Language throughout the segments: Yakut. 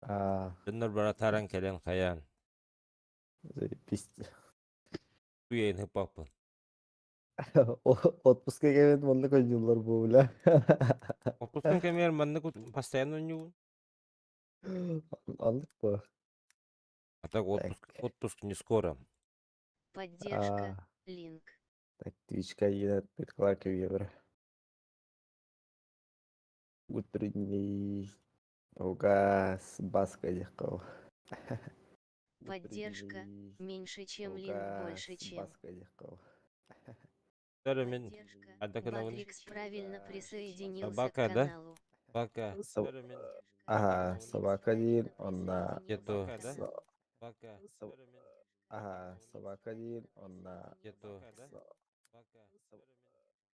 А, Дьоннор баратааран кэлэн хайаан заебись. Туйайын хыппаппын. Отпуска кэлэн маннык ойуулар буолла. Отпускун кэмигэр маннык постоянно ойнуубун. Оннук буо. А так отпуск, Так. отпуск не скоро. Поддержка. А, Линк. так, Твичка едет евро. Утренний угас баска дехков. Поддержка. Утренний Меньше, чем линк, больше, угас чем. баска дехков. Дары мен Поддержка. Адакынабын. Батрикс правильно присоединился к Собака, да? каналу. Пока. Со- Ага, собака диир, онна Кето. со- Пока. со- Ага, собака диир, онна Кето. со- со-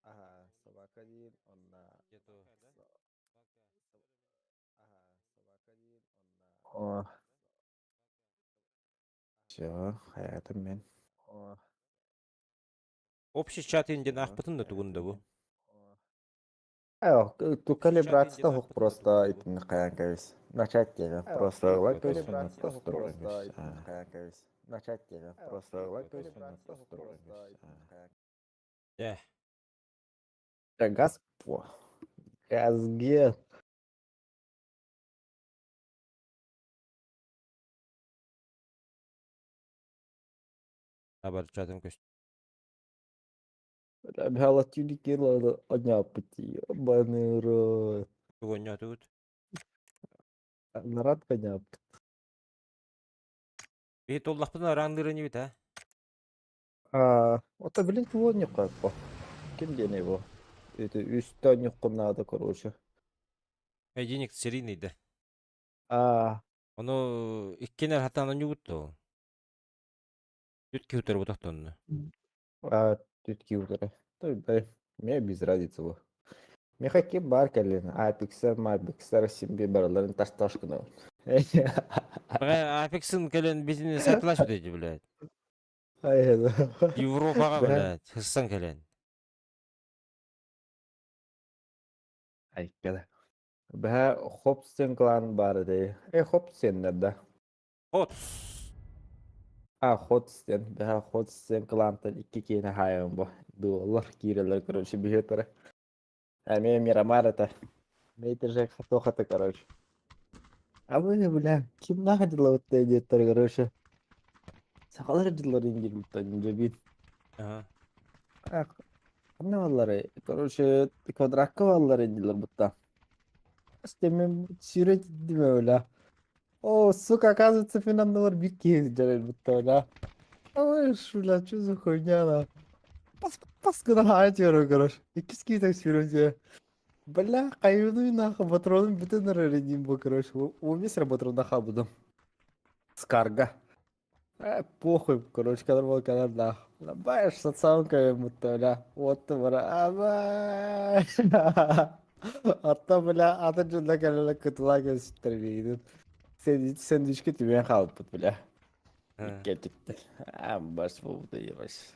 Ага, собака диир, онна Кето. со- Ага, собака диир, онна О. Всё, хаятым мен. О. Общий чат инден Всё, ахпытын да тугун да хаятым бу. мен. Э, ту калибрацията хук просто итин каян кабис. Начать тебе просто лайк просто Начать тебе просто лайк просто Э, Газ по. Газге. Абар чатым көстө. Бля, тюлики одня пути. Ебаный рот. Тугонньо тугут. Нарад коня. Биһи толлахпытын араанныырын ибит а. А, вот, блин, его не по. Ким день его? Это үстә надо, короче. Эдиник серийный да. А, Ону иккенер хатаан онньугут Түт киһи бутахтонну. А, тут киутеры. То да, мне без разницы бу. Меха ким бар кэлин, Апексер, Мапексер, Симби бараларын таш-ташкына. Апексын кэлэн бизини сатылаш эти, блядь. Европаға, блядь, хыссан кэлэн. Айккада. Бэһэ Хопсен клан бар ди. Э, Хопсеннер да. Хот. А, Хотстен. Бэһэ Хотстен клантан икки киһини хаайан бу. Дуоллар киирэллэр, короче, биһиэтэрэ. Эми Мирамар это. Мейтер хатохата, короче. А вы, бля, ким находила вот эти, короче. Сахалар дылар ингилбиттан дьэбит. Ага. Ханна баллары, короче, квадракка баллар иннилэр бутта. Стемем сюрет диме бля. О, сука, оказывается, финаннылар бир киһи дьэрэр бутта бля. Ой, бля, что за хуйня, на. Пас, пас гынан хаайт көрөр, короче. Иккис киһи сюрете. Бля, хайыны нахуй, патронум бүтэн эрэр диим бу, короче. Умес патрон хабудум. Скарга. Э, похуй, короче, когда был когда нахуй. Баешь социалка бутта, бля. Вот ты, бля. Абай. Атта, бля, атын дьонно кэлэн кытыла кэлситтэр миигин. Сэндвичкэ түбээн хаалбыт, бля. Икки Амбас буолбута ебать.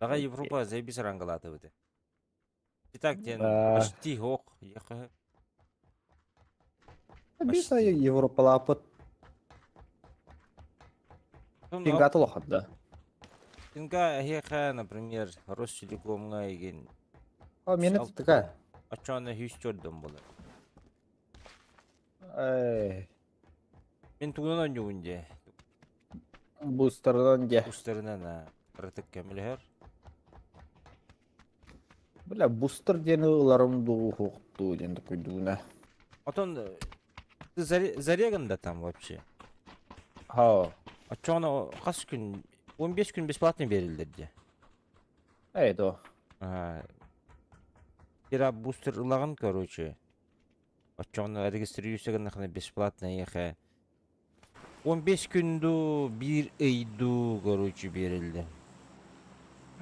Ага Европа заебись рангалаатыбыт. Итак, диэн почти ох, ехэ. Биир Европалааппыт. Пингата улахан да. Пинга эһиэхэ, например, Ростелекомҥа игин. А, миэнэ такая. Оччоҕуна сүүс чордон буолар. Эй. Мин тугунан оонньуубун дии. Бустарынан дьэ. Бустарынан ырытык көмөлөһөр. Бля, бустар диэни ыларым дуу, суохтуу диэн такойдууна. Отон ты зареган да там вообще? Ха. Оччоҕуна хас күн 15 күн бесплатно бериллэр дии. Эй, то. Ага. Кира бустер ылаҕын, короче. Оччоҕуна регистрируйся гыннахына бесплатно эйиэхэ 15 күн дуу, биир ый дуу, короче, биэрэллэр.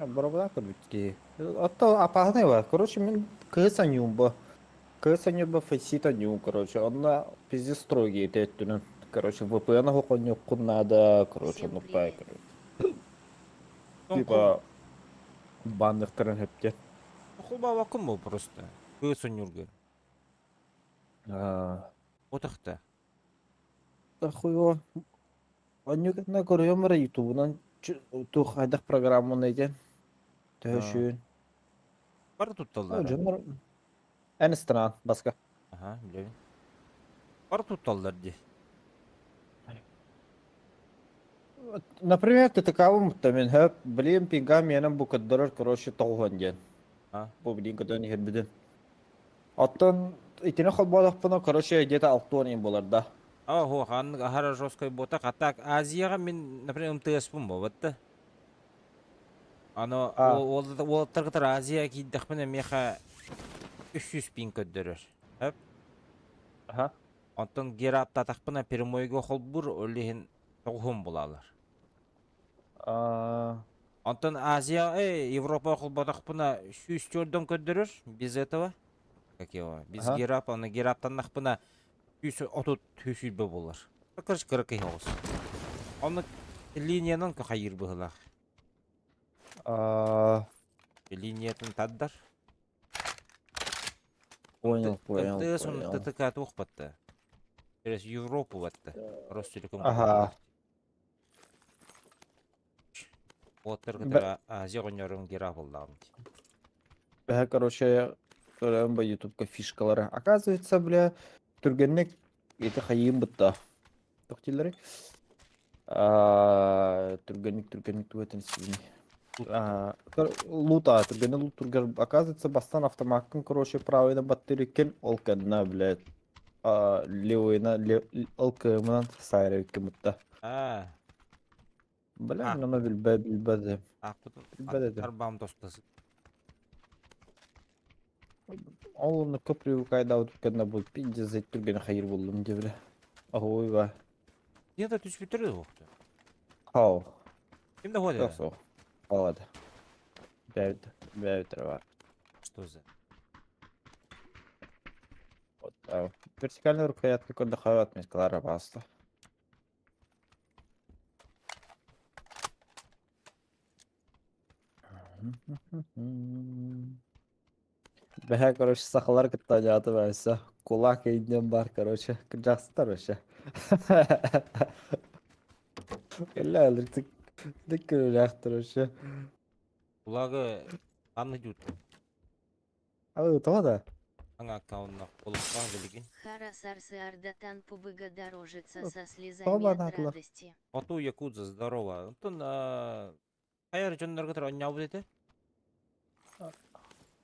Боробулаах көрбүт киһи. Отто опасный бар. Короче, мин кыыс аньуум бу. Кыыс аньуурба фейсит аньуум, короче. Онно пиздец строгий ити өттүнэн. Короче, VPN оһохонньуккун наада, короче, Всем оннукпай, привет. короче. Типа банныктарын хөптен. Хулбабаккын бу просто. Кыыс онньуурга. А, Отахта. Хуйо Онньукатына көрүөм эрэ ютубунан туох хайдах программаны диэн төһө А. сүүн. Бары О, тутталлар. дьоннор эн стран баска. Аха, билэбин. Бары тутталлар дии. Например, ТТК-бын мин хөп, блин, пингам миэнэн бу көрдөрөр, короче, тоҕуһун диэн. А? Бу билин көтөн иһэрбитин. Оттон итини холбоодохпуна, короче, где-то 60 иин буолар да. Ого, ханнык аһара жесткой буотах. А так, Азияҕа мин, например, МТС-пын буолбат да. Аны А, уолаттар кытары Азия киирдэхпинэ миэхэ 300 пин көрдөрөр. Хөп. аха. Онтон гераптаатахпына прямойга холбуур, ол иһин тоҕуһун булалар. А, Онтон Азия, Европа холботохпуна 104 көрдөрөр, без этого. Как его? Без аха. герап, аны гераптаннахпына 130 120 буолар. Короче, кыракый оҕус. Онно линиянан хайыр быһылаах. А, Линиятын тардар. понял, понял, МТС он понял. ТТК туох батта. Через Европу батта. Ростелеком Ага. Уоттар Б- кытары Азия оҕонньорун гера буллаҕым дии. Бэһэ, короче, көрөм бу ютубка фишкалары. Оказывается, бля, түргэнник ити хайыым бытта. Туох дииллэрий? Аа, түргэнник түргэнник тугатын синий. Аа, лута, түргэнник лут түргэр. Оказывается, бастан автомаккын, короче, правыйна баттырыккен, ол кэннэ, блядь, аа, левыйна, ол кымынан сайрыккын бытта. Аа, Бля, а, мин билбэт, билбэт, аахпытын билбэт этим. арбаам тостас. Ол оннукка привыкайдаабыт кэннэ бу пиздец түргэн хайыр буллум дии бile. Оһуй ба. Ким да түспүттэр да суохту. Хау. Ким да хуа Суох суох. Алады. Бэйбит бэйбит бар. Что за? Вот, а, вертикальная рукоятка көрдөхө отметкалара баста. Бэһэ, короче, сахалар кытта дьааты баайса. Кулак эйден бар, короче. Кырдьахсыттар вообще. Кэллэ ылыртык дык көрүүлээхтэр вообще. Кулагы ханна дьуут Алы тоҕо да? аҥа аккаунна олохтоох билигин. Хара сарсы ардатан пубыга дорожится со Тоҕо слезами от банаатылар? радости. Хоту Якудза здорово. Онтон хайар дьоннорго турар онньообут этэ.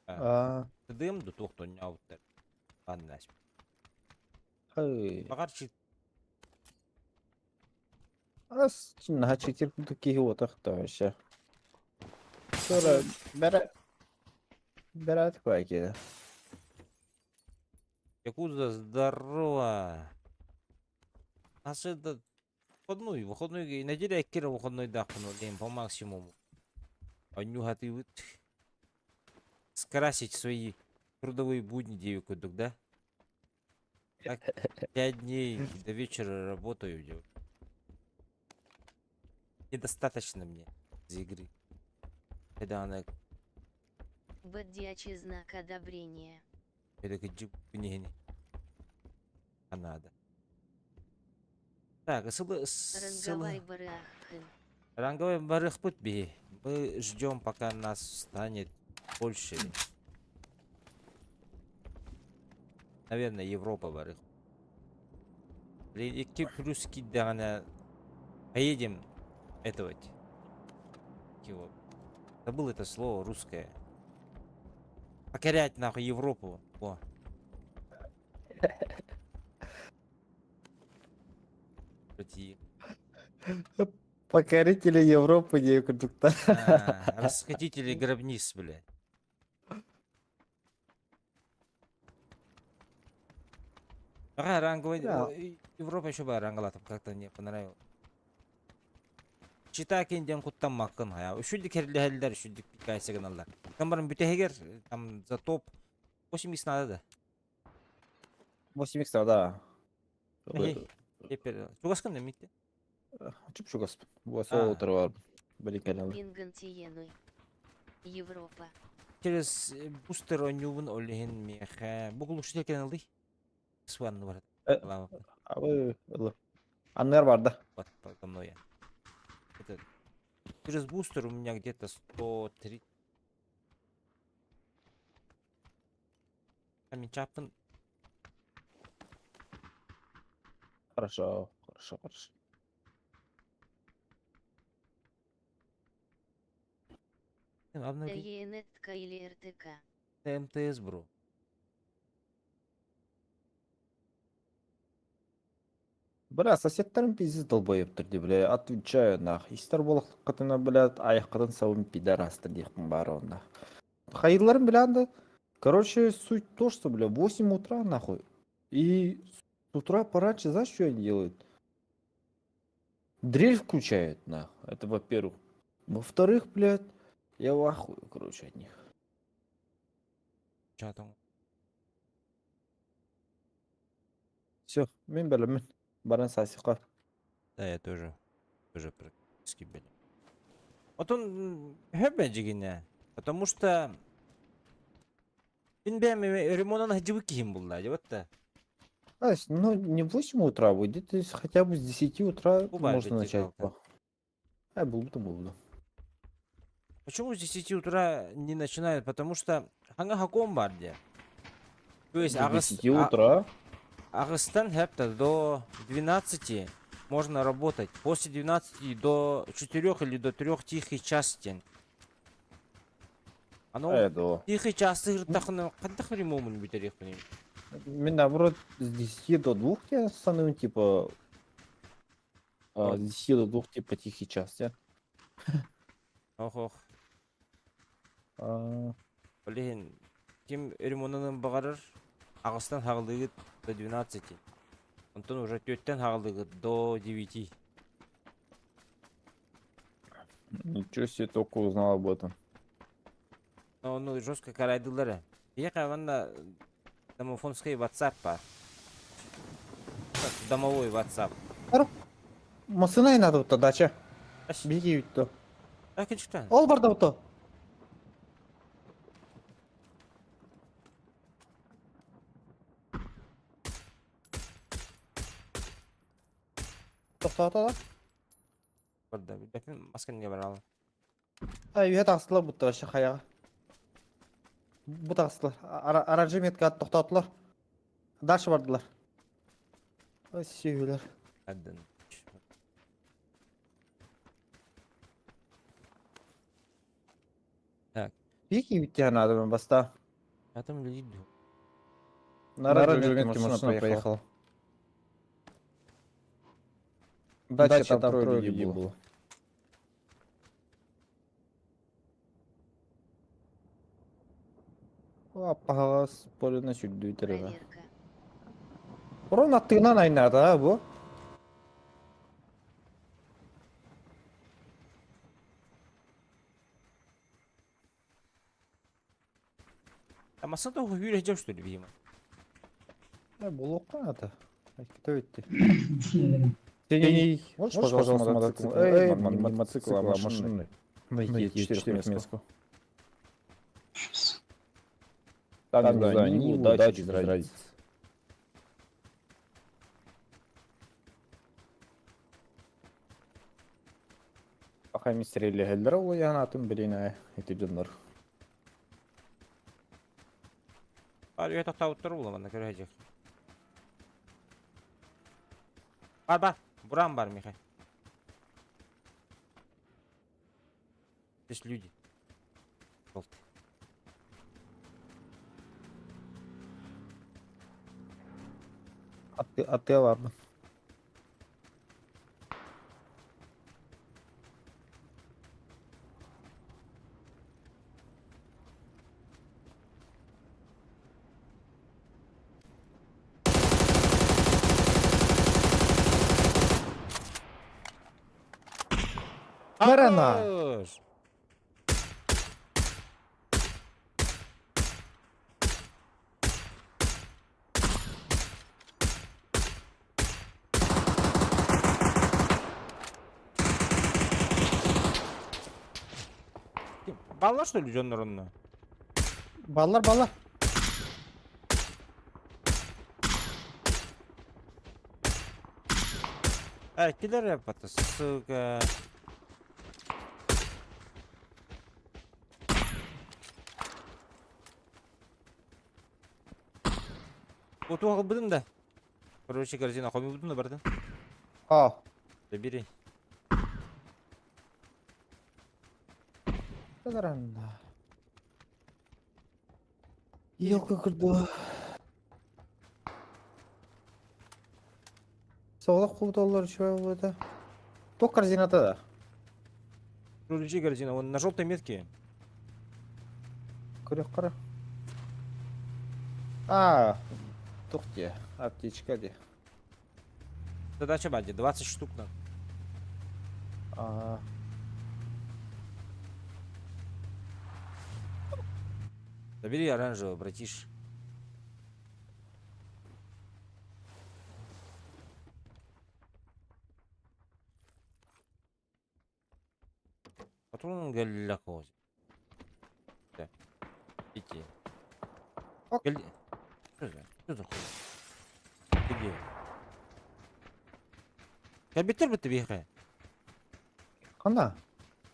Аа, Тыдыым да туох да онньообуттар. Аннаас. хай. Баҕар чи Ас наһаа читир курдук киһи уотах да вообще. Sonra бэрэ бэрээт квайки. Якудза здорово. Асы да выходной, выходной неделя кира выходной дахпын ол по максимуму. Онньуһатыыбыт. Скрасить свои трудовые будни девять курдук, да? Так, 5 дней до вечера работаю, дев. Недостаточно мне из игры. Когда она Бадьячий знак одобрения. не а надо. Так, ссылы, Ранговай ссылы. барахын. Ранговый барыхпыт би. Мы ждем, пока нас станет больше. Наверное, Европа барых. Блин, 2 плюс кидана. Поедем этого. Его. Забыл это слово русское. Покорять нахуй Европу. О. Эти, Покорители Европы диэн курдуктар. а, расхитители гробниц, блядь. Ага, ранговый... Да. Европа еще была рангалатом, как-то мне понравилось. Чита диэн куттаммаккын хайа. Үчүгэй кэрлэһэллэр, үчүгэй пикайся гыналлар. Там баран бүтэһигэр, там за топ 80 надо да. 8 да. Эй, Теперь, чугаскын да митте? Чуп чугас. Бу сол А. отыр Били канал. Пингантиенуй. Европа. Через бустер онньуубун ол иһин миэхэ. Бу глушитель каналый. Сванны бар. Абы, ылы. Анныгар барда. Вот подо мной я. Это через бустер у меня где-то 103. Чапын. Хорошо, хорошо, хорошо. Обновить ЕНТК или РТК. МТС, бро. Бля, соседтарым пиздец долбоебтар дии, бля, отвечаю нах. Истер буоллаххытына, блядь, айаххытын сабын пидорастар диэхпин баара онно. Хайыыларын билэн да, короче, суть то, что, бля, 8 утра, нахуй. И с утра пораньше, знаешь, что они делают? Дрель включают, нахуй. Это во-первых. Во-вторых, блядь, я в ахуе, короче, от них. Чё там? Все, мин бэлэммин. Баран сасиха. Да, я тоже. Тоже практически были. Вот он хөбэ Потому что мин бэйэм ремонан сылдьыбыт киһим буолла, вот та. Знаешь, ну не в 8 утра будет, то есть хотя бы с 10 утра Бывает можно начать. пятигалка. А, буду, буду. Почему с 10 утра не начинают? Потому что саҥа сокуон баар дии. То есть С аҕыс, 10 утра. Аҕыстан хэпта до 12 можно работать. После 12 до 4 или до 3 тихий час диэн. Аны А, да. тихий час хайдах ремонун бүтэриэхпиний. Мин наоборот с 10 до 2 я становлю, типа, с 10 до 2, типа, тихий час, я. Ох ох. А, Блин, ким ремонун баҕарар аҕыстан саҕалыыгыт до 12. Онтон уже түөртэн саҕалыыгыт до 9. Ничего себе, только узнал об этом. Но ну жестко харайдыллар. Биһиэхэ манна домофонский WhatsApp баар. Домовой WhatsApp. Массыына надо вот дача. Аш, Беги ведь а кычыктан. Ол барда вот. Тохтоото. Барда. Бәкин масканы баралы. А, үһэ таҕыстылар бутта вообще хайаҕа. Бу таҕыстылар. Оранжевый метка тохтоотулар. Дальше бардылар. Ой, сүөлөр. Аддан. Так. Беги ведь надо баста. А там люди. На оранжевой метке машина проехала. Дача, там трое людей было. Аппаҕас полина сүрдүү Проверка. Урон аттыгынан айнаата бу. А массыына тоҕо сүүрэ что ли, видимо? Буолуохха наада. Кто өттү? Сений, можешь, пожалуйста, мотоцикл? Эй, не мотоцикл, а машину. Найти четырехместку. Сейчас. Там, не знаю, Ниву, дачу, без разницы. Пока мистерили хеллер, я на том блин, эти донор. Бар үйе тоқтауыттар була мана көрөжек. Бар бар, буран бар, Михай. Здесь люди. Желтые. А ты ладно. Марана! Хорош! Бааллар что ли дьоннор онно? Бааллар бааллар. А, киллэр эппата, сука. Оту аҕалбытым да. Короче, корзина хомуйбутум да бардым. А, Забери. Тадаранда. Елка курдук. Соҕотох кубуталлар үчүгэй буолуо Туох корзината да? Включи корзину, вон на желтой метке. Көрөх А, туох диэ, аптечка диэ. Задача бади, 20 штук надо. А, Забери оранжевый, братиш. Патрон галляко. Так, идти. Ок. Что за? Что за хуй? Где? Кабитер бы ты бегай. Ханна?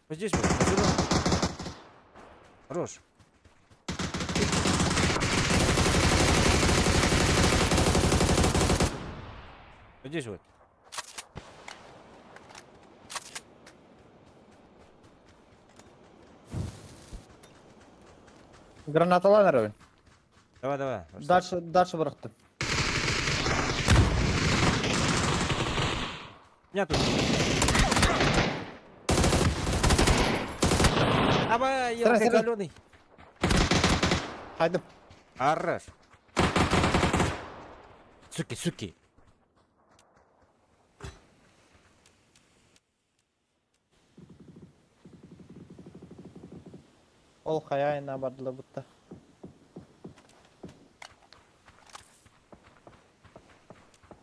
Вот здесь вот, на зелёном. Хорош. Вот здесь вот. Гранаталаан эрэбин. Давай, давай. Дальше, дальше бырахтым. Меня тут. Аба, я Сара, сара. зеленый. Хайдым. Хорош. Суки, суки. Ол хайаайына бардылар бутта.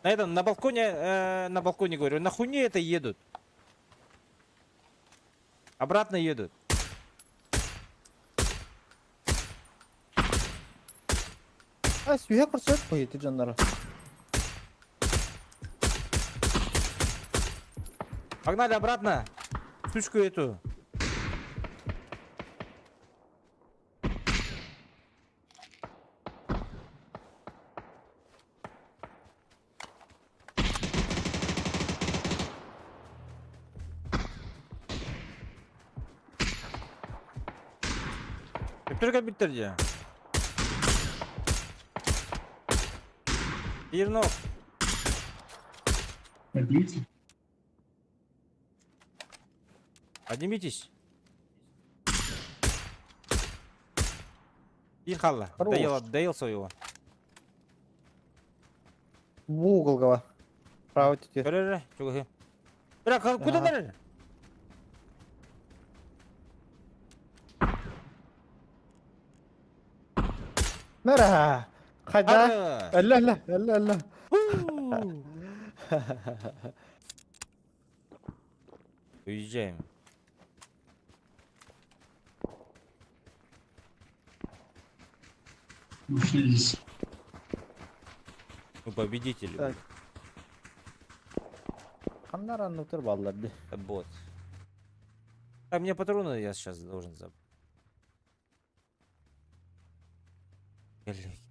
На этом, на балконе говорю, на хуйне это едут. Обратно едут. А, сүүһэ көрсөт қойыты дьоннору. Погнали обратно. Сучку эту. Только bitirdi. Bir nok. Поднимите. Поднимитесь. Ихалла. Хорош. Доел, доел своего. В угол гала. Право теперь. Бля, бля, Бля, куда Ага. дали? Мэра! Хайда! Эллэ, эллэ, эллэ, эллэ. Уезжаем. Ушли здесь. Мы победители. Так. Ханнар аннутыр баллар ди. Это бот. Так, мне патроны я сейчас должен забрать. Блядь.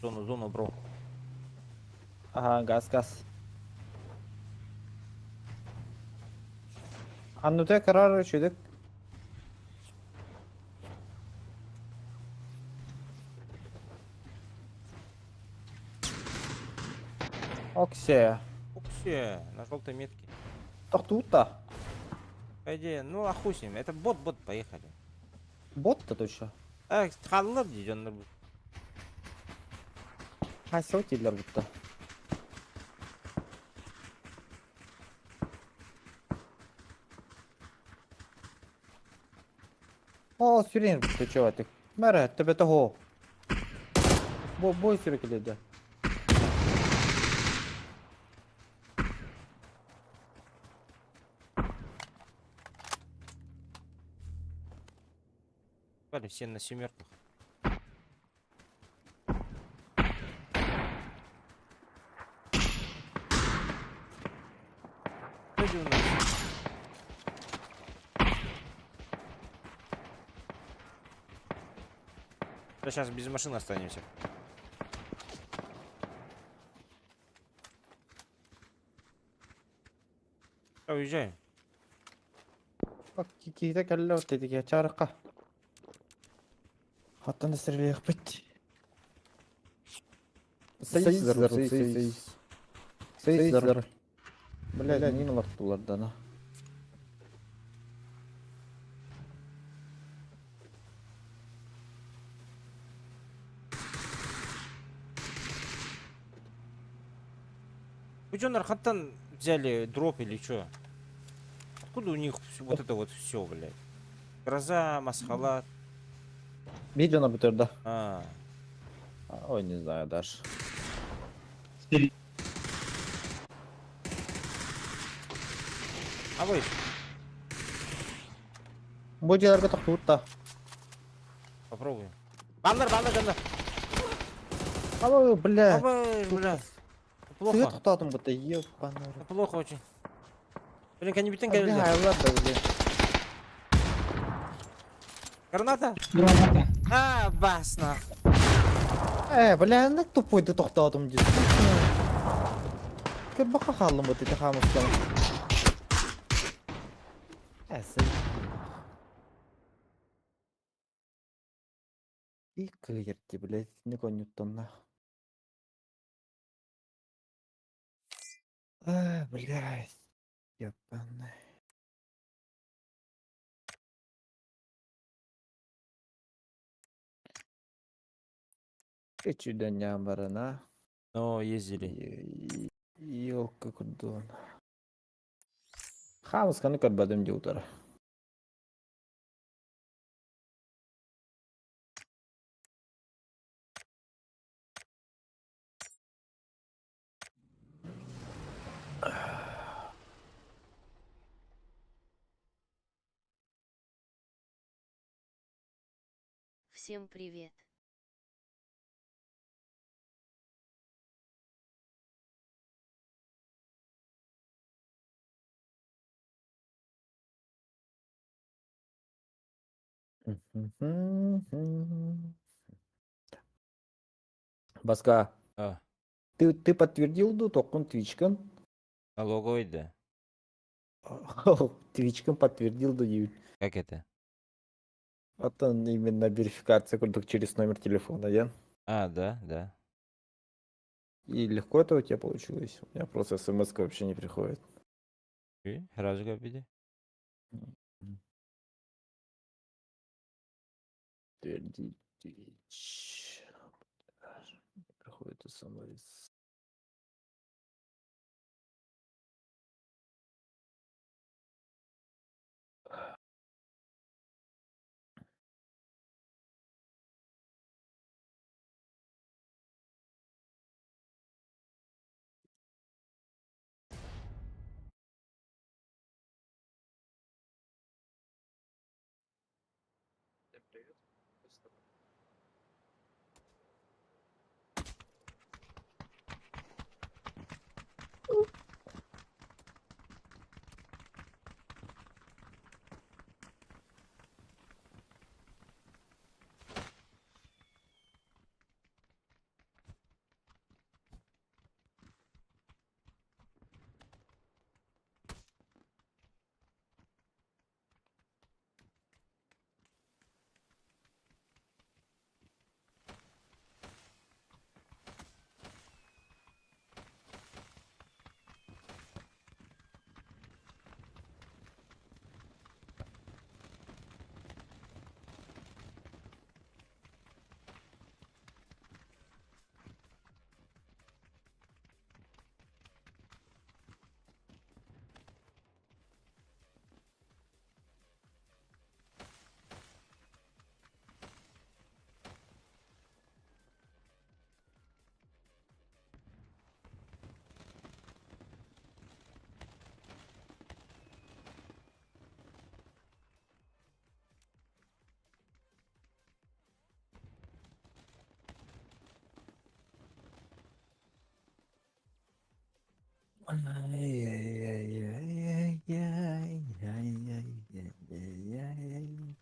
Зону, зону, бро. Ага, газ, газ. Аннуте карар үчүдүк. Оксе. Оксе, на желтой метке. Тохтуутта. По идее, ну а хуй с ним. Это бот, бот, поехали. Бот-то точно. Эх, халлар деден. Хайсыл тиллер бутта. О, сүрен бутта чуватык. Мәрі, төбе того. Бо бой сүрі келеді. Все на семерках. Кто у нас? Да сейчас без машины останемся. Да, уезжаем. Киһитэ кэллэ тетиге чарыкка. Хаттан да стрелях бит. Садись за руль, садись, садись. Садись за руль. Бля, не налартулар Вы что, нархаттан взяли дроп или что? Откуда у них вот это вот все, блядь? Гроза, масхалат. Видео на бутер, да. А, Ой, не знаю даже. А вы? Бу дьиэлэргэ тохтуут. Попробуем. Баннер, баннер, баннер. Ой, бля. Ой, бля. Ты Плохо. тохтоотум бутта, ёбаный. Это плохо очень. Блин, они битен Бля, ладно, бля. Граната? Граната. А, бас, нах. Бля, на тупой ты тохтоотум дии. Кырбака хааллым бут ити хаамыстан. Эсэ. И кыйырти, блядь, не конюттонна. А, блядь. Ёбаный. Чудо барана. Но ездили. Ёлка курдун. Хамысканы көрбөдүм дии утара. Всем привет. Баска, А, ты подтвердил ду токкун Твичкан? Налоговый, да. Твичкан подтвердил ду диют. Как это? Это именно верификация курдук через номер телефона, да? А, да. И легко это у тебя получилось? У меня просто смс вообще не приходит. И, сразу копите. Подтвердить Twitch. Не приходит смс. Ай-яй-яй-яй-яй-яй-яй-яй-яй-яй.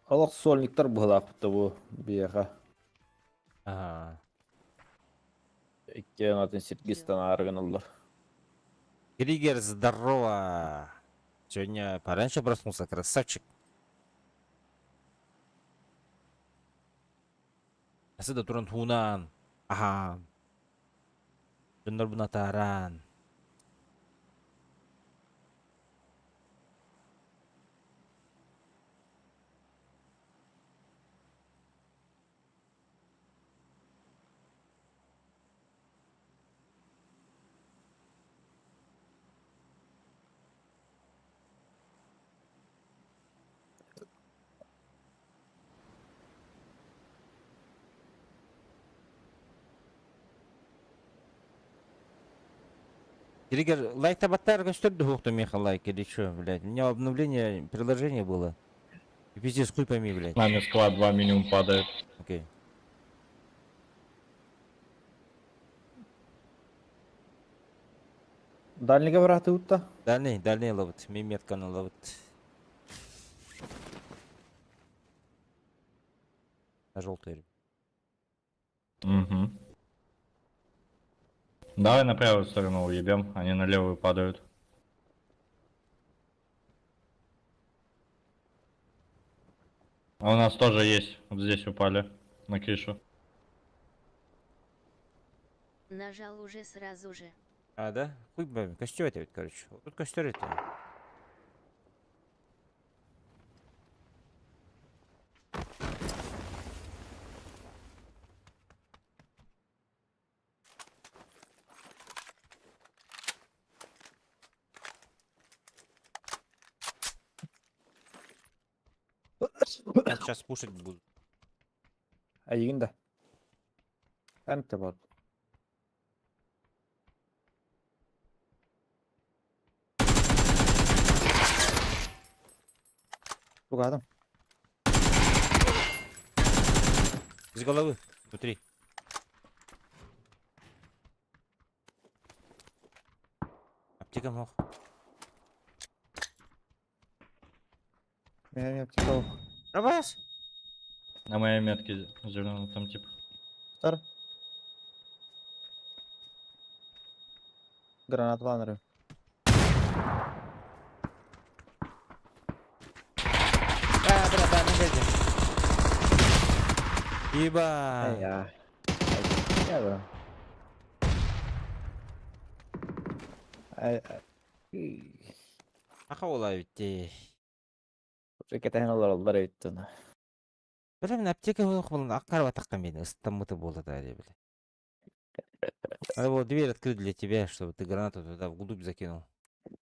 Олох сольниктар быһылаахпыт да бу биһиэхэ. Ага. Иккиэн атын Сиргистан аарыгыналлар. Триггер, здорово! Сегодня пораньше проснулся, красавчик. Асы да туран хуунан, аһаан, дьоннорбун атааран. Триггер, лайк табаттар көстөр дуһуохту миэхэ лайк или что, блядь? У меня обновление приложения было. И пиздец, хуй пойми, блядь. С нами склад 2 минимум падает. Окей. Дальнийга бараатыбыт да? Дальний, дальний ловит, миметканы ловит. На желтый. Угу. Давай на правую сторону уебем, они на левую падают. А у нас тоже есть, вот здесь упали, на крышу. Нажал уже сразу же. А, да? Хуй пойми, костер это ведь, короче. Вот тут костер это. Сейчас пушить будут. Эйигин да. Эн бар. Тугадым. Из головы, внутри. Аптека мог. Мин аптека Рабас! На моей метке зеленый там тип. Стар. Гранат ванры. А, бля, да, на глядя. Еба! Я. Я да. Ай, ай. Аха ола ведь. Кэтэһэн олороллор эбит ону. Бля, мин аптека буолуох буолан аккар батахха мин ыстаммыты буола да бля. Надо было дверь открыть для тебя, чтобы ты гранату туда вглубь закинул.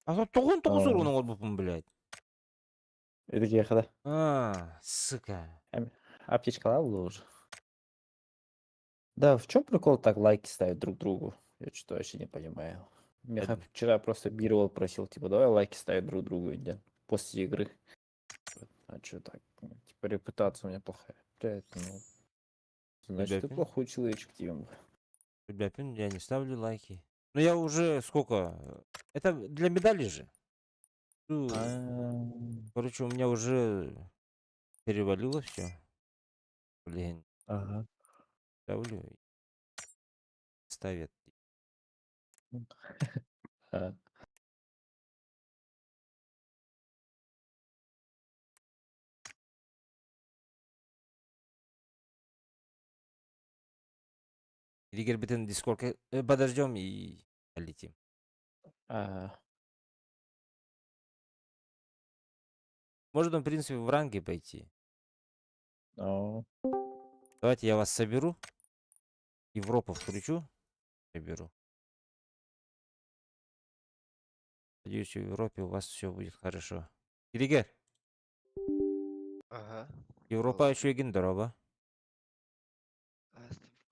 А то тоҕун тоҕус Оо. уругун оҥорбуппун, блядь. Это киэхэ А, сука. Аптечка была уже. Да, в чем прикол так лайки ставить друг другу? Я что-то вообще не понимаю. Меня вчера просто Бирвал просил, типа, давай лайки ставить друг другу, Индиан, после игры. А что так? Типа, репутация у меня плохая. Блядь, ну... Значит, ты Ребята. плохой человечек, Тим. Ребят, я не ставлю лайки. Ну я уже сколько? Это для медали же. Ну, короче, у меня уже перевалило все. Блин, Ага. ставлю. Ставят. А. Ригербитен Дискорд подождем и летим. Ага. Можно, в принципе, в ранги пойти. Ну, Давайте я вас соберу. Европу включу. Соберу. Надеюсь, в Европе у вас все будет хорошо. Ригер, Ага. Европа еще и дорога.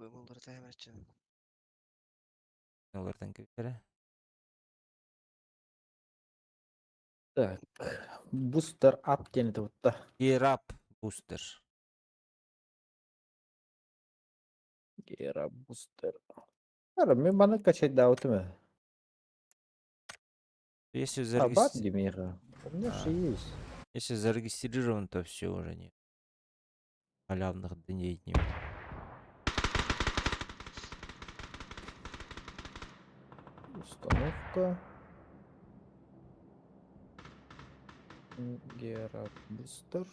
Бу Олортан кэбитэрэ. Так, Booster Up диэн этэ Gear up booster. Gear Up Booster. Ара, мен маны качайдаабытым ээ. Если А, бар зарегистри... Демира. У меня же есть. Если зарегистрирован, то все уже нет. Халявных дней не. Установка. Gear Up Booster.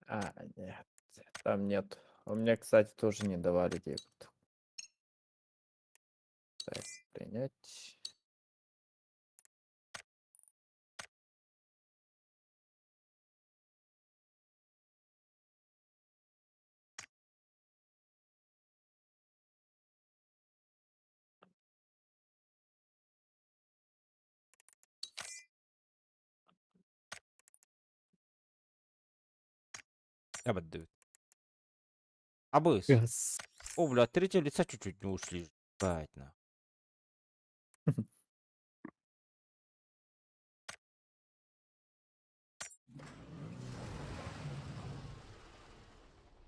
А, нет, там нет. У меня, кстати, тоже не давали дебет. Так, принять. Абаддует. Абыс. Yes. О, бля, от третьего лица чуть-чуть не ушли. Ебать, на.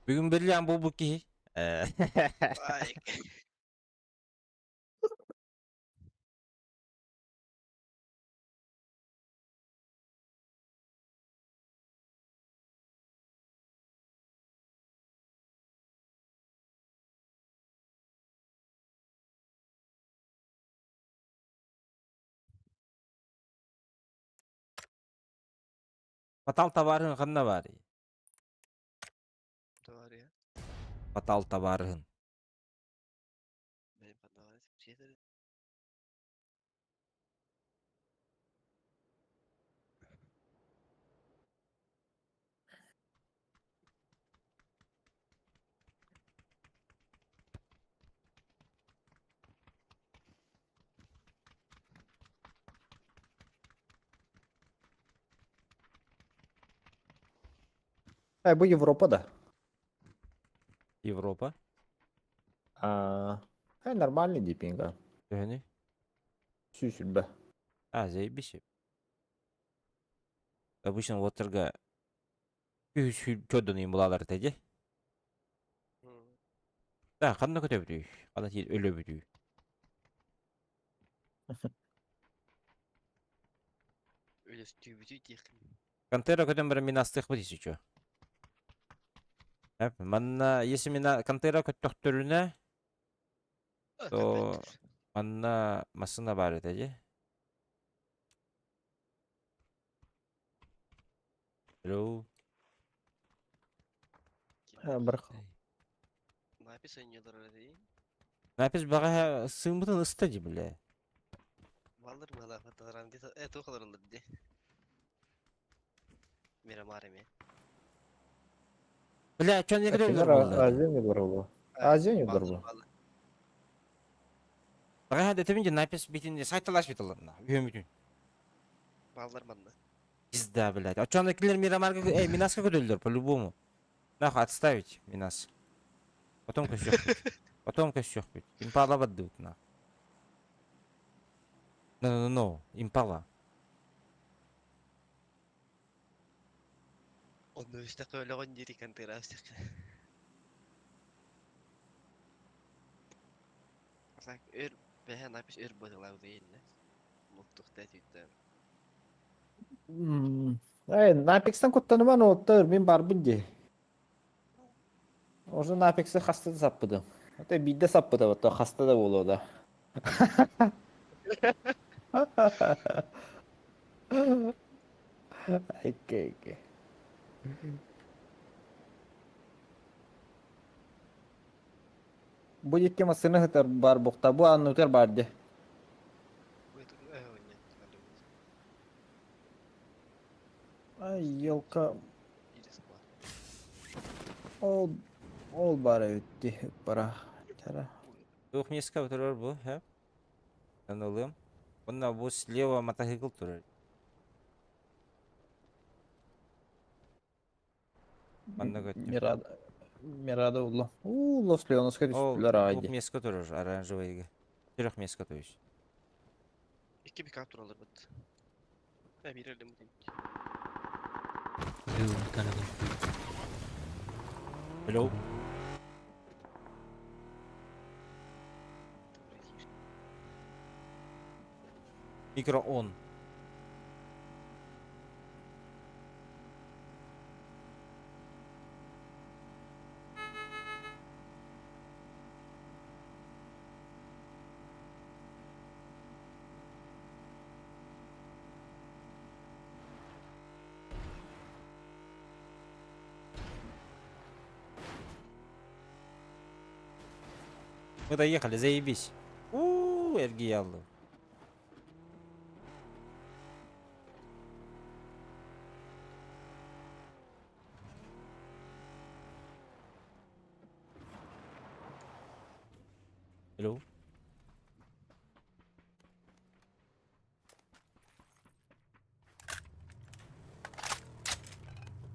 Бүгүн берлен бу ки. Ай, Фатал товарын ханна бар. Товар ya. Фатал товарын. Benim bana şey dedi. А, бу Европа да. Европа. А, э, нормальный дипинга. Төһөнүй? Сүүс сүүрбэ. А, заебись. Обычно уоттарга чодун булалар теди. Да, ханна көтөбүтүй? Ханна тиит өлөбүтүй? Öyle tüybütü diyek. Контера көтөн бара мин астык бит еще. Эп, манна, если мина контера көттөхтөрүнэ, то манна машина бар этэ Hello. А, бар. Напис oynuyorlar öyle değil. Напис бага сымытын ыста ди бля. Varlar mı hala fatalar diye. Evet o kadar olur diye. Miramar mi? Бля, чон не Кинер Азия не барылы. Азия не барылы. Бага дэтебин напис битин сайталаш бит аларна. Үһөм бүтүн. Баллар манна. Пизда, блядь. А чон киллер Мирамарга, эй, Минаска көтөлдөр по-любому. Нахуй отставить Минас. Потом косёк бит. Потом косёк бит. Импала баддыбыт нах. No, no, no, импала. Onu işte öyle on diri kantera işte. Sak ör бэһэ напис өр быһылау дейин. Муктук тәтүттә. Эй, Напекстан куттаныман оттар, мин барбын ди. Уже Напекси хаста да саппыдым. Ата бидде саппыда вот хаста да болу да. Окей, окей. Бу дикке масына хытар бар букта, бу аннутар бар ди. Ай, елка. Ол ол бар өтти бара. Тара. Двухмеска өтөрөр бу, хэ? Ылыам. Уонна бу слева матаһыыкыл турар. Манна көттүм. Мирада. Мирада улла. Уу, Лос Леоноска Ол түстүлэр аҕай двух дии. меска турар оранжевыйга. Трех меска то есть. Икки пикап туралар бит. Э, биир өлүм бит. Hello. Микро он. Мы доехали, заебись. У-у-у, эргийаллы. Hello.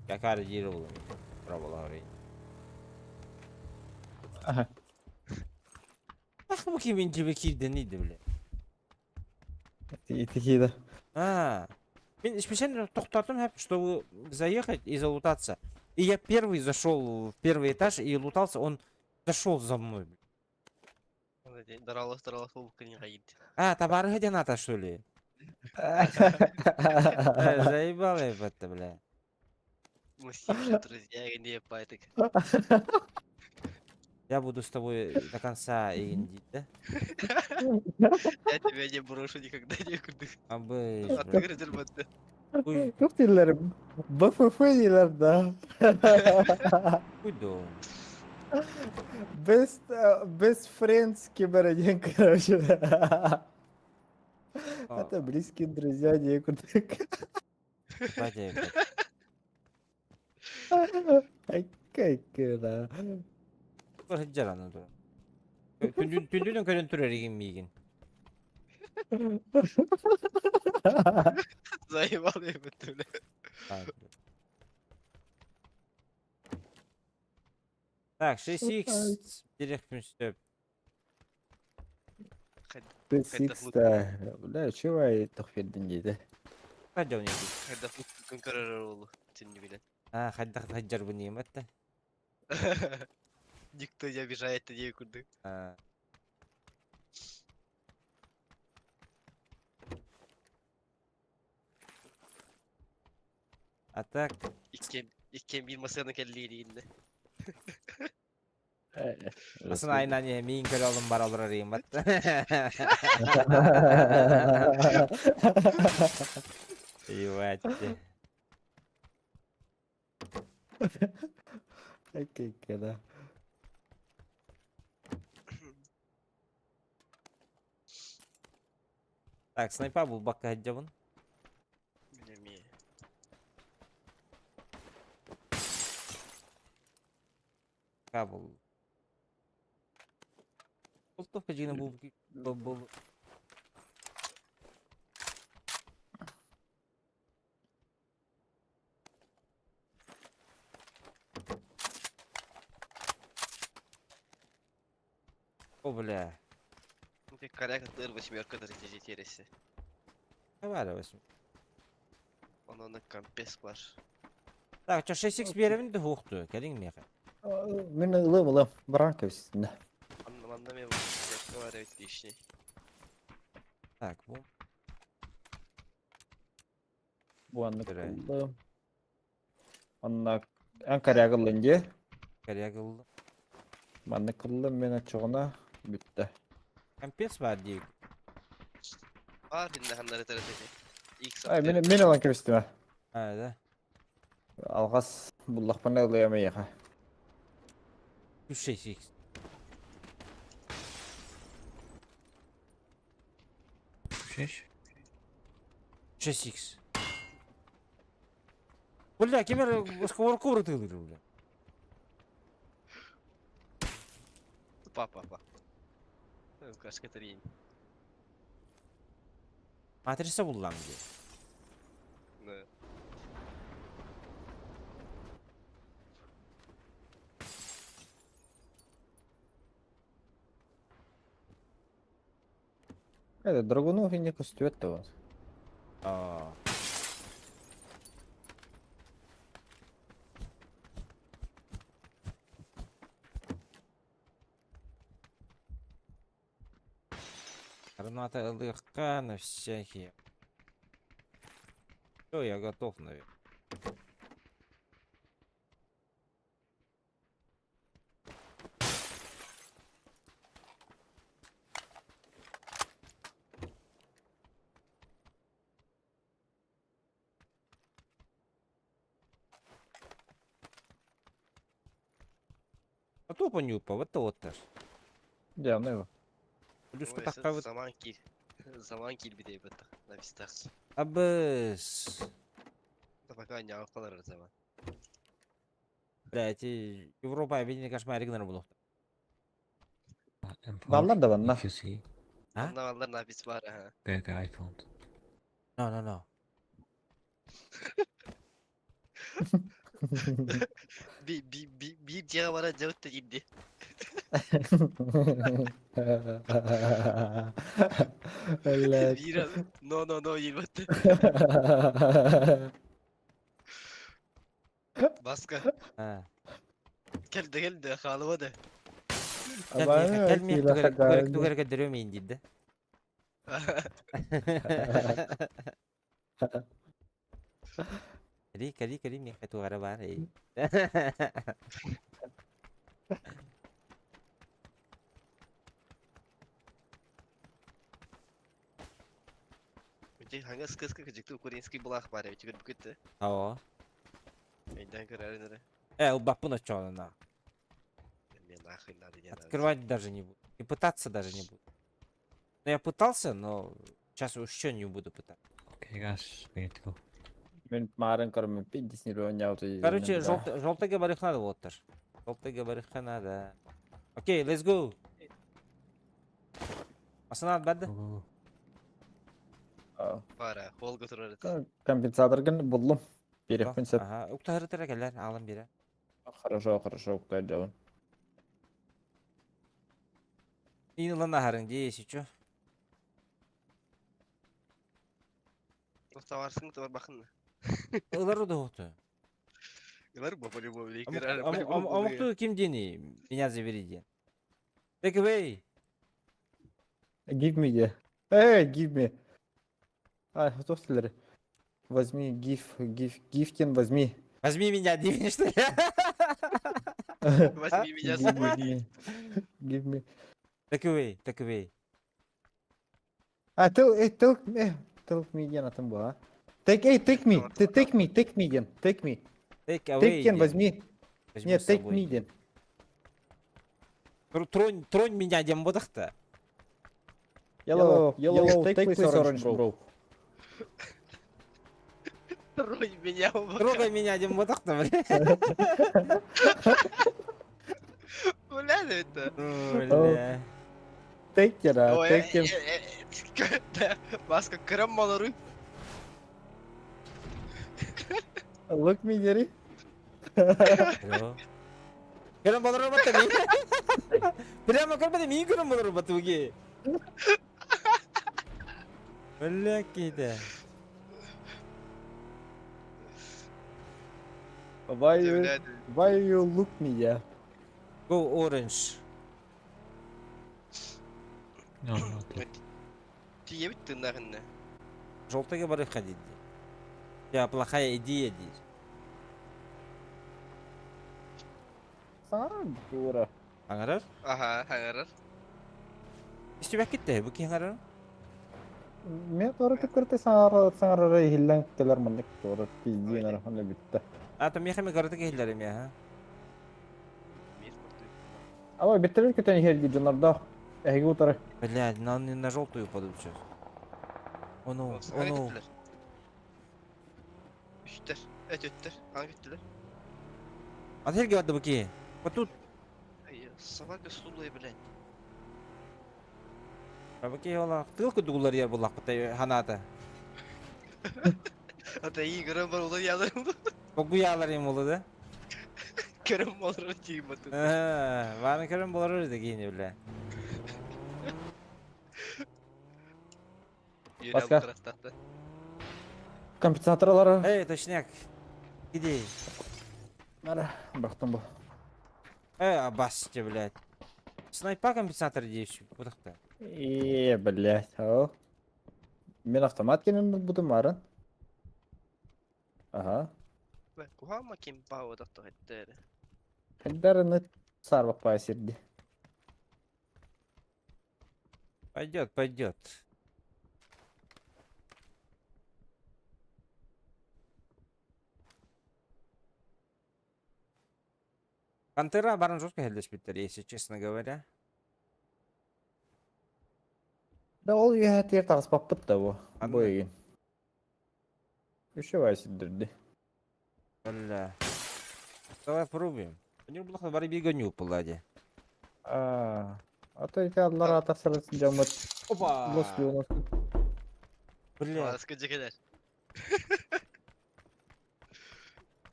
Какая диир буолла Браво Аха. Ах, бу кимин дьибэ киирдэн бля. Ити да. А, мен специально тоқтатым, чтобы заехать и залутаться. И я первый зашел в первый этаж и лутался, он зашел за мной. Даралас, даралас, ол кыны гайд. А, табары дената, что ли? Заебал я в это, бля. Мы с ним же друзья, не пайтык. Я буду с тобой до конца индить, да? Я тебя не брошу никогда никуда. Абы, А ты говоришь, Хуй, Көп дийлер. БФФ дийлер да. хуй дом. Best, best friends киберден, короче. Это близкие друзья некуда. Батя, Ай, да. Хыджараны тур. Түндүнүн көрөн турар игин миигин. Заебал я бля. Так, 6х директ принцип. Six Бля, чего я тохфеддин дейді. Қайда не Хайда күн көрөр ол. Сен билен. А, хайда хаджар бу неметте. Никто не обижает не куды. А. А так, Иккен бир масаны келлииринде. Асын айна не миин көрө алым бар алыр рейм бат. Ебать. Окей, да. Так, снайпа бул бакка хаджабын. Билеме. Кабул. Болтовка жигине бул бул бул. О, бля. Ты коряк тыр восьмерка даже тересе. Давай, восемь. Он на компес бар. Так, чо 6x беремин де хукту. Келиң меха. Мен ылым ылым. Баран кепсин. Анда мен восьмерка бар отличный. Так, бу. Бу анны Көрө. кылды. Анна Анкаря кылынды. Коряк ылды. Манны кылды мен ачыгына бүтті. Компес бар дейік. Бар инде ханнары тересе. X Ай, мен мен алан кепстим. А, да. Алгас буллахпана ылыяма яха. 6x. Шеш. 6x. Бля, кемер сковорку ырытылыр, бля. Па па па. Кашка терейин. Матрица буллам дии. Да. Это Драгунов и не көстүбэт да вас. Аа. Граната ЛХК на всякие. Все, я готов, наверное. А то понюпа, вот то вот тоже. Дьэ, ону его. Плюска Ой, такка вот. Заман кил. Заман кил бит на вистах. Абыс. Да пока не алкалар заман. Бля, эти Европа объединенный кошмар игнор был. M4, Баллар да манна. If you see А? Онна баллар напис бар, ага. the I found. No, no, no. Би би би биир дьиэҕэ баран дьабыт да диирди. Блядь. Биир no no no диирбэт. Баска. А. Кэлдэ кэлдэ хаалыма да. Кэл миэх тугары кэддөрүөм иин диирдэ. Кэли, кэли, кэли миэхэ тугара баар эй. Ити хаңа скыска кыжыкты украинский булах бар эбит көрбүкүт. Оо. Эйден көрөрүн эрэ. Ылбаппын оччоҕуна. Мне нахуй надо не надо. Открывать даже не буду. И пытаться даже не буду. Ну, я пытался, но сейчас еще не буду пытаться. Okay, guys, we need to go. Мин марын көрмө пиддисни рөөньяуты. Короче, желтый, желтый барых надо вот тоже. Желтый барыха надо. Окей, let's go. Асанат барды. Go, go, go. Бара, холга турар. Компенсаторгын буллум. Берекпин сеп. Ага, уктахырытыра келер, алым бире. Хорошо, хорошо, уктай жабын. Инылан ахарын дии, чё? Товарсың товар бахын. Ылар удууту. Илар бу по-любому. Амукту ким дени? Меня забери ден. Take away. Give me де. Эй, give me. А, готов ли? Возьми, give, give, giftин возьми. Возьми меня, дивни, что ли? Возьми меня с Give собой. me, give me. Take away, take away. А, tell, эй, tell, tell me диэн атын бу, а? Take, эй, take me, ты take me, take me диэн, take me. Take away. Take диэн диэн. возьми. Возьми Нет, с take собой. me диэн. Тронь, тронь меня, диэн бодахта. Yellow, yellow, take please orange, bro. Тронь меня. Трогай меня, диэн бодахта, бля. Бля, это. Бля. Take диэн, а, Ой, take диэн. Маска крем малору. Look me диэри. Көрөн болору батта ми. Прямо көрбөдө мин көрөн болору батуги. Бля киде. Why you look me, yeah? Go orange. No, not that. Тиебит тыннахынна. Желтыйга бары ходить. Я плохая идея дейт. Саҥарар дура. Аңарар? Ага, аңарар. Истибэк китте, бу киһи аңарар? Мен туора түккөртө саҥарар саҥарара иһиллэн кэлэр маннык туора пиздиэн арахана бүттэ. А, то миэхэ ми карата киһиллэрим я, ха? Аба биттер көтөн иһэрди дьоннордоох эһиги утары. Блядь, на, на желтую упадут сейчас. О ну, о ну. Үстер, өтөттөр, аңа кеттилер. А херге барды бу киһи. Вот тут. Собака сулая, блядь. Бу киһи ола. Тыл кудугулар я буллах бата ханата. Ата iyi көрөн бар улар яларым. Огуяларым болу да. Көрөн болор тиим батын. Бааны көрөн болор да кийин биле. Баска. Компенсаторлары. Эй, точняк. Иди. Мара, бырахтым бу. Эй, абасте, блядь. Снайпа компенсатор дейші. Бұдақта. Е, блядь, ау. Мен автомат кенен бутым барын. Ага. Кухама ким бау доктор эттере. Хәддәріні сарбақ пай сирди. Пойдет, пойдет. Пантера баран жестко хелдеспиттер, если честно говоря. Да ол үйе тер тағыспаппыт да бу. Анда. Бу егин. Үші бай сирдирди. Бля. Давай попробуем. Они было бары бегоню пладе. А, а то ити аллар атасырысын жамыт. Опа! Лос леонос. Бля. Баска жекелер.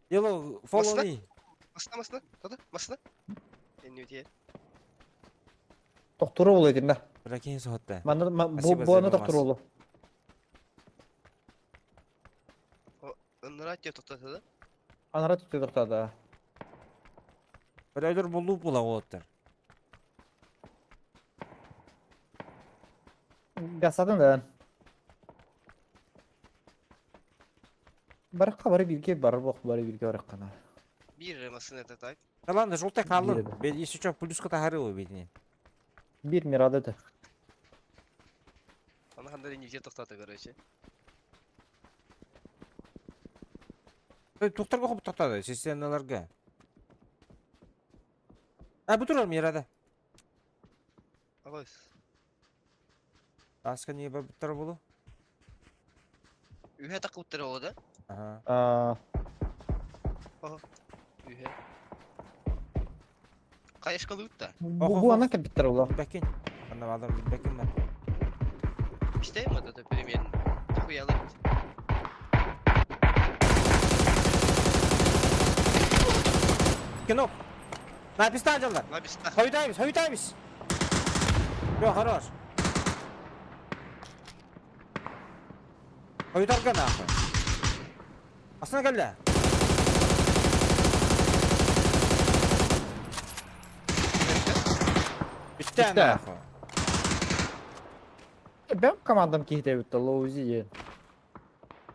Yellow, follow Басына? me. Масына масына. Тада масына. Энни Тоқтуру бол етин да. Бля, кейін соғытты. Маны бу Спасибо за буаны информацию. тоқтуру болу. Оннора тип токтотады. Анара түтө тоқтады. Бля, өлөр болу була олоттар. Гасадын да. Бараққа бары бирге бар боқ бары бирге барақ қана. Бир масына это так. Да ладно, желтый қалын. Биреди. Бе, если что, плюска тахарылы бедіне. Бир мирады да. Аны хандар энни токтоты короче. Тоқтарға қоп тоқтады, системаларға. А, бұл тұрар мирада. Абайс. Аска не бар бұттар болу? Үһэ такыптыр ол да. Ага. А, Үһэ. Кайышка лутта. бу бу ана кепиттер болу. Бәкин. Анда адам бәкин бар. Иштейм это примерно. Хуялы. Кино. На писта жалдар. Лабиста. Хойдаймыз, хойдаймыз. Йо, хорош. Хойдарга нахуй. Астына келді. Бітті Бітті. нахуй. Бәм командам кейте бітті лоузи.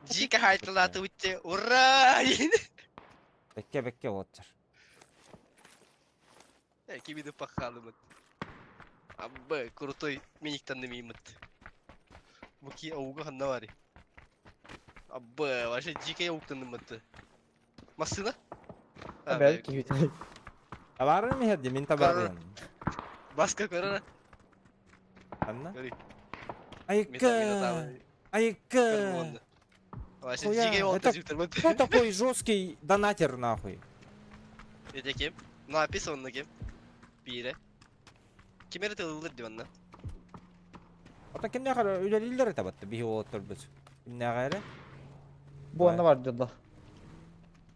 Жика хайтылаты утте. Ура! Бәкке бәкке олаттар. Кимиди пахалымыт. Абы, крутой миниктан немеймит. Буки ауга ханна бари. Абы, вообще жика ауктан Масына? Бәл кейте. Табарын ми хәдди, мин табарын. Баска көрөр. Анна? Көрүй. Айка! Айка! Вообще Хуя, жика это ауктан Кто такой жесткий донатер нахуй? Это ким? Напис онна ким? Бире. Ким эрэ тылылыр диванна. Ата ким нәгәр үлелилер табатты биһи олоттор бит. Ким нәгәре? Бу ана бар жолда.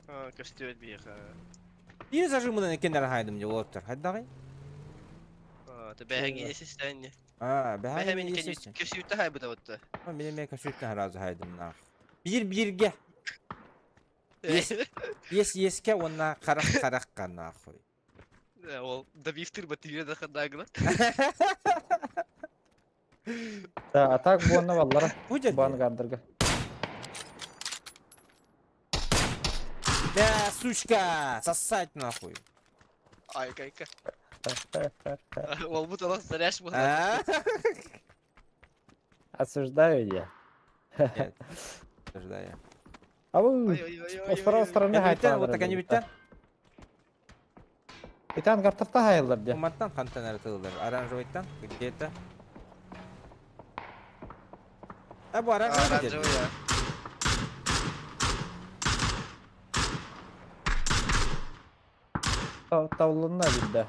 А, көстүбөт биэха. Бир зажимынан экеннер хайдым деп олоттор. Хайдагай? А, ты бэһэҥи эсистэнни. А, Бэһэ бәһә мин мен кен көсүүтэ хайбыта бутта. Мен мен көсүттен разы хайдым нах. Бир бирге. Ес ес еске онна карак каракка нахуй. Ол добивтыр бат тире да хадагла. Да, а так бу ана баллара. Будет. Бу аны кардырга. Да, сучка, сосать нахуй. Ай, кайка. Ол бут алас заряш бу. А? Осуждаю я. Нет. Осуждаю. А бу Ой ой ой ой. с правой стороны Битен, вот так они битен. Итан картafта хайылдар де. Уматтан хантан аратылдар. Оранжевыйтан где-то. А бу оранжевый где-то. Оранжевый. Тавлынна бирде.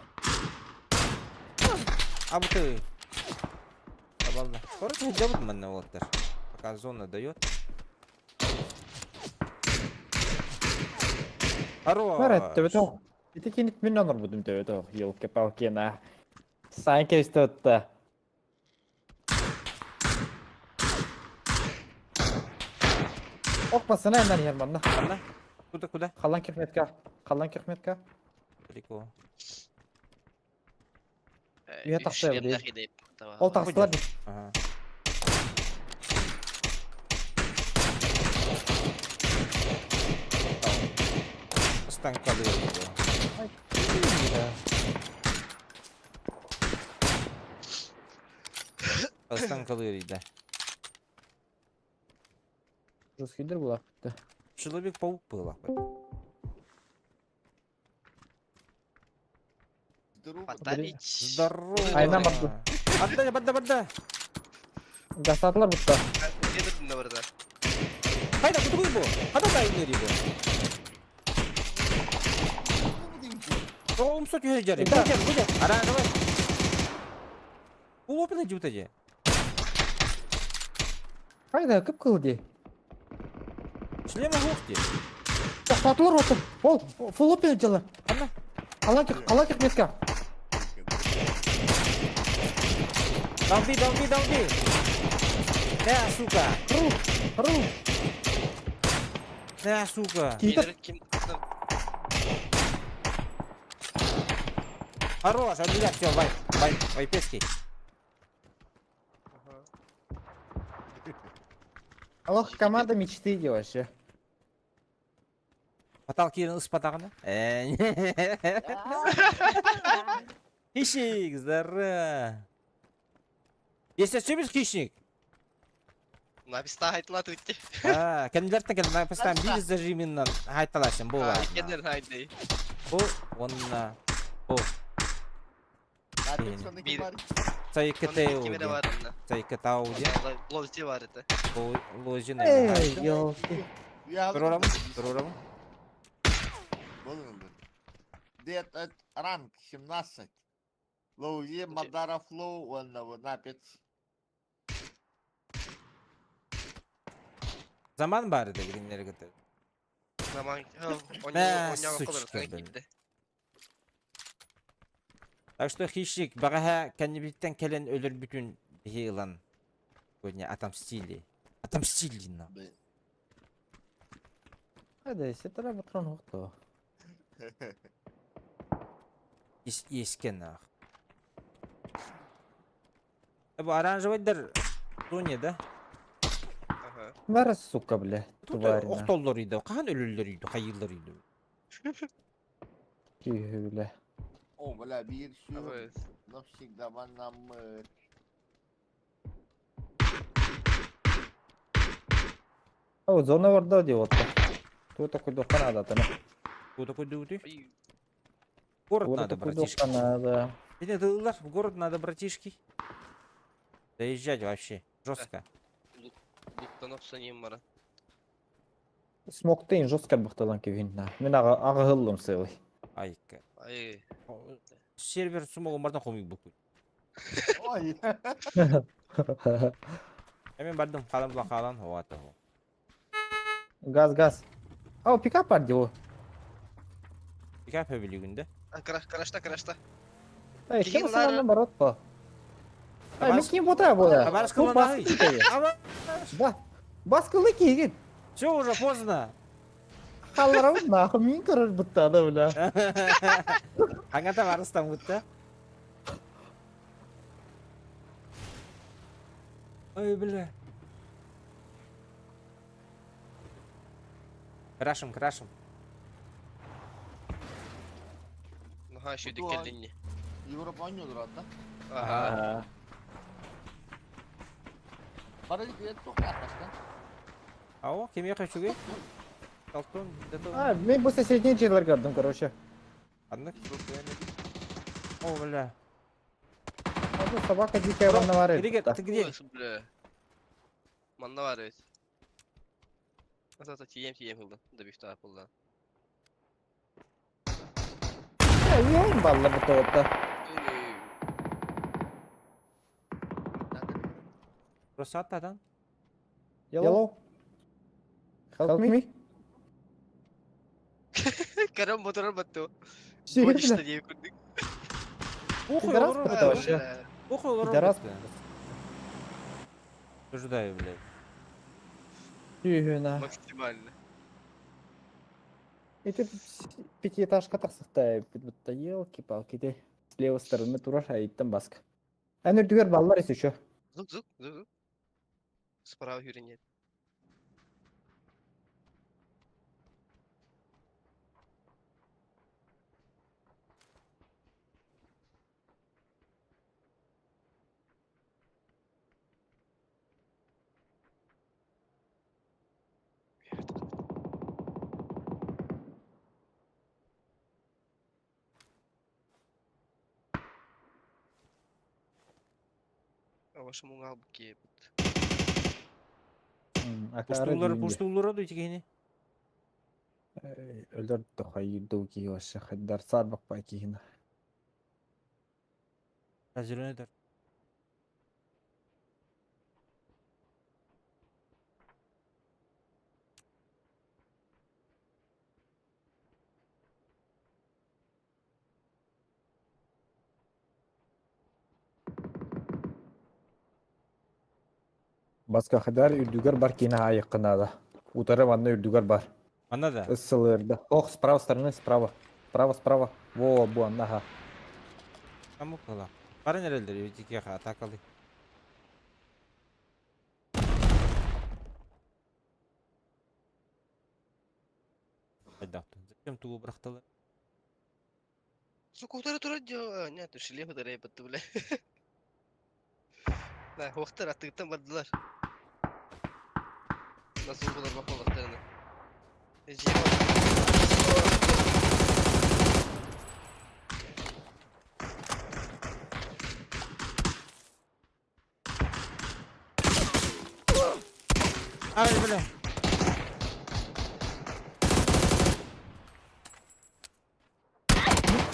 А бу ты. Табалда. Короче, делают манна вот Пока зона дает. Хорош. Бара төбөтө. Ити кинит мин онорбутум төбөтө. Елки-палки на. Сан кэбистэ. Ох, пацаны, эн иһэр манна. Манна? Куда, куда? Халан кирметка. Халан кирметка. Далеко. Үйэ тахсыа дии. Ол тахсылар дии. Ага. Станкалыы. Станкалыы да. Жесткийдер булааппыт. Человек-паук была. Потарить. Здорово. Айна барду. Барда, барда, барда. Гасатылар бутта. Кедір барда. Хайда, кутугуй бу. Хада да инери бу. О, умсо түһэ жари. Да. Бу жар, бу жар. Ара, давай. Улопина жута же. Хайда, кып кыл дии. Шлема хух ди. Тохтатылар отыр. Ол, фулопин дьала. Анна. Халан халан кирметка. Долби, долби, долби. Да, сука. Ру, ру. Да, сука. Киитер. Ким Хорош, он меня все, вай, вай, вайпецкий. Аллах, команда мечты ди вообще. Потолки ыспатағына. Хищник, здорово. Если все хищник. Написта хайтла түтти. А, кемдертен кел напистан бир зажиминнан хайталасың бу бар. Кендер хайтли. Бу онна. Бу. Сайкытау. Кимере бар онна. Сайкытау де. Лозди бар это. Бу лозин. Эй, елки. Турурам, турурам. Дед, ранг 17. Лоузи, Мадара Флоу, он напец. Заман бар edi гринлер гыты. Заман. Мә, сучка, блин. Так что хищник багаха кәннибиттен келен өлөр бүтүн бихи ылан. Сегодня отомстили. Отомстили на. Хайда, сетера патрон хохто. Ескен ах. Бу оранжевый Тоня, да? Ага. Бара, сука, бля. Тут Тварь. охтоллор иди, кахан өлөллөр иди, хайыллар иди. Күйі, бля. О, бля, бир Абы. навсегда нам. О, зона барда ди вот. Тут такой духа надо, там. Бу такой дути. Ой, Город Вот надо, такой братишки. духа надо. Нет, в город надо, братишки. Доезжать вообще. Жестко. Луктан опсаним бара. Смоктейн жестко бахталан күйін. Мен аға аға хыллым сыйлый. Айка. Ай. Сервер сумогу бардан комик буку. Ой, Мен бардым халан була халан хуата ху. Газ, газ. Ау, пикап бар ди о. Пикап хөбүлүгүндө. Краш, крашта, крашта. Эй, кем Кийин саған барот па? Ай, мен Абас- кийин бота бола. Абас Ну, кылманай. баскы кийин. Да. Баскылы кийин. Все уже поздно. Халларам нахуй мин көрөр буттады, бля. Аңата барыстан бутта. Ой, бля. Крашим, крашим. Наха, şu Ду- диккелдинни. Европа ойнодур да? Ага. Бара билет тоқтатпастан. Ао, кем я хочу Алтон, А, мен бу соседний жерлер көрдүм, короче. Ладно. О, бля. А бу собака дикая ванна бар Где, ты где? Ой, бля. Манна бар evet. Ата тием тием хылдан. Да бифта апылдан. Йоң балла бу тоотта. Просто аттадан. Yellow. Help me. Карам моторор батту. Бля. Гонишься диye курдук. Похуй, Пидорас олорор это бытты. вообще. Похуй, олорор Пидорас. бытты. Осуждаю, блядь. Түйүнэ. Максимально. Это пятиэтажка тахсахта будто елки-палки ты. С левой стороны турар, а иттен баска. Эн үрдүгэр баллар ес еще. Звук, звук, звук, звук. Справа yürüyen. Вашему албуке. Пуштулар, пуштулар ду тигени. Өлөр тохайду ки вообще хаддар сарбак па кихина. Зеленый дар. Баска хадар үрдүгэр бар кихина айыккынада. Утары ванна үрдүгэр бар. Ана да. Ссылырда. Ох, с правой стороны, справа. Справа, справа. Во, бу, ага. Каму кыла. Бары нерелдер, тике атакалы. Айдақты. Зачем тугу брахталы? Сука, утары тура дё. Нет, шлем ударай батту, бля. Да, охтар атыктан бардылар. Nasıl bulur bak olasılığını. Ай, бля.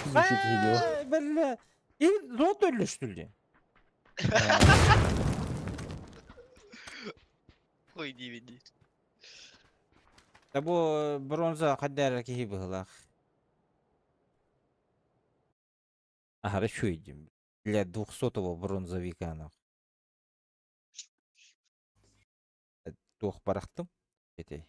Звучит видео. Ай, бля. И золото өлөштүлдү. Ой, DVD. Да бу бронза каддар кихи быһылах. Ага, что идем? Для двухсотого бронзовика нах. Туох барахтым. Эти.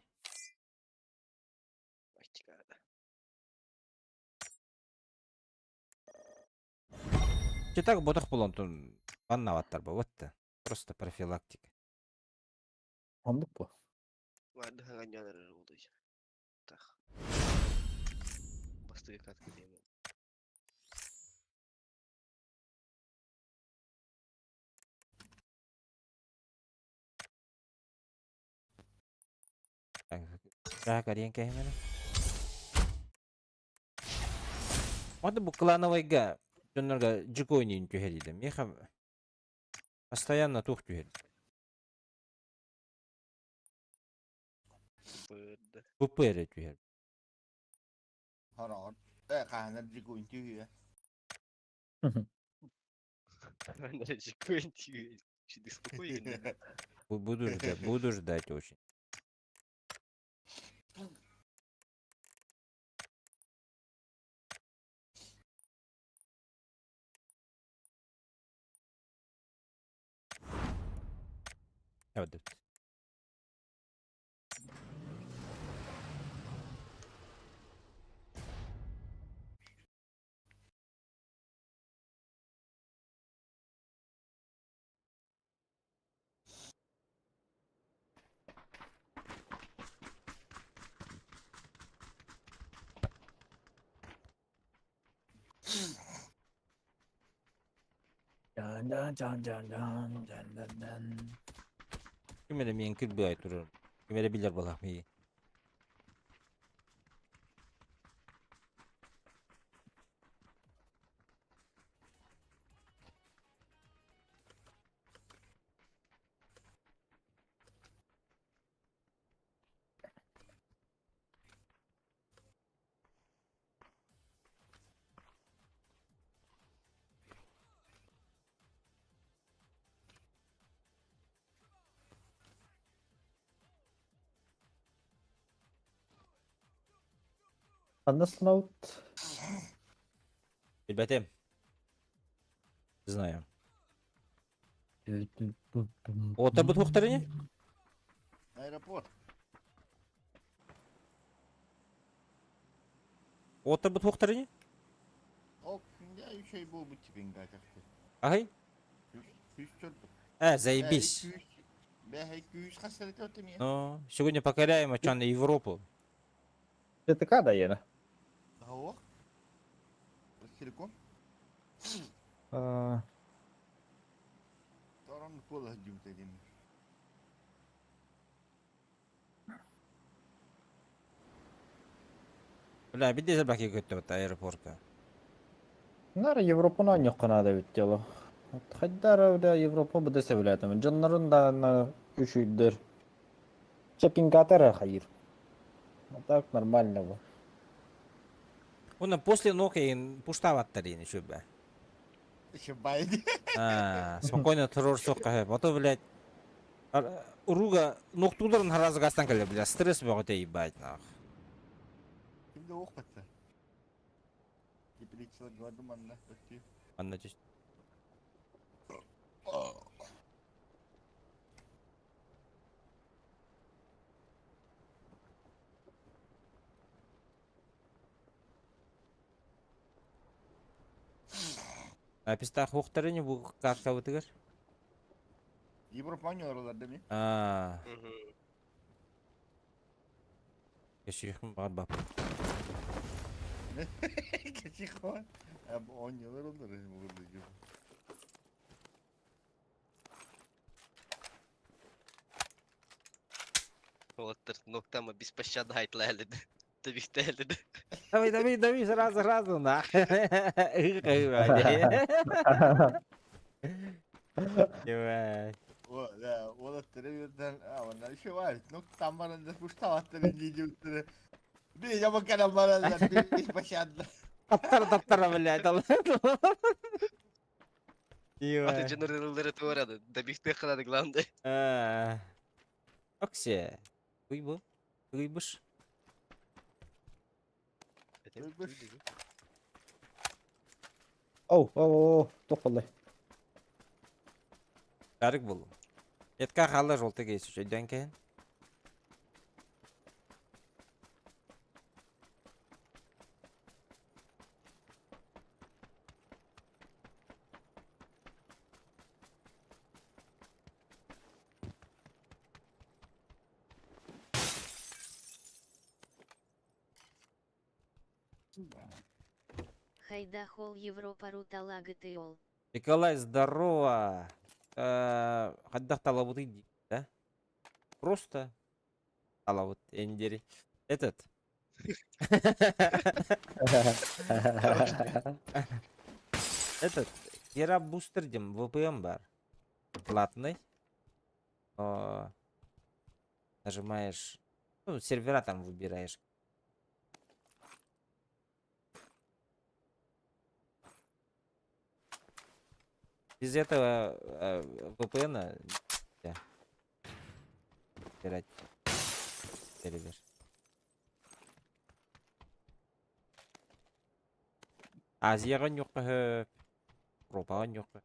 Че так ботах болон баннаваттар бу вот. Просто профилактика. Ондук бу. Vardı hangi oldu. Так. Бастыгы катка дейм. Так, карьен кэхмена. Онда бу клановайга дьоннорго жикойнин түһэр Меха постоянно тух түһэр. Бырды. ППР түһэр. Хороор. Э, хаанар жикуин түйе. Андрей жикойнин Чиды спокойно. Буду ждать, буду ждать очень. Evet. Dun dun dun dun dun dun dun dun. Ким эрэ миэн кырбыай турар. Ким эрэ билэр балах мии. Ханна снаут? Билбэтим. Знаю. Ота бу туохтарыни? Аэропорт. Ота бу туохтарыни? Ол я еще и был бы тебе как-то. Аһый? Заебись. Ну, сегодня покоряем Ачан Европу. ТТК да ена. Алло? Телеком? А, Торон кола дюм Бля, бидде забаки көттө аэропортка. Нара Европаны аньыккына да бит дело. Хайдара бля Европа бу десе билетим. Дьоннорун да на үчүйдер. Чекингатер хайыр. А так нормально бу. Уна после ног пуштаваттар ини шүбэ. Еще байди. А, спокойно террор соққа. А то, блядь, уруга ноктуларын харазы гастан кэлэ, бля, стресс бөҕөтө ебать, нах. Кимде оқпатса? Теперь манна. Анна түс. А пистах хуқтарыни бу картабытыгар? Европа ойнолоролар деми. А, кеширхим бар бап. Кечихо. Ойнолоролар burada. Уолаттар ноктама беспощадно айтла әледі. Табихте әледі. Давай, давай, давай, сразу, сразу, нах. Ебать. О, да, уолаттары birden ama еще var. Noktan bana da пуштаваттары дейді. Bir yamakana bana da беспощадно. Таптара, таптара, блядь. Аты Ебать. жонорылары туарады. Добихте қылады главное. А, Оксе. Уйбу. Уйбуш. Оу, оу, оу, тоқалай. Карык был. Этка халы жолты кейс үчөйдөн кehen. Хайда хол Европа руталагытыол. Николай, здорово. Хайдах талабыты, да? Просто талабыт эндери. Этот. Этот. Гера бустер дем, VPN бар. Платный. Но нажимаешь, ну, сервера там выбираешь. Без этого VPN нельзя выбирать сервер. Азияға нюққа, Европаға нюққа.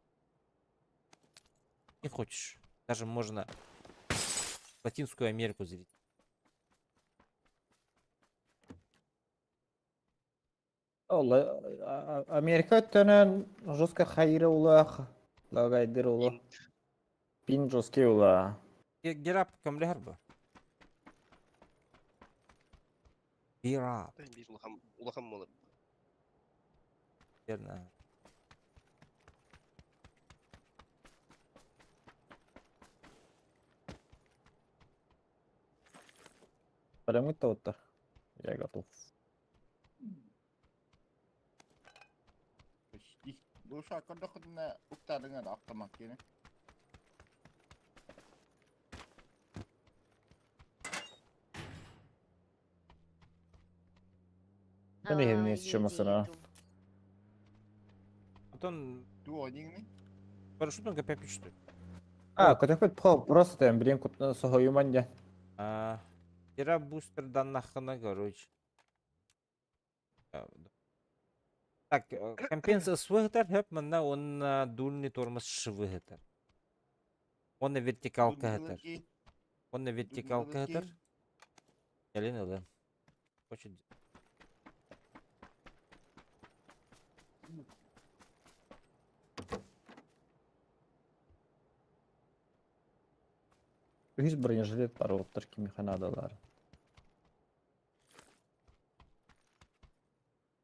Не хочешь. Даже можно в Латинскую Америку залететь. Ол, Америка өттөнөн жестко хайыры улах, лагайдыр улах. Пин жесткий ула. Герап көмләһәр бу. Герап, Bir улахан улахан болар. верно. Прямо это вот. Я готов. Почти. Душа, когда уктарыңа да автомат керек. Ben de yetişemezsin ha. Антон, Ту один парашютом КП пишет. А, көтөкпөт просто там блин кутна сохоюман дя. А, Гера бустер даннахына, короче. Так, компенсация свыһытар хөп манна уонна дульный тормоз швыһытар. Уонна вертикалка ыһытар. Уонна вертикалка ыһытар. Кэлин ылын. Очень... Үһүс бронежилет бар уоттар кимиэхэ наадалар.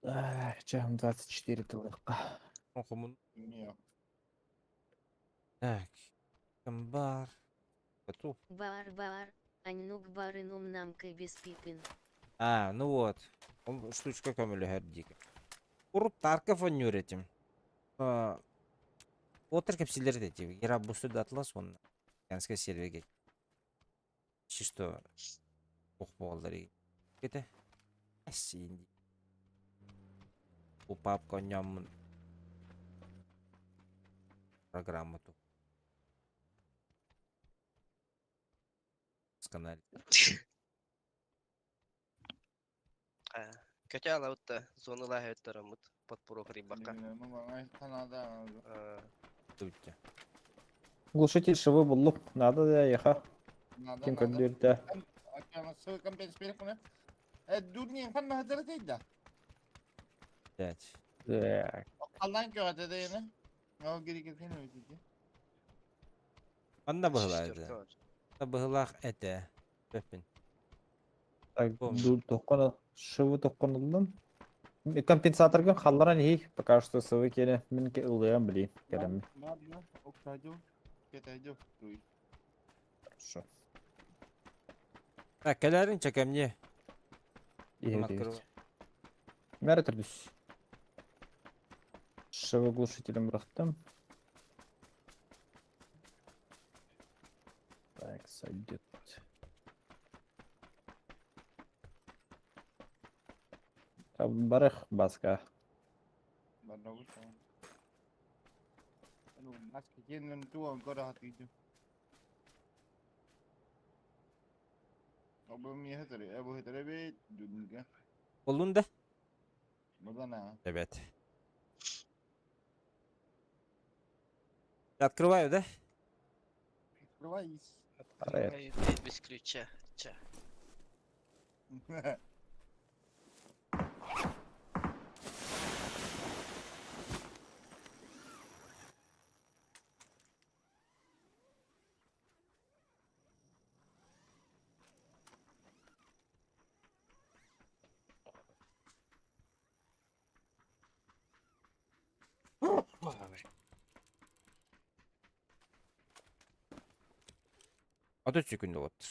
Чаһым 24 тылыахха. Хомун. Так. Ким бар? Готов. Бар бар, аннук барын умнамка беспипин. А, ну вот. Он штучка көмөлөһөр диик. Урут Тарков оонньуур этим. Отыр кэпсиилэр этим. Гера бусту да атлас он Янскай серверге. Чисто ох буоллар Кете. Эссиин дии. Бу папка оонньооммун программа ту. Сканал. Көтө алабыт да, зоналаах өттөрөммүт подпорог рибакка. Туття. Глушитель швы буллук. Надо да еха. Ким көрдүрдэ. Пять. Так. Манна быһылаа этэ. Быһылаах этэ. Пеппин. Так, Помню. тоххоно шывы тоххонуллум. Компенсаторгын халларан иһий, пока что сывы киэнэ мин ылыам билии кэлэммин. Хорошо. Так, кэлээрин чэ ко мне. Иһэ Открывай. Мәрі түрдүс. Шывы глушителем бырахтым. Так, сойдет. Барых баска. Буллун да? Ребят. Открываю, да? Арай. Без ключа. Ча. 30 секунда болуптур.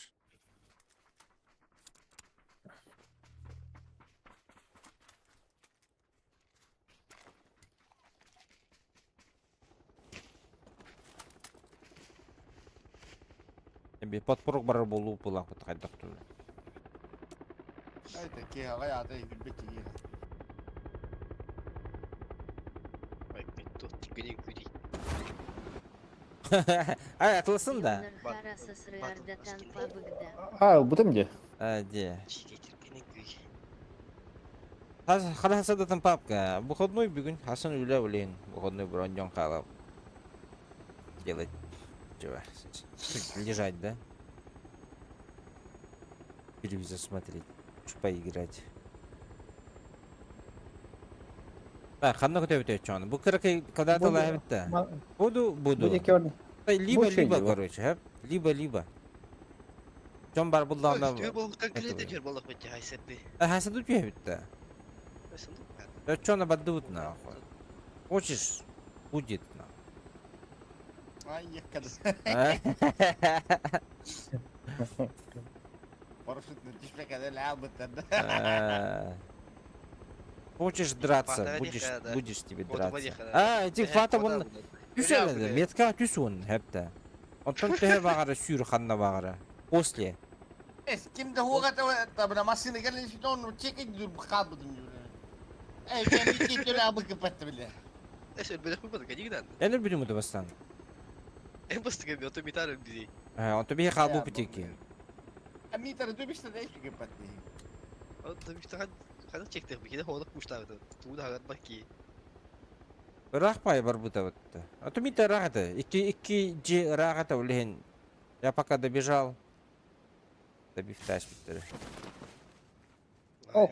Эби подпорог барар болуу булаах хайдах тур. Ой, мен тут тигенен күдей. Ай, атылсын да. Харасасрыардатан пабыгда. А, бутым де. А, де. Чиге киргенен күй. Хара папка. Выходной бүгүн Хасан үлэ үлэйин. Выходной броньон хаалап. Делать. Чего? Лежать, да? Телевизор смотреть. Что поиграть. Так, ханна көтөбүтэ чону. Бу кыракый когда Буду. талаабытта. Буду, буду. Будет кёрн. Либо, Больше либо, его. короче, ха? Либо, либо. Дьон бар буллаҕына... Түө болуктан это килете вы. түөр болук битти хайсеппи. Хаса тут бүттэ. Да чё на бадут нахуй? Хочешь, будет нахуй. А? А. Хочешь драться, Фата будешь, диха, да. будешь тебе Вот драться. диха, да. А, эти фата вон түс метка түс он хепте. Онтон төһө баҕара сүүр ханна баҕара. После. Кимде хуга машина келин onu çekip kalmadım diyor. Ey ben iki türlü abı kapattı bile. Эс өлбөдөх бу кадигдан. Элер бүтүм бастан. Эн бастыга би ото митар өлбүдей. Онто бии хаалбы бүтеки. Митер dövüşte de hiç kapattı. Ото митар Ханнык чектэх бикини хоолук куштаабытын. Туу да хагарбат кии. Ыраах пай барбыта бытта. А то мин ыраах этэ. Икки икки дьиэ ыраах этэ ол иһин. Я пока добежал. Добивтаешь бүттэри. О.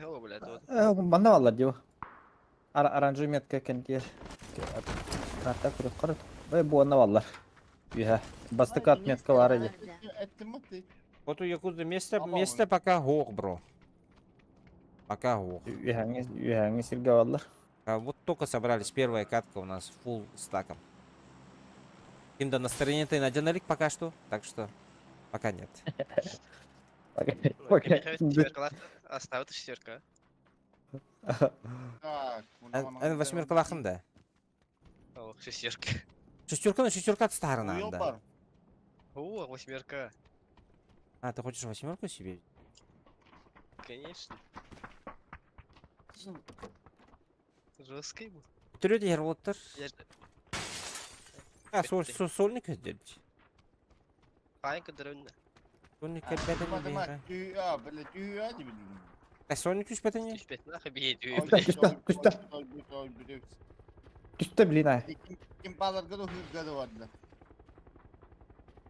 О, блядь, вот. Манна баллар дии. Оранжевый метка кэнтиэр. Карта көрөх көрөт. Ой, бу онно баллар. Үһэ. Бастакы отметка баар ди. Вот у Якудзы место, место пока гох, бро. Пока гох. Үһэҥҥи үһэҥҥи сиргэ баллар. А вот только собрались. Первая катка у нас фулл стаком. Им да настроение-то и наденалик пока что, так что пока нет. Пока. Оставит шестерка. Эн восьмеркалаахын да? О, шестерка. Шестерка, шестерка старына, да. О, восьмерка. А, ты хочешь восьмерку себе? Конечно. Жесткий был. Түрөдө ерболоттар. А, сольник өддөбүт. Хайын көдөрөннө. Сольник кэлбэтин А сольник түспэтин Түспэт нахуй бие Түстэ, түстэ. Блин, а. Ким баларга да хырга да барда.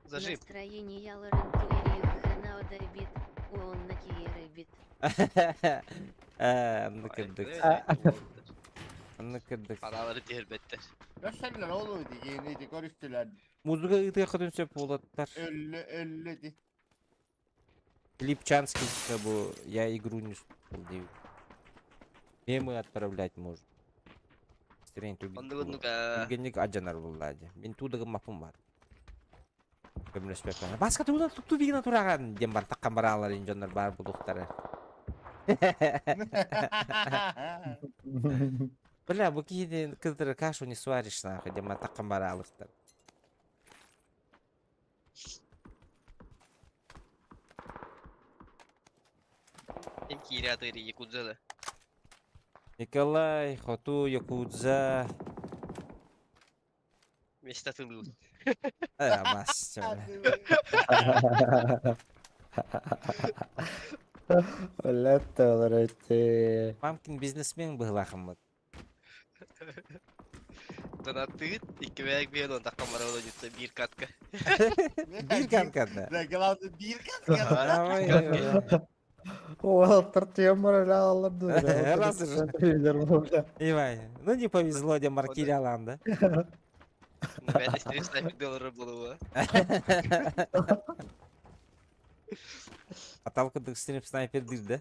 Зажим. Настроение яларын туири ханао бит, уон на киеры бит. Анны кырдык. Анны кырдык. Аналары тербеттер. Gösterdiler oğlum dedi. Yeniydi görüştüler. Музыка ытыахытын сөп буолаттар. Ölü ölü dedi. Липчанский как бы я игру не слушал, девять. Мемы отправлять можно. Стрень Түгенник аджанар буллади. Мен тудыгым мапым бар. Көмөлөспөппүн. Баска тугунан тукту бигина тураган диэн бар таккан бараалар дьоннор бар булуктары. Бля, бу киһини кытары кашу не сваришь нахуй диэн бар таккан бараалыктар. Ким киирэ атыыры Якудза да. Николай, Хоту, Якудза. Вместе атылыы. Э, мастер. Өлөттө Мамкин бизнесмен быһылаахыммыт. Донаттыгыт икки бэйэк биэн он таккан бара олонютса биир катка. Биир каткада. Да, главное биир катка. Давай, давай. Уолаттар тиэмэр эле аллар Раз же. Ивай, ну не повезло, де маркири алан, да? Бэйэ стрим снайпер доллары булуа. А талкыдык стрим снайпер дыр, да?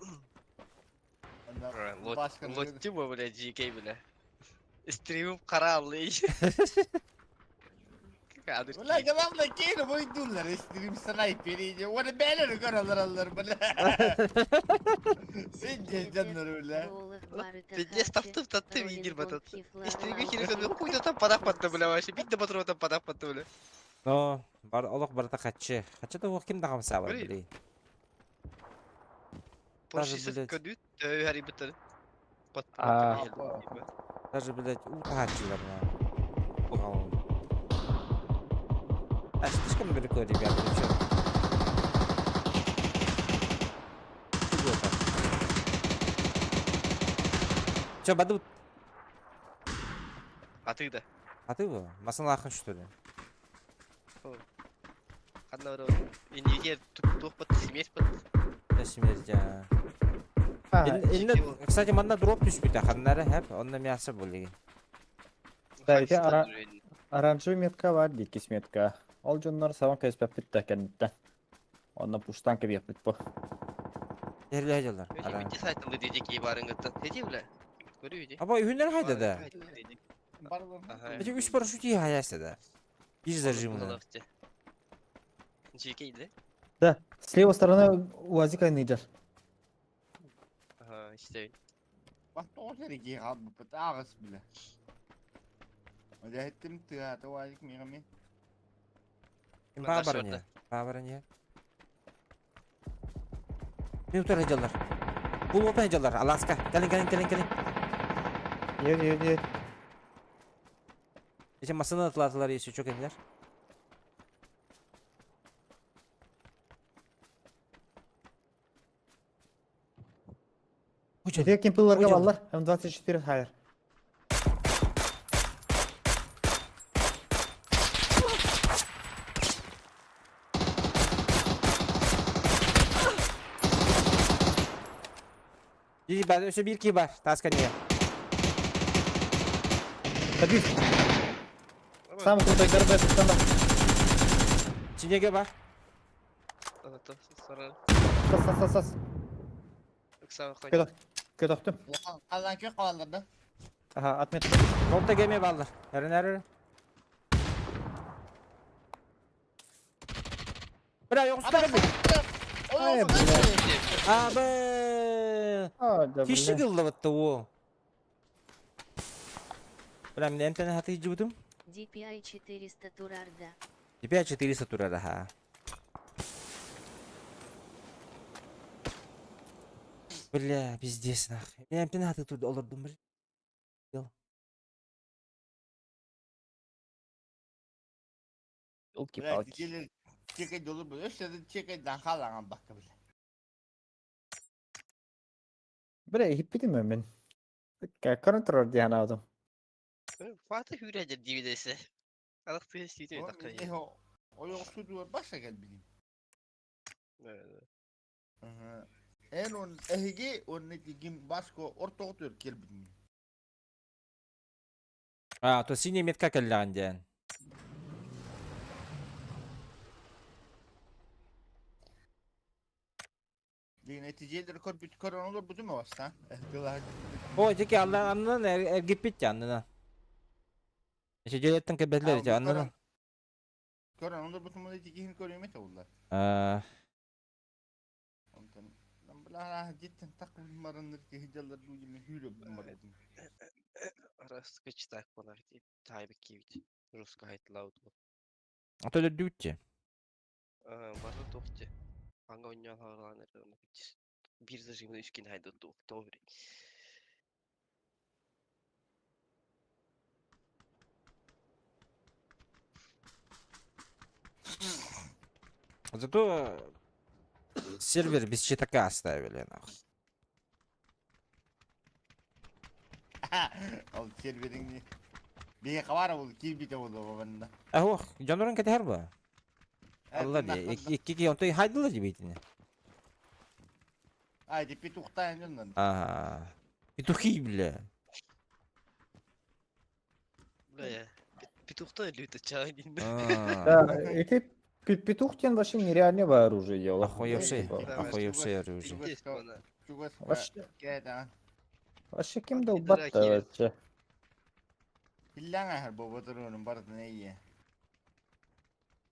Лоттима, бля, GK, бля. Стримим каралый. Кадр. Ulan главное кейni boydular. Stream sniper iyice. Onu beğenir görürler alır bile. Sen gezenler öyle. Пиздец, таптым, таптым, игир батат. Стримге кире көдө хуйда там падах патты, бля, вообще. Бит патрон там падах патты, бля. Но, бар олох барта хачы. Хачы да ким да хамса бар, Блин. блин. Даже, Поршисыз блядь. көдү төй хари битер. Пат. А. Даже, блядь, у хачылар на. Бугалын. А слишком далеко, ребята, вы чё? Чего там? Чё, бадут? А ты да. А ты его? Масалахын, что ли? Ханна бара. Инигер тух пат смесь пат. Я смерть, а. Кстати, манна дроп түспүтэ, ханнары хэп, онно мясо болиги. Да, ити оранжевый метка бар, дикис метка. Ол дьоннор сабан кэспэппит да кэнниттэн. Онно пуштан кэбиэхпит бу. Эрле дьаллар. Бити сайтылы диди ки барыңыттан. Теди бля. Көрү иди. Аба үһүннэр хайда да. Эти үч парашют хаясы да. Иш зажимно. GK да? Да, с левой стороны УАЗик айныйдыр. Ага, işte. Bak doğru ki abi ağız bile. Öyle tığatı var mı? Бабарне. Бабарне. Минутар хадьаллар. Бул опен хадьаллар. Аласка. Кэлин, кэлин, кэлин, кэлин. Нет, нет, нет. Эти масына атлатылар если чё кэлиннер. Ити кемпилерге баллар. М24 хайыр. Дии бар, өссө биир киһи бар, таас кэннигэр. Табив. Самый крутой горбет. Синеге бар. Сас, сас, сас, сас. Көтөхтүм. Аллан кök қалдырды. Ага, отметка. Толта кеме баллар. Эрен эрен. Бля, yoxsa Ай, блядь. Абы. А, да, Киши бля. кыллабытты о. Бля, мен эмтен хаты жибутум. DPI 400 турарда. Теперь 400 турара, ха. Бля, пиздец нахуй. Мен эмтен хаты турда олордум, бля. Ёлки-палки. Чекай olur bu. Öşlerin çekaydan kalan bakka bile. Бля, хиппитим мен. Контроль диэн аадым. Fatih hürece DVD'si. Alak tüyesi dakika. O yoksu duvar başa gel bileyim. En on ehigi on gim basko ortoğdur gel bileyim. А, то синий метка кэллэҕин диэн. Neticeleri kor büt kor olur bu değil mi başta? О, тики алла аннан эргиппит аннынан. Эче кэбэллэр ити аннынан. Koran olur bu tüm neticeyi görüyor mu oldular? Аа, Ondan lan bla cidden takım marındır ki hicalar duyumu hüle bu marın. Arası kaç bana Tayyip kivit. Ruska hayt laudu. ото өлөрдүбүтчи. Бары тоқты. Аңа ойнан харалан Bir зажимны үскин хайды добрый. Зато сервер без читака оставили, нахуй. Ал сервериңни. Бие кабар ол кирбите болду бабанда. Ах, дьонорун кэтэһэр бу. Алла ди, икки ки онтой хайдылар дибитини. Ай, ди петухтан жоннон. Ага. Петухи, бля. Бля, петухта люто чайнин. А, Да, эти петух тен вообще нереального оружия делал. Охуевший, Типа, охуевший оружие. Вообще, Кэда. вообще кем долбат-то вообще? Хиллан ахар боботорунун бардын эйе.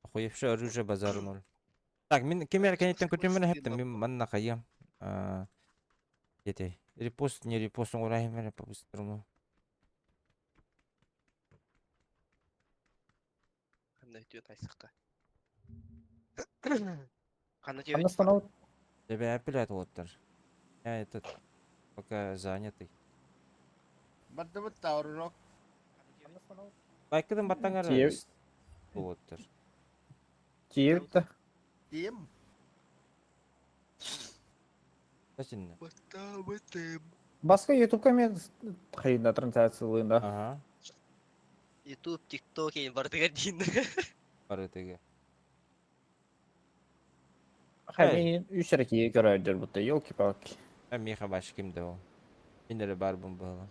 Охуевший оружие базару ноль. Так, мин кемер кенеттен көтөмөр хептем, мин манна кайям. А, Дети, репост, не репост, урайым по-быстрому. Қандай түйет айсыққа. Қандай Анда түйет? станов Тебя опять оттар. Я этот пока занятый. Барды бутта орурок. Лайкыдын баттаңар. Тие- Оттар. тиепті. Дим. Зачем? Басқа ютубка мен қайында трансляциялыында. Ага. Ютуб, ТикТок ең бардыга дейін. Бар этеге. Хай, мен үш әрекеге көрәдер бұтта, елки-палки. А меха баш кимде ол. Мен бар бун было.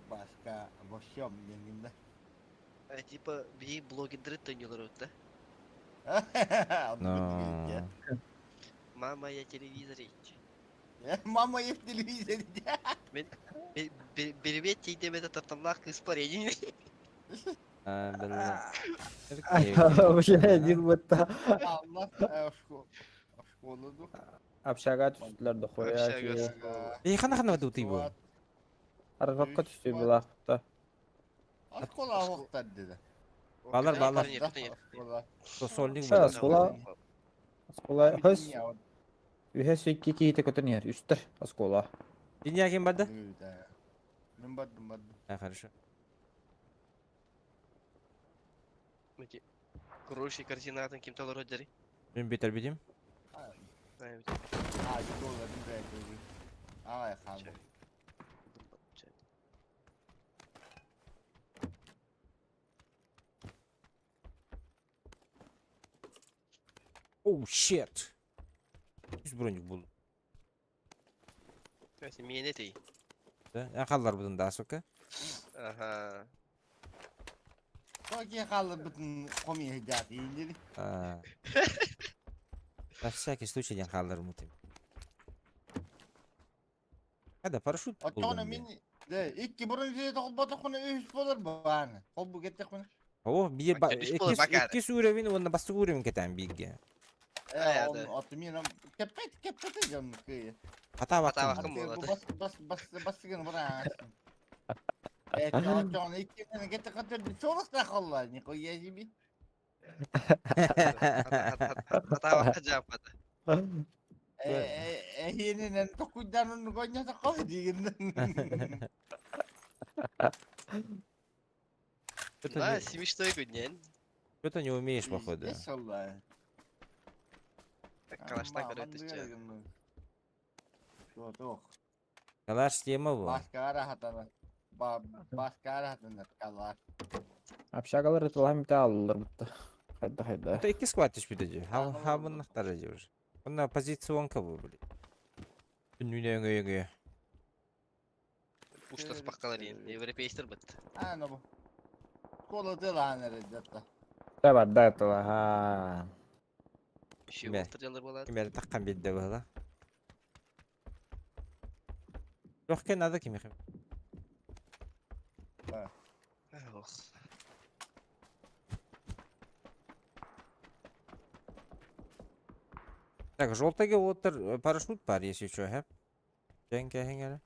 Башка бошом дегенде. Типа, би блогердер төнелер өтті. Но. Мама, я телевизор Мама я в телевизоре. Бербет тейдемеді таптамлақ кыз бар едin. А, бля. Бля, один бұтта. Allah школа ду. Общага түстілер дохуя. Общага. Эй, хана хана бу ты бу. Арғаққа түсті бұла. Школа оқтар dedi. Балар, балар. Школа. Сольник Ша, бу. Школа. Оскола хөс үһә сөйкки киһите көтөн иһэр үстер оскола. Диня ким барды? Мен бардым бардым. А, хорошо. Короче, корзинатын ким талар өдері. Мен бетер бидим. Oh shit! Үс броник булдум. Миэнэ этий. Да, хаалларбытын да, сука. Аха. Токи хаалларбытын хомуйа иилир. На всякий случай диэн хаалларбытым. Хада парашют Оттоҕуна мин икки бұрын жиэ тоҕолботоххуна үһүс буолар бааны. Холбу кеттэхпинэ. О, биир иккис уровень уонна бастакы уровень кэтээн бииргэ. Э, он мин кеппет кеппет дьон кыйы. Хатаабаккын Бас бас бас бас деген бара. Э, оттоҕуна икки кеттэххэ сооластаах нихуя себе. Хатаабакка жааппата. Эһиэнинэн токуйдаанын гоннятаққа дигин. Да, смешной күннен. Что-то не умеешь, походу. Калаштан көрөтүччү. Калаш тема бу. Общагалар ытылаһан бүтэ ааллылар бутта. Хайда хайда. Это икки склад түспүтэ дии. Хабыннахтара дии уже. Онно позиционка бу, блин. Күннүүнэ өҥөй өҥөйө. Уштаспаккалар диэн. Европейстер быт. А, ну. Школа дылаан эрэ дьатта. Да барда ытылаһа. Еще болтыр буолар. Ким таххан биэрдэ быһыла. Туох надо кимиэхэ? Ох. Так, желтый уоттар парашют бар, если что, хэ? Дьэҥкэ эһиҥ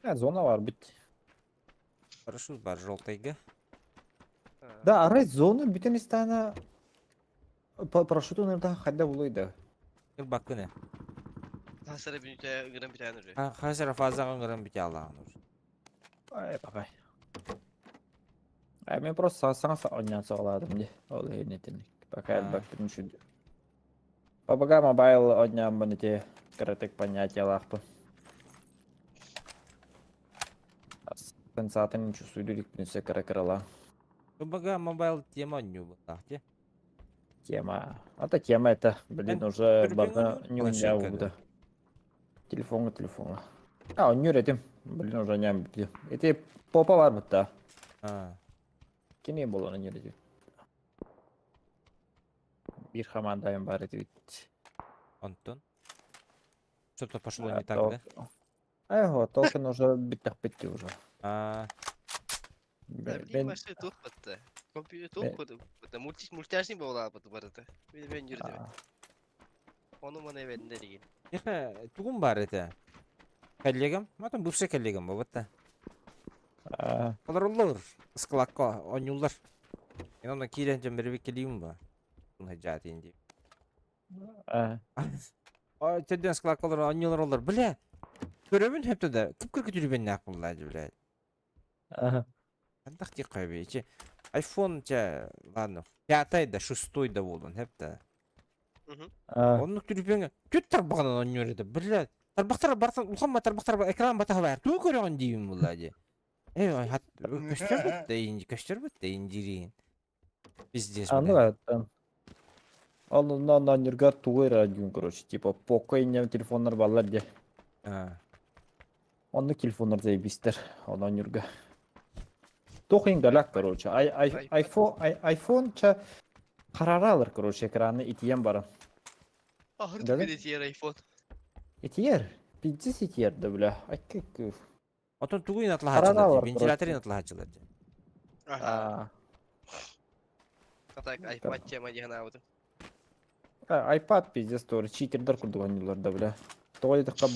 Э, зона бар бит. Парашют бар желтыйга. Да, арай зона бүтүн истана парашютун ырда хайда булуйда. Ылбаккын Хасара бүтэ ыгыран бүтээн үрү. Хасара фазаҕын ыран бүтэ алаҕын уже. Ай, бабай. Ай, мен просто саҥа оонньоон саҕалаатым дии. Ол иһин итинник. Пока элбэхпин үчүгэй. PUBG Mobile оонньооммун ити кыратык понятиялаахпын. Сенсатын чувствую иликпин өссө кыра-кыралаан. PUBG Mobile тема оонньуу буоллаах дии. Тема. А то тема это, блин, уже барда не планшетка, да. Телефоҥҥа, телефоҥҥа. А, оонньуур этим. Блин, уже не Ити попа бар бытта. А. Кини буолан оонньуур этим. Биир хамаандайым баар этибит. Антон? Что-то пошло не так, да? Ай, толкин уже бүттэхпит уже. А. Блин, машина туох батта. Компьютер туох батта. Мультяшный буолаа бат барыта. Мен мен жүрдүм. Ону маны эбэннер деген. Эхэ, тугум бар этэ. Коллегам, матом бывший коллегам бу А. Олороллор, складка оонньууллар. Мен онно киирэн дьон бэрибит кэлиим ба. Жаатын дии. А. Төрдөн складка олор оонньуулар олор. Бля. Көрөбүн хөптө да. Кып-кыр күтүрүбэннээх булла блядь. Ага. Хантах ти кайбы. Че iPhone ча ладно. Пятый да, шестой да буолун хөптө. А. Оннук түрүпөҥ түт тарбаҕынан оонньуур этэ. Блядь. Тарбахтар бартан улахан тарбахтар экран батаһа Тугу көрөҕүн диибин булла дии. Э, хат көстөр бутта инди, көстөр бутта индириин. Пиздец, А, ну блядь. это. Ол на оонньуурга тугу эрэ диэн, короче, типа Poco иннем телефоннар бааллар дии. А. Онно телефоннар заебистер, ол оонньуурга. Туох иҥгалак, короче. Ай, ай, iPhone, ай, iPhone ча хараралар, короче, экраны итийэн баран. Ахыр Да? түгэн iPhone. Итийэр. Пиздец итийэр да, бля. Ай, как. Отон тугу атлаһааччылар Хараралар, дии, вентиляторын атлаһааччылар дии. Аха. А. А так iPad тема диэн аабытым. А, iPad пиздец тоже читердер курдук оонньууллар да, бля. Тоҕо диэтэххэ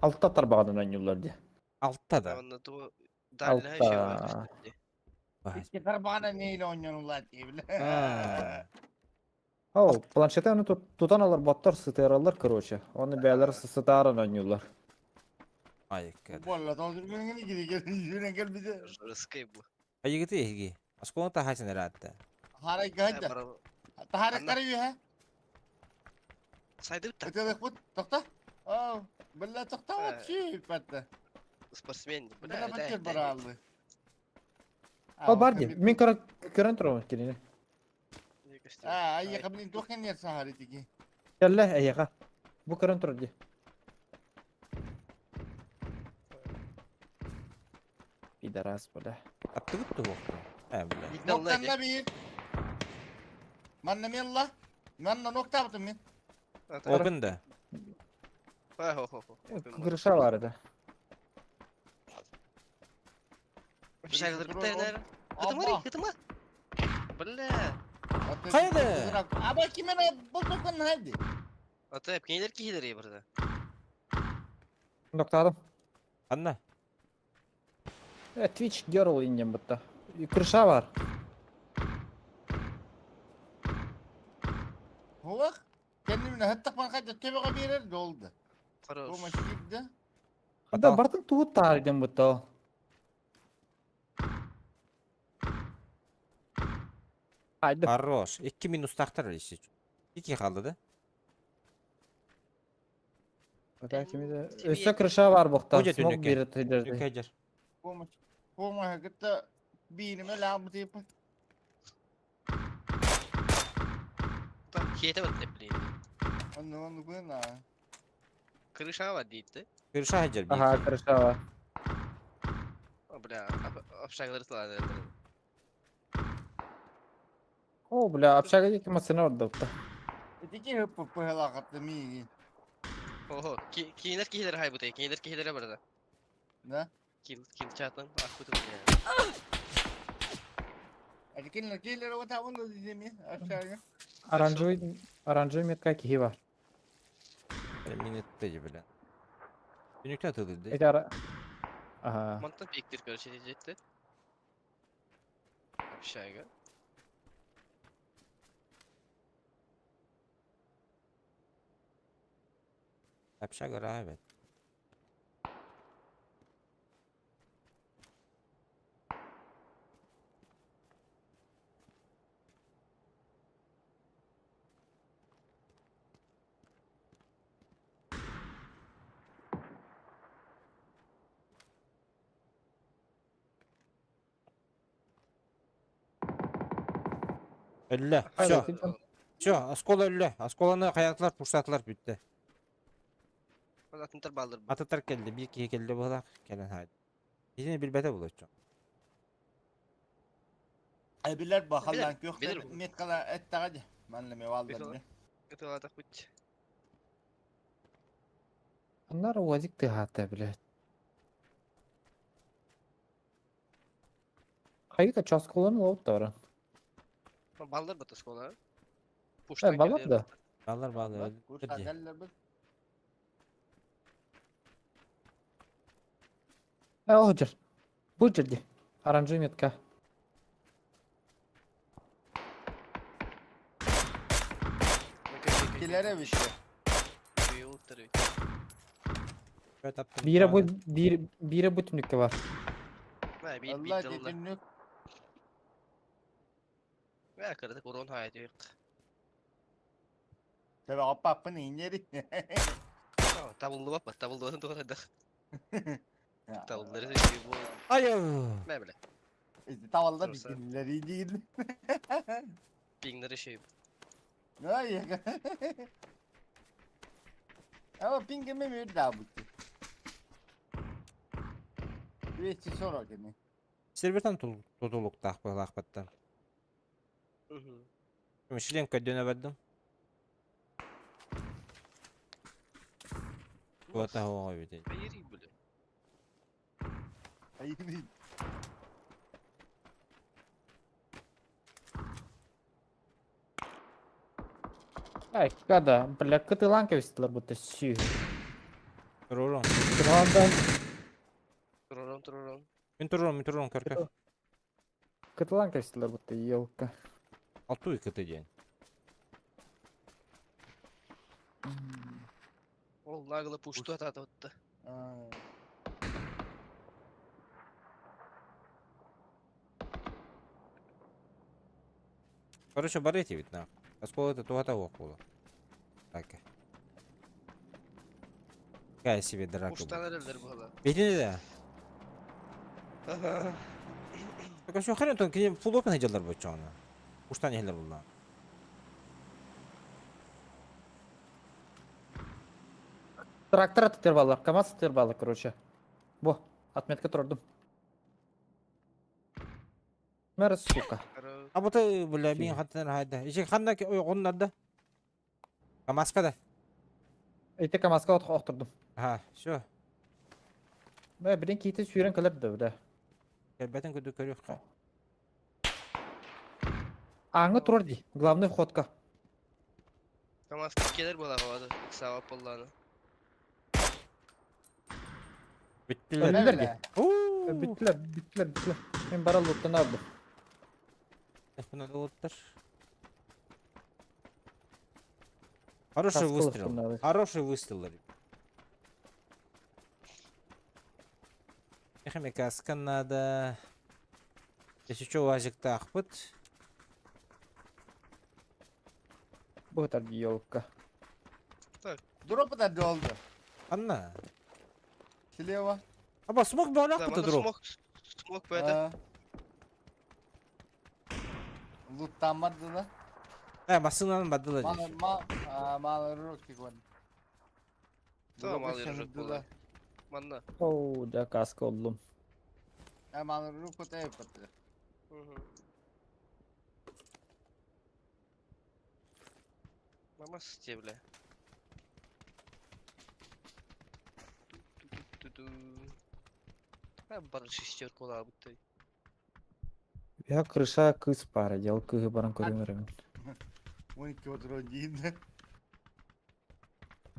алта тарбаҕынан оонньууллар дии. Алта да. Онно ту дальна еще Алта. Икки тарбаҕана нейле оонньууллар дии, бля. А. О, планшеты аны тутан алар боттар сытыараллар, короче. Оны бэйэлэр сытааран оонньууллар. Ай, кэд. Буолла тоҕус күнүҥҥэ кири жүрэн кэлбитэ. Рыскай бу. Айыгыты эһиги. Осколон тахасын ыраатта. Харай гайда. Тахара Анна. кары үһэ. Сайдыбыт да. Ытылыкпыт тохто. Ау, бля тохтоот сүүппэтте. Спортсмен. Бля баттер барааллы. Ол бар дии. Мин көрөн көрөн турабын кинини. Аа, айыха блин туох кэннер сахар итики. Кэллэ эйиэхэ. Бу көрөн турар дии. Пидорас, бля. Аттыгыт туһуохтун. Э, бля. Ноктанна биир. Манна мелла. Манна ноктаабытым мин. Опен да. Крыша бар edi. Шагылыр бітті. Кытыма, кытыма. Бля. Хайда? Аба кимene бұл тоқын хайди. Ата кинилер кихилер burada. Ноктадым. Анна. Twitch girl иннем бутта. Крыша бар. Хуақ. Kendimine hıttık man хайда төбеға берер долды. Хорош. Bu maçı Да, бартын туут таар дем бутта. Haydi. Хорош. 2 минус тахтар если. 2 kaldı да. Өссө крыша бар бухта. Ходят Смок үнүкэ. бири тыдырды. Нүкәжер. Bu maç. Bu maç gıtta бейнеме лабы типа. Хете бат блин. Onu onu koyun Крыша var deydi. Крыша хәҗер бит. Аха, крыша бар. Бля, общаглар сылады. О, бля, общага екі машина бар бухта. Этики хыппы пыһылаҕатты миигин. Ого, кинилер кихилер хай бутay, кинилер кихилер burada. Да? Кил кил чатан, ахуту бля. Этикинлер келер ота онда дедеми aşağıya. Оранжевый, оранжевый метка кихи бар. Минетте бля. Үнүкә тылды. Эти ара... Ага. Мантан пиктир короче жетти. Общага. Общага рабет. Өллө. Все. Все, оскола өллө. Осколаны каятлар, пурсатлар бүтті. Атынтар балдыр. Ататар келди, бир киһи келди буолак, кэлэн хайд. Киһини билбэтэ буолаччу. Эбилер бахалдан Билер, көхтер билер. меткала эттаҕа Манна ме валдар Билер. Кытылата хуть. Аннар уазик тыхата, блядь. Хайыка час колон лоп тара. Балдыр бат оскола. Э, баллар да. Баллар баллар. Курса келлер бит. Э, о, жер. Бу жерде. Оранжевый метка. Келере биште. Бире бу бир бире бу түнүккө бар. Allah dedinlik. Кырдык урон хайды. Tabi apapın inleri. Табылды бап, табылды туғадық. Табылдары bu. Ай! Мә біле. Tavalda Dursa. bitirleri değil. Пиңнері şey. Ay. Ama pingeme mi daha bu. Üretçi sor gene. Сервертан тутулуктаах быһылаахпаттан. Шлем көддөнө бардым. Туата хоҕо бит. Айыри біле. Ayı. Ай, када, бля, кытыланка вистилер будто сүй. Турурун. Кытыландан, Турурун, турурун. Мин турурун, мин турурун көркө. кытыланка вистилер будто елка. Алтуй кыты диэн. Ол нагло пушту ататы отты. Короче, барыти ведь на. Осколы это туата буола. Так. Какая себе драка Куштан будет. эрэллэр буолла. Бетини да. Так все хрен тон кини full open хедьаллар боччоҕуна. Куштан иһэллэр булла. Трактор атытыр баллар, КамАЗ атытыр баллар, короче. Бу, отметка турдум. Мэр, сука. А вот бля, мин хаттан хайда. Иши ханна ойгоннарда. КамАЗка да. Ити КамАЗка охтордум. Ага, все. Бля, блин, киити сүүрэн кэлэр да, бля. Кэлбэтин курдук көрүөххэ. Ааҥҥа турар дии, главный входка. КамАЗ кэлэр буолар баҕады, ыксаабат буоллаҕына. Бүттүлэр. Өллүлэр дии. Уу! Бүттүлэр, бүттүлэр, бүттүлэр. Мин баран луттан алdım. Технологиялар. Хороший Каскалых выстрел. надо. Хороший выстрел. ребят. Эхами каска надо. Если что, УАЗик тахпыт. Бу ытар елка. Дроп это долго. Анна. Слева. Аба, смог бы Да, это манна дроп. смог, смог бы это. А. Луттан барды да. Э, машинаны бадыла Мал здесь. мал а, мал руки кон. Да, мал ружок буолар. Манна. Оу, да каска оллум. А мал руку те патты. Мгм. Мама сте, бля. Ту-ту-ту-ту. А, бары шестерку лабытай. Я крыша кыз пара, дел кыгы баран көрүмөрөмүн. 12 отрон дейін.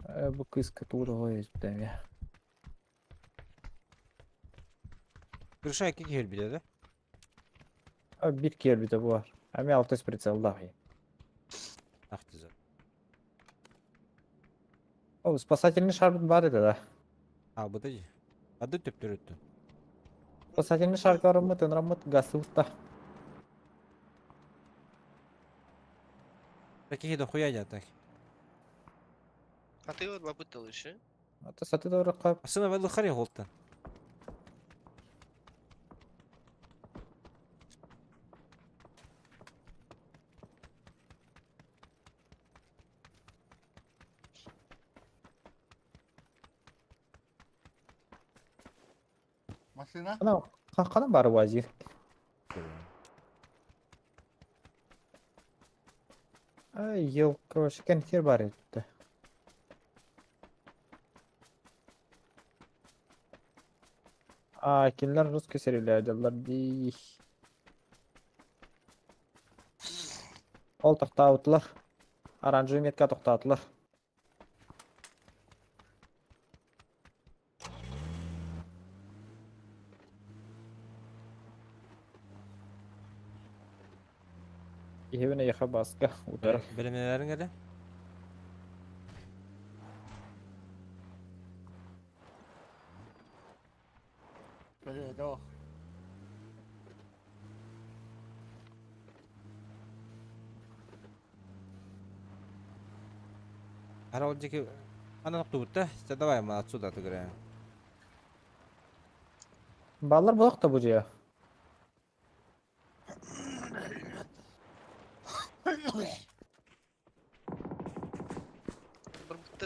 Э, бу кыска тура ой, я. Крыша екі келбейді, да? А бир келбите бу бар. А мен алтыс прицел дагы. Ах ты за. О, спасательный шар бар edi да. А, bu da Adı төптөрөттү. Спасательный шар барымыт, ынрамыт, гасы утта. Такие дохуя я так. А ты вот лабытал еще? Ата саты да кап. Асына валы хари холтан. Машина. Ана кана бар вазир. Ай, елка, вообще контер бар edi. А, кинилер русский сериялар дии. Ол тоқтаутылар. Оранжевый метка тоқтатылар. Иһибин эйиэхэ баска утары. Белемнелерин эле. Бля, Ара ол жеке ана тоқтубут да. Давай мы отсюда отыграем. Баллар булак та бу жия.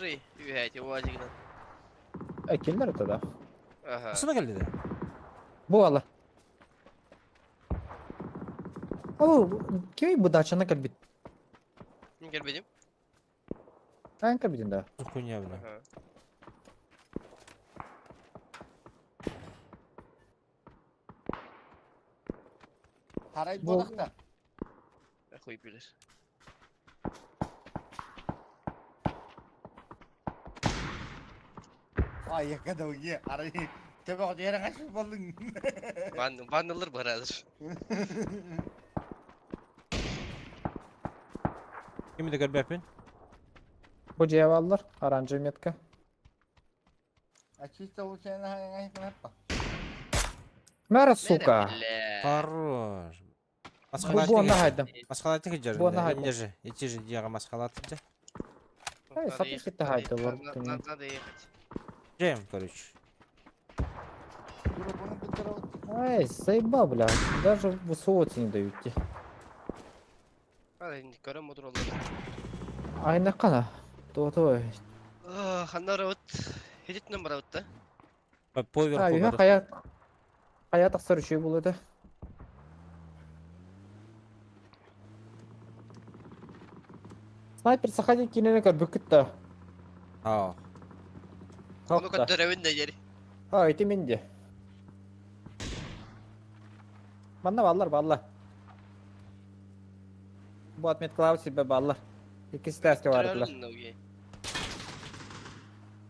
Бір Үйәте, уазигынан. Э, кинилер это да. Ага. Асына келди да. Бу ала. О, кими бу дачаны кэлбит? Мен келбедим. Эн кэлбитин да. Хуйня бля. Ага. Харай Бу- бодақта. Хуй билер. Ай, якада уге. Арай. Тебе одера кашып болдың. Бан, баннылар бар азыр. Кими де көрбөппүн? Бу жия баллар. Оранжевый метка. А чисто случайно хайгай кынаппа. Мэра, сука. Бля. Хорош. Бу бу онна хайдым. Масхалаты хиджар. Бу онна хайдым. Инне же, ити же дияга масхалаты же. Ай, Надо сатып ехать, кетті надо хайды ехать, олар. надо- Надо ехать. Джем, короче. Ай, заебал, бля. Даже высовываться не дают те. Көрөн мотуроллар. Айнакана. То-то. Ханна барабыт? Хититинэн барабыт да? Поверху А, үйэ бары. хайа хайа тахсар үчүгэй буолуо этэ. Снайпер саха диэн киинэни көрбүккүт да? Аа. Ону Хопта. көрдөрөбүн да диэри. А, ити мин дии. Манна бааллар, бааллар. Бу отметкалаабыт сирбэр бааллар. Иккис этээскэ баар этилэр. Көрөрүн да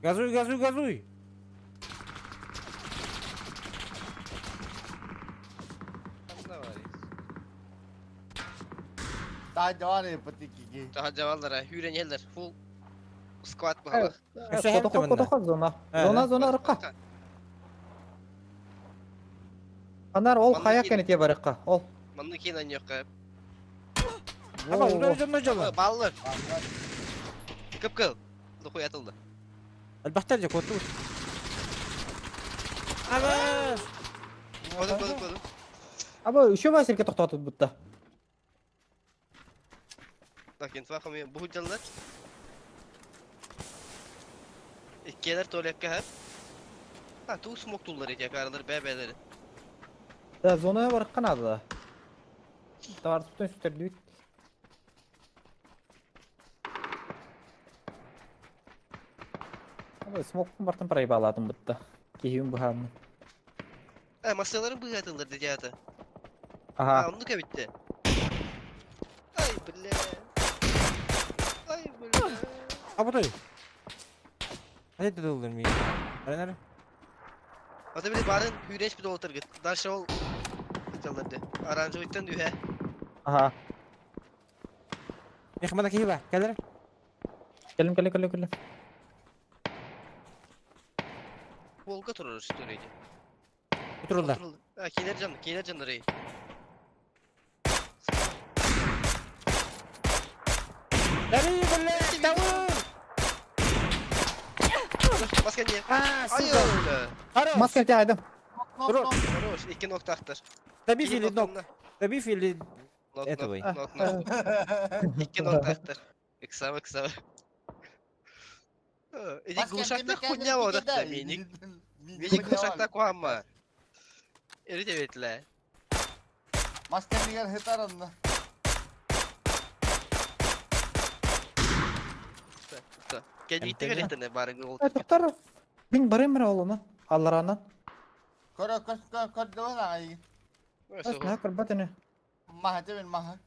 Газуй, газуй, газуй! Ханна барый? Таһырдьа Таһырдьа Хүүрэн иһэллэр. Full squad баһалар. Өссө Котохо, хэмтэ манна. котохо зона. Э, Зона, зона ырыкка. Анар ол Манна хайа киин- кэнитиэ барыкка. Ол. Манна киин анньыахха. Аба, удары дьонно дьоло. Баллар. Кып-кыл. Лухуй атылды. Элбэхтэр дьэ куоттубут. Абас! Кодум, кодум, кодум. Аба, еще Василька тохтоотут бутта. Так, инфа хомуйа бу дьаллар. Иккиэлэр туалекка хап. А, туу смок туллар эти акаралар бэ-бээлери. Да, зонага барыкка надо да. Товарыспытын сүтэрдибит. Аба, смокпун бартан проебалаатым бутта. Киһибин быһааммын. Э, массаларын быһаатылар дедята. Аха. А, оннук эбитте. Ай, бля. Ай, бля. Абатай! Hadi de миигин. Арен аре. Ата били барын хүреш bir долтыргыт. Дальше ол дьалларды. Оранжевыйтан үһэ. Аха. Мех мана киһи ба, кэлэр. Кэлим, кэлим, кэлим, кэлим. Волга турар историяде. Утурулла. А, кинер жан, кинер жаннары. Дари, блядь, давай! Маска не. А, Ай, сука! бля. Хорош! Маска тяайдым. Хорош, икки ноктахтар. Добив или нок? Добив или Нок, этого? нок, нок, нок. Икки ноктахтар. Иксава, иксава. Иди глушакта хуйня водахта, миник. Миник глушакта куамма. Эрите бетле. Масканигар хытаранна. Кәдиттер эритене бары гол. Э, тоқтар. Мин барайм бара ол оны. Алларанан. Көрө көр көр көр ай. Ас, көрбөт эне. Маха тебин маха.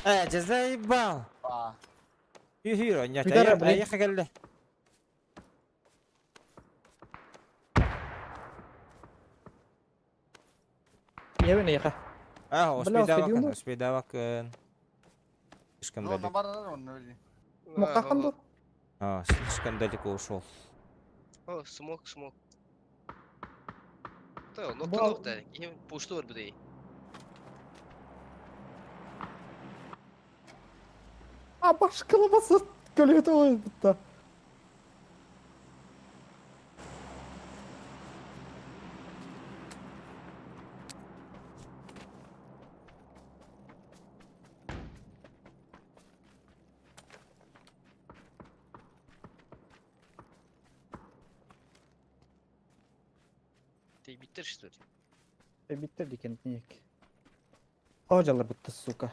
Э, дьэ заебал! Ба. Юхиро, нет, Видара, блин. а я кэллэ. Ебен яха. А, Бля, успейдавакын, успейдиум. успейдавакын. Слишком Ну, далеко. на барар онно. Муктахан ду. А, слишком далеко ушел. О, смок, смок. То, нокта Бал- нокта. Ким пушту бар будей. А, башкалабасы көлөтө ой бутта. Ты биттер что ли? Э, биттер дикен ник. О, жалар бутта, сука.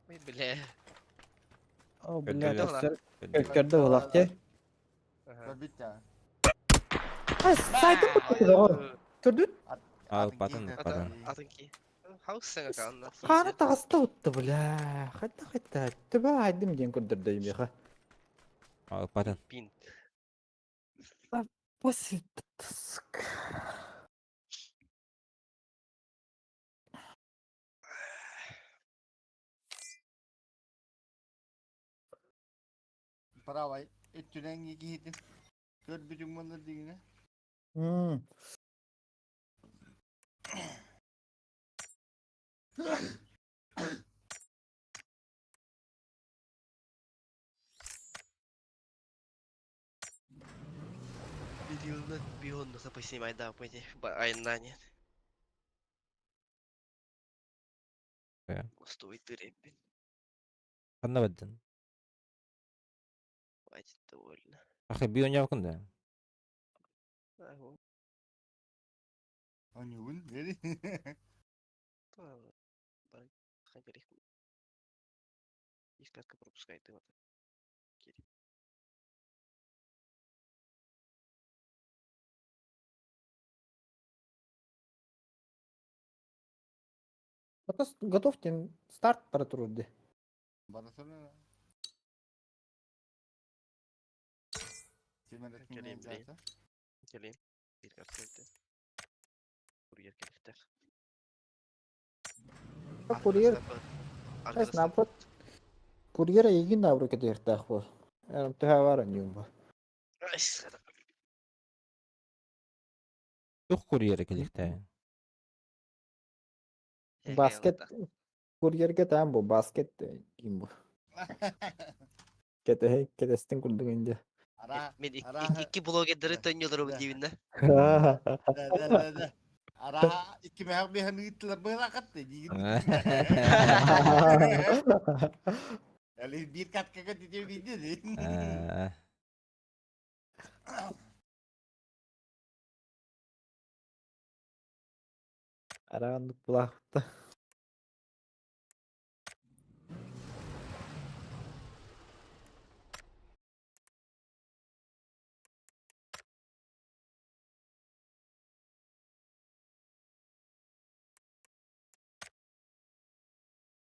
Ой, бля. О, бля, Көттөрдө. төстөр. Көттөрдө булак те. Ага. Битте. А, сайтым бутта да. Көрдүт? А, упатын, упатын. Атын ки. Хаус саңа каанна. Каны тагыста бутта, бля. Хайта хайта. Түбә айдым диэн көрдөрдөйм яха. А, упатын. Пин. После сука. Браво. Өттүнэн киһитин. Көр бүтүн мунна дигине. Онно сапысимайдааппыти айаннаан Устубуйдуур эбиппин. Ханна бардын? Хватит довольно. Ахы би оонньообоккун да? Оонньуубун, бери. Искатка пропускает его. Готовьте старт бара турар дии. Бара турар. Ким эрэ Кэлиим, кимнээн билиим. Кэлиим. Биир кэлтэ. Курьер кэлиэхтээх. Курьер, наоборот, курьер эйигин наоборот кэтэһиэхтээх буол. Төһө баар оонньуум бу. Туох курьера кэлиэхтээх? Баскет курьерга таан бу баскет ким бу. Кэтэһэ кэтэстин курдук инде. Мен икки блогердары төнньөлөрөбүн диибин да. Да да да да. Араха икки мэһэх биһэн ыыттылар быһылаахатты диигин. Эли биир каткага титиэ биирдэ дии. Арааннык булаахта.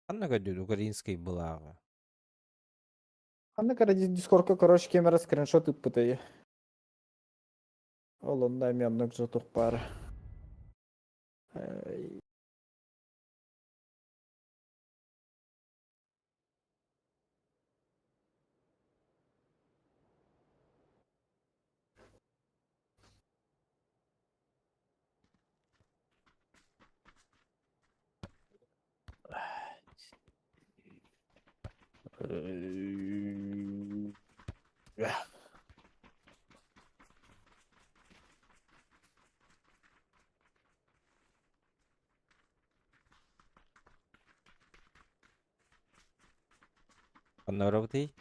Ханна көрдүр украинский былааҕы? Ханна кара дискордка короче камера скриншот ыппытай. Ол онно эмиэ оннук жотух баара. Ханна барабытый?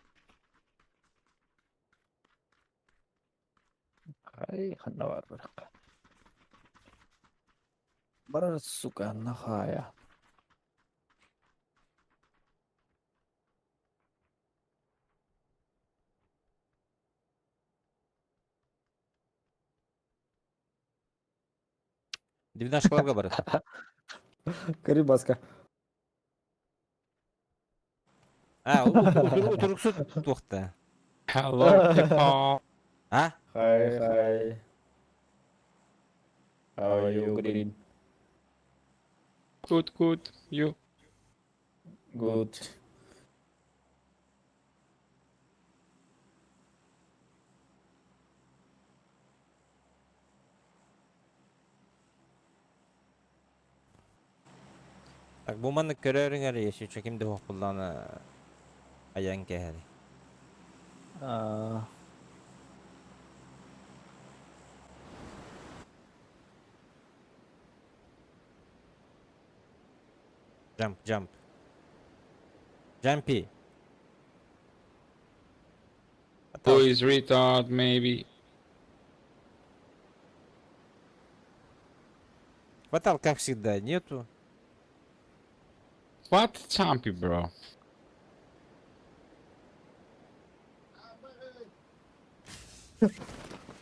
Ай, ханна бар барахха. Барар, сука, нахая. Девнашкаларга барар. Карибаска. А, утуруксут туохта. Hello, people. А? Hi, hi. How are you, Green? Good, good. You? Good. Так, бу маннык көрөөрүҥ эрэ, если что, ким да суох буоллаҕына айан кээһэри. Аа. Jump, jump. Jumpy. Who is retard, maybe? Хватал, как всегда, нету. What champi, bro?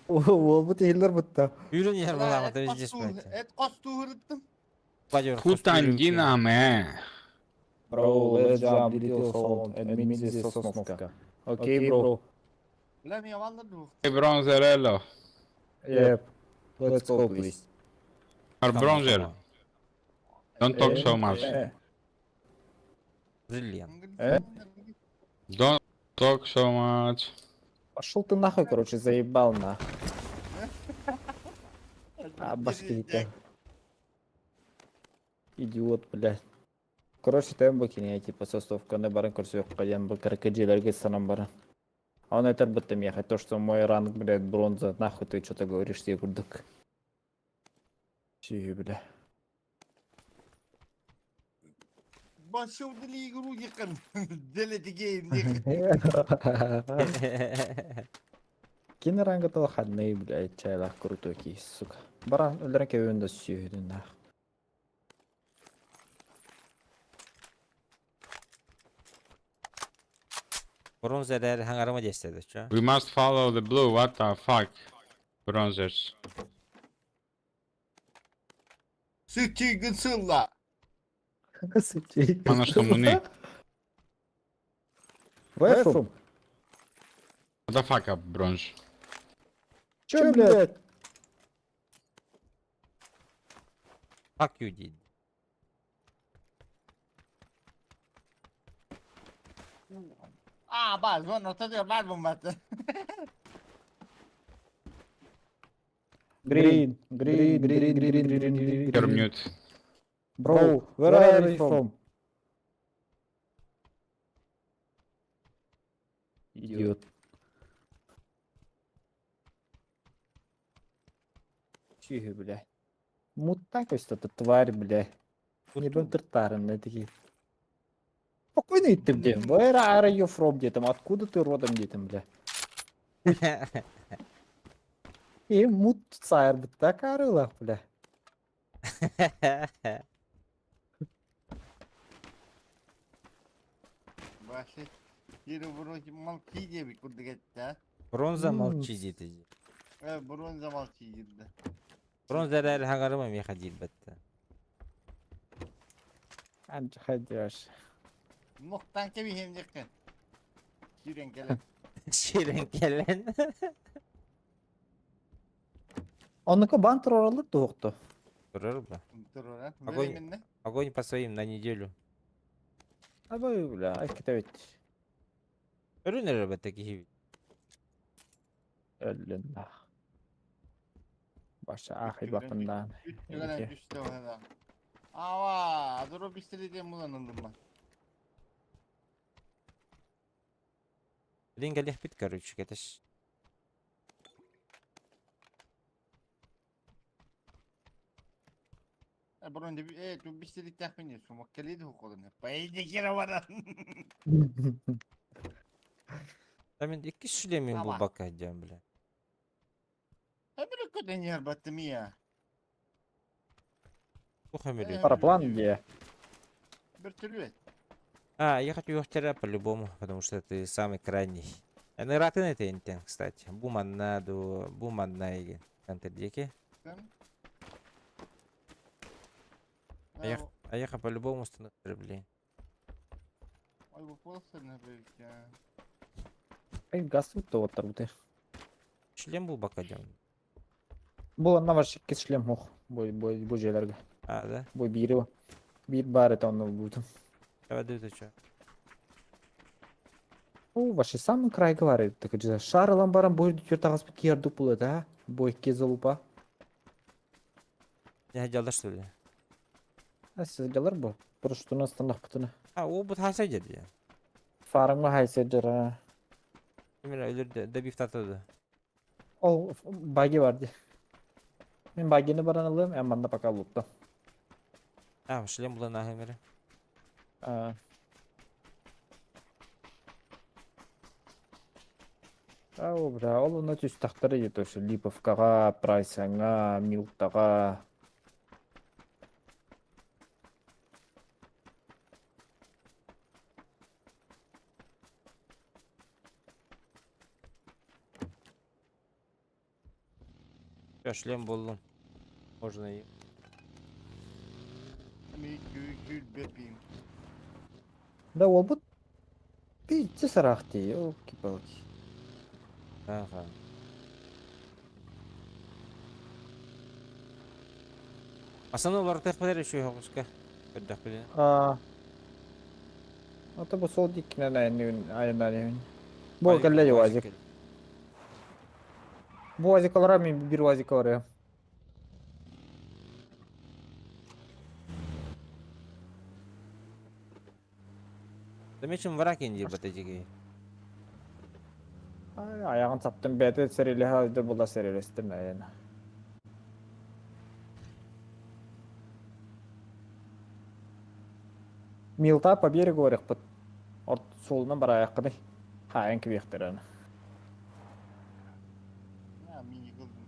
Уолбут иһиллэр бутта. Үүрэн иһэр балаҕата везде спать. Эт хостууһуруттум. Кутангина, man. Bro, let's jump little sound and meet this Sosnovka. Okay, bro. Бля, меня ванна дух. Hey, Bronzerello. Yep. Let's go, please. Or Bronzer. Don't talk so much. Brilliant. Э? Don't talk so much. Пошел ты нахуй, короче, заебал на. А, башки тебя. Идиот, блядь. Короче, тем бу кинигэ типа состовканы баран көрсүөххэ диэн бу крокодилергэ санан баран. А он этэр будто меха, то, что мой ранг, блядь, бронза, нахуй ты что-то говоришь, тебе курдук. Сии, бля. Başım dili guru yıkın. Deli dikeyim diye. Кини рангата хаднай, блядь, чайлах крутой киһи, сука. Баран өлөрөн кэбиһэн да сүөһүтүн нах. Bronz эрээр хаҥарыма диэстэ чё? We must follow the blue, what the fuck? Bronzers. Sıçı gıtsılla. Мана что муны. Where from? What the fuck up, bronze? Чё, блядь? Fuck you did. Aa bak zon ortada var bu madde. Green, green, green, green, green, green, You're green. mute. Bro, where are you from? Идиот. Чиһи, бля. Мутта көстө тварь, бля. Не был тыртарын, да, такие. Спокойно ты, бля. Where are you from, где там? Откуда ты родом, где там, бля? И мут царь, бля, карыла, бля. Başı yeri bronz malçı diye bir kurdu gitti ha. Bronza М. молчи диэтэ. Evet bronza malçı girdi. Bronz эрээр хаҥарыма миэхэ диирбэттэ. Анча ходишь. Noktan kebi hem yakın. Yürüyen gelen. Сиэрэн кэлэн. Оннука бантер оралыр туохту. Турар ба. Dur oran. Огонь. Vereyim ne? Огонь по своим на неделю. Абай, бля, айкетебит. Өрүн эрэр бэтэ киһи. Өллүн нах. Баша ахый бакындан. Üç güvenen düştü o kadar. Ava, dur o bir diye kullanıldım ben. Билин кэлиэхпит короче кэтэс. E bronza bir evet bu bir istedik tahmin ediyorsun. Bak keliydi hukukulunu. Bayıldı kere var. Там икки шлемин Ама. булбакка диэн бля. Hemen kötü yer battım ya. Туох эмэрий. Параплан где? Bir türlü. А, я хочу вчера по-любому, потому что ты самый крайний. Ныратын это интен, кстати. Буманна ду, буманна иген. Контрдеки. Sen. А я по-любому становлюсь, блин. Ay bu poster ne büyük ya. Ай газ то вот ты. Шлем был бакадем. Бу онна ваш икки шлем мох. Бой бой бу жерлерге. А, да? Бу бири бир бар это онны бутым. Давай, да это что? О, ваши самый край говорит. Так же шарлам барам бой дүтер тагыс бит киердүк булат, а? Бой кезолупа. Не хотел, что ли? А сиз бу. Просто нас станах бутуна. А, опыт хаса деді. Фармга хайседер. Именно өлөрдө добив татыды. Ол баги бар ди. Мен багини баран алым, эм манда пока лутта. А, шлем булан ахымере. А. Ау, бля, ол уна түс тахтары ди тошы Липовкага, Прайсаңа, Милтага. Все, шлем болдум. Можно и. Bir kül bebeğim. Да, ол бут пиздец сарахти, елки-палки. Ага. Асаны олар тахпалар еще хоғыска. Көрдөх білін. А. Ата бу сол диккинен айнын айнан. Бу кэллэ уазик. Бу уазик алара мен бир уазик алар. Замечен враг инди бататики. Айаҕын саптым бэйэтэ сэриилэһэ сылдьар буолла сэриилэстим эйэн. Милта по берегу барыахпыт. Орт суолунан бараайаххыный. Хаайан кэбиэхтэрэ аны. А, мини кылдым.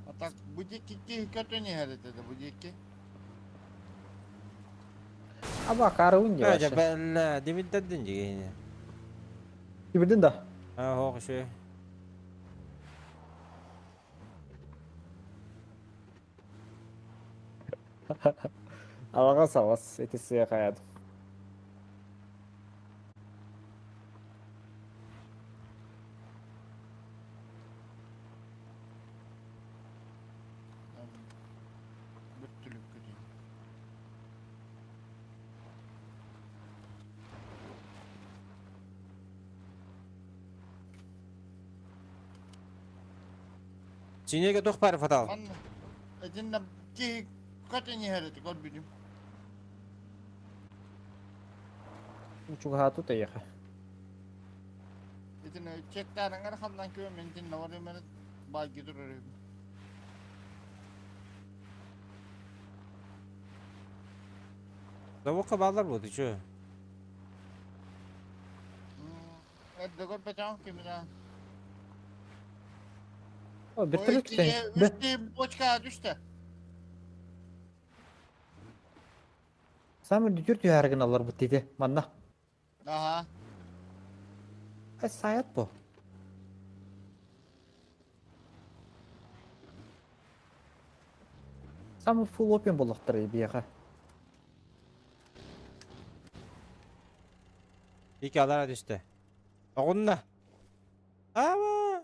А так бу диэки киһи көтөн иһэр этэ да бу диэки. Аба каруун Э, дьэ. бэллэ, димиддэрдин дьигини. Кибирдин да? А, хоох үчүгэй. Алаҕас алас ити сыа хайаатым. Бүттүлүк көтөн. Синеге туох баар фатал? Манна итиннэ киһи көтөн иһэр этэ көрбүтүм. Чугаһаату тэйиэхэ. Итини чектаарыҥар ханнан күөм итиннэ бар баайга турар үһү. Заводка бааллар буолду чё? Эрдэ көрбөтөҕүм киминэ. О, вертолет Үс киһи бочкаҕа түстэ. Самый дүтүр түһэр гыналлар бу диди манна. Аха. Ай саят бу. Самый full open буоллахтар биэхэ. Ики алара түстэ. Оҕунна. Ама.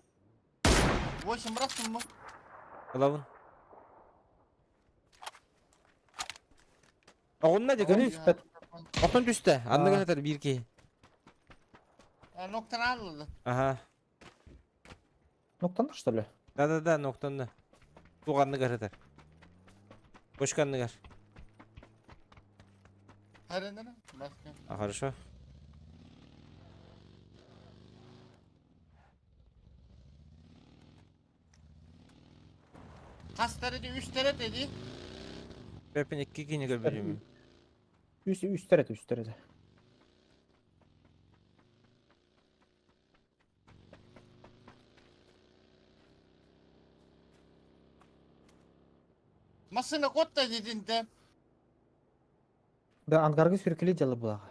Восемь бырахтым бу. Ылабын. Оҕунна дьэ көрү. Охтон түстэ. Анныгар сытар биир киһи. Ноктан аллылы. Аха. Ноктанна что ли? Да-да-да, ноктанна. Туох анныгар сытар. Бочка анныгар. Харынана. Баска. А хорошо. Хас терede? Үс терede Пеппин икки киһини көрбүтүм. Үс үс терете үс терете. Массыына куотта дединте. Да ангарга сүркүлэ дьала булаҕа.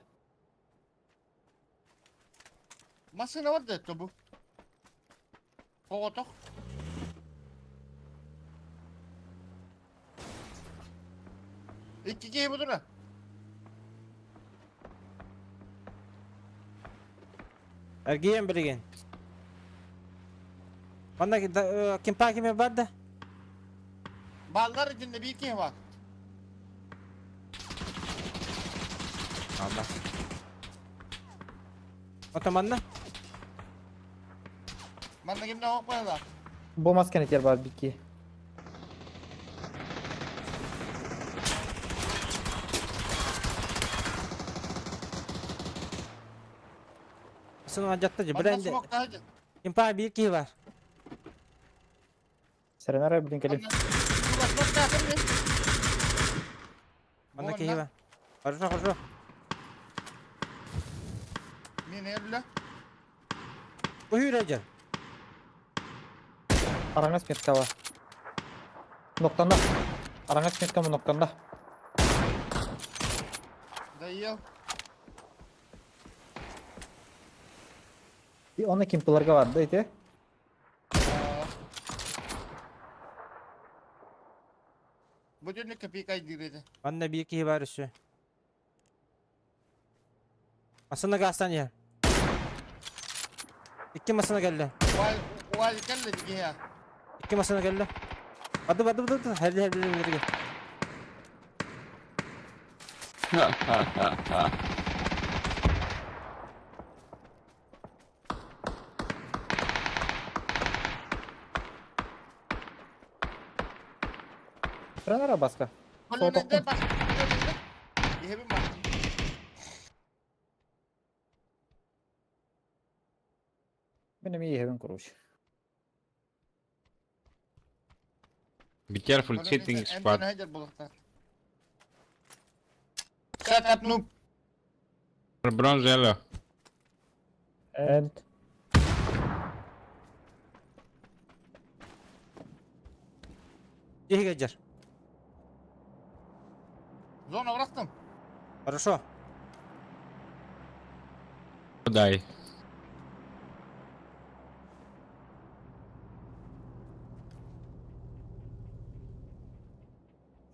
Массыына бар да бу. Оҕотох. Икки киһи бутура. Эргийэн билигин. Манна кимпаа киме бар да? Баллар итиннэ биир киһи бар. Алла. Ото манна? Манна кимнэ оһох быһыылаах? Бу мас кэнэтигэр баар бикки. Сын алдьатта дьэ Манна бренди. смоктаһы дьэ. Кимпаа биир киһи бар. Сэрэнэр блин кэлин. Манна смоктаһы мин. Манна киһи бар. Хорошо, хорошо. Мин өллө. Көһүүр дьэ. Араҥас меткала. Ноктанна. Араҥас метка ноктанна. Доел. И оны кимпыларга бар да ити. Бу түннүккэ пикайдыыр этэ. Манна биир киһи бар өссө. Массыына гаастаан иһэр. Икки массыына кэллэ. Уай кэллэ дигиһэ. Икки массыына кэллэ. Барды барды барды. Херди херди херди. Френера баска. Колонende bas. Колонende. Иһэбин бастым. Мин эмиэ иһэбин короче. Be careful, cheating squad. Shut up noob. Bronze yellow. And Тиһигэ дьэр. Зона бырахтым. Хорошо. Die.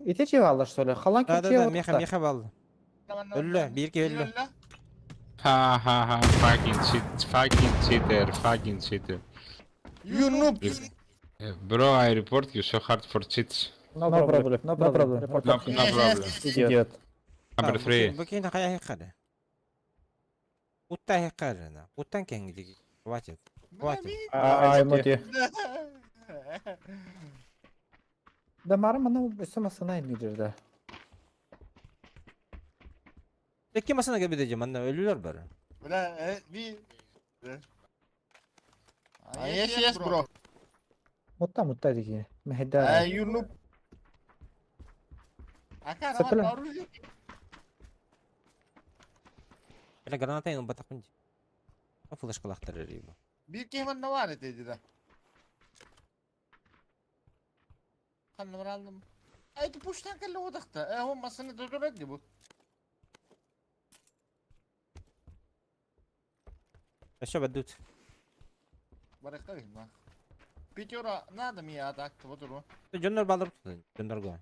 Ити чиваллар что ли? Халан Да, да, ким да, меха, меха балды. Өллө, биир киһи өллө. Ha ha ha, fucking cheat, fucking cheater, fucking cheater. You noob. Bro, I report you so hard for cheats. No problem, no problem. No, no problem. Idiot. Number 3. Бу киһи хайа хиккары. Утта хиккары. Уттан кеңги. Хватит. Хватит. Ай, моти. Да марым ана өссө масына иннидир да. Икки масына кебидеже манна өлүлөр бар. Бля, би. Yes, yes, bro. Мутта мутта диги. Мехеда. You noob. Ака, Сапыла. оружие. Бля, граната ин батакын. Флешкалахтар риба. Биир киһи манна баар этэ дии да. Ханна бараллым. Ай, пуштан кэллэ удахта. Э, он масыны додурат ди бу. Еще бадут. Баракка гинна. Пятера надо мне атак ботуру. Дьоннор балыр дьоннорго.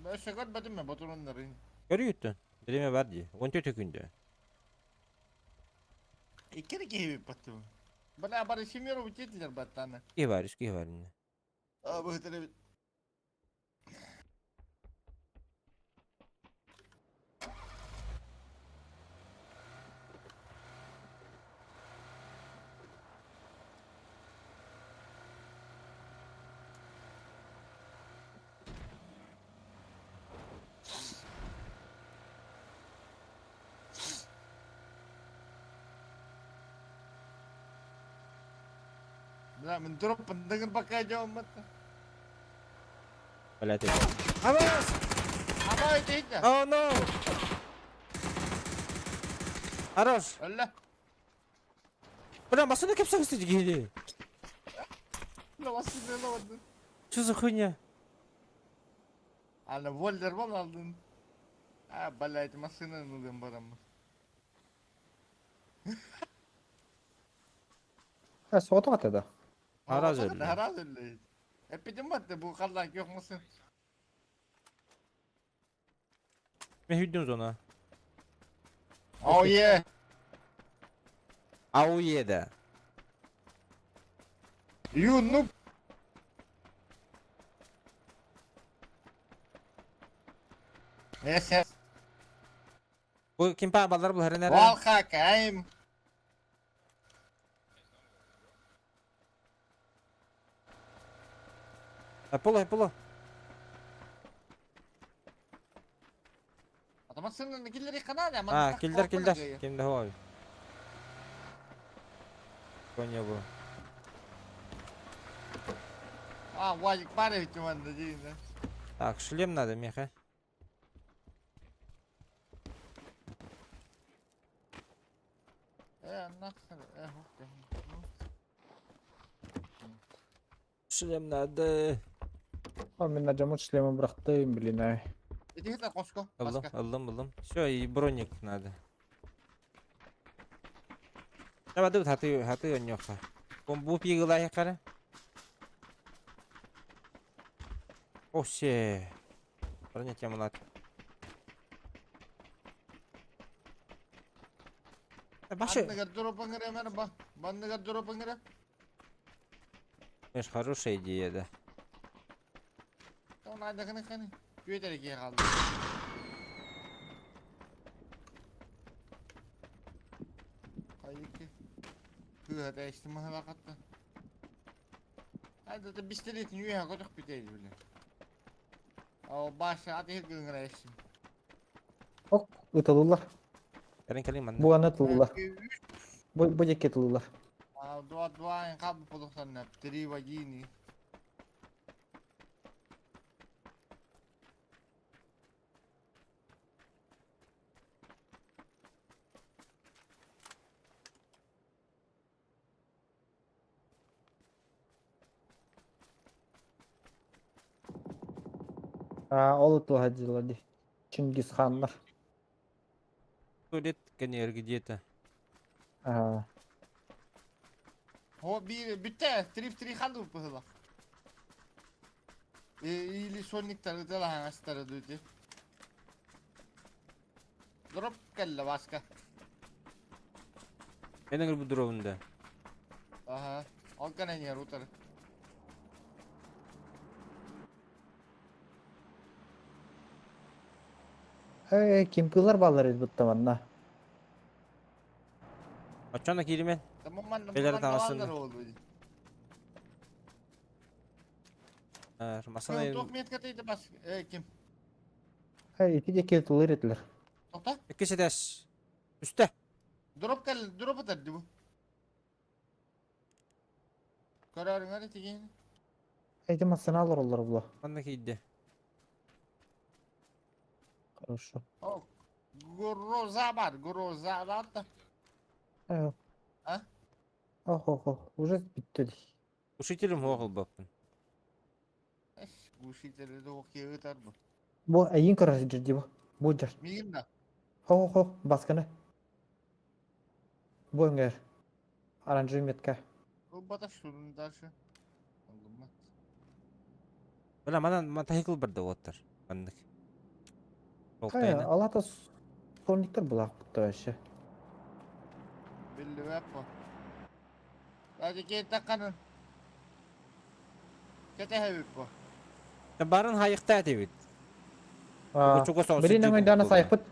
Өссө көрбөтүм мэ ботуруннарын. Көрү Биреме бар ди. 14 күндө. Икки киһи баттым. Бля, бары семеру утетлер баттаны. Ки бар, ки бар. А, бу хитре. Бля, мен дроп пандагын пока идем это. Блядь. Авас! Ама это. Oh no! Хорош. Алла. Бля, машина кепса кстати гиди. Что за хуйня? Ана воллер бол алдын. А, блядь, машина нужен барам. А, соғытыға да. Хараз өллө. Хараз өллө. Эпидем батты бу қаллак yok musun? Мен хүддүм зона. Oh yeah. Ауе да. You noob. Yes, yes. Бу кимпа балдар бу херенер. Валха кайм. Пуло, пуло. Атамасының киллери канада. А, килдер, килдер. Кимде хой. Коня бу. А, Валик барып чуманды дейін. Так, шлем надо, меха. Э, нахер, э, хук. Шлем надо. А, мен нажамут шлемін бырақтым, блин, ай. Иди хитер коско. Аллам, аллам, аллам. Все, и броник надо. Давай, давай, хаты, хаты, онёха. Бомбу пигла якара. Осе. Броня тема надо. Башы. Анныгар дроп ыҥырыам эрэ ба. Банныгар дроп ыҥырыам. Знаешь, хорошая идея, да. Там надо ханы. Түөт эрэ киһи хаалла. Хайыкы. Кыыһа тэйистим маһылаахатта. Айда бистэлиэтин үөһэ көтөх бүтэйди биле. Ол баша ат иһир гыҥыра эсин. Ок, ытылылар. Кэлин кэлин манна. Бу аны ытылылар. Бу бу диэки ытылылар. Два два хаб полухтанна три в один. Аа, ол ытылаһа дьыла дии. Чингисханнар. Туалет кэнээр где-то. Аа, О bir bitti. Три в три халды быһыла. Или сольниктары да лаһаҥастары дути. Дроп кэллэ Васка. Мен бу дробунда. Аха. Ол кэнэн утары. Э, кимпилар баллар эбит бутта манна. Оччоно кииримен. Tamam манна Бэлэр манна таҥасын. баллар ол. Масана Туох метка тейді бас. Э ким? Э, ити диэки ытылыр этилэр. Тоқта. Икки этээс. Үстэ. Дроп кэл дроп атар ди бу. Көрөрүңөр тигин. Эти массыналар олар була. Манна киирде. Хорошо. О, Гроза бар, гроза бар да. Э. А? Ох, ох, ох, уже бүттү дии. Ушителим хуох ылбаппын. Эш, глушители да окей ытар бу. Бу эйин көрөр дии бу. Бу дьар. Мигин да. Хо хо, басканы. Бу өҥөр. Оранжевый метка. Ылбата шурун дальше. Алыммат. Бля, манан мотоцикл бар да оттар. Маннык. Хайа, Толтайна. алата сольниктар булаах бутта вообще. Билли бу. Hadi gel takkanın. Кете хэбип бу. Барын хайыкта этебит. Аа, Чуго соус. Бирин өҥөйдөөнө сайыппыт.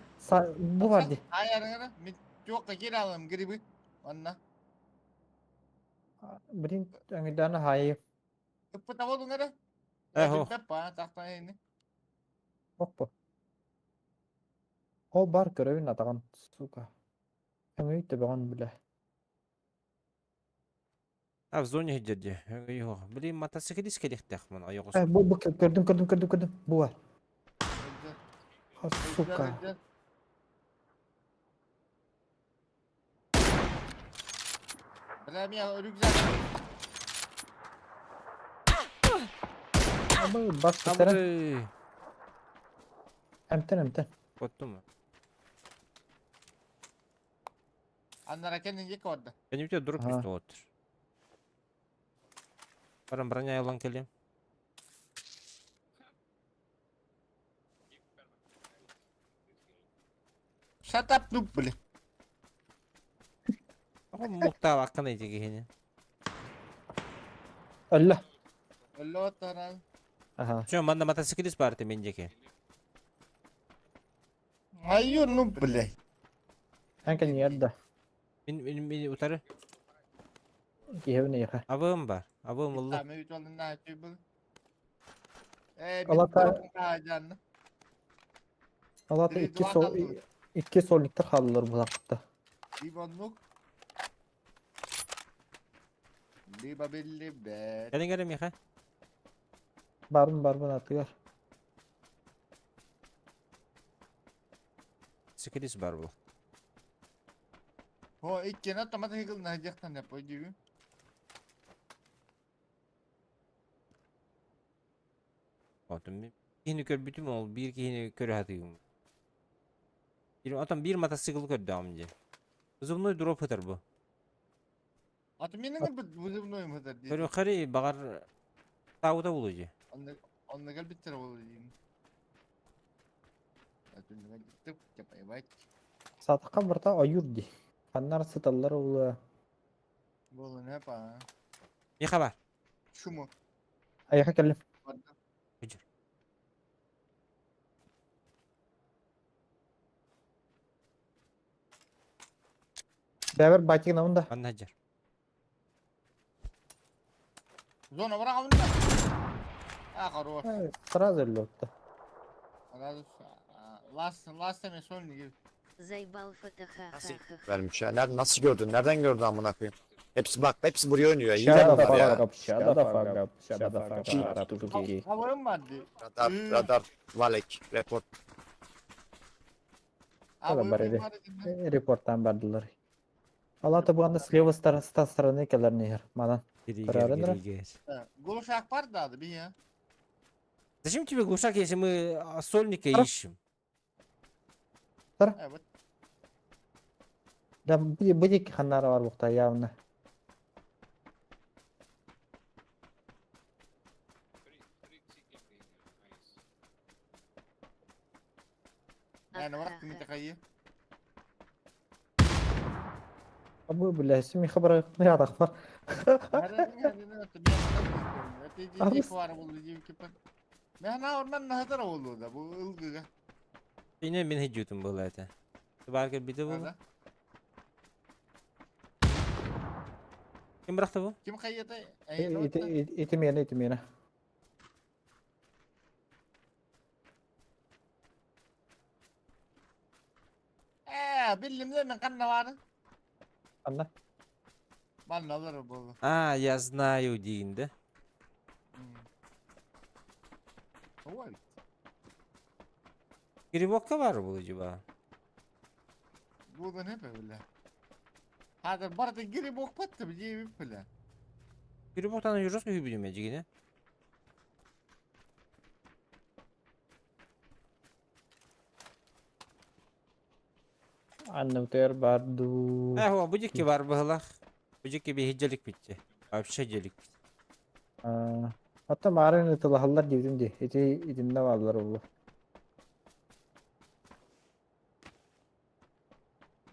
Бу бар дии. Ayarыңара мен жокка кире алам гриби. Анна. Бирин өҥөйдөөнө хайы. Ыппыта болуңара. Эхо. Па тактан Оппа. Ол бар көрөбүн атаҕын, сука. Өҥөй төбөҕүн билэ. А в зоне хиджерди. Йо, блин, мотоциклист келихтэх ман айогос. Э, бу бу көрдүм көрдүм көрдүм көрдүм. Бу бар. А, сука. Бля, меня рюкзак. Абы бас кетерен. Абы. Эмтен эмтен. Коттум. Аннара кенин жеке орда. Бенimде дроп Ага. үстү оттур. Баран броня алан келем. Shut up noob бля. Ого мукта аккан эти кихини. Өллө. Өллө Аха. Чо, манда мотоциклист бар те мен жеке. Айо noob бля. Эн кэнниэр да. Мен мен мен утары. Киһэбин эйиэхэ. Абым бар. Абым улла. Таме үт олын на чуй бул. Э, Алата- жанны. Алата Бiri икки дуа сол kaldı. икки сольниктар хааллар булаахта. Либо нук. Либо билли бэт. Келин келем миха. Барбын барбын атыгар. Мотоциклист бар бул. Хо, иккена томат хигыл на жактан деп койду. Отум мен кихини көрбүтүм ол бир кихини көрө хатыгым. Бир атам бир мотоцикл көрдү амже. Зубной дроп хытар бу. Аты менин бу вызывной мыдар дейт. Көрө хари багар тауда болу же. Онда онда кел биттер болу дейм. Атүнүгө дип деп айбайт. Сатыкка барта ойуур дии. Ханнар сыталлар улы. Буолун эп аа. Миха бар. Шуму. Айаха кэллим. Барда. Бүдүр. Бэбэр батик наунда. Манна дьэр. Зона быраҕабын да. А, хорош. Сразу өллөттө. Сразу last last time son Заебал фото ха-ха-ха. Vermiş ya. Nerede, nasıl gördün? Nereden gördün amına koyayım? Hepsi bak hepsi buraya oynuyor. Hile Shut the bunlar ya. fuck up, shut the fuck up, shut the fuck up. Havarım vardı. Radar, radar, Valek, report. Tamam, bari Репорттан бардылар. Алата буганда слева стороны келер нехер. Манан. Гири, Правильно? гири, гири. Глушак бар да би ya. Зачем тебе глушак, если мы сольника Хорошо. ищем? Evet. Да будет ханнара бар бухта явно. Yani bıraktım bir takayı. Абы, бля, семи хабар я тахпар. Ben var bu ılgıga. Yine мен хеджутум было это. Баркер бите был. Ким бырахты бу? Kim kayyata? Ити мені, ити мені. Bildim de ben kanna var. Анна. Ben alırım bu. А, я знаю, Дин, да? Ой. Грибокка бар был acaba? Bu da ne böyle? Hadi barda giri bok pattı bir yiyip bile. Грибоктан жестко хүбүдүм эжигине. Анна утер барду. Э, хуа, будикки бар быһылах. Будикки биһиджелик битти. Вообще делик бит. Hatta марын ытылахаллар дибитим ди. Ити итинне баалар улу.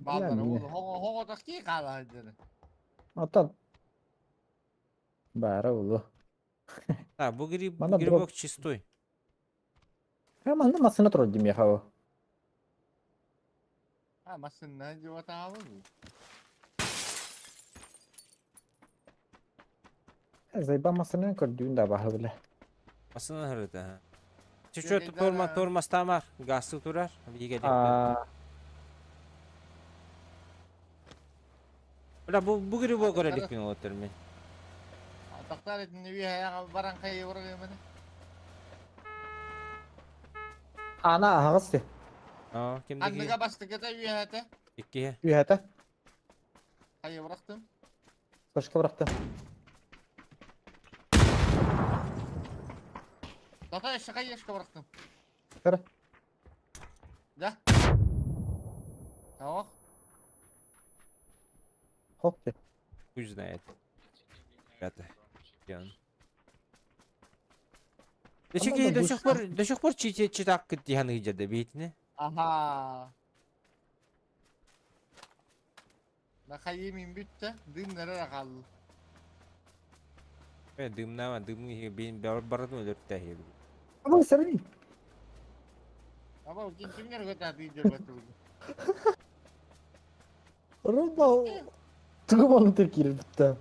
Bağlar oğlu. Hogo hogo da ki kala hadi. Atan баара улу. А, бу гриб, Мана грибок чистой. Манна масына турар дим яхава. Ha masın ne civata alır. Зайба масына көрдүүн да баха биле. Масына хырыта, ха. Чүчө торма тормас тамар, гасы турар. Биге деп. Аа, Бля, бу бу грибок көрелик мен отыр мен. Taktar etini bir hayal baran kayı vuruyor beni. ана аһаҕас А, кимдеги? Anlıga bastık ete bir hayata. Икки. Үһэтэ. Kayı bıraktım. Сашка бырахты. Zaten şaka yaşka bıraktım. Кара. Da. Tamam. Хоп де. Хуй знает. Ребята. Где он? До Ана сих да до сих пор до сих пор чити читак кыттыханы жерде бейтине. Aha. Ben kayı bitti. Dım nereye kaldı? Э, дымнама, дымы бейин баратын өлөрттә хеб. Абы сэрни. Ama kim kimler götürdü diyor götürdü. Рудо. Тугу болун тер киирбитте.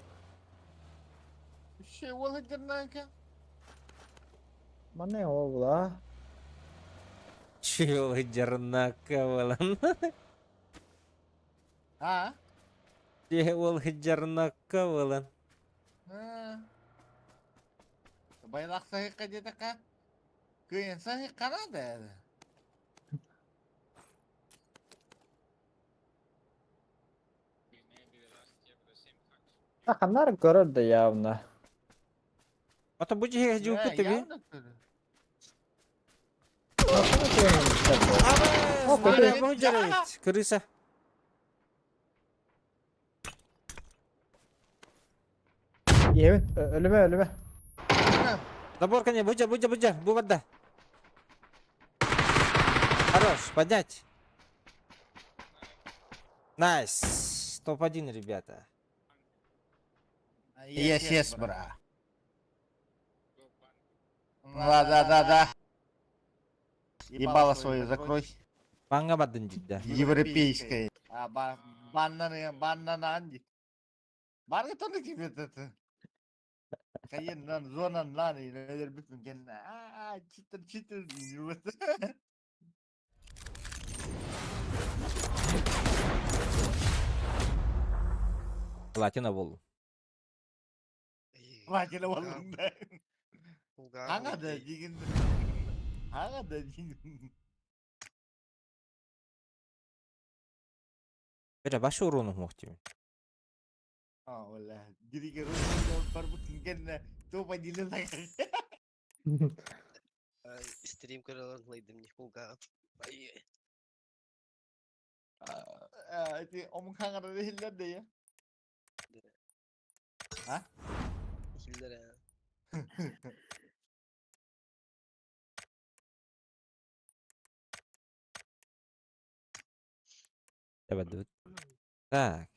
Bir şey olacak lan ki. Мана ола. Чел жарнака балан. Ha? Чел жарнака балан. Ha. Bayrak sahiqa dedi ka. Kıyın sahiqa ne dedi? Ханнар көрөр да явно. Ата бу жеге жук тебе. Крыса. Евин, өлүмө өлүмө. Забор коне, буча, буча, буча, бу вода. Хорош, поднять. Найс. топ-1, ребята. Yes, yes, бра. Да, да, да, да. Ебало свою закрой. Баҥҥа бардын дьидда. Европейская. А, баннаны, баннанан дит. Барга тону кибет это. Кайын зонан лан илер бүтүн кен. А, читер, читер. Платина буоллум. Платина буоллум да. Аңа да дигин. Аңа да дигин. Бля, башы уруну мохтим. А, ола. Дириге барбытын кенне топа дилен. Стрим көрөлөр лайдым не кулга. Ай. Ити омун хаңара хиллер де я. А? Хиллер. Давай, Так.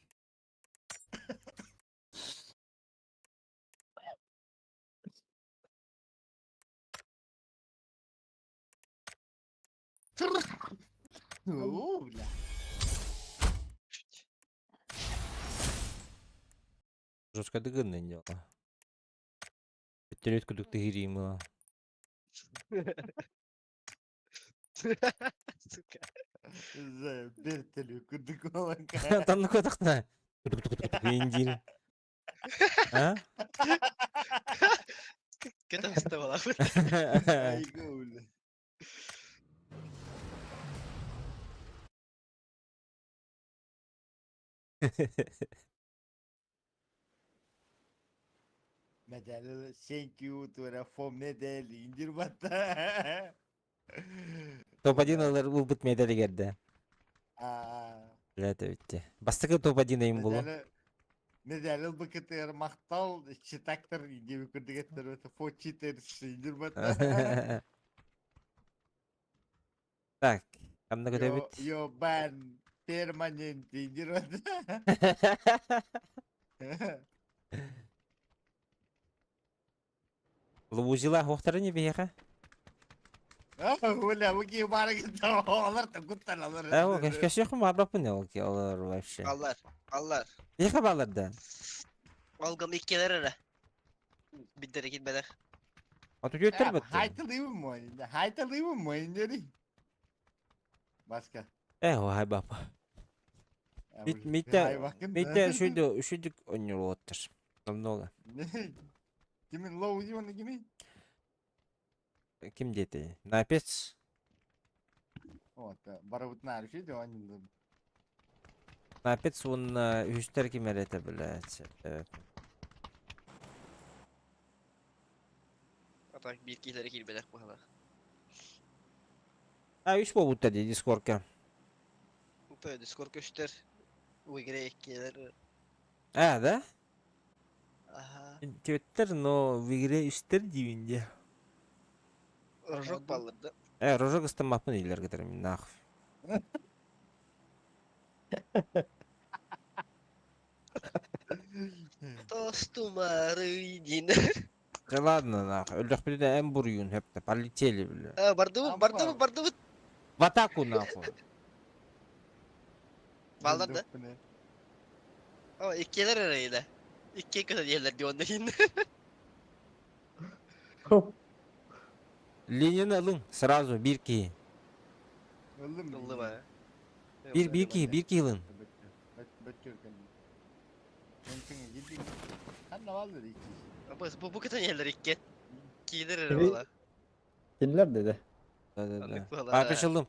Оо, бля. Жестко дыгынный дело. Петелет кудук тыгиримыла. Сука. За бертелю кудуколанка. Там ну кудакта. Индир. А? Кэтэн вставала. Ай, бля. Medal thank you to the for medal indir batta. Топ-1 ылар ылбыт медали керде. Аа. Бля, это Бастакы топ-1 эйм булу. Медаль быкытыр мактал читактар дип күрдегеттер өтө фо читер инdir батта. Так, ханна көтөбүт. Yo ban permanent инdir батта. Лубузила хохтары не бияха? Бля, бу ки бары кетти. Алар та куттан алар. Э, о, кешкешехм арбапын ол ки олар вообще. Аллар, аллар. Бияха баларда. Алгам иккелер эрэ. Биддere китбедэх. Ату көттөр бит. Хайтылыйбын мой. Хайтылыйбын мой индери. Баска. Э, о, хай бапа. Митте, митте шүйді, шүйдік өнер оттыр. Намного. Кимин лоу диван кими? Ким дети? Напец. Вот, барабытнар шүйді он. Напец он үстер кимер это, блядь. А так бир киһилэри киирбэтэх быһалаах. А, үс болбутта ди дискордка. Той Discord көстөр. Уигре иккилер. А, да? Аха. Твиттер, но в игре үстер дивинде. Рожок балларды. Э, рожок ыстамаппын илер кетерим, нахуй. Тостумары дин. Да ладно, нахуй. Өлдөх биле эм буруюн хепте. Полетели, бля. А, бардыбыт, бардыбыт, бардыбыт. В атаку, нахуй. Балларды. О, иккилер эрэ Икки көтө диэллэр дион дин. Линияны алың, сразу, бир киһи. Ыллым а. Бир, бир киһи, бир киһи ылын. Бу бу көтө диэллэр икки. Киилер эрэ бала. Кинилер деди. Да, да, да. Аннык бала. Папишылым.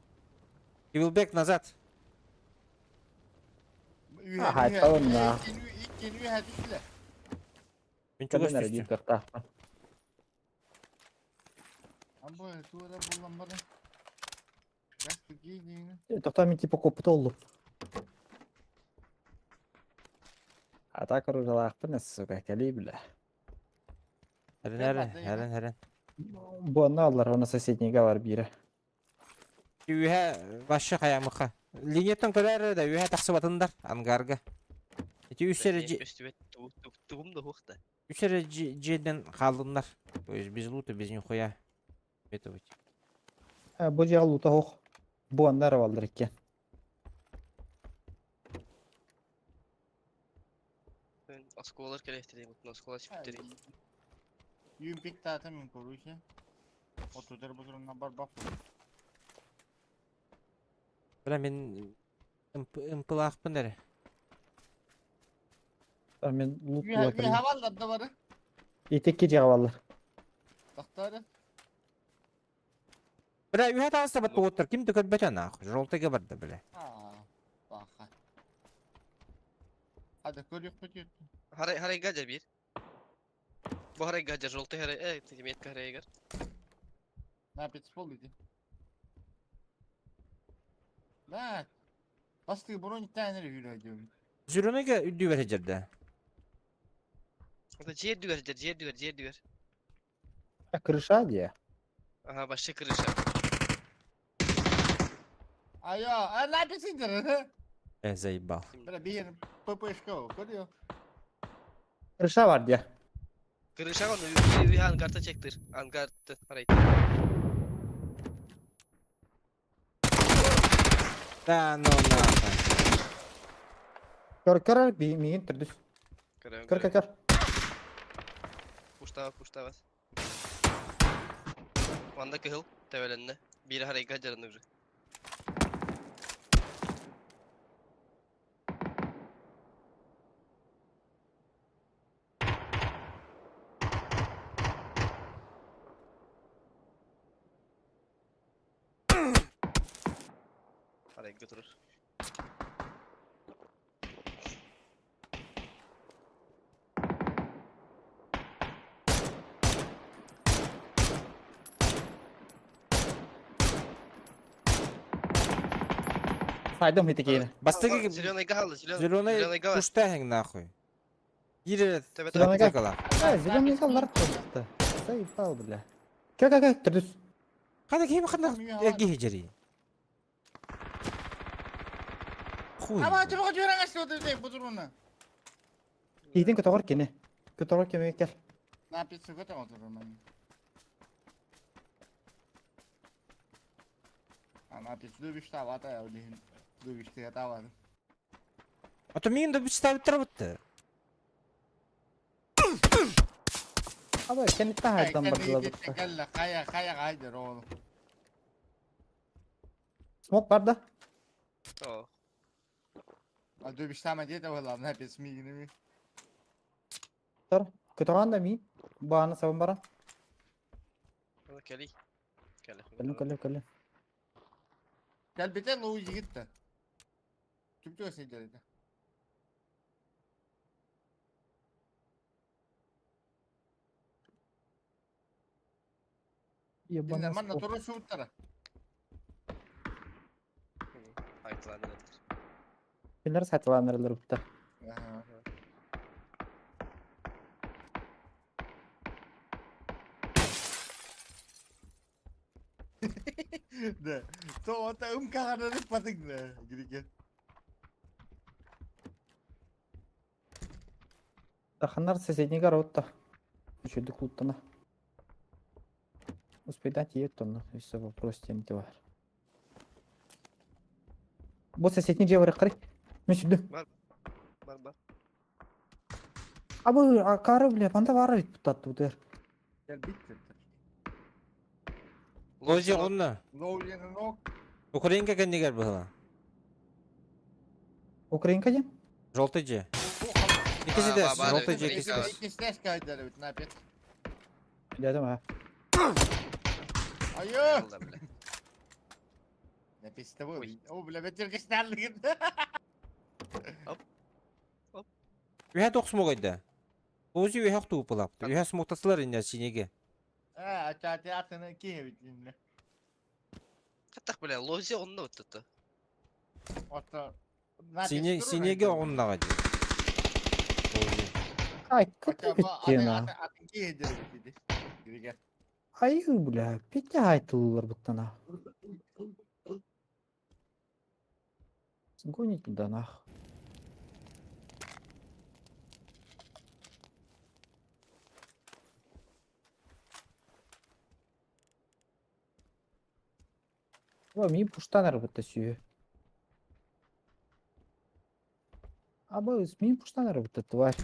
He will back назад. Хайталым на. Мен чугас Кәден түстүм. әрі кыртаахпын. Тоқта мен типа копыт олду. Атака оружалаахпын, сука, кәли бля. Хэрэн, хэрэн, хэрэн, хэрэн. Бу анна алар, оны соседнийга бар бире. Үйэ башы хаямыха. Линияттан көрөр да үйэ тахсыбатындар ангарга. Ити үс эрэ Бэйэм көстүбэт тугум да суох да. Үс эрэ дьиэдэн хааллыннар. То есть без лута, без нихуя. Это вот. Бу дьиэҕэ лута суох. Бу анна эрэ баллар иккиэн. Оскуолалар кэлэхтэрин, оскуола сиппиттэрин. Юмпик таата мин короче. Отутар бутурунна барбак. Бля, мин ымпылаахпын эрэ. Мен лут була кэллим. Хаваллар да бары. Итикки дьиэҕэ баллар. Тохтоору. Бля, үһэ таҕыста баттуоттар ким да көрбөтө нахуй. Желтыйга барда, бля. Баха. Hadi көрүөхпүт. Харай харайга дьэ биир. Бу харайга дьэ желтый харай, э, метка харайгар. На пицпол иди. Да. Бастыы бронь тәнер хүрэ диyorum. Зеленыйга үрдүгэр сылдьар да. Это дьиэ үрдүгэр сылдьар, дьиэ үрдүгэр, дьиэ үрдүгэр. Крыша дьиэ. Ага, вообще крыша. Айо, а на пиццер. Э, заебал. Бля, биир ППшка көрүө. Крыша бар дьиэ. Крыша он үһэ ангарта чектир. Ангарта харай. Да, ну нахуй. Көр көр миигин төрдүс. Көрөм, Көр көр көр. Пуштава, пуштава. Манда кыһыл тэбэлэннэ. Биир харайга дьараны уже. Харайга турар. Сайдым итикиини. Бастакы Зеленый гал, зеленый зеленый зеленый гал. пуштаһыҥ нахуй. Киирэ Зеленый гал. аптекала. А, зеленый галлар турбутта. Заебал, бля. Кэ кэ кэ төрдүс. Хана киһи хана эргиһи дьэри. Хуй. Ама чубук жураңа что ты бутуруна. Иитин көтөҕөр кини. Көтөҕөр кими кэл. На пиццу көтө отуруна. Ана пиццу дубишта вата я удин. Дубишта тавар. А то миигин да бүчтаабыттар бутта. Аба кэнниттэн хайдан бардылар бутта. Кэллэ хайа хайа хайдыр ол. Смок бар да? О, А дубишта ма дете была на пиццу мигини. Тор. Көтөҕөн да миин. Бааны сабын баран. аны кэли. Кэлэ. Кэллим кэллим кэллим. Кэлбите луу жигитте. Түптө сидерде. Ебаный Манна смок. туру сууттара. Айтылан Кинилэр сайталааннарылар бутта. Да. То ота ум каганары патыгна гирике. Таханнар соседний город-то. Еще клуттана. Успейдать ет тонна. Если вопрос тем бар. Бу соседний дьиэ бар кыры. Мен сүрдүм. Бар бар. Абы акары бля, панда бар бит буттатты бутер. Кэлбит. Лози онна. Лоулен нок. Украинка кэннигэр быһыла. Украинка дем? Желтый дьиэ. Иккиси А, да, ба- бар, желтый дьиэ Украинка иккиси да. бар. Иккистэс кайдары бит на пет. Дядям а. Айо. Алла, бля. На пет с тобой. О, бля, бетер кестерлигин. Үһэ тох смогайда. Лози үһэ туупылапты. Үһэ смоктасылар инне синеге. А, чати атыны кие бит инне. Хаттах, бля, лози онно оттотто. Ото. Сине синеге оннага дии. Лози. Ай, как бит на. Атын кие дери бит. Гирике. Ай, бля, петя айтылылар буттана. Гоните да нах. О, мин пуштан арбытта сүйө. Аба, мин пуштан арбытта, тварь.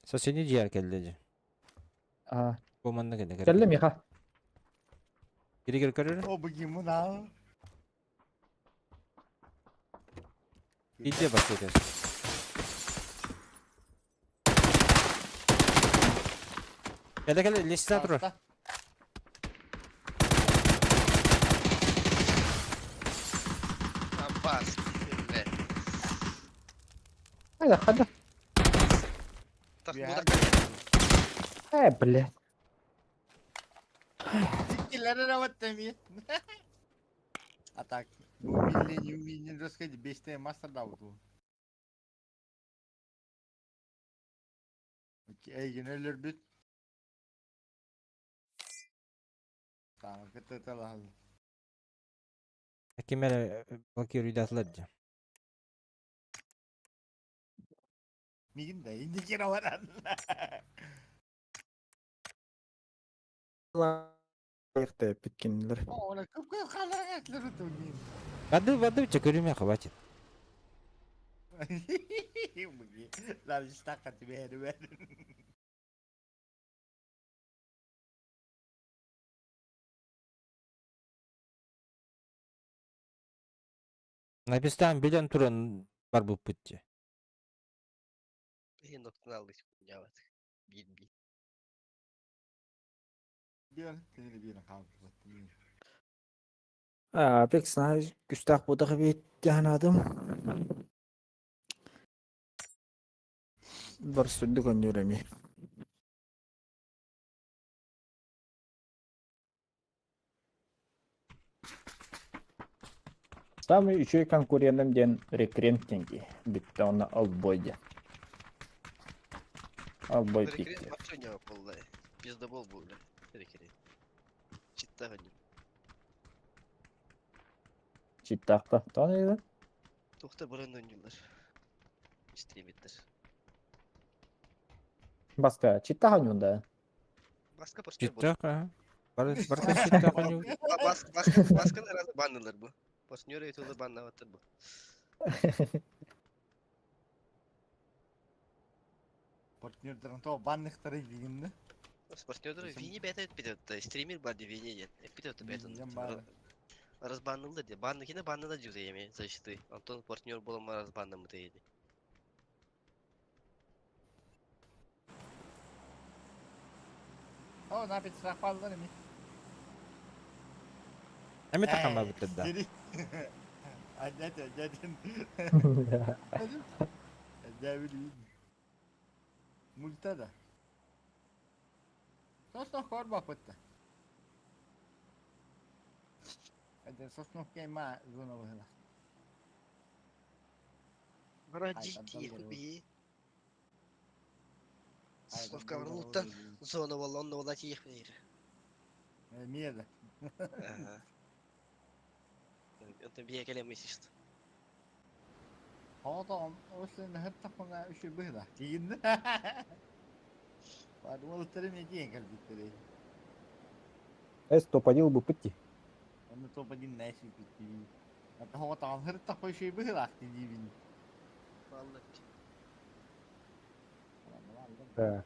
Соседний дьиэ кэллэ дьэ. А, Бу манна кэллэ. кэллэ Миха. Кири көрөр. О, быгим на. Иди бассейн. Кэлэ кэлэ лестница турар. Аббас. Бля. Хайда, хайда. Так, Я- ну так. Э, блядь. Иккилэрэ баттами. А так, умение, не умение, рассказать, бестия мастер дал бу. Эйгин өлөрбүт. Tamam, кытта талал. Ким эрэ блокируйдаатылар дии. Мигин да индикер баран. Питкинлер. О, она көп көп қаларға әтлер өтіп Воды, воды, у тебя көрүмэ хватит. Лар истакка тебе бер. Напистан билен туран бар бу путти. Бейін оттан алды хуйня вот. Бит бит. Бер, кенде бер қалып. А, пек знаю, күстәк будығы бит жанадым. Бар сүрді көннөреми. Самый үчүй конкурентым ден рекрент тенги. Битте оны албой де. Албой Рекрет пикте. вообще не болду. Пиздобол был, бля. Рекрет. Читтагы. Читтақта. Таны Тухта бұрын ойнайлар. Стримиттер. Баска читтаға нюнда. Баска партнер был. Читтах, ага. Бар барка читтах они. Баска баска баска раз баннылар бу. Партнеры это баннаваттар бу. Партнердерин то банныктары дегенде. Партнеры вини бәтет бит стример бар ди вини нет. Бит бәтет. Билген бар. Разбаннылды ди. Банны кине банны да жүзе еме защиты. Антон партнер болма разбаннымы дейді. О, на пит страхвалдар эми. Эми такама битте да. Адят, адят. Адят Мульта да. Сосно хорба пытта. Адят сосно кема зона выгла. Бара Ай, жити там хуби. Сосновка варлуттан зона болла, онда бола тиек бейр. Меда. Ага. Это бия келем что. Хаватам, ослен хаттахуна үші быгла. Дегенде. Бар ол тірі деген кәлбеттері. Эс топадил бы пытти. Оны топ-1 нәші бітті. Хаватам хаттахуна үші быгла дейбін. Валла. Да.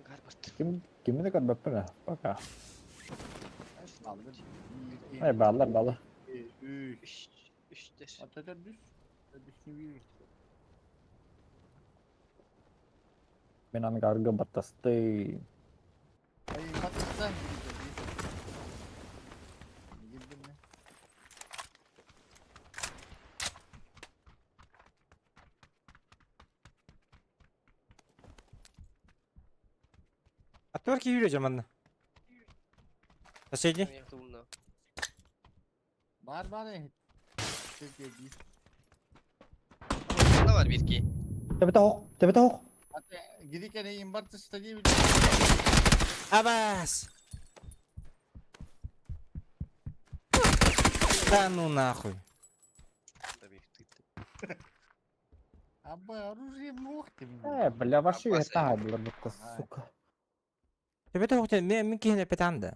Гарбарт. Ким кимini көрбөппүн Пока. Ай, баллар, баллар. Үш. Үш үштер. Ататар düş. Düşнü bir. Мен аны гаргы баттасты. Ай, батыстан Girdim mi? Атварки юрэ жаманна. Соседний. Бар бар э. Türkiye değil. Ne var bir ki? Төбөтө ок, төбөтө ок. Hatta giderken eyim batışta diye bir Абас! Да ну нахуй. Абba оружие мох ты. Э, бля, ваши Аббас, это, бля, Ай. сука. Төбөтө хоқтен мен мин киһини эппэтэҕим да.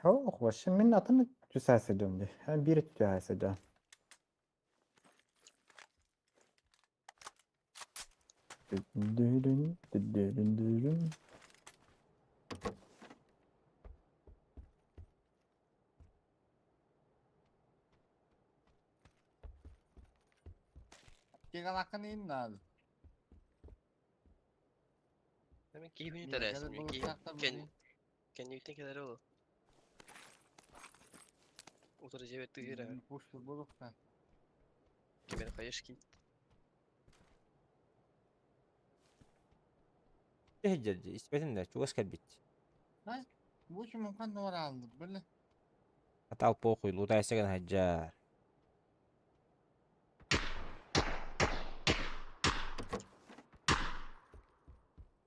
Ох, вообще мин атын түсә сылдьыам дии. Эн биир түһэ сылдьаҕын. Дүрүн, дүрүн, дүрүн. Кегалакын иин наада. Hemen keyfini Мин terersin. кэлэр Keyif, буолуохтаахтар ken, бу. kendini keler oğlum. Oturacak evet duyur ha. Пушка буолуохтаах. Beni kayış ki. Сылдьар дии, испэтим да, чугас кэлбит. Бу чумухан нуорааллар били. Атал похуй, лутайся гына сылдьар.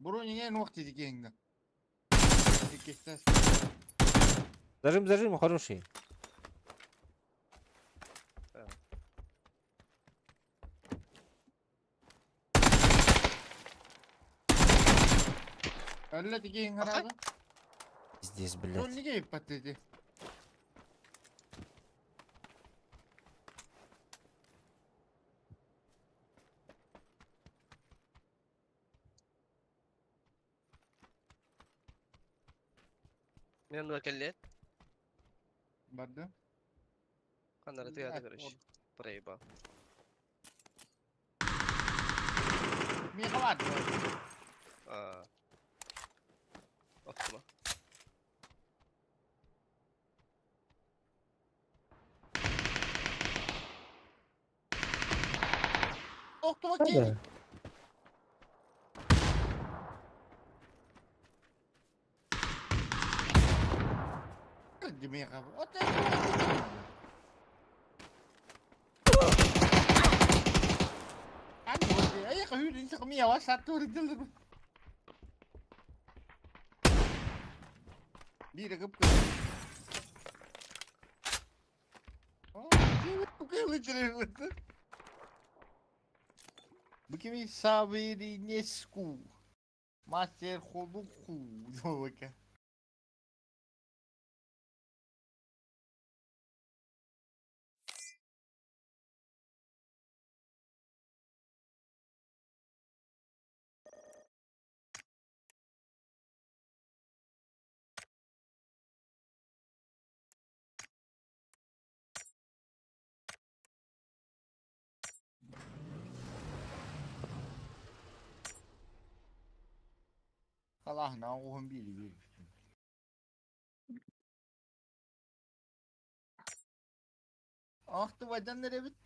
Броньҥа нуох диэки киһиҥҥэ. Иккистэс. Зажим, зажим, хороший. Өллө тикиһиҥ хараҕа. Пиздец, блядь. Броньҥа иппат диэти. Men onları kellet. Барды. Kanlara tıyarda karış. Parayı ba. Миэхэ баар. Aa. Aklıma. Охтума Hadi. киһи. Миэхэ. Биир кып Бу кими Савиринеску. Мастер холуку. Диэбэккэ. Халаһына оҕуһун биири биэрбитим. Ахтыбайдан эрэбит.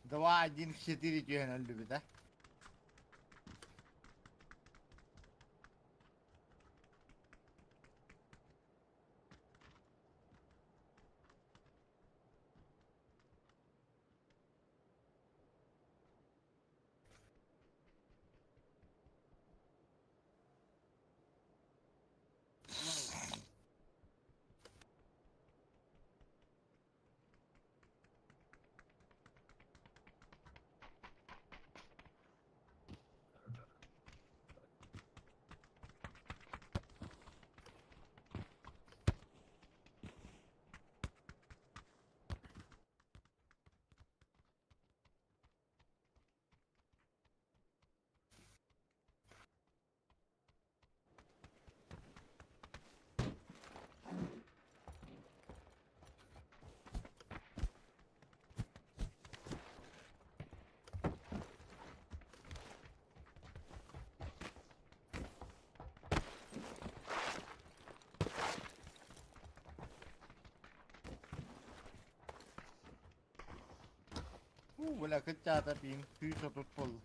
Два, один, четыре түһэн өллүбүт а. Уу, бля, кыччаата пиин, 130 буолла.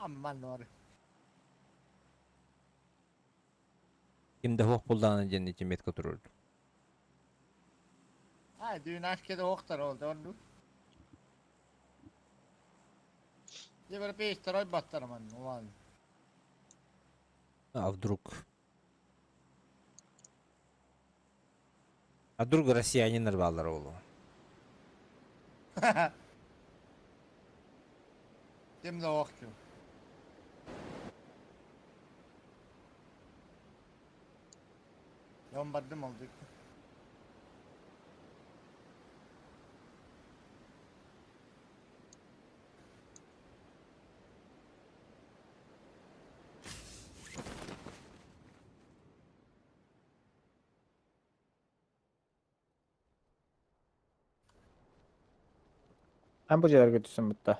Амман ор. Ким да суох буллаҕына диэн ити метка турурду. А, düğün aşkede oktar oldu onu. Европейский баттарман, ладно. А вдруг? А вдруг россияниннар бааллар оҕолор? Ким да охчу. Yon бардым oldu. Эн бу дьиэлэргэ түстүм бытта.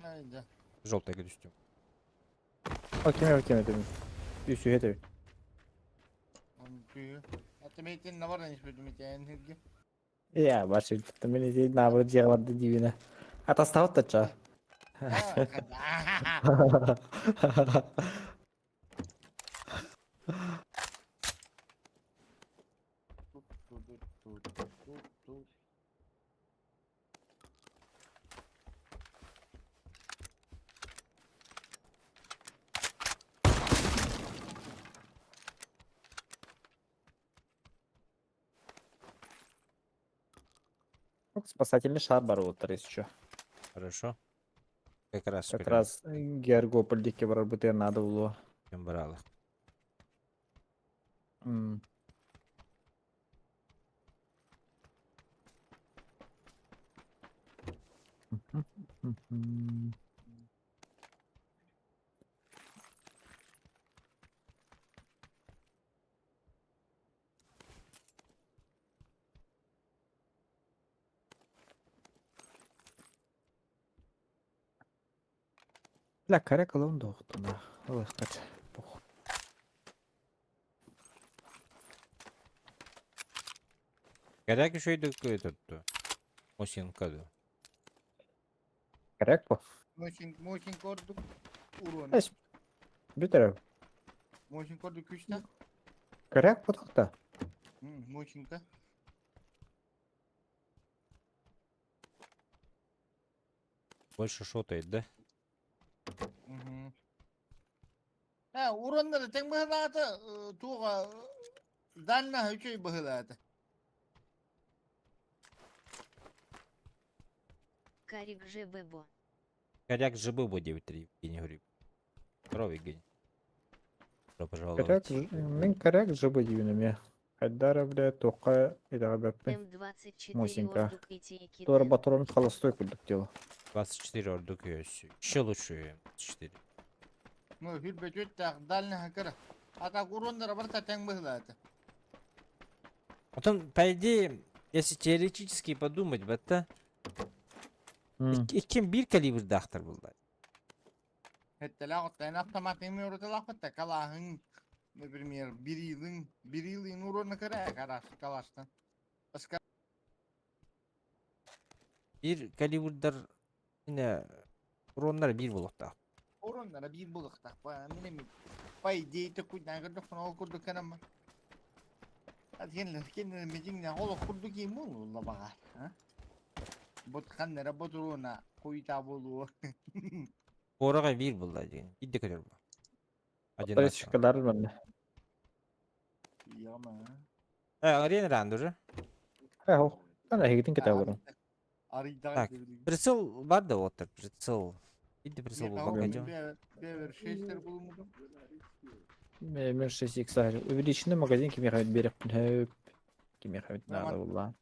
Haydi. Желтайга түстүм. О, кими кими дедим. Үсүһэ этэбин. Атымейтин наваран испедумитен. Я башым мин ити наоборот дьиэҕэ барда диибинэ. Атастаабыт тачча. Спасательный шар бар уоттар еще. Хорошо. Как раз Как раз Георгополь диэки барарбытыгар наада буолуо. Ким баралах. М. Бля, коряк ылан да Ылыхпат. Пох. Коряк үчүгэйдик этот Мосинка ду. Коряк по. Мосин кордук урон. Эс. Бүтэр. Мосин кордук күчтэ. Коряк потохта. Мосинка. Больше шотает, да? Э, уроннары тэҥ быһылаата, туоҕа данна үчүй быһылаата. Карик ЖББО. Коряк ЖББ 9-3, Евгений Гриб. Здорово, Евгений. Добро Коряк, пожаловать. мин коряк жыбы диибин Хайдара, бля, туохха итэҕэйбэппин. М24 Мосинка. ордук ити Туора батурун холостой курдук дело. 24 ордук Еще лучше М24. Ну, хүрбөтүт дальний кыра. Ата уроннары барыта тэҥ быһылаата. Потом, по идее, если теоретически подумать, бата, иккиэн биир калибрдаахтар буолла. Этtelэх оттон автомат эми уруталаах калааһын, например, бирилин, бирилин урона кыра караш калаштан. Баска Биир калибрдар ине уроннар биир буолуохтаах. Уроннара биир буолуохтаах. Мин эми по идее куйдан көрдөхпүн ол курдук канаммын. Кинилэр кинилэр мидиҥнэ олох курдук им буолла баҕар. Бут ханнара ботуруна куйта буолуо. Пороҕа биир буолла диэн. Биирдэ көтөр бу. Одинаково. Точкалар манна. Яма. Э, арена ранд уже. Э, хо. Ана эһигитин кэтэ олорун. Так, Прицел бар да вот прицел. Биирдэ прицел буолбакка дьон. Бевер шестер булумудум. Мен 6 х Увеличенный магазин кимиэхэ биэрэхпин сөп. Кимиэхэ наада буолла.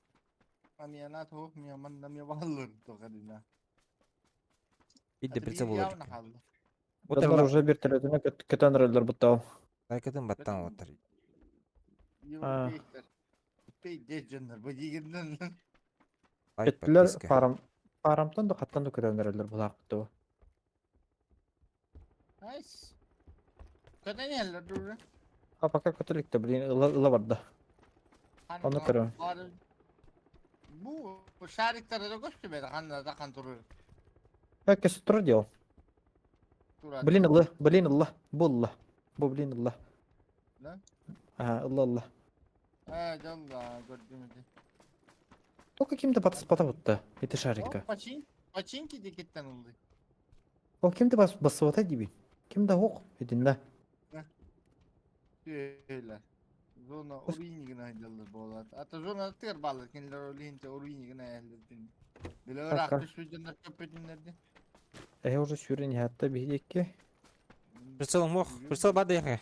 Амианат хоп ми манна ми баллыр тоҕарина. Биирдэ прицел буолар. Олар уже вертолетына көтөн эрэллэр буттау. Лайкатын баттаан уоттар. Европейцтар. Пиздец дьоннор бу диигиннэн. Лайк Эттилэр подписка. фарм фарамтан да хаттан да көтөн эрэллэр булаахпыт дуо. Найс. Көтөн иһэллэр дуу? А пока көтө иликтэ, блин, ыла ыла барда. Ону көрөм. Бу шариктары да көстүбэт ханна да хан турur. Как тура дел. Турар. Блин, ылла, блин, ылла, бу ылла. Бу, блин, ылла. Да? Ага, ылла, ылла. Э, дьолла, көрдүм ити. Только ким-то батыспата бутта. Ити О, шарикка. почин, починки дикиттен ылды. Ол ким-то бас басыбата дибин. Ким да ок, итиннэ. Öyle. Зона Оринигин айдаллар буолар. Ата зона тыр баллар кинилер Оринте Оринигин айаллар. Биле Така. ыраах түспүтүннэр көппүтүннэрди. Эһэ уже сүүрэн иһэтте биһиэкки. Прицел мох. Прицел бады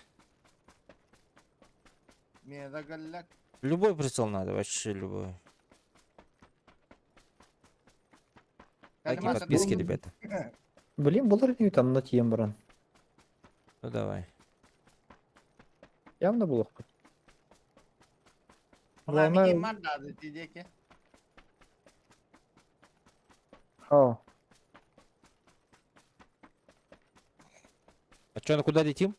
Мен галлак. Любой прицел надо, вообще любой. Лайки, подписки, ребята. Блин, булар не анна тиен баран. Ну давай. Явно булуохпут. Главное... Главное... Мардады тидеке. О, А чё, ну куда летим?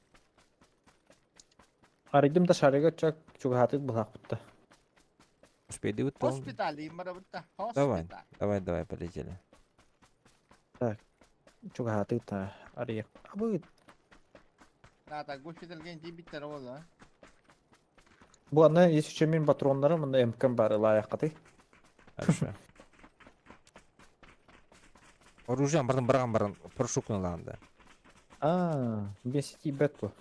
арыйдым да шарига чак чугаһаатык булаахпытта. Успей, вот там. Госпиталь имара бутта. Давай. Госпиталь. Давай, давай, полетели. Чугаһаатык та арыйа. Абы Ната госпиталь ген тибиттер ола. бу аны если че мин патроннарым мында МК бар ылаяккаты. Хорошо. Оружие бардым барган баран порошок наланда. А, без тибет бу.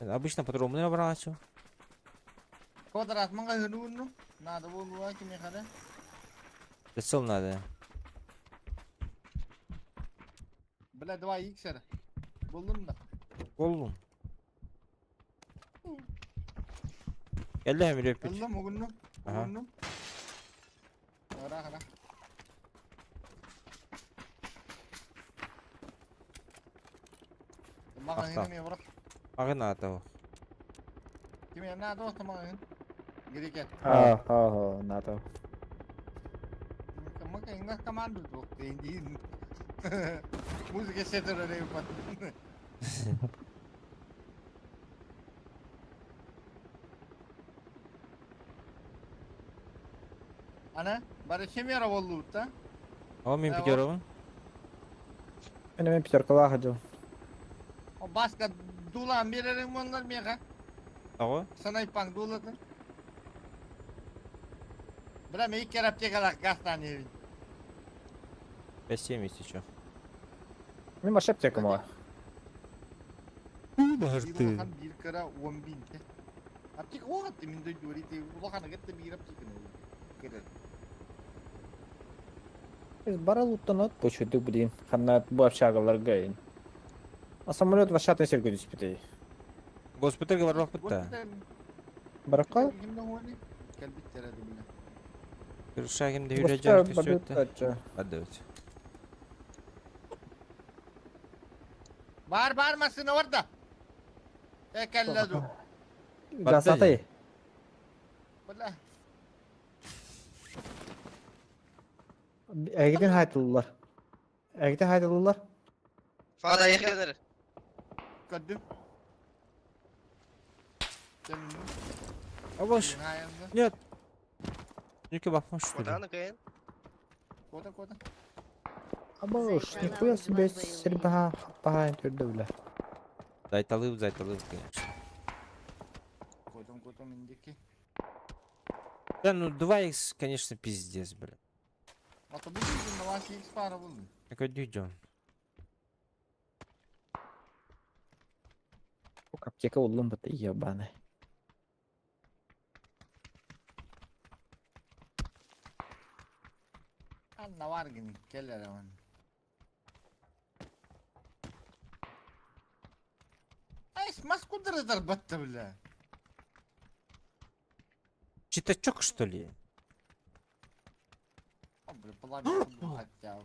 Обычно патроны брать. Квадрат маңга хөрүүнү. Нада болуа кими хара. Прицел надо. Бля 2 иксер. Булдум да. Болдум. Келди hem репит. Ыллым угунну. Ага. Угунну. Ара хара. Мага Ахта. хин ми бро. Агына атау. Кими на дост мага хин. Гирике. А, а, надо. Мага инга команду ток тенди. Музыка сетер репат. Ана, бары химера болду да. О, мен Да, пятеровым. Мен мен пятеркалаах хадьыл. О баска дулан берерин монлар мега. Того? Санайпаң дулатын. Бра мен икки аптекалах гастан евин. 5-7 есть еще. Мен баша аптекам ала. Bir улахан бир кыра 10 бин те. Аптека оғатты мен дойду рите улаханы кетті бир аптеканы. Кирер. Бара луттан от почуйдук блин. Ханна бу общагаларга ин. А самолет вашатын сирге түспүтей. Госпитальга барбак бутта. Баракка? Келбиттер эди биле. Крыша кимде хүрэ Госпиталь жар барбыт төсөттө. ача. Отдавать. Бар бар машина бар да. Экелледу. Гасатай. Бля. Эгидин хайтылылар. Эгидин хайтылылар. Фада yakınır. Көрдүм. Абаш. Нет. Нүкө бапмаш что ли? Коданы кайын. Кода кода. Абаш, нихуя себе сербаха хаппаха түрдө биле. Зайталып, зайталып, конечно. Кодом кодом индики. Да, ну 2х, конечно, пиздец, бля. Ата бу күн навас икс пара булду. Какой дүйден. Аптека уллум бата ебаный. Анна бар гини келер аман. Айс мас кудырыдар батты бля. Читачок, что ли? О, бля, пламя хотя.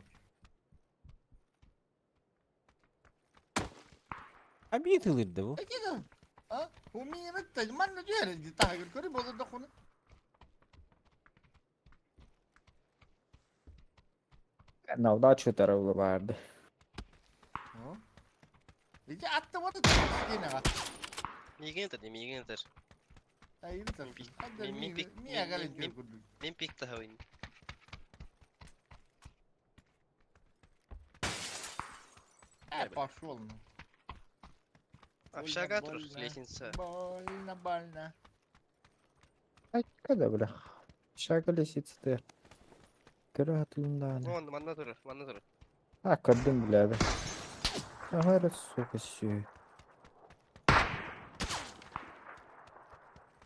А биир тылырда бу. Эки А? Умиырытта манна түһэр таһыгыр көрү болурда хуну. На удачу тарылы барды. Ити атты вот это. Миигин ытыр, миигин ытыр. Мин пик таһабын. Э, пошел. ну. Общага тур, лестница. Больно, больно. Ай, когда, бля? Шага лисица ты. Көрө атылында. Вон, манна тур, манна тур. А, көрдүм, бля. Ага, сука, сүй.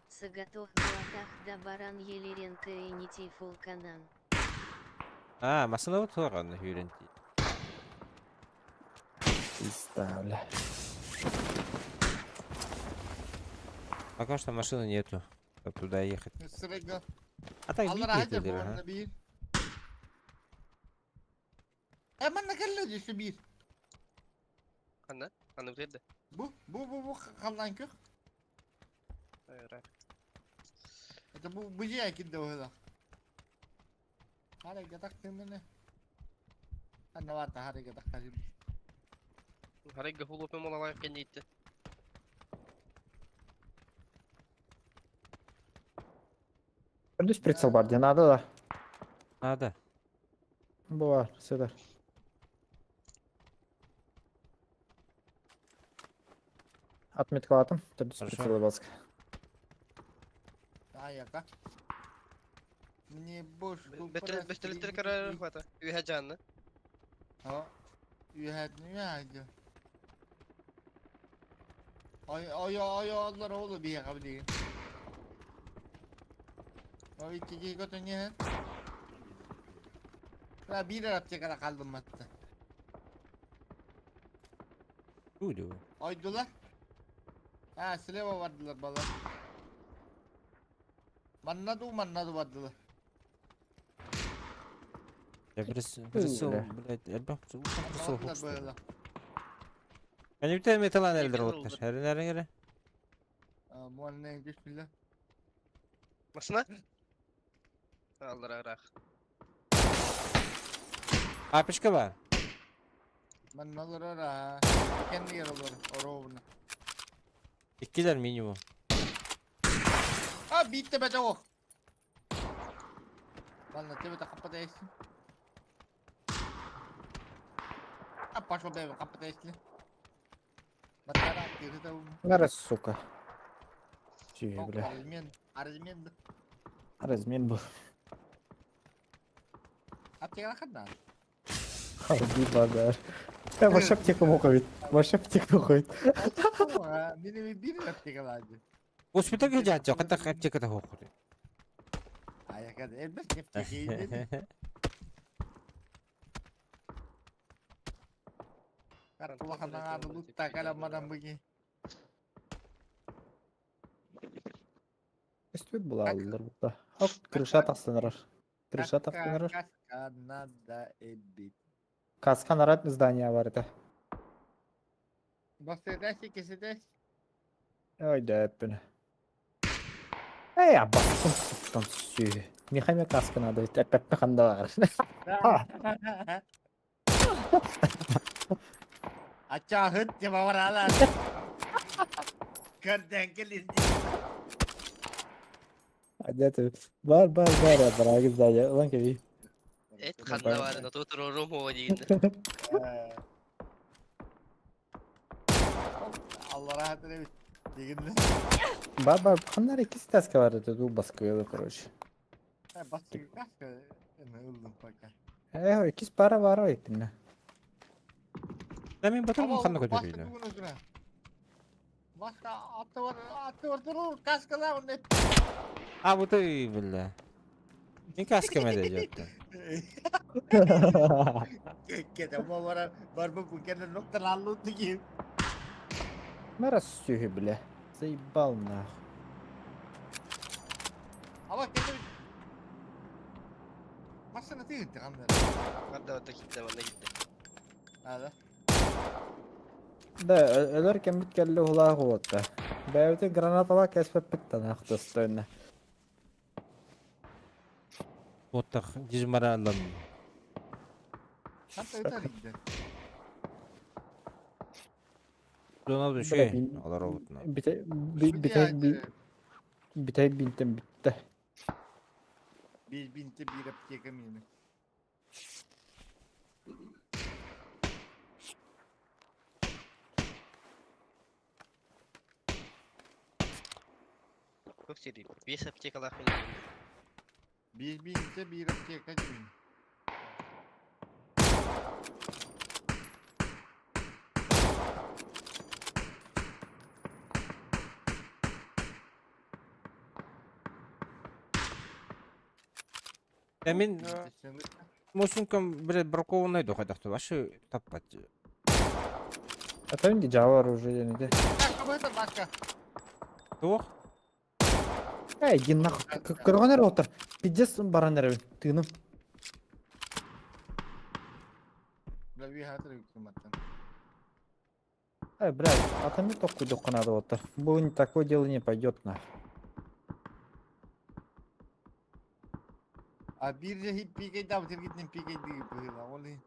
Сагатох Галатах да баран Елеренко и Нити Фулканан. А, масына вот туоран хүрен. Пизда, бля. Пока что машины нету. Чтоб туда ехать. Сырыга. А так Аллар биир хадыр тылыр, bu ха. bir. E manna kelle düştü bir. Ханна? Ханна бүтэрдэ. Bu bu bu bu kallan kök. Айра. Это bu bu jiya kidde o da. Hadi gatak kendine. Anne var da hadi gatak kaçım. Харайга хулопе молалай кеннитте. Көрдүс прицел бар, де надо да. Надо. Бар, сюда. Отметкалатым. Төрдүс Хорошо. прицел баска. Аяка. Мне бошку Бөтөлөттөр карар хвата. Үһә жанны. Ha. Ühet ne ühet. Ay ay ay Allah oğlu bir yakabili. Ay iki götün ye. La bir atacak kadar kaldım hatta. Уйду. Aydılar. Ha Sleva vardılar bala. Manna du manna du vardılar. Я прицел, бля. блядь, элбэх прицел Vardılar böyle. Они бүтэ металлан элдер Екі оттар. Хэрин әрин әрин. Muanne bismillah. Масына? Аллар арах. Апечка бар. Mannalar ara. Kendi yer olur. Orovna. Иккилер минимум. Ha bitti be tavuk. Manna tebe de kapatayısın. Ha paşo be kapatayısın. Batara girdi de Нара, сука. Сүй, бля. Arızmen, arızmen. Размен был. Аптека хадна. Харби базар. Я вообще аптеку уходит. Вообще аптеку уходит. Benim bir аптека vardı. Госпитальга жаача, ката аптекада хокур. Ayaka elbet аптекayı dedi. Kulakından adı lutta kalammadan bugün. Үстүт була алылар бутта. Хоп, крыша тахсынырар. Крыша тахсынырар. Каска надо эбит. Каска нарад здание бар это. Басыдас ikisides. Ой, да, пін. Эй, абасын суктан сүй. Михайме каска надо, әпәппе қанда бар. Açağı hıt diye bağıralar. Körden gelin. Адя Бар, бар, бар, бар, здание. Лан кеби. Эт ханна бар, на тотор ором дейін. Allah rahat eylesin. Дегенде. Бар, бар, қандар екі стаска бар, это ду баскы, короче. Басты каска. Ылдым пока. Эй, икис пара бар айттым. Да мен батырмын ханна көтөрүйдү. Başka atı var, atı var durur, kaskalar ne? А, вот и, бля. Мен каска мәде жатты. Kete bu var, var bu kendi nokta lallu ki. Мара сүйі, бля. Заебал нахуй. Ama kendi Masana değil kanlar. Ханна бата китте, манна китте. Hadi. Да, өлөр кэммит кэллэ уһулаах уотта. Бэйэбитин гранаталаах кэспэппит танаах достойно. Оттах дизмораллан. Hatta öter gider. Донал Бля, үшүй. бин- Олар обутна. Бите бите бите бинтен битте. Bir binti bir apteka mini. Çok seri. Bir аптекалаах мин. Bir binti bir apteka mini. Мен мосункам бир бракованный дохадахты. Башы таппат. А там где Java оружие не Бака бака. Туох? Эй, иди нахуй. Көргөн отыр. Пиздец баран эрэ. Тыыным. Бля bir hatır yüklemetten. Эй, блядь, а там не только надо вот. Бу не такое дело не пойдет на. А bir de hip PK da bitir gittin PK değil bu Oli.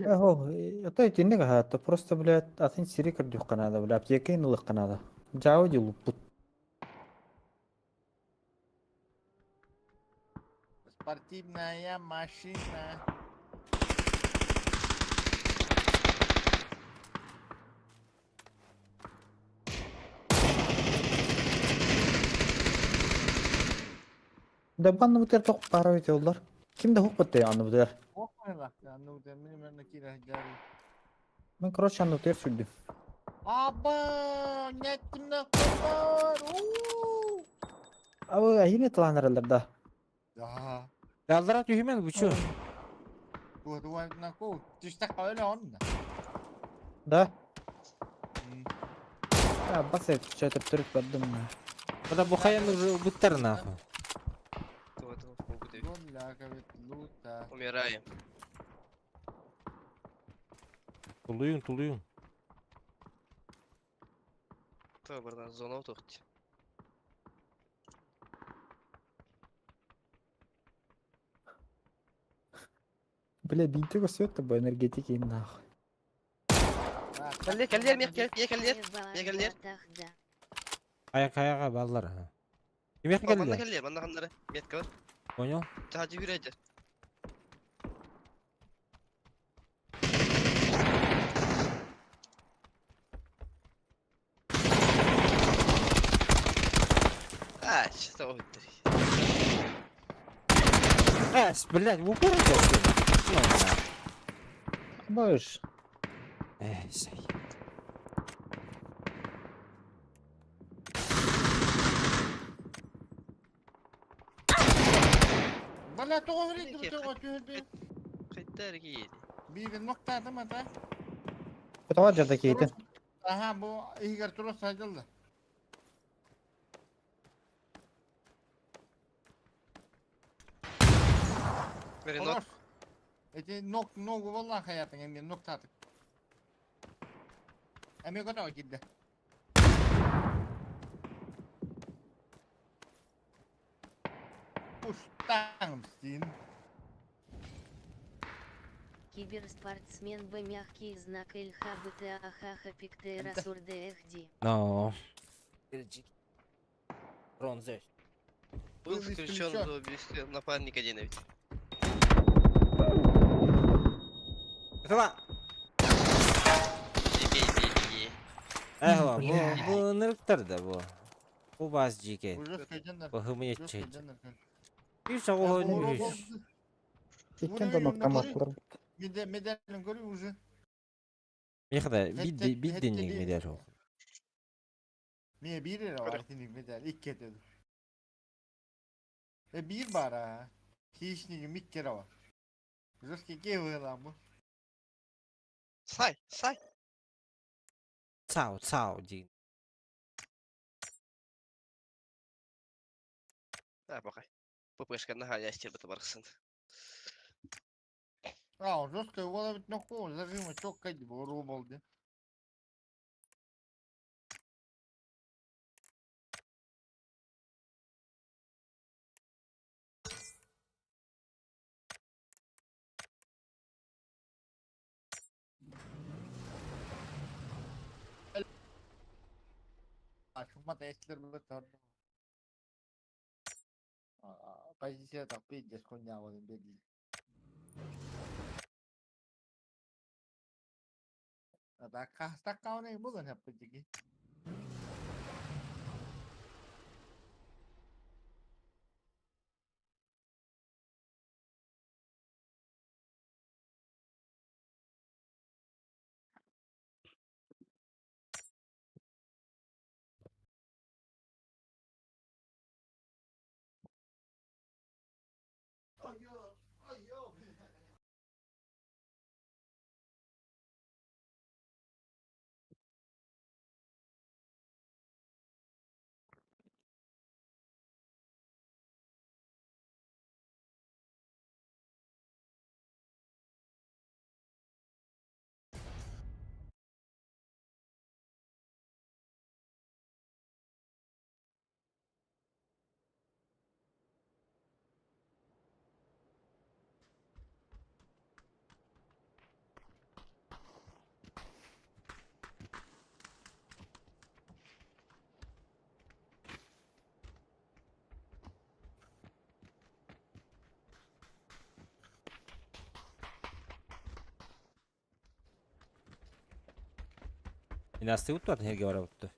Ого, это итинник это просто, блядь, атын сири көрдүк надо, бля, аптека инылык надо. Java делу пут. Спортивная машина. Да банны бутер ток пара өте олар. Ким да хук бутты анны бутер. Korkmayın ya ne demin ben kira gel. Мен, короче, анны бутер сүрдүм. Аба, неттим ne kadar. Uuu. А yine таланыралар да. Да. Далдара түймен бучу. Bu duvar ne ko? Düşte öyle onun. Да? А, бас это түрүп бардым. Бада бу хаян уже буттар нахуй. Умираем. Тулуйун, тулуйун. То бардан зона утухти. Бля, бинти көсөт бу энергетики нахуй. Кэллер, кэллер, мех кэл, мех кэллер. Мех кэллер. Аяк аяга баллар. Кимех Манна келди? кэллер, манна ханнары. Метка бар. Понял? Жахажы хүрәжер. А, что вы Эс, блядь, в упор Ну, Баш. Эй, сай. Бля, тоҕо тоҕо түһэрди. Хайдар киedi. Bir nokta atamadı. Кутава жада кейтин. Aha bu Igor Turos sayıldı. Ренок. Эти нок ногу vallahi hayatın emmi nokta atık. Emmi kadar gitti. Устаң Киберспортсмен Б мягкий знак ЛХБТ АХХ Пиктера Сурдехди. Но. Бронза. Был Был включен исключен. до убийства напарника Денович. Тала. Бей, бей, бей. Эхла, бу бу нырктар да бу. Бу бас жике. Уже скайденler. Бу хымы Уже чече. скайденler. Bir сагы Иккен да ноктаматлар. Mide medalin görüyor уже. Мехда Хетте- бидди биддинник хетте- медер ол. Niye bir lira var şimdi medal ilk kere. E bir var ha. Hiç bir kere var. Жесткий кевы lan bu. Сай, сай. Цао, цао дин. А, пока. ППшка нога, я стербата бархсын. А, жесткая вода ведь нахуй, зажима чок кайди bu рубалды. Шумата эстер Позиция так пиздец хуйня вот беги. Таккауна буолан эппитиги. Инастыбыт туатын эргэ барабыт дуо?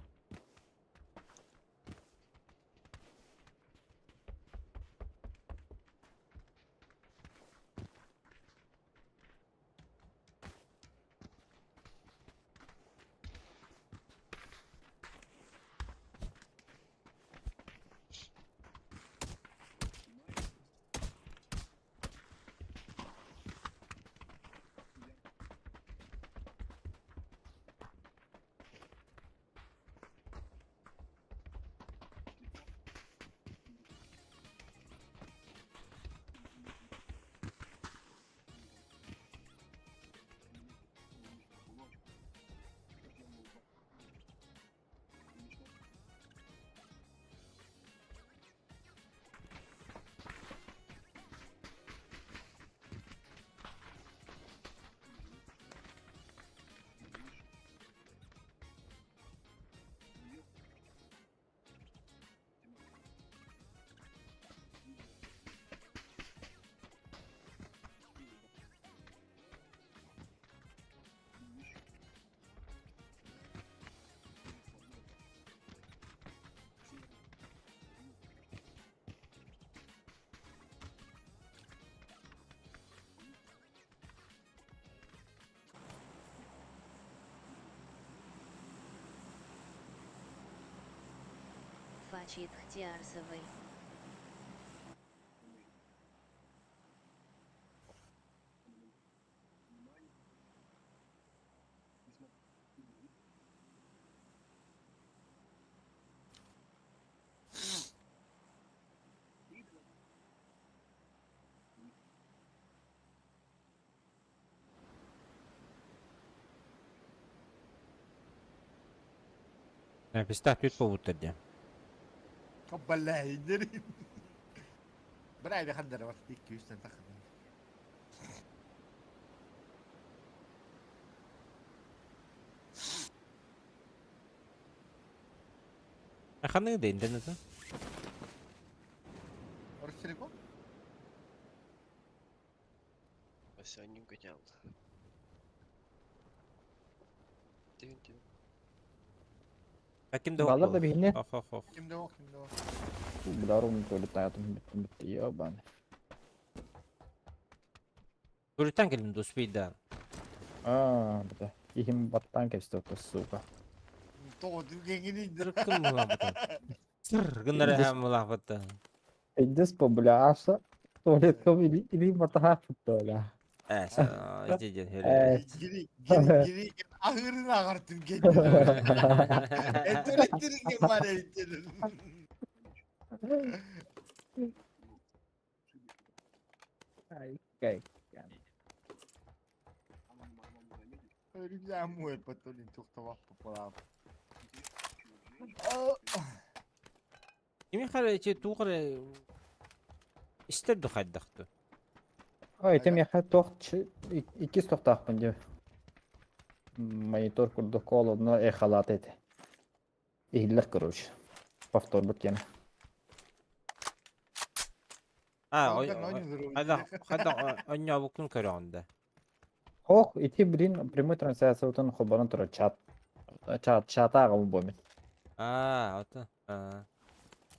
Фачит Хтиарсовой. Пистах түт буолбуттар диэн. Баллаһы Бра хандар бар 200 тахыр. Ханныгы да интернети? Орстериком? Осенним котел. Тин тин. А ким да Балар да биһине. Ох ох ох. Кимде о, кимде о. Бля, туалеттан бүттүм бүттү ебаный. Туалеттан келдим да успейдан. А, бля. Ихим баттан кести ото, сука. Тоҕо түргэнҥин Кым мулаабыта. Сыр гыннара Индис- хам мулаабыта. Индис по бля, туалетка или или батаха бля. Э, иди иди. Э. Гири гири гири ахырын ағар түрген. Этер эттеринген бар эттерин. Ай, кай. Ölümden muhabbet to'xtab qoladi. Кими хара че тугары истер духайдахты. Ой, тем я тохт иккис тохтаахпын дии. Монитор курдук колодно эхалат эти. Иһиллэр, короче. Повторбут киэнэ. А, Алган ойнуур хайдах хайдах онньообуккун көрөҕүн да? Ох, ити, блин, прямой трансляциятын холбонон турар чат. Чат, чата аҕабын буомин. Аа, ото. Аа,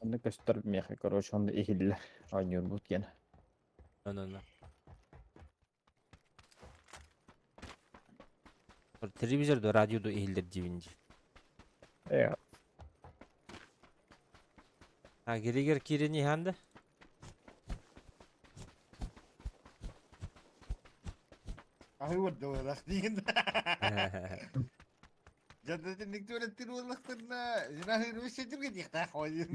Онно көстөр миэхэ, короче, онно иһиллэр оонньуурбут киэнэ. ону. Телевизор да радио да иһиллэр диибин дии. А гиригер киирэн иһэн да? Аһыы уордаларах диин. Дьадытынник түөлэттир уоллахтарына, жинаһыыр үссэтирге диэхтээх ойын.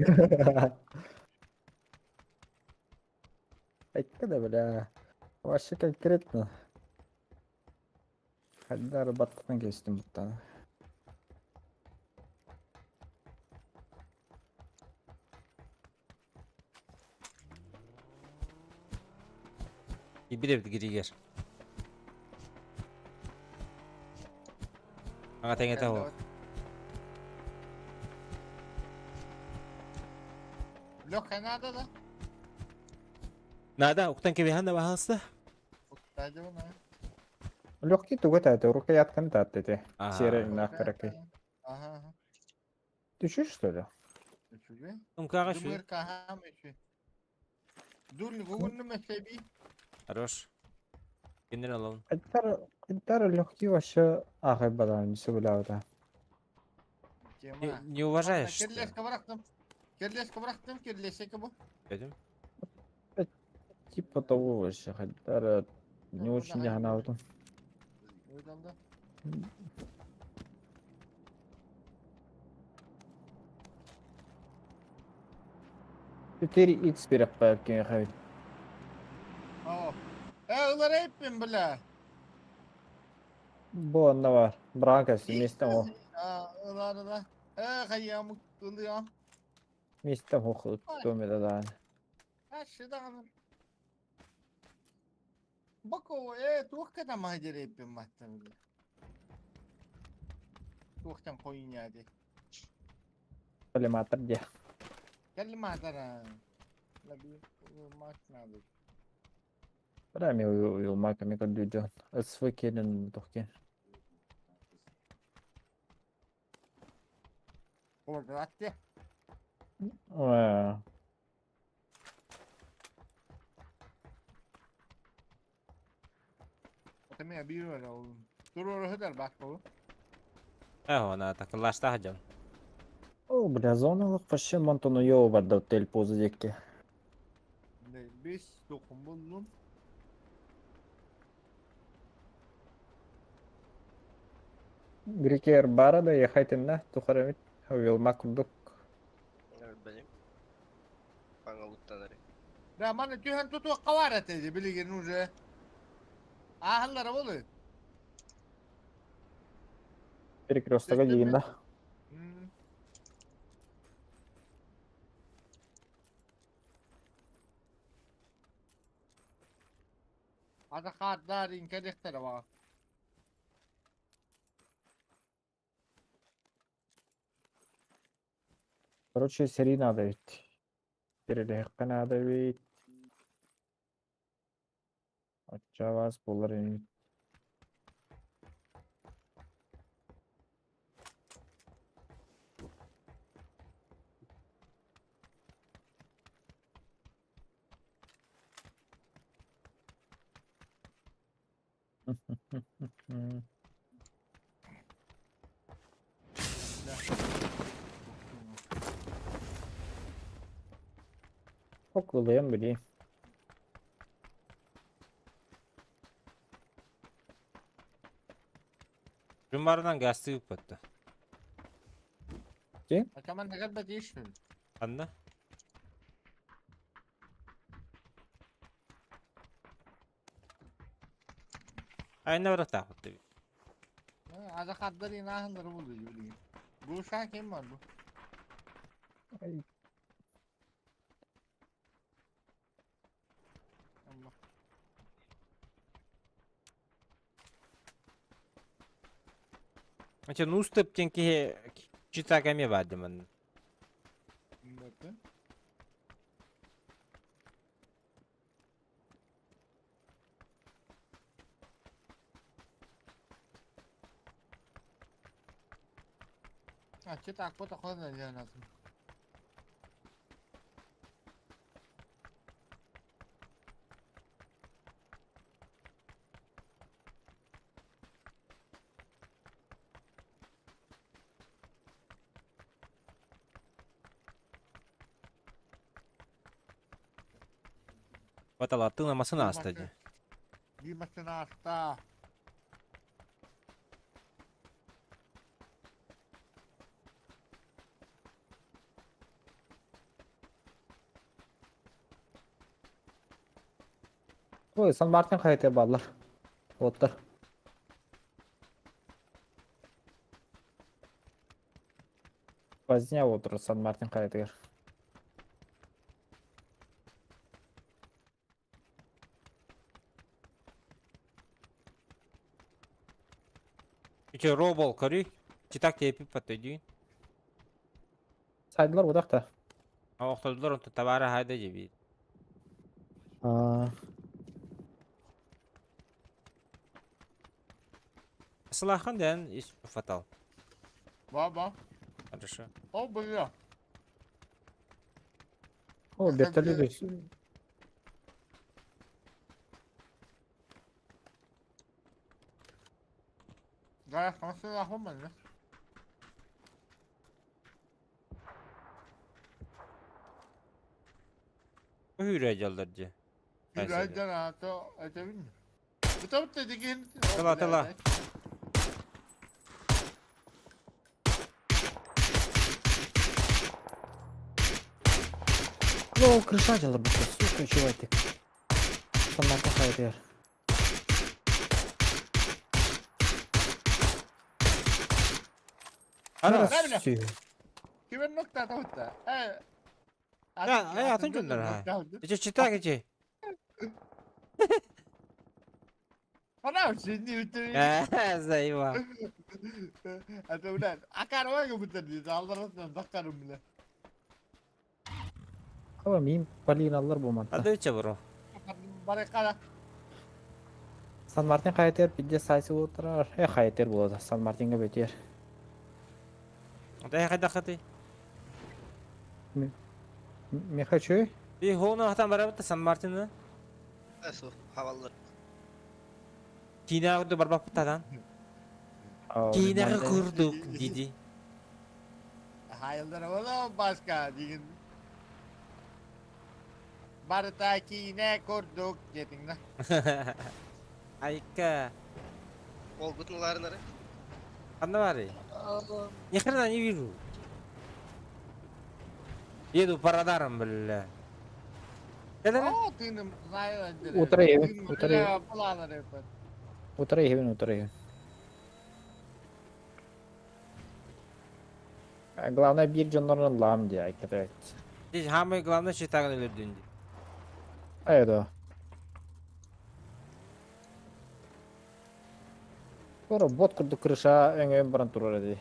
Айтты да, бля. Вообще конкретно. Хайдары баттатан кестим буттан. Киирбит эбит гиригер. Аҕа тэҥэтэ ол. Леха надо да? Надо, уктан кэбиһэн да баһаалыста. Легкий туга тааты, рукоятканы таатты те. Серый нахаракай. Ага. Ты чё, что ли? Үчүгэй. Умкаҕа şu. Дымыр кахам үчү. Дул гугунну месеби. Хорош. Киндер алалым. Айдар, Айдар легкий вообще ағай бадан сөбілауда. Не, не уважаешь, что ли? Керлеске бырахтым. Керлеске бырахтым, керлесеке бу. Пойдем. Типа того вообще, Айдар не очень яғнаудым. Ойдамда. Четыре икс беріп қойып келген хабит. О. Э, ылар эйппин бля. Бу онно бар. Брака вместе о. А, ылар да. Э, хайям ылыям. Вместе хохыл томеда да. А, шыдаган. Бако, э, туох ката махдер эйппин маттан бля. Туохтан койняды. Коллиматор где? Калиматара. Лаби мат надо. Прямо уилмака ми кодюдё. Свой келин тухки. Ордатты. Э, Атамия биир ол. Турор хыдар бакко. Э, она так лашта дьон. О, бля, зоналык вообще монтону йоу барда тель позы декке. Бес токум болдум. Грикер бара да ехайтын тухарамит. Уилмак курдук. Бәлем. Паңа уттанары. Да, маны түһэн туту кавар этеди билигин уже. Ахыллары болу. Перекресток дейін да. Ата хатдар инкедехтер ба. Короче, сери надо ведь. Перелегка надо ведь. Оча вас болар эми. Окулуйан били. Жумарынан гасты үппөттө. Атаман нагар дейшин. Анна? Айна барак таахытты. Ата хатдар ин ахыллары болу билигин. Бу ша кем бар бу? Ай, Алла. Ача нустып тенке Читак эмиэ баар дии манна. Баталаттыын амасын ааста дии. Биир массыына ааста. Ой, Сан Мартин хайыта бааллар. Уоттар. Возня отур Сан Мартин хайатыгар. Ити робол көрүй. Читак тепип подойди. Сайдылар утах да. Охтордулар онтон табаара хайда дебит. Аа, Сылахан дэн ис фатал. Баба. Хорошо. О, бля. О, вертолет. Да, машина хуман. Hürü дьаллар дии. Günaydın ата айтабын. Бутап деген. Тыла, тыла. Ну, крыша дьаллар бу, сука, чувак. Сан Мартин хайатыгар. Ара. Кибер нокта таута. Э. Я, атын дьоннор, ha. Ити читак ити. Ана şimdi bitti. Зайва. Ата ulan akar var ya bu dedi. Aldırırsın bakarım bile. Ама мин полиналлар бу манта. Адыча бро. Баракала. Сан Мартин хайатыгар пидде сайсы отырар. Э, хайатыгар болады. Сан Мартинга бетер. Да хайда хаты. Мен хочу. Би хону хатан барабыт Сан Мартинна. Асу хаваллар. Кина курду барбаппыт тадан. Кина курдук диди. Hayırlar oğlum başka deyin. Barıta kine kurduk dedin lan. Айка. Ол бутын ары. Ханна бары. Ни хрена не вижу. Еду по радарам, бля. Да-да-да. О, тыным знаю. Утырайын, утырайын. Утырайын, утырайын. Главное бир дьоннорун лам дии, айката. Здесь самое главное читагын өлөрдүн ди. Айда. Скоро бот курдук крыша өҥөйөн баран турар дии.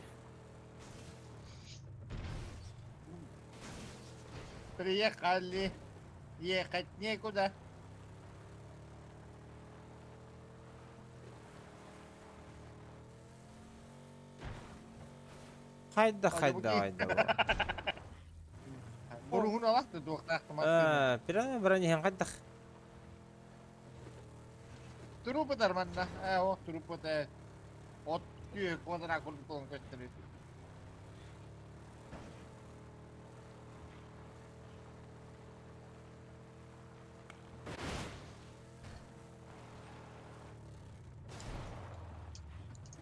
Приехали. Ехать некуда. Хайда, хайда, хайда. Буруһун алахты дуохтаахты А, пирана баран хайда. Турупутар манна. Э, о, турупута. От күйе квадрат курдук көстөрү.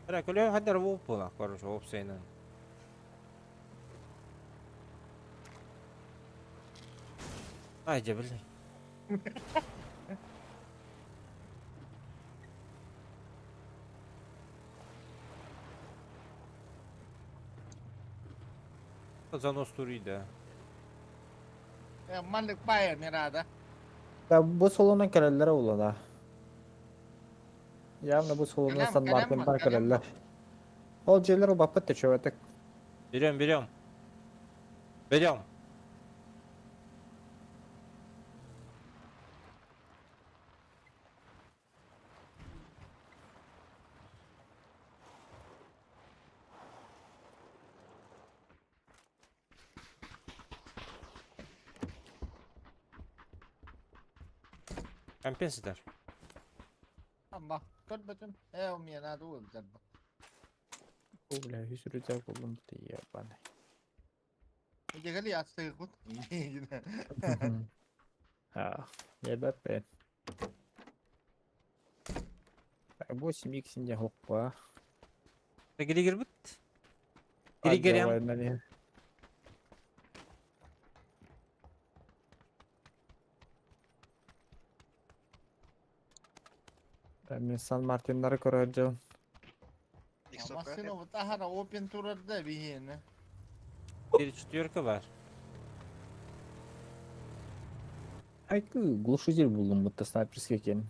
Бра, көлө хайда рвоп була, короче, опсайнан. Ай, дьэ, бля. Занос турида. Э, маннык бая мирада. Да бу солонан кэлэллэр улана. Явно бу солонан Кэлэм, Сан кэлэм Мартин бар, бар кэлэм кэлэллэр. Ол дьиэлэр убаппыт да чөбөтөк. Берем, берем. Берем. Компенсатор. Амма, көрбөтүм. Ээ, у меня надо уйдерб. О, бля, үс рюкзак булдум, ты ебаный. Егели астыгыт. А, ебать. 8 икс не хоппа. Григер бит. Григерем. Мен Сан Мартиннары көрөдүм. Машина вот ахара опен турарда бихене. Бир четверка бар. Айкы глушитель булдум, будто снайперский экен.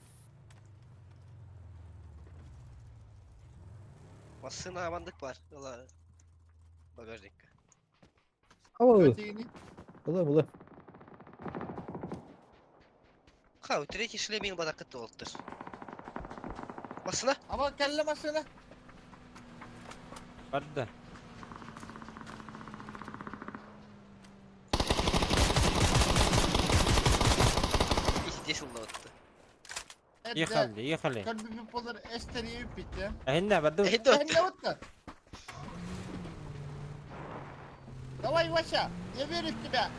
Машина амандык бар. Ыла багажникка. Ой, була була. Ха, третий шлемин бадакыт болуптур. Машина? Ама кэллэ машина. Барды. Здесь уллабытты. Ехали, ехали. Көрбүпүт болар эстерие үппит. Ахинна барды. Энне утта. Давай, Вася, я верю в тебя.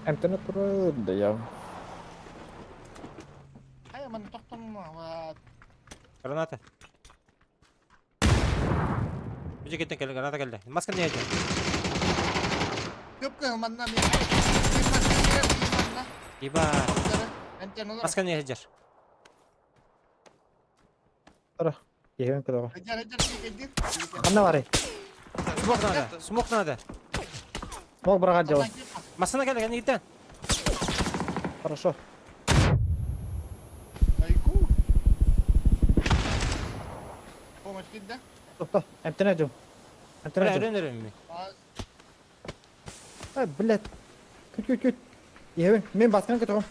Интернет турар да я. Ай, ман тоқтон Граната. Бiji кеттен келди, граната келди. Маска не эти? Көпкө манна мен. Иба. Маска не эжер. Ехен кыдага. Ханна бары. Смок надо, смок надо. Смог брага дело. Машина келди, кәне киттен. Хорошо. Айку. Помощь кидде. Тохто, интернет жум. Интернет жум. Өрен ми. Ай, блядь. Күт, күт, күт. Ехен, мен баскан көтөгөм.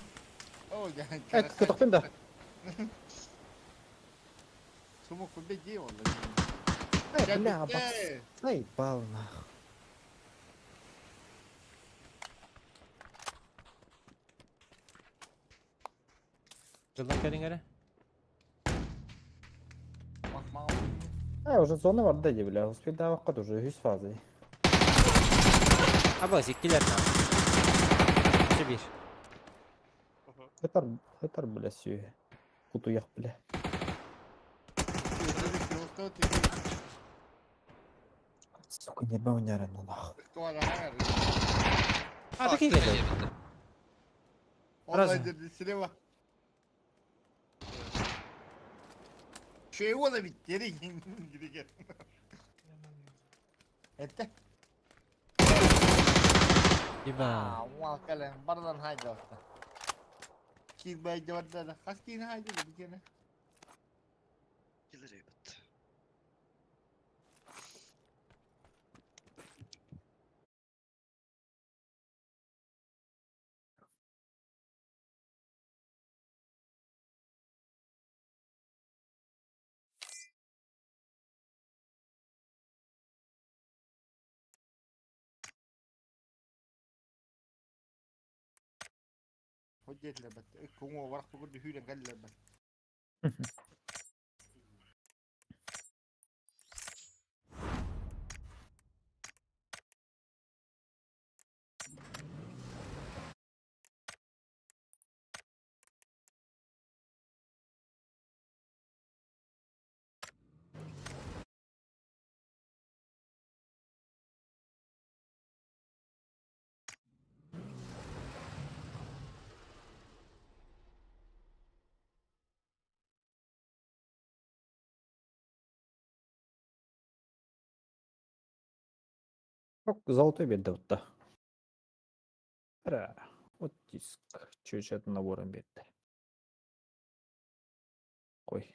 О, Ай, көтөктүм да. Сумок победи он. Ай, бля, бас. Заебал нахуй. Жылдан кәдиң Ай, уже зона бар да, бля. Успей да вакыт уже үс фазы. Аба, зиккилер на. Бир. Хытар, хытар, бля, сүйе. Кутуяк, бля. Сука, не бауняра, ну нахуй. А, такие келди. Раз. Слева. Şey o da bitti. Geri Ette. Иба. Aa, бардан хайда отта. Кир бай жаварда хас кин хайда бикене. Килер бит. Hojjet lebat. Kungo warak tugur hülen gel lebat. Золотой берді бұтта. Ра, вот диск. Чөчетін наборын берді. Қой.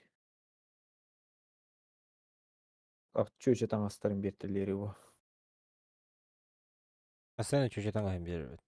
Чүөчэ таҥастарын биэртэлиэри бу. Постоянно чүөчэ таҥаһын биэрэр эбит.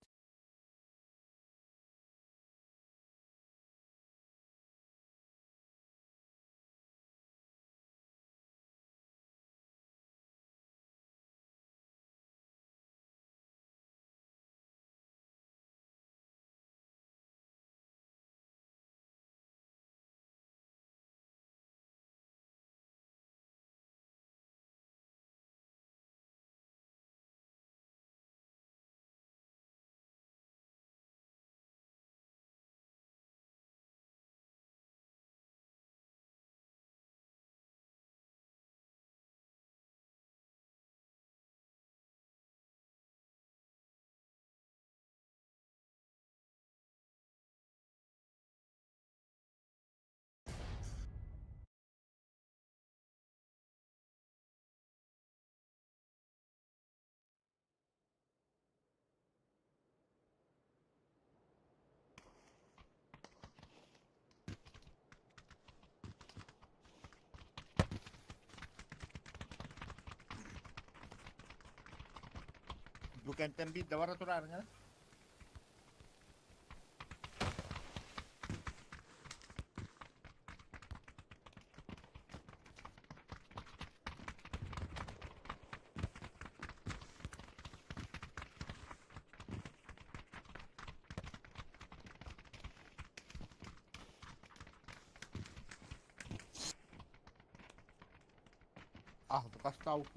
Бу кэнтэн биир да бара тураарыҥ эрэ. Ah, kaç tavuk.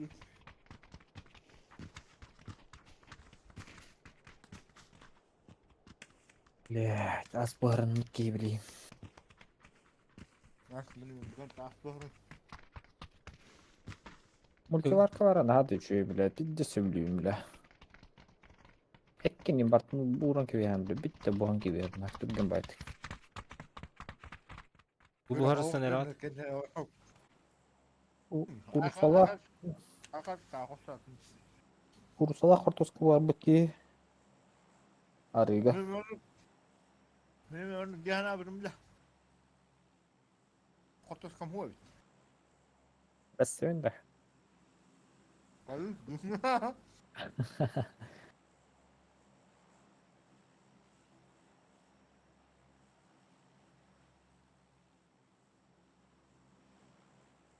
Блядь, ас буһарын киһи. Мультиварка бара наһаа да үчүгэй, блядь, пиздец сөбүлүүбүн, бля. Эккини бартын бууран кэбиһэн, бля, бүттэ буһан кэбиһэр, нах түргэн байтык. Бу буһарыстан эрэ. Курусалаах, курусалаах хортуоска буһарбыт киһи. Арыыга. Хортуоскам хуа эбит. Бэссэбин да.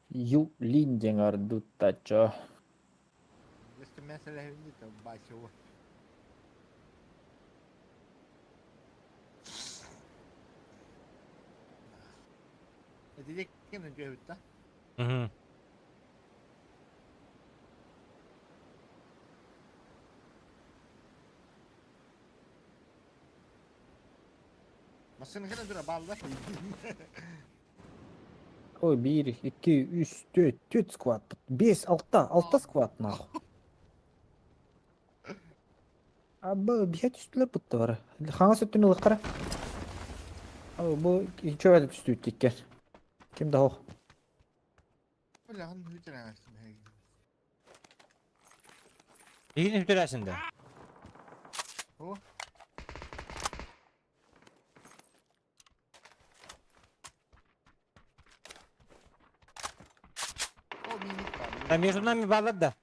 Ю лин диэн ардуттаччо. Угу. Ой, биир, икки, үс, түөрт, түөрт сквад. Биэс, алта, алта сквад нахуй. Абы биһэ түстүлэр бутта бары. Хаҥас өттүн ылыктара. Бу чөбөтө түстүүт иккен. Ким да хоох. Игин үтөрәсин да. О. Да между нами балар да.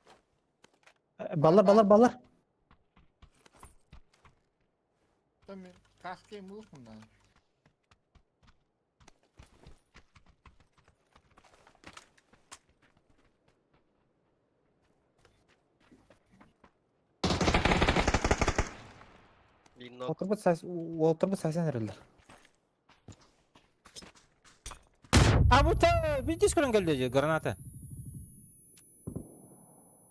Баллар, баллар, баллар. Отурбут Отурбут сасан эрэллэр. А бу та видишь көрөн келди граната.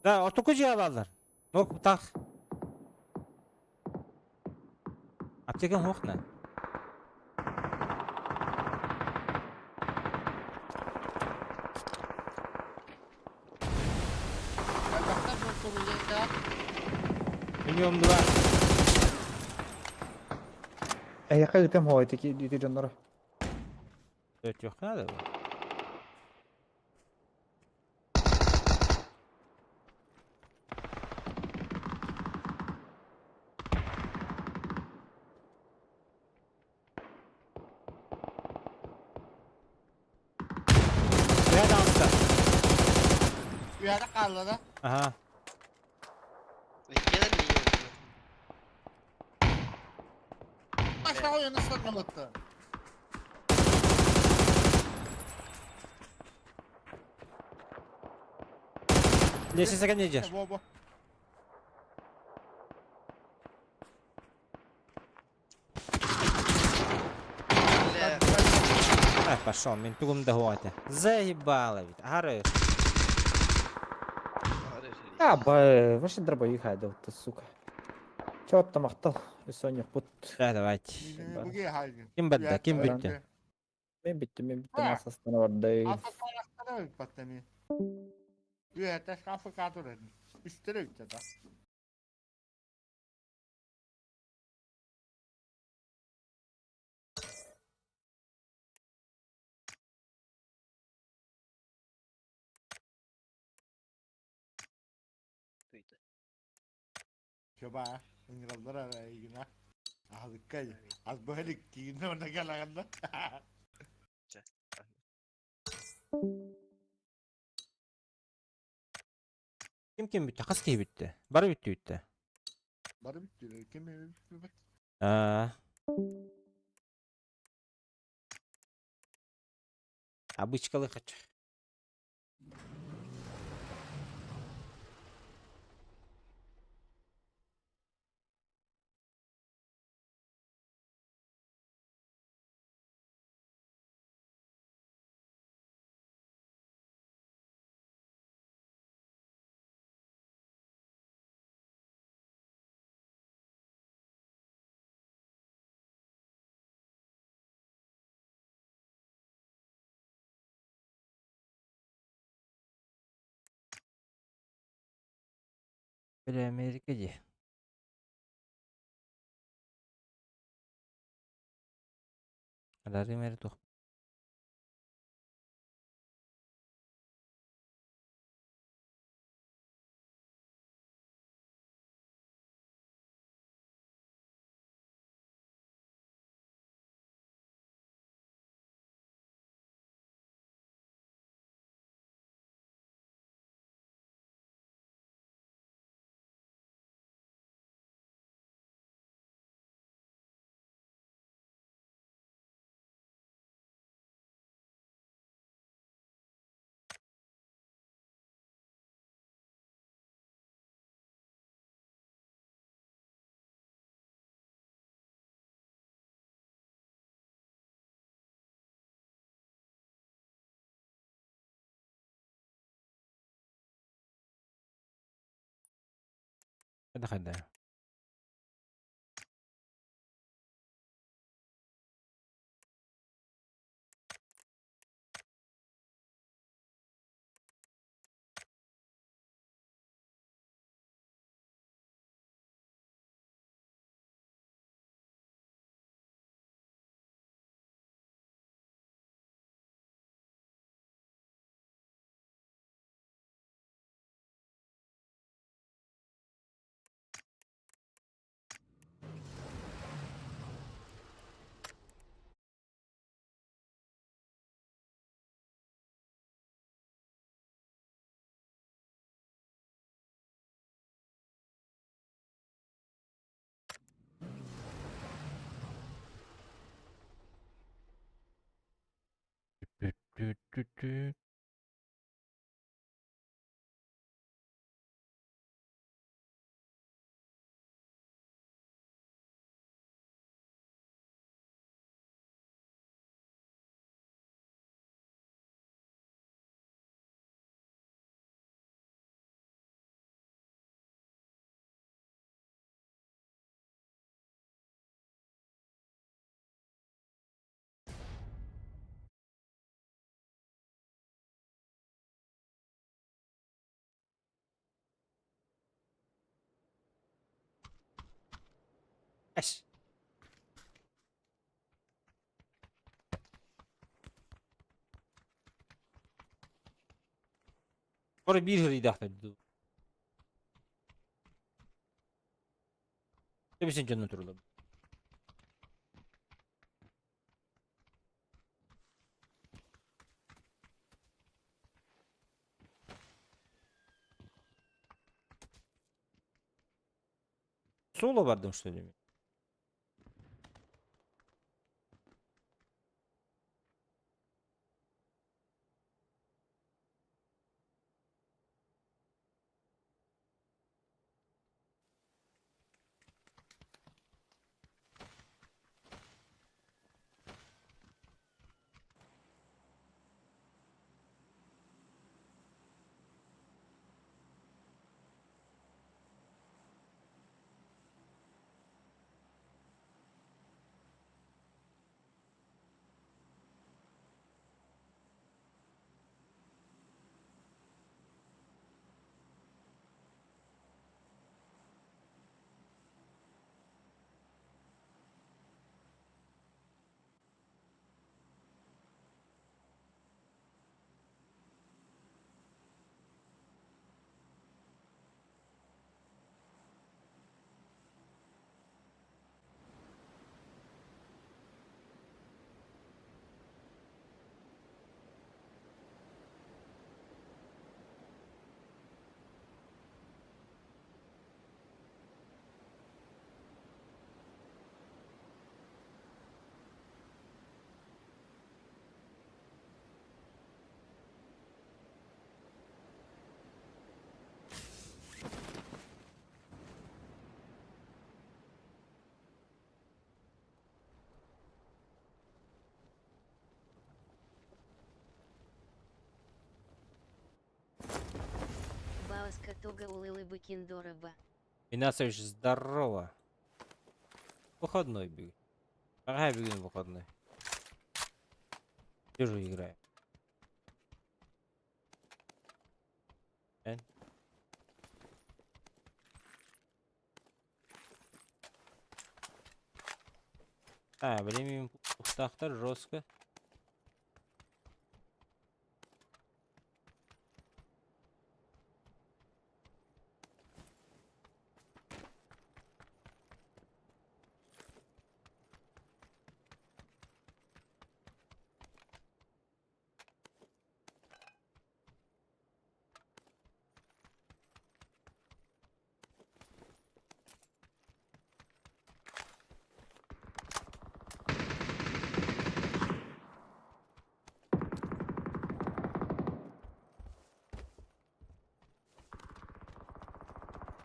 Да, ортоку жия баллар. Нок так. Аптекаң хохна. Bilmiyorum два. Эйэхэ ытым хоой таки дити дьонноро. Төрт yok надо. Nerede altta? Үөрэ хаалла да. Ага. Иккиэн миигин. Aşağı oyunu unuttu. 10 секунд идешь. Во, во. Бля, Ай, пошел, мен тугум да хуата. Заебало ведь. Ары. А, ба, вообще дробовик хайда, ты, сука. Чё там ахтал? Соня, пут. Да, давайте. Ким бадда, ким бүттү? Мен бүттүм, мен бүттүм, асастана барды. Асастана баттами. Үөтэ шкафы катурын. Үстөрө үттэ да. Чоба, ыҥыраллар ара эйигин Аһылыкка ас быһалык киинэ онно кэлэҕин Ким ким бүттү? Хас киһи бүттү? Бары бүттү бүттү. Бары бүттүлэр. Ким бүппүт? А. Обычкалы хочу. Бля, Америка де. Алары мери тух. Хада хада. Tü-tü-tü. Эш. Бары биир хырыйдаахтар дуу. Эбисин дьонно турулар. Соло бардым что ли? Бауска тога улылы быкиндороба. Инасович, здорово. Выходной бег. Ага, бегун выходной. Сижу, играю. Э? А, блин, ухтахтар жестко.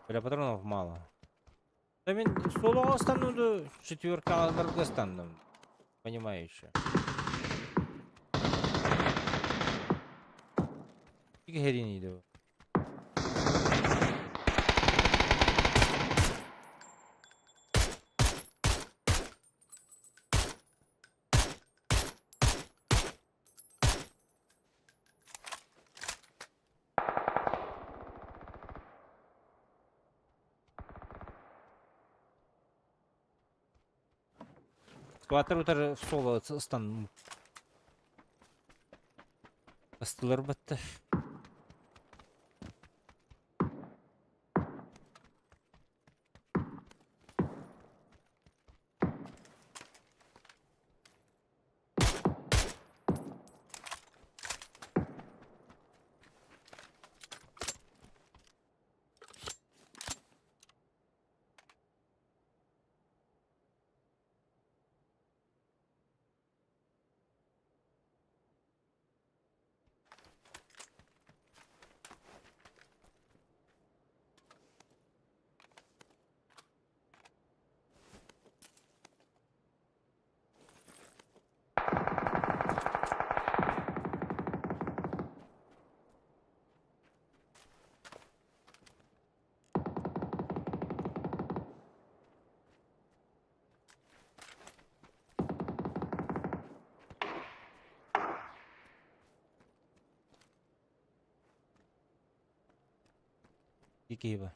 Бля, патронов мало. Да мен солоға стану четверка алдарга стандым. Понимаю еще. Херини иди. Скватер утар соло стан. Астылар батты. Икиба.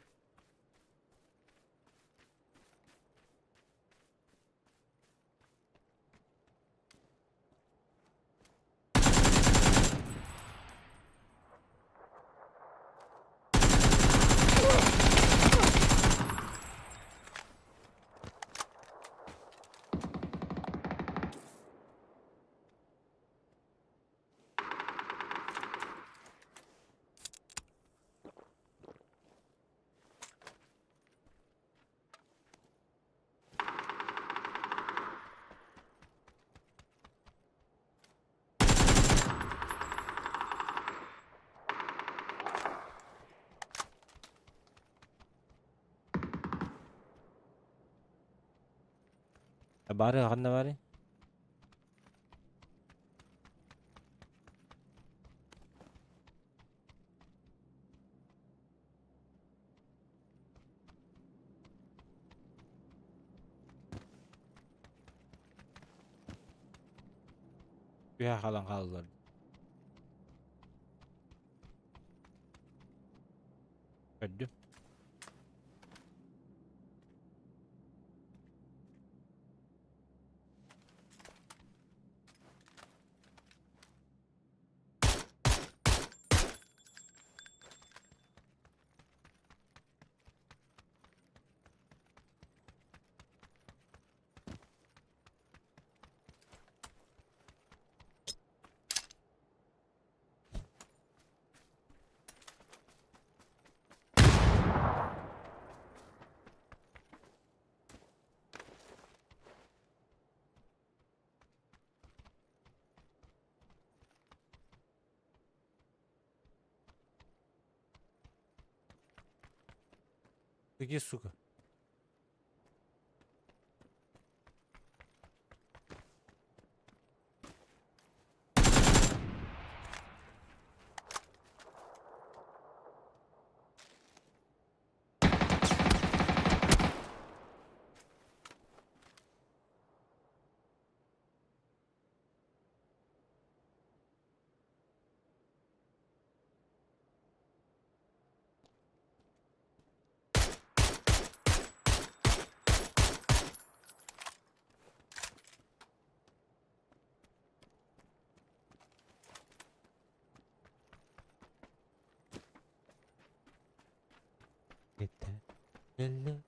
Бары ханна бары? Түһэ хаалан хааллар. Көрдүм. Ты где, сука? Yeterli.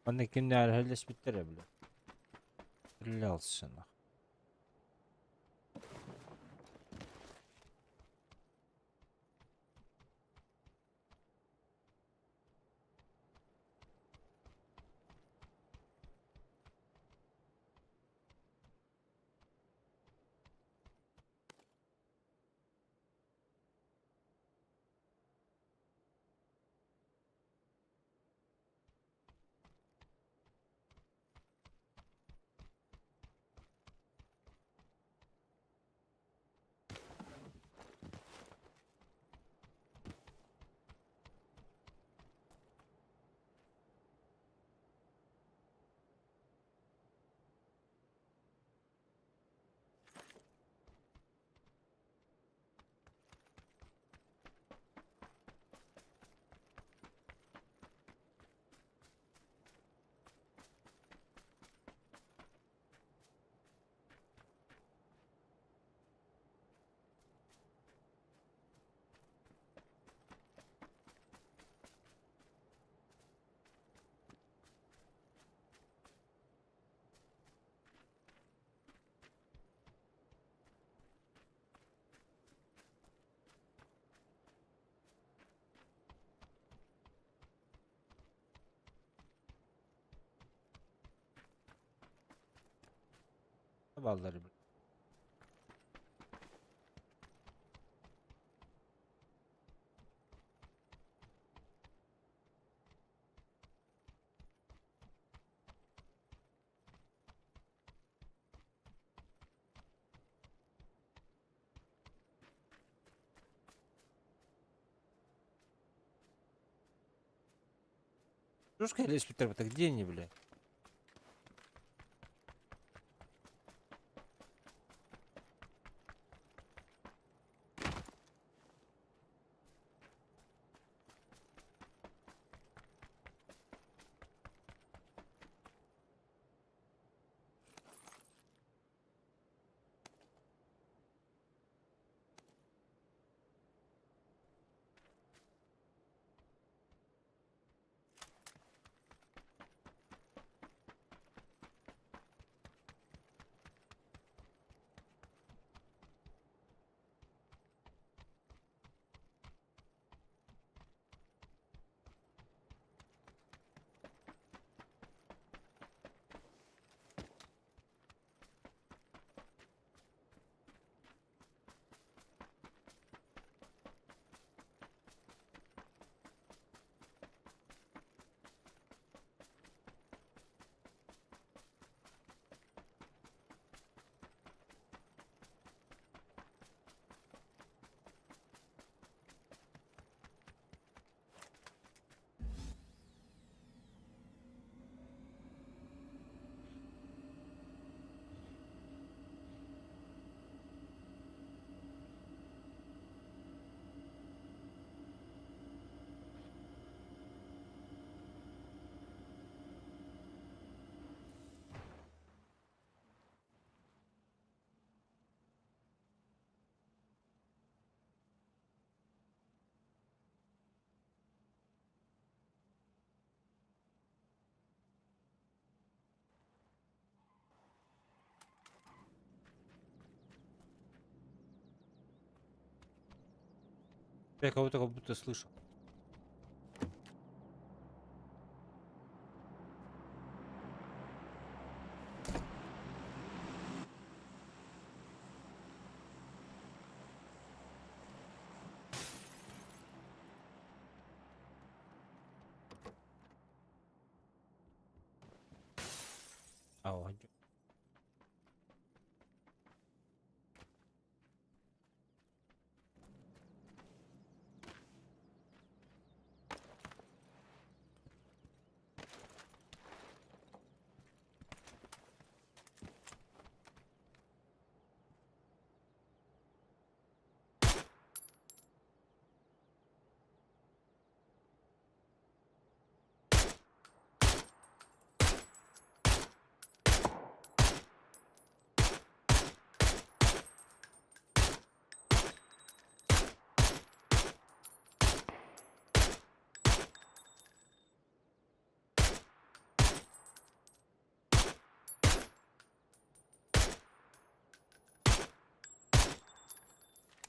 Манна кимнээр хөллөспүттэр эбилэ. Үлэ алсынах. Баллары. Слушай, Питер, где они, бля? Я кого-то как будто слышу. А,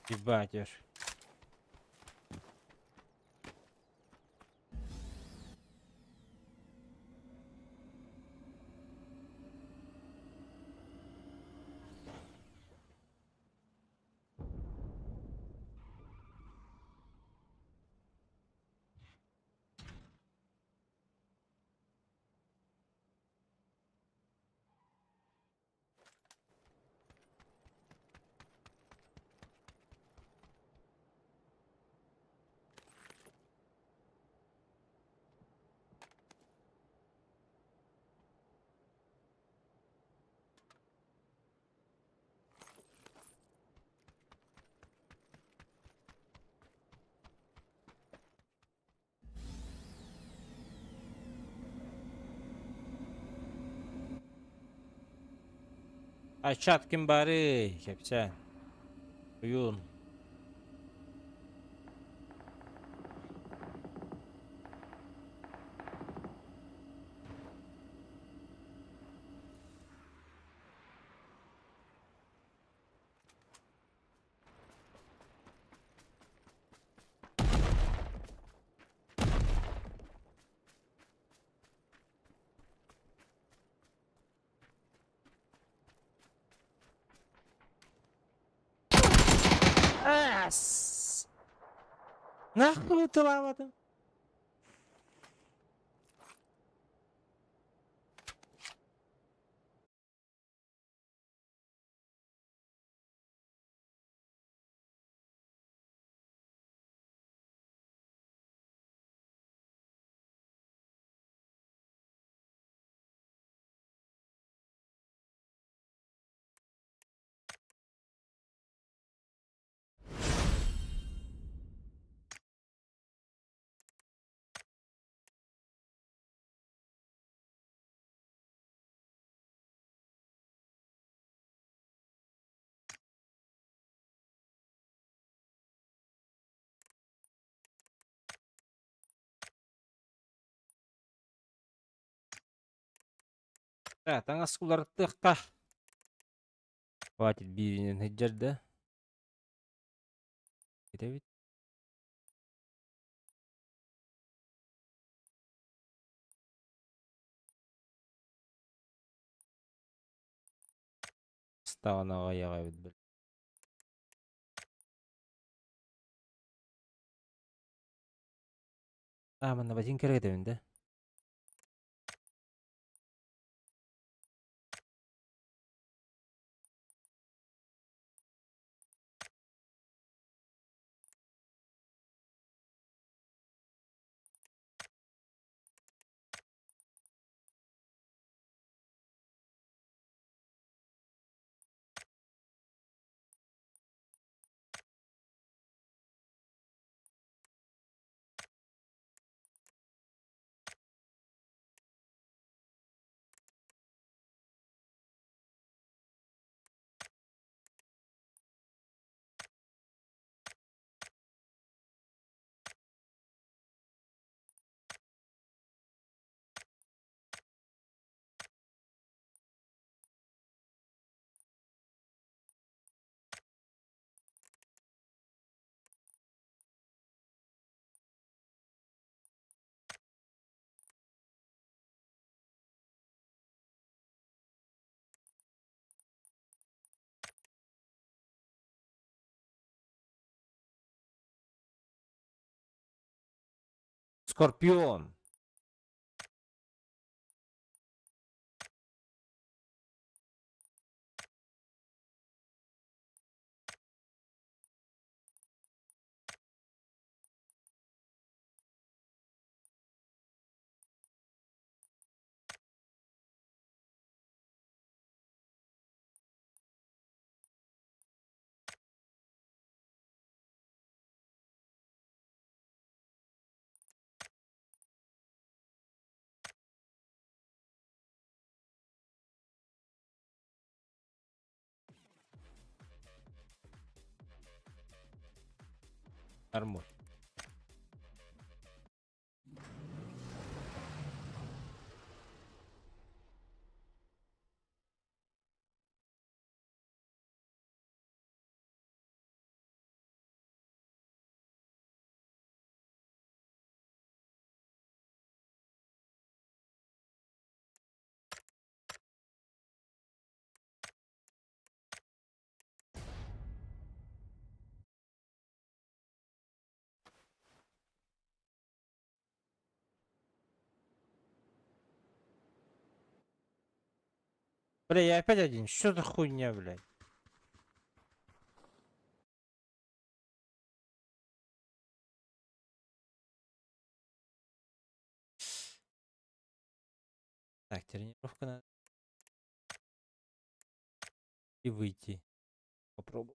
Ебать аж. Ай, чат ким баарый? Кэпсээн. Уйун. Ас! Нахуй тылаабатым? Таҥас уларыттыахха. Хватит бииринэн сылдьар да. Этэбит. Ыстаҕын аҕыйах эбит били. Аа, манна ботинка эрэ кэтэбин да. Скорпион. Нормуль. Бля, я опять один. Что за хуйня, блядь? Так, тренировка надо. И выйти. Попробуй.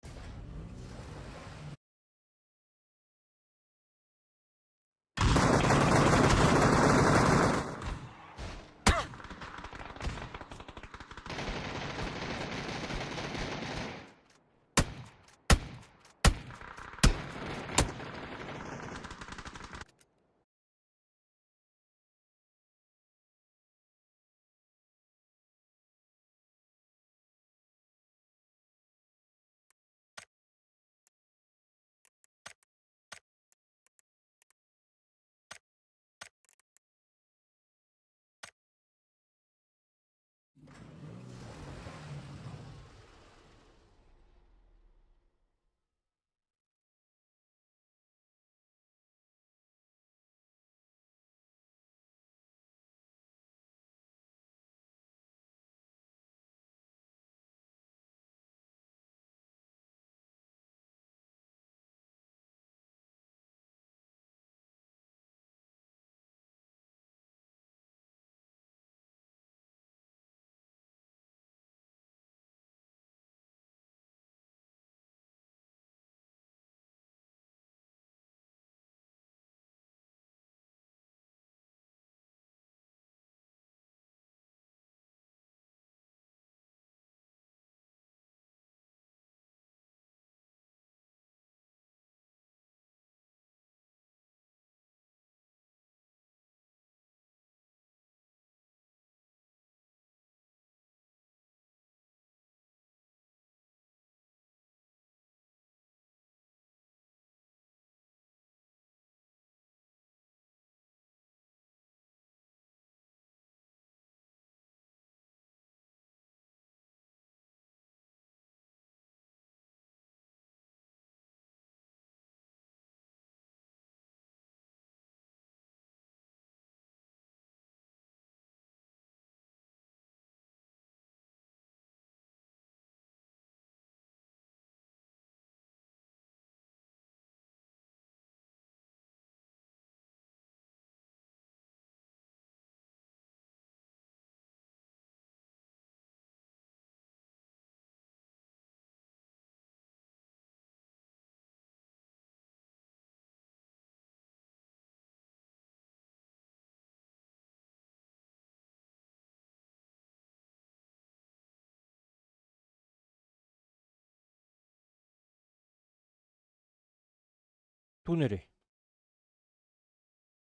Туннели.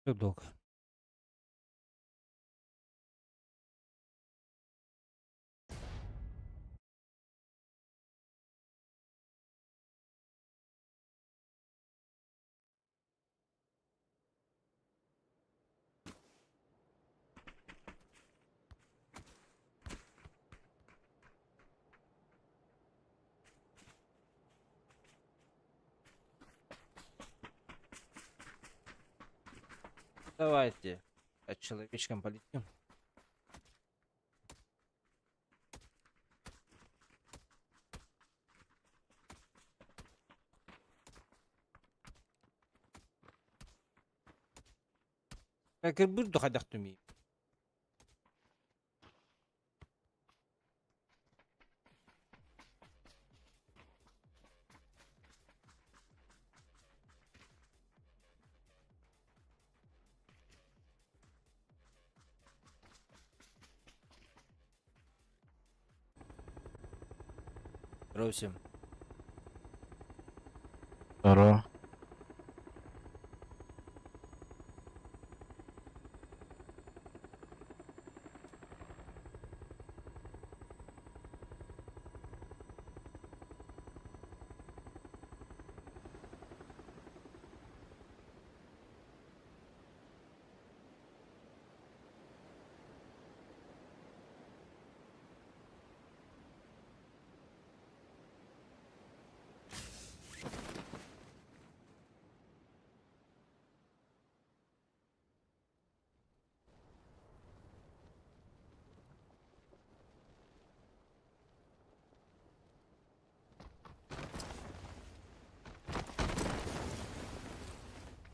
Как долго? Давайте. От человечком полетим. Кырбыр духадах түмий. Здорово всем. Здорово.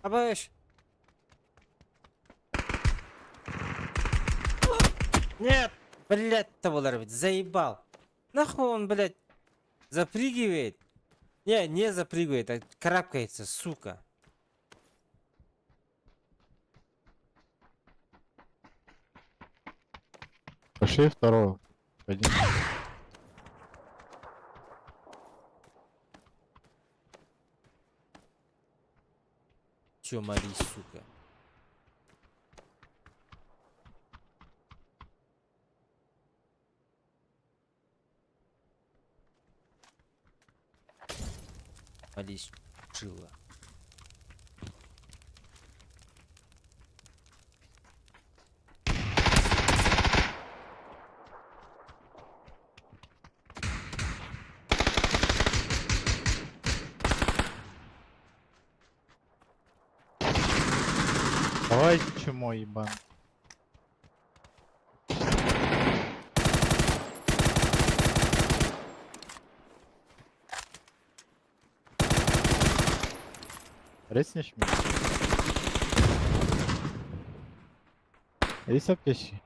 Абаш. Нет, блядь, того ведь заебал. Нахуй он, блядь, запрыгивает. Не, не запрыгивает, а карабкается, сука. Пошли второго. Один. Чё, молись, сука. Молись, шила. Давай чмо ебан. Резнешь меня? Есть аптечки?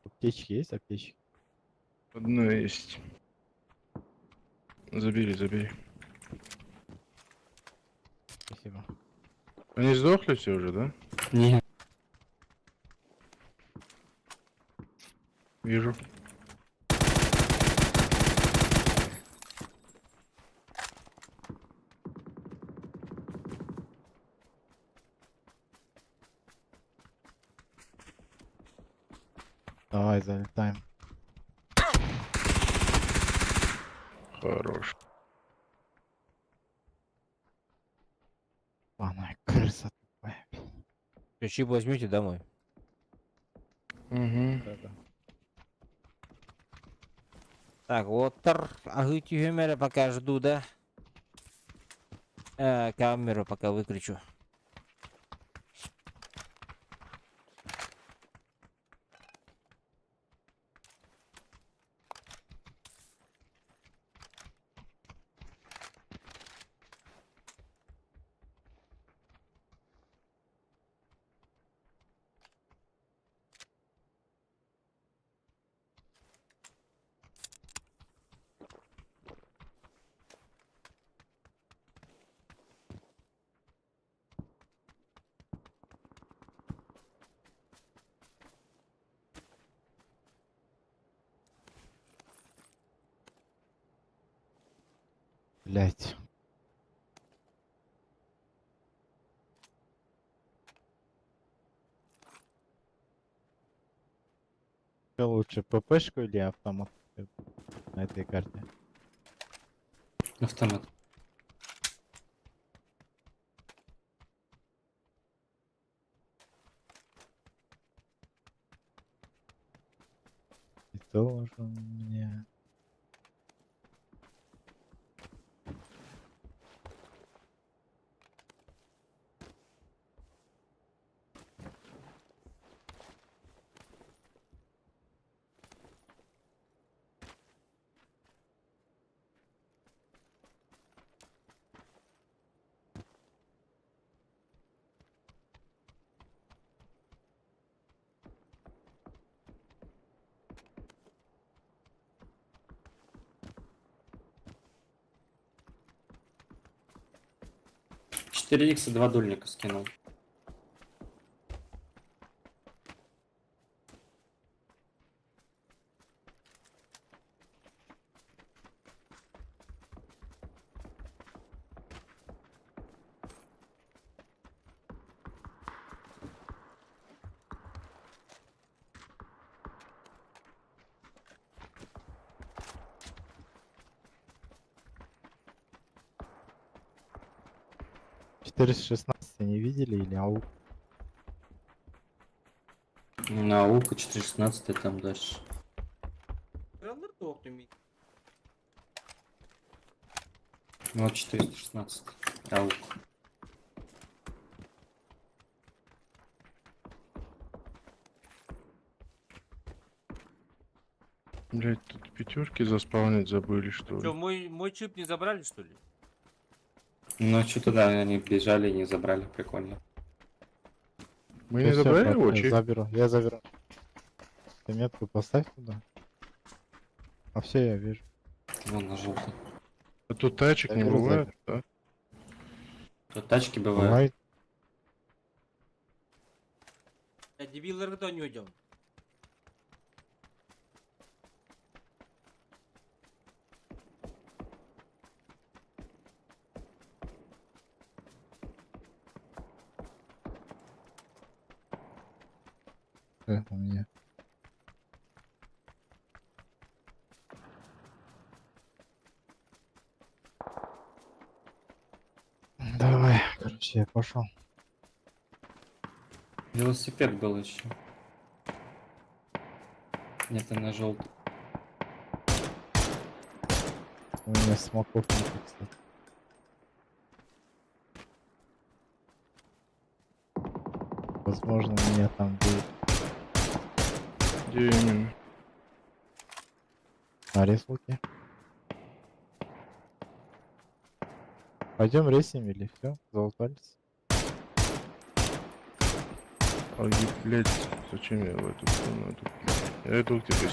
Аптечки есть аптечки? Одно есть. Забери, забери. Спасибо. Они сдохли все уже, да? Нет. Вижу. Давай, залетаем. Хорош. Она крыса тупая. Ключи возьмете домой. Угу. Да-да. Так, вот тар, агы пока жду, да? Камеру пока выключу. Блять. Что лучше, ППшку или автомат на этой карте? Автомат. И тоже у меня. 4 х и 2 дульника скинул. Четыреста шестнадцать не видели или ау? Наука 416 там дальше. Ну, 416. Аук. Блять, тут пятерки заспавнить забыли, что ли? Что, мой чип не забрали, что ли? Ну, что-то да, они бежали и не забрали, прикольно. Мы не Всё, забрали брат, его, я чип? заберу, я заберу. Ты метку поставь туда. А все, я вижу. Вон на желтый. А тут тачек не Заберу, бывает, да? Тут тачки бывают. Бывает. Я дебил РГТ не уйдем. У меня. Давай, короче, я пошел. Велосипед был еще. Нет, на желтый. У меня смоков нет, кстати. Возможно, меня там будет Где именно? на реслуке. Пойдем рейсим или все? Залутались? А, блять, зачем я в эту комнату? Я иду к тебе.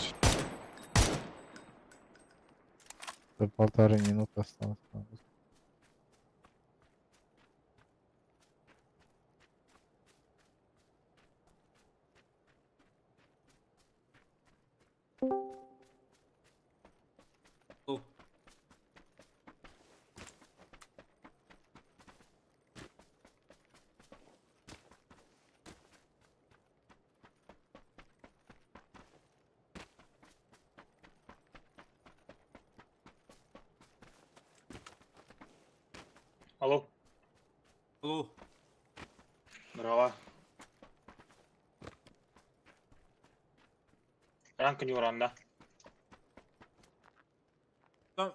До 1,5 минуты осталось. по-моему. О. Алло, Алло. здорово. Ранка не уран, да? Там,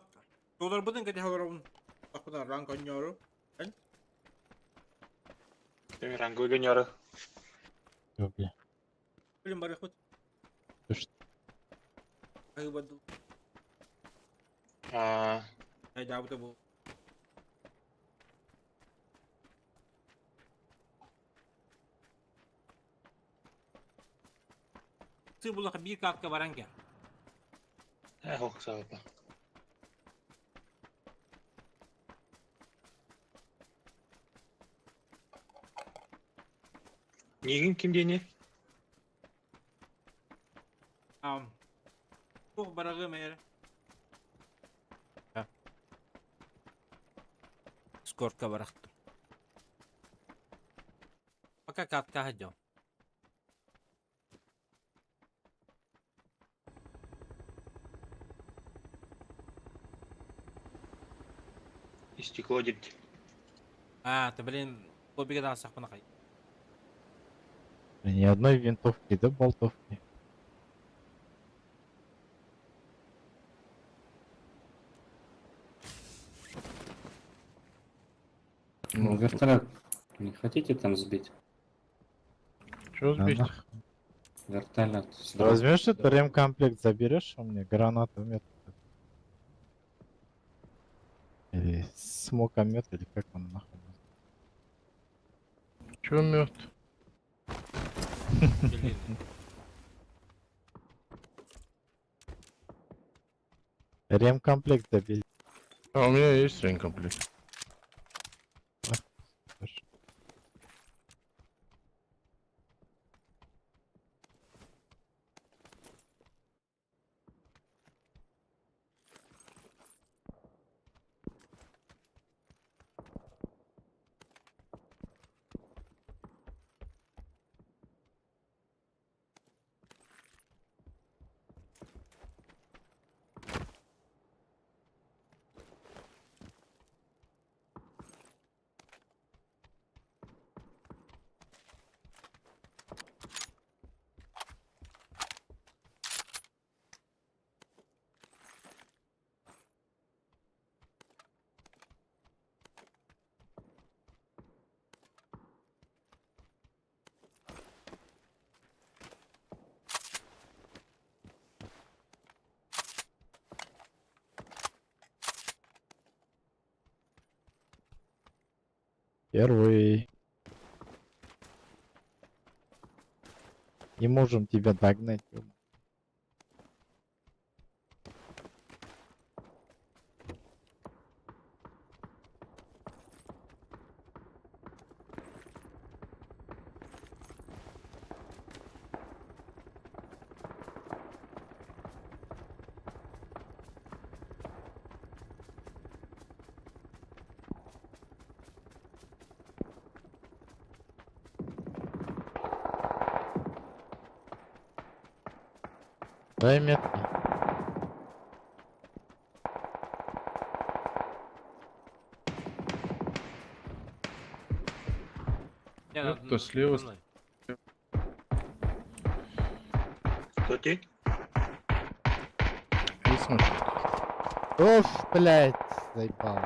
Доллар будын кете хаворон. Акуна ранг оньору. Ты ранговый гонеры. Всё, бля. Блин, барахут. Ты что? Ай, баду. А, Ай, да, вот был. Ты была бир катка баранка. ох, саупа. Нигин ким дени? Ам. Тух барагы мэр. Скорка барахту. Пока катка ходил. И стекло дебти. А, ты, блин, лоббиге да сахпана кай. Ни одной винтовки, да болтовки. Ну, вертолет не хотите там сбить? Чё Да сбить? нах- Вертолет. Ты возьмешь этот ремкомплект, заберешь у меня гранатомет? Или смокомет, или как он нахуй называется? Чё мед? Блин. Ремкомплект забери. А у меня есть ремкомплект. Первый. Не можем тебя догнать. ё. Дай метки. Не, Кто слева, мной. Кто ты? Есть машинка. Оф, блядь, заебал.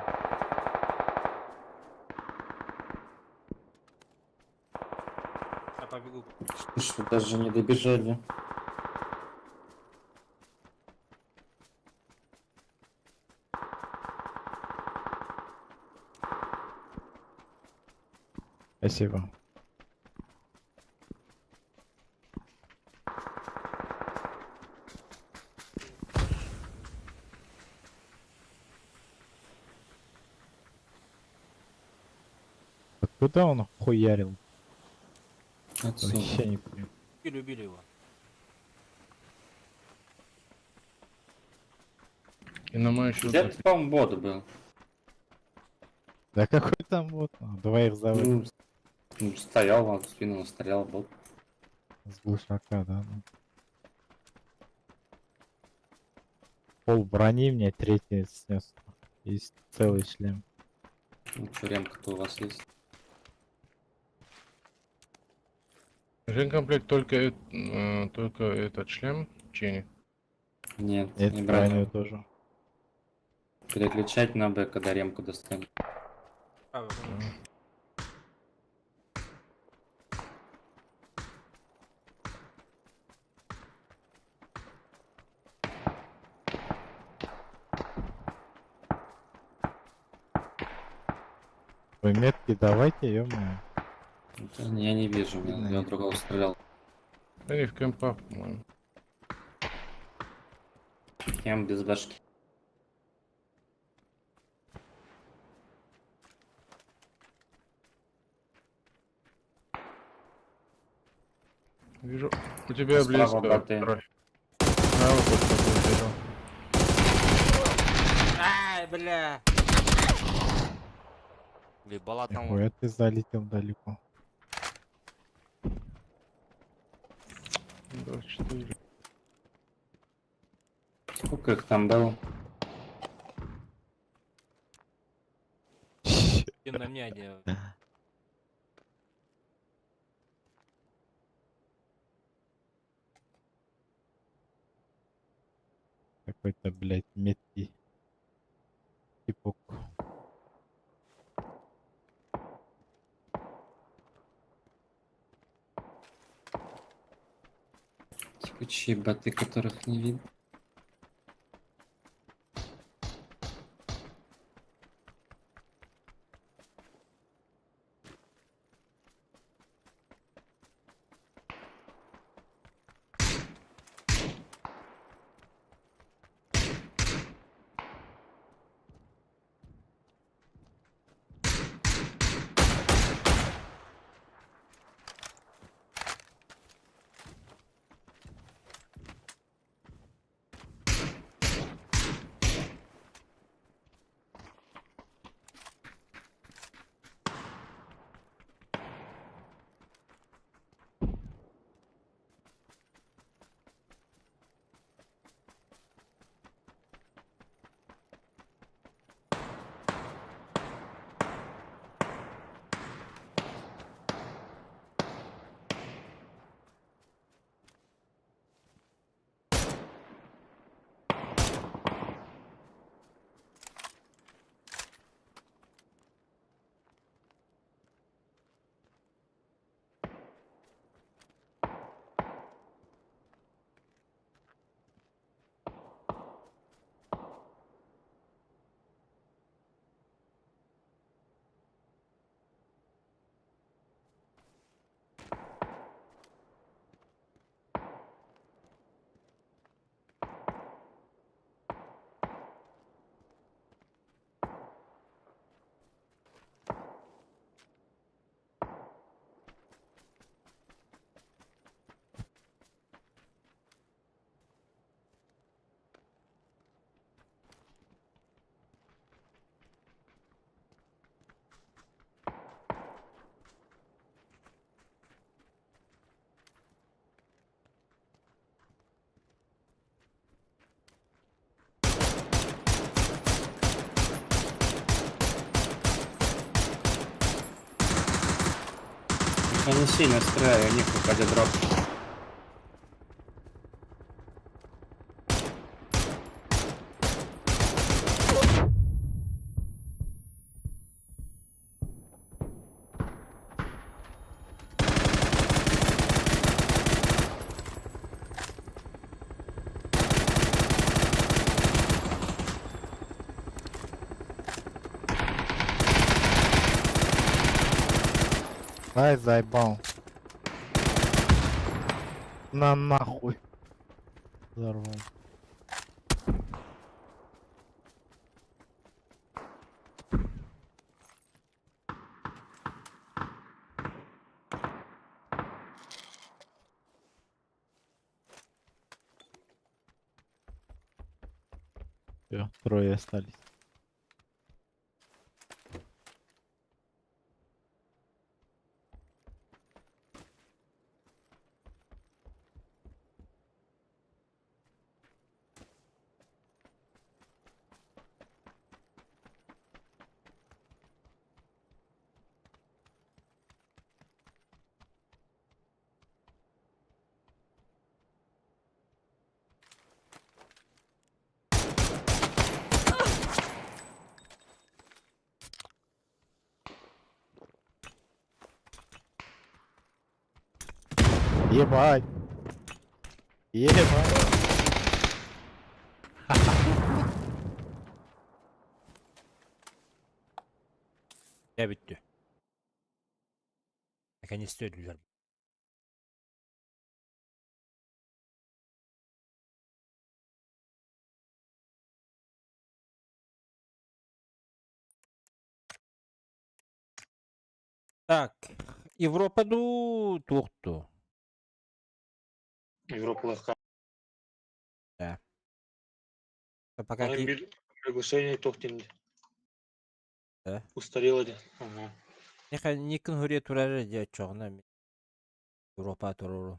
Я побегу. Что, даже не добежали. Спасибо. Откуда он хуярил? Отсюда. Вообще не понимаю. Убили, убили его. И на мою еще Где-то, по-моему, бот был. Да какой там вот? А, Двоих завалил Ну, ну, стоял, он в спину стрелял, бот. с глушака, да? ну. Пол брони мне третий снес. И целый шлем. Ну, что, ремка-то у вас есть? Ремкомплект только, только этот шлем чини. Нет, Нет, не брать. броню тоже. Переключать надо, когда ремку достанем. Право. Вы метки давайте, ё-моё. Это Я не вижу, Видно, я нет. другого стрелял. Они в кемпах, по-моему. Кем без башки. Вижу. У тебя Справа близко. боты. Кровь. Справа под тобой бежал. Ай, бля. Ебала там. Нихуя ты залетел далеко. 24. Сколько их там было? Один на мне, один. Какой-то, блядь, меткий типок. Текучие боты, которых не видно. Я не сильно стреляю, у них выходит дроп. Ай, заебал. На нахуй. Взорвал. Все, трое остались. Ебать. Ебать. Ya bitti. Наконец-то öldüler. Так, Европа ду туохту. Европаларга. Да. Пока Аны ки... бир приглашение тохтин. Да. Устарело ди. Ага. Неха никын хөрие турары же чоғына Европа туруру.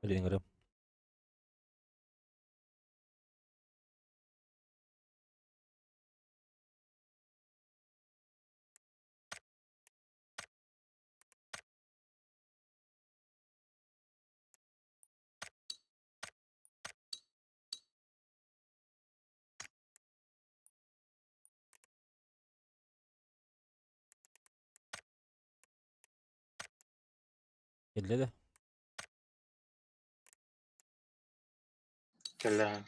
Билиңрим. Келді де. Кэллэ.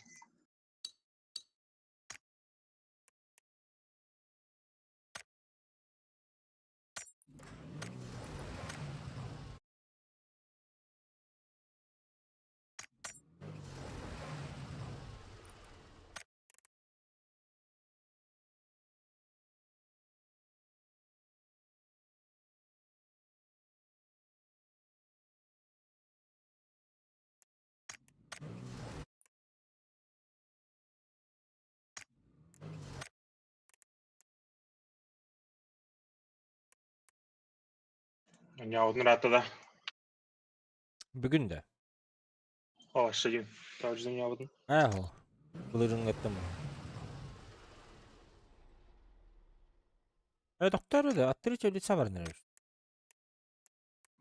Ньяудын ратыда. Бүгін де. О, шадин. Тауждым ньяудын. Ахо. Былырын кеттім. Доктор да, от третьего лица бар наверное.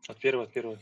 От первого, от первого.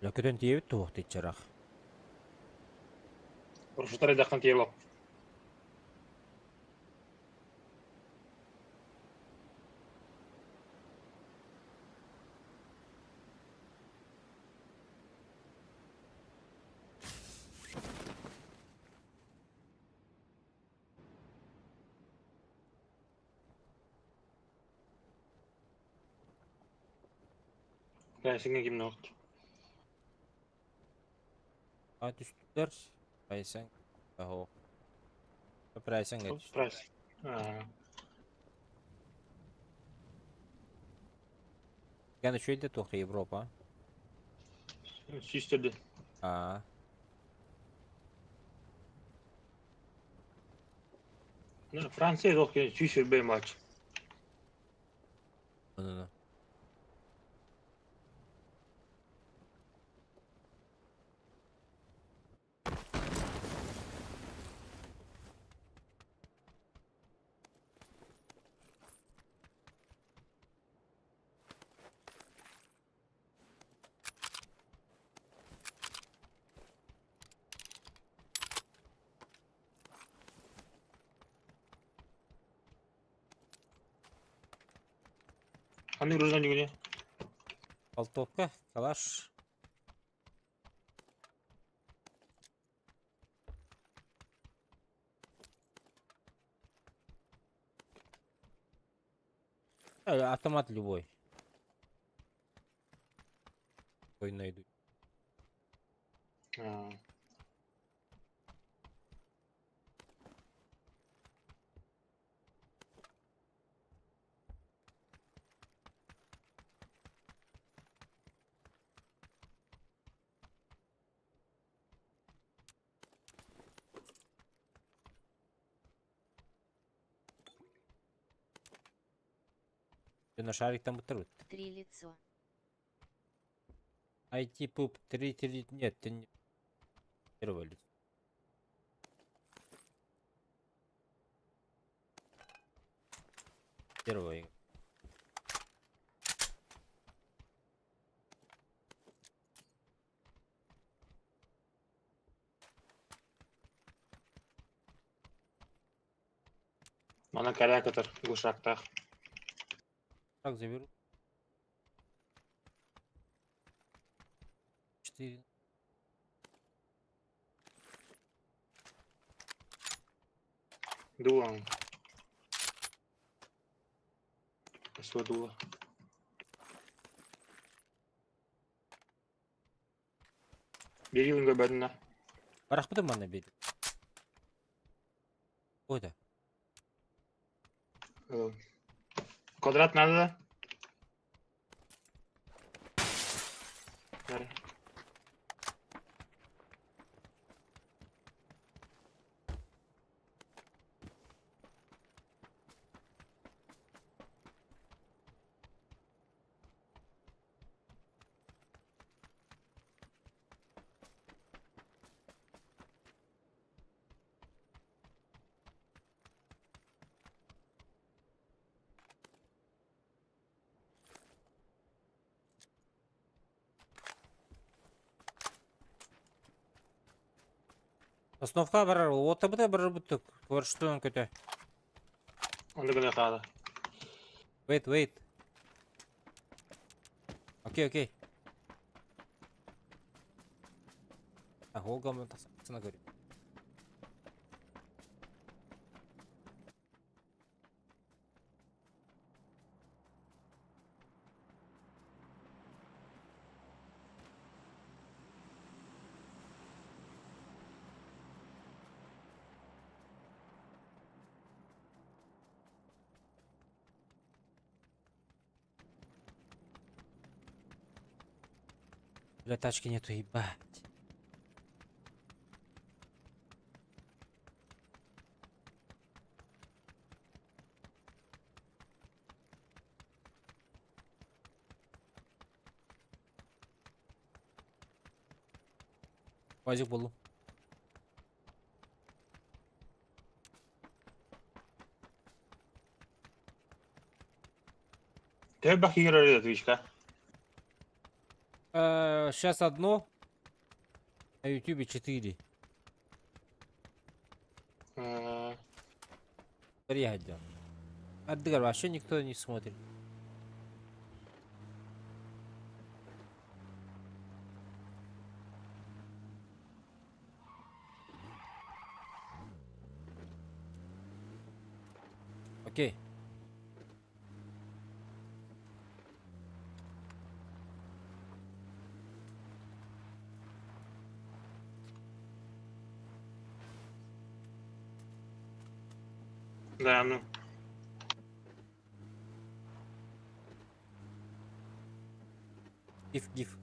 Көтөн тиийэбит туох тиччарах. Урушутар эдэххин тиэло. Прайсиҥҥа ким нолт? А түстүлэр. Прайсинг. Аһо. Прайсинг түстүлэр. Прайс. Аа. Гана үчүгэй да туох Европа. Сүүс төрдү. Аа. Франция туох 120 матч. Ну-ну. Ханнык грузан дьүгүнэ? Болтовка, калаш. Автомат любой. Ой, найду. Аа. На шарик там бутерброд. Три лицо. IT пуп 3 3 нет, ты не первое лицо. Первое. Мана каракатар глушактах. Так, заберу. 4. Дуло. Что дуло? Бери он бәріне. Барахпытым манна бери. Ой да. Квадрат надо, да? Бәрі. Основка барар, ота быта барар буттук. Творчествон көтө. Онда гына қады. Wait, wait. Окей, окей. А, Голгам тасына көрү. Бля, тачки нету, ебать. Вазик болду. Тебе бахи играли твичка. Сейчас одно, на ютубе четыре. Три отдел. Ардыгар вообще никто не смотрит. Окей. Да, ну. Гиф, гиф.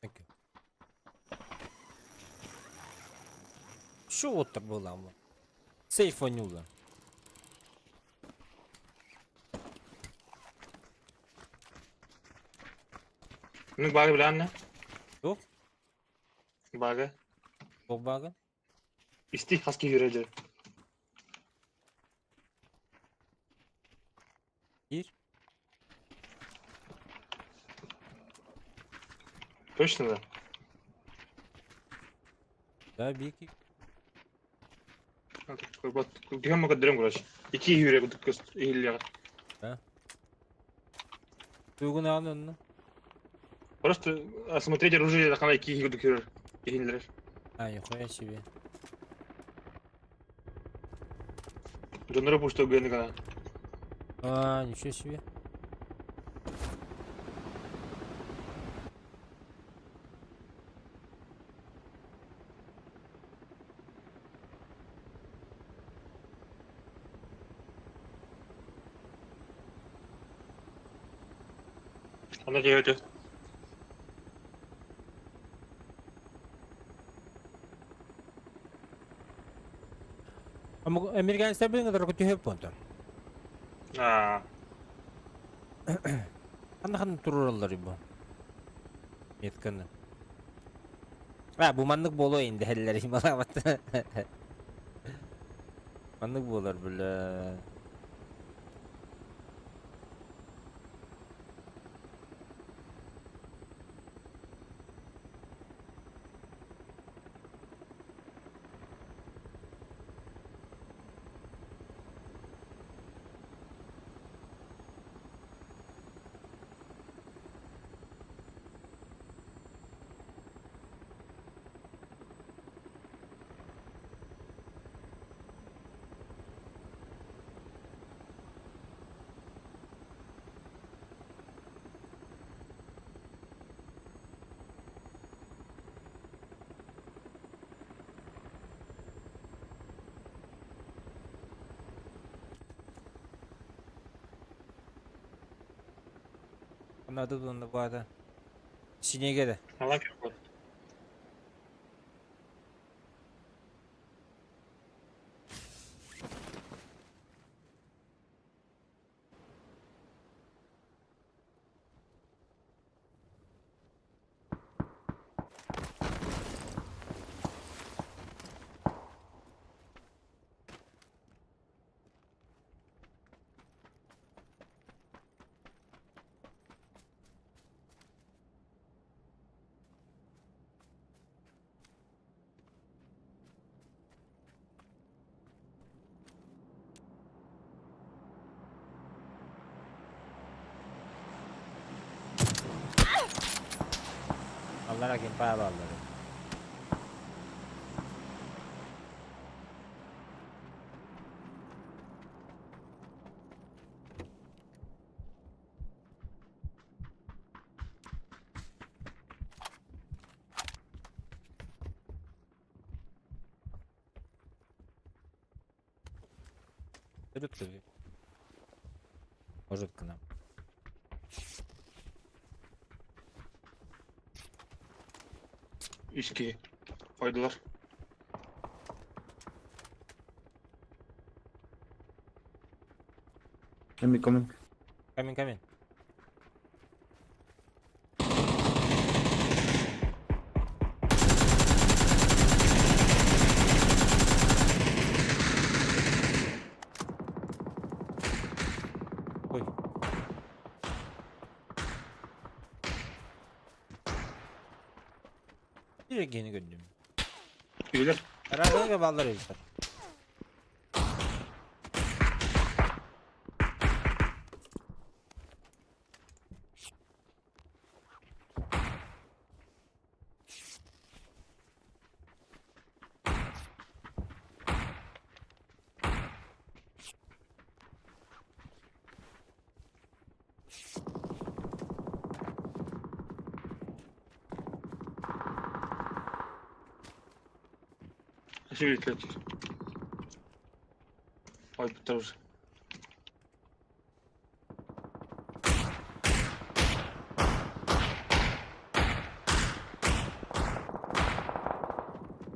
Thank you. Что вот так было? Сейф онула. Ну, бары билэн Туох? Бары. Туох баҕа? Исти хаски yürüdü. Bir. Точно да? Да, бики. Түһэн көрдөрөм короче. Ики yürü иһиллэҕэ. Да. Тугун аҕын Просто осмотреть оружие такана ики курдук yürür. Иһиллэр. А, нихуя себе. Дьоннору пушта гыны гана. А, ничего себе. Ана диэбитэ. Американецтар билин кытары түһэп понтон. Аа. Ханна ханна турураллар бу. Метканы. А, бу маннык буолуо индэһэллэр малаабат. Маннык буолар бля. Анады онно баата. Синеге да. Алан көр. Аллара кемпаа бааллар. Идут люди. Может к нам. Үс киһи. Хойдулар. Let me come in. Coming, coming. Bir киһини көрдүм. Билэр. Араҕыга бааллар эбиттэр. Сүүрүллэр. Ойбуттар уже.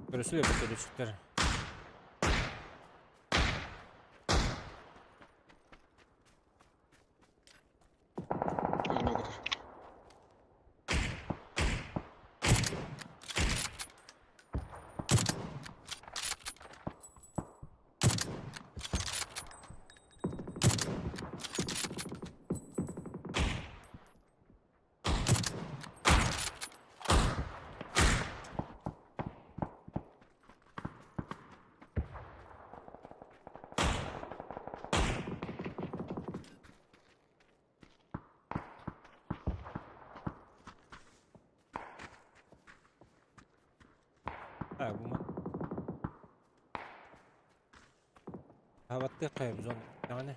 Көрүсүлэр бөтөлүчүктэр. Так, бу Хабаттык хайбыз он. Аны.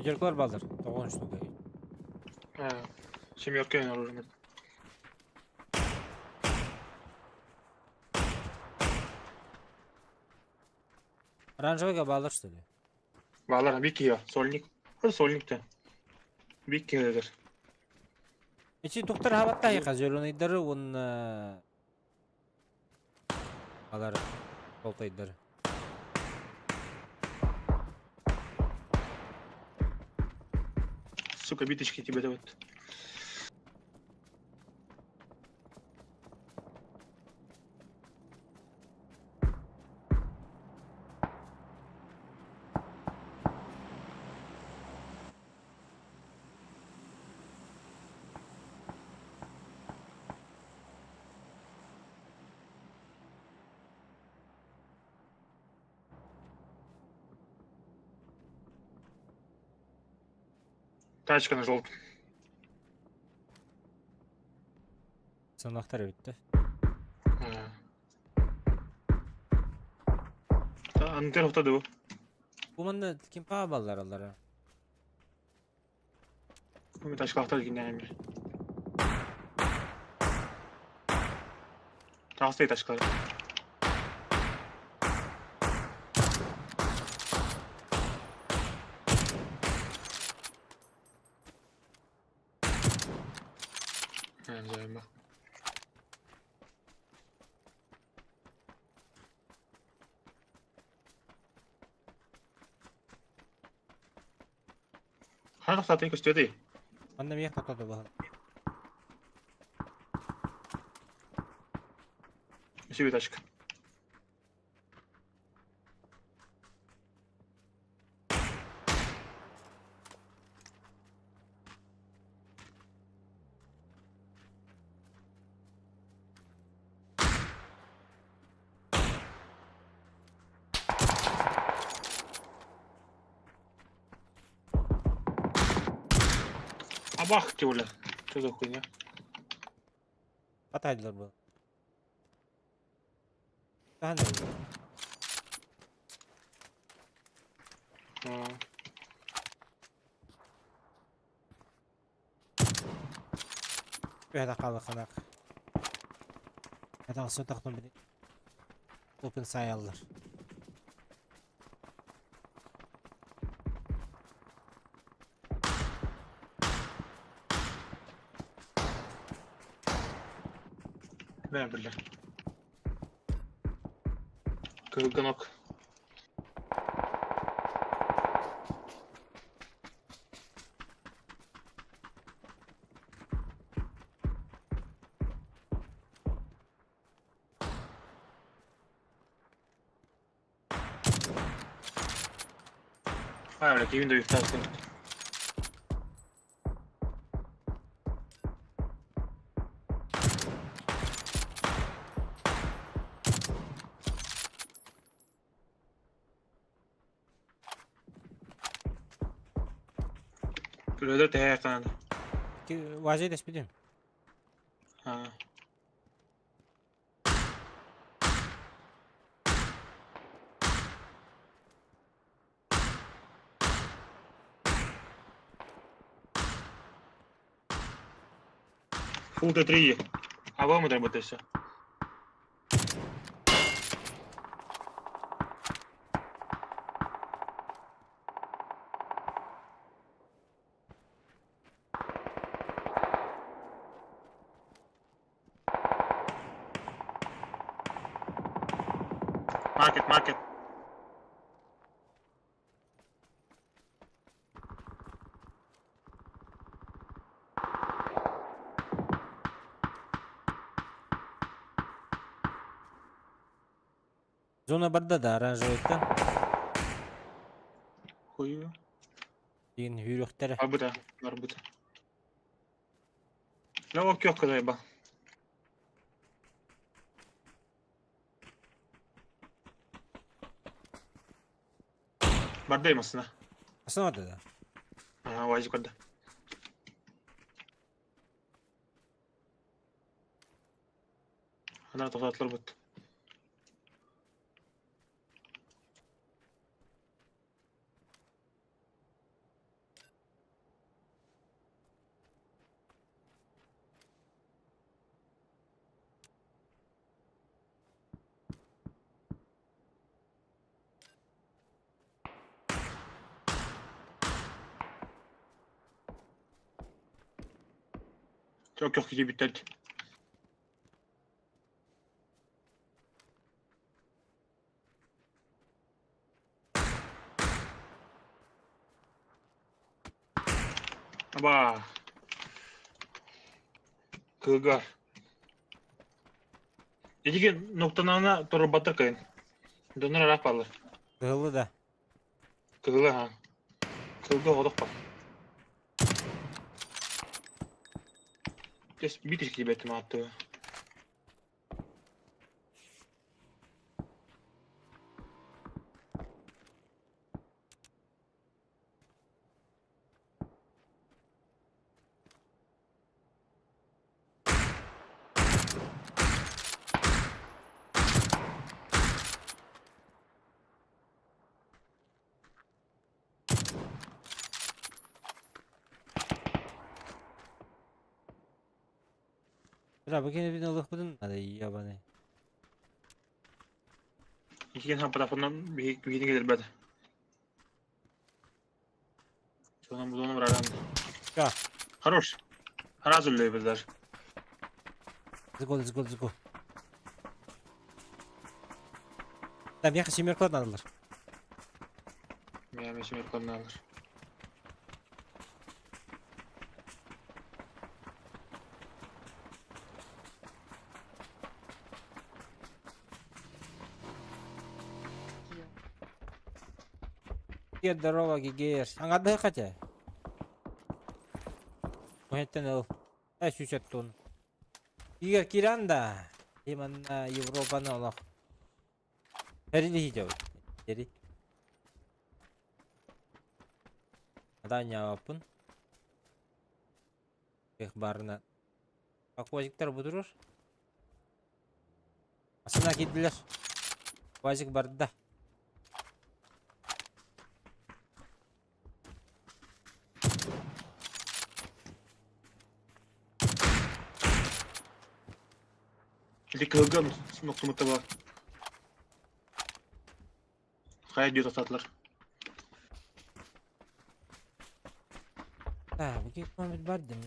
Пятеркалар балдар. Тоғыз штука. Семерка оружие. Оранжевыйга балдар что ли? Балар, бик я, сольник. Сольник-то. Бик киһилэр. Ичи доктор хабатта яка зеленыйдары он алар толтайдары. Сука, биточки тебе давают. Тачка на желтом. Санахтар битти. Антен ухтады бу. Бу манна ким паа баллар аллара? Бу тачка ахтар дигән әмир. Тагыстай тачкалар. Займа. Хана тахтаты көстөдүй. Манна миэх тоқтады баһан. Үсүбү тачка. Абах ты, бля. Что за хуйня? Атайдылар бу. Тахана. Бэда калы канак. Это сотақтан били. Open sayallar. Да, бля. Кыргынок. А, бля, кивин да юфтасын. Күлөдөр тэһэ канада. Вазей дэспитим. А. Фул Т3. А вам треба все. Маркет, маркет. Зона барда да оранжевыйттан. Хую. Деген хүрөхтөрө. Арбыта, арбыта. Ну, окей, заеба. Бардай масына. Основа да. Ага, вазик барда. Ана тоқтатылар бұт. Çok yok gibi bitti. Аба. Кылгар. Эдиге ноктанана тору батыр кайын. Донор арақ барлар. Кыһылы да. Кылгы ха. Кылгы одок бар. Тес битиш кибетим атты. Бля, бу кene бин ылых будун. Ада ебаный. Икиген хан патапынан бигини келер бәді. Содан бұл оны бір арам. Ка. Хорош. Раз үллей даже. Let's go, let's go, let's go. Там яха семеркалар надалар. Мен семеркалар надалар. Гер, здорово, Гигер. Аңарды хотя. Мөһеттен ыл. Ә сүсәт тон. Игер киранда. Иманна Европаны олох. Әрили хидеу. Дери. Аданя апын. Эх барына. Аквазиктар будурur. Асына кидилер. Вазик барда. Или кылган ноктумутта бар. Кая дүйө тастадылар. Да, бу момент бар дем.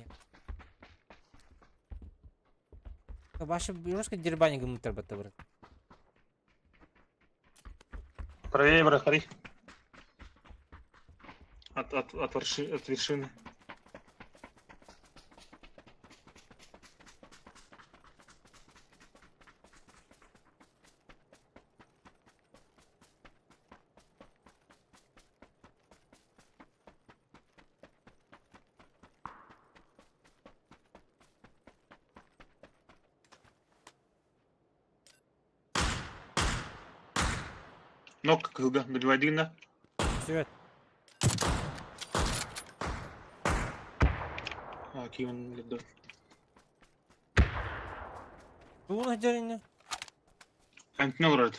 Башы жестко дербани гымыттар батта брат. Правее, брат, смотри. От вершины. Нок кыһылга добивайдыгын да. Свет. А, киин ледо. Тугун сылдьар Антина олорор.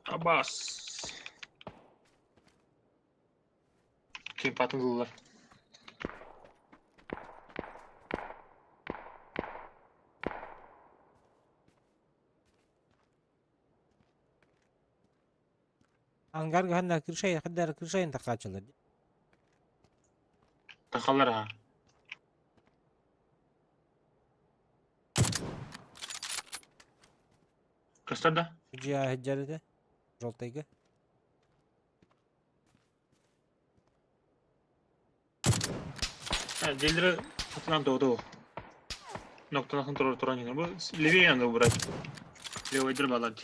Абас. Кемпатын ыллылар. Ангарга ханна крышай, ханна крышайын такаачылар. Тахалар ha. Көстөр да? Дьиэ сылдьар этэ. Желтайга. Дьиэлэри атынан тоҕо Ноктанахан турар туран иһэр. Бу левее надо убрать. Левый дыр балад.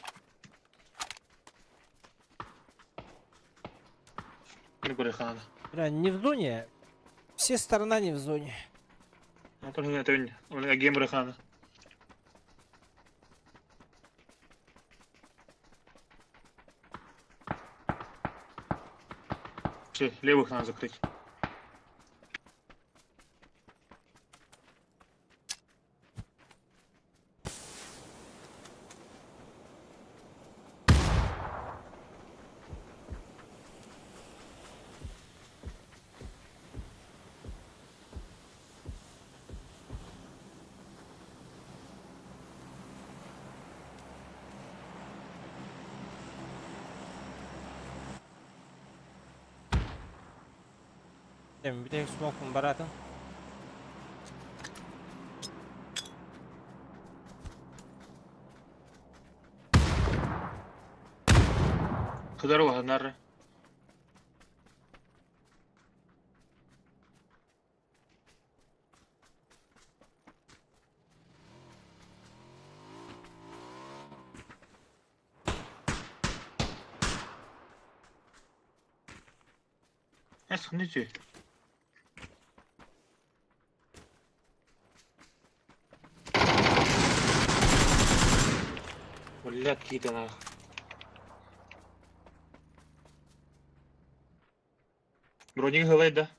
Не көрө. Бля, не в зоне. Все сторона не в зоне. Антон не төн. Он гембре хана. Все, левых надо закрыть. Bir de smoke'un baratın. Кыдар улаханнар. Эс хнити. Бля, какие-то нах. Броник голый, да?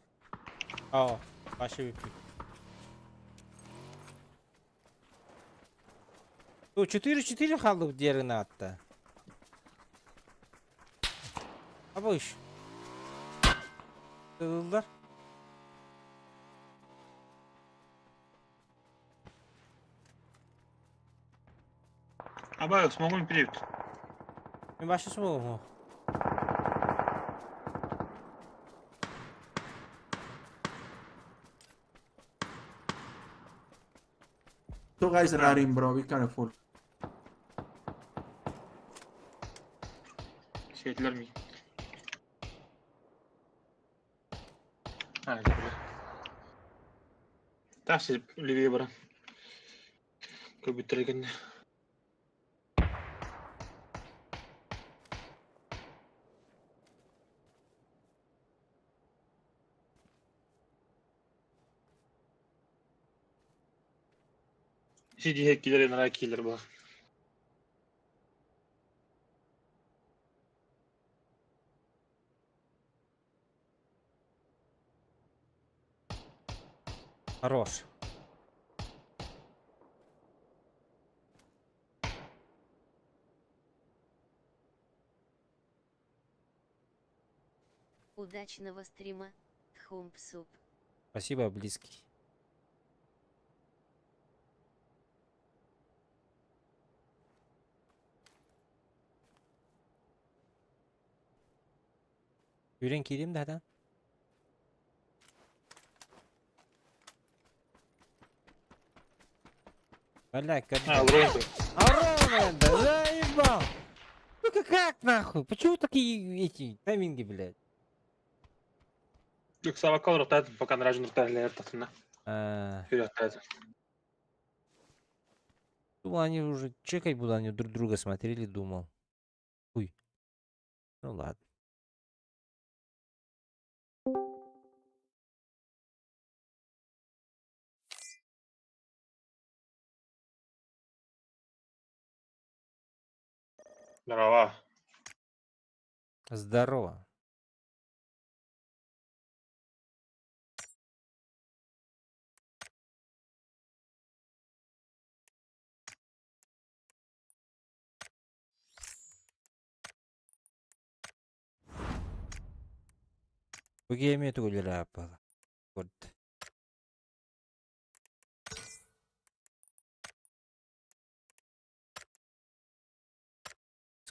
О, ваши выпи. Ну, 4-4 халдык дерин атта. Абыш. Тылдар. Аба, смогу перейти. Мен башы смогу. Two guys running, bro. Be careful. Şeyler mi? Ha, бля. Так, левее бара. Көбүттерген. Сиди килер нара килер бар. Хорош. Удачного стрима, Хумпсуп. Спасибо, близкий. Үрен кирим да да? Бля, как... А, вроде. Ровно, да заебал! Ну как нахуй? Почему такие эти тайминги, блядь? Сава колор пока наражен ртахна. А. Думал, они уже чекать будут, они друг друга смотрели, думал. Хуй. Ну ладно. Здорово. Здорово. Бу киэмиэ тугуллара ааппала. Курд.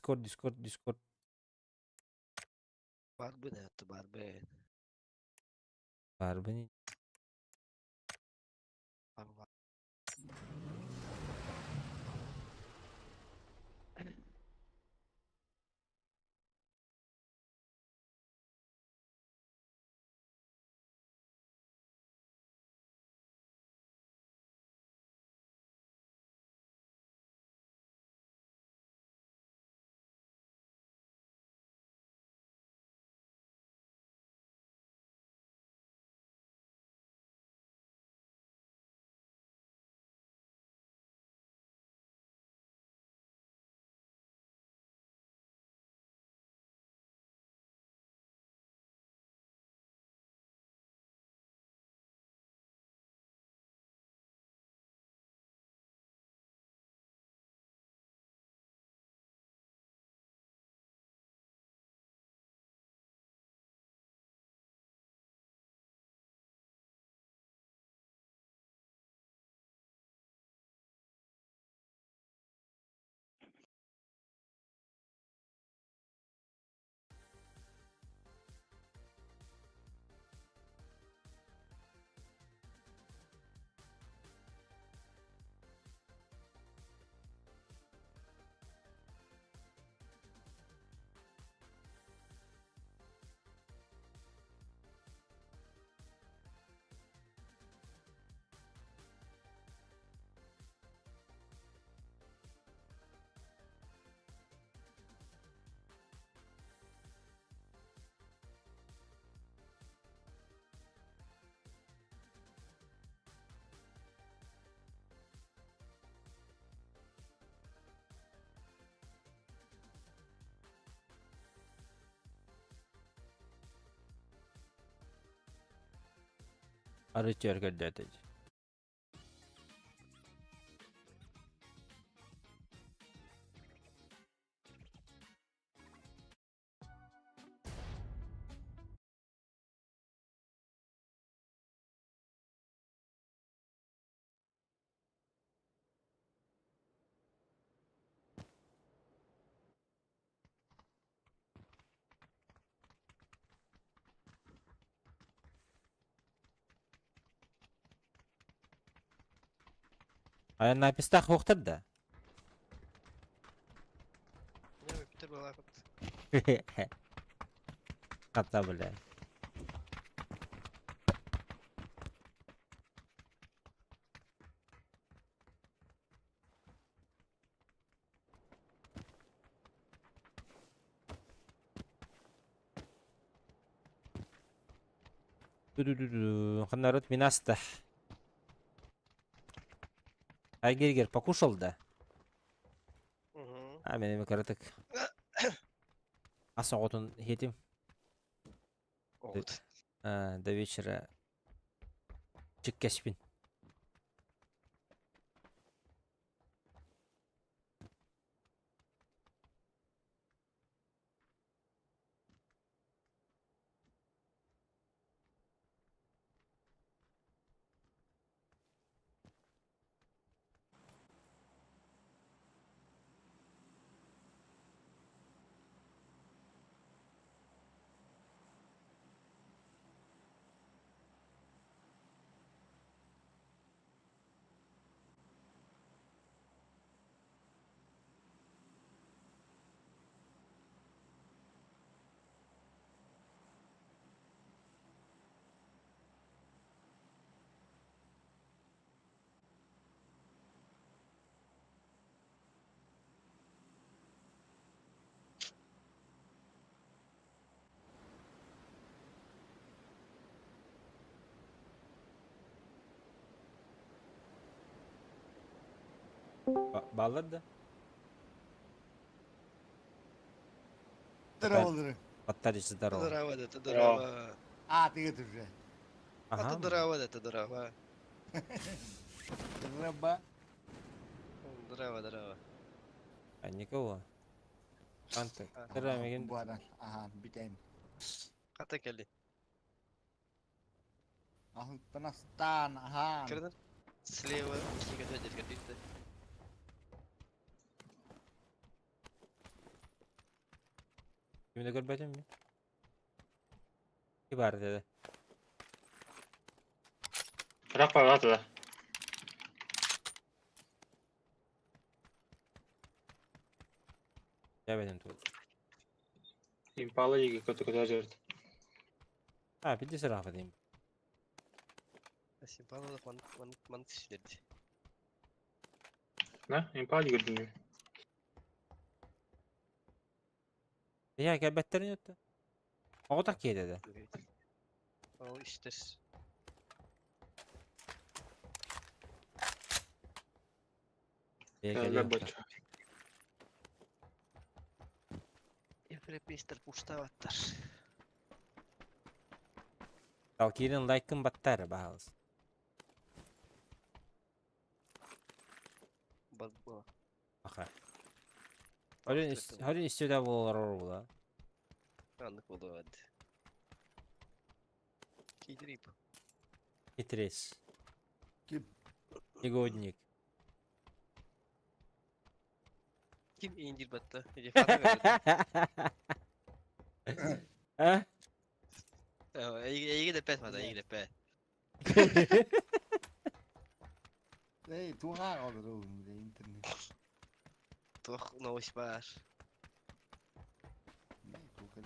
Дискорд, Дискорд, Дискорд. Барбын это барбын. Барбын. Бар Арычар көрдөтөж. Айанна пистах хуохтар да? Питер была Хата бля. Народ минаста. Айгергер покушал, да? Угу. А, мен эми каратык. Асоғотун хетим. Вот. До вечера. Чиккеспин. Баллар да? Здорово. Товарищ, здорово. Здорово, это здорово. А, ты это уже. Ага. Это здорово, это здорово. Здорово. Здорово, здорово. А никого. Анты. Здорово, Баран. Ага, битен. Хата кэлли. Ахтанастан, ага. Кырдан. Слева, киге дерге дикти. Кимди көрбөтүм ми? Ки бар dedi. Рак бар да. Дебедим тут. Импала еге көтө көтө жерди. А, биди сырафа дейм. Симпалов ман ман ман түсүлерди. На, импала көрдүм. Я кәбәттерин өттө. Оғытақ ке dedi. Ол иштер. Я Кэллэ кэлиэ. бача. Европейстер пуштаваттар. Талкирин лайкын баттары баһалыс. Бал. Аха. Харин харин истеде болар була. Аннык болот. Кидрип. Хитрец. Ким? Негодник. Ким индир батта? Или фата А? Эйге де пэт мада, эйге де пэт. Эй, туға алыр ол интернет. Туох новость бар.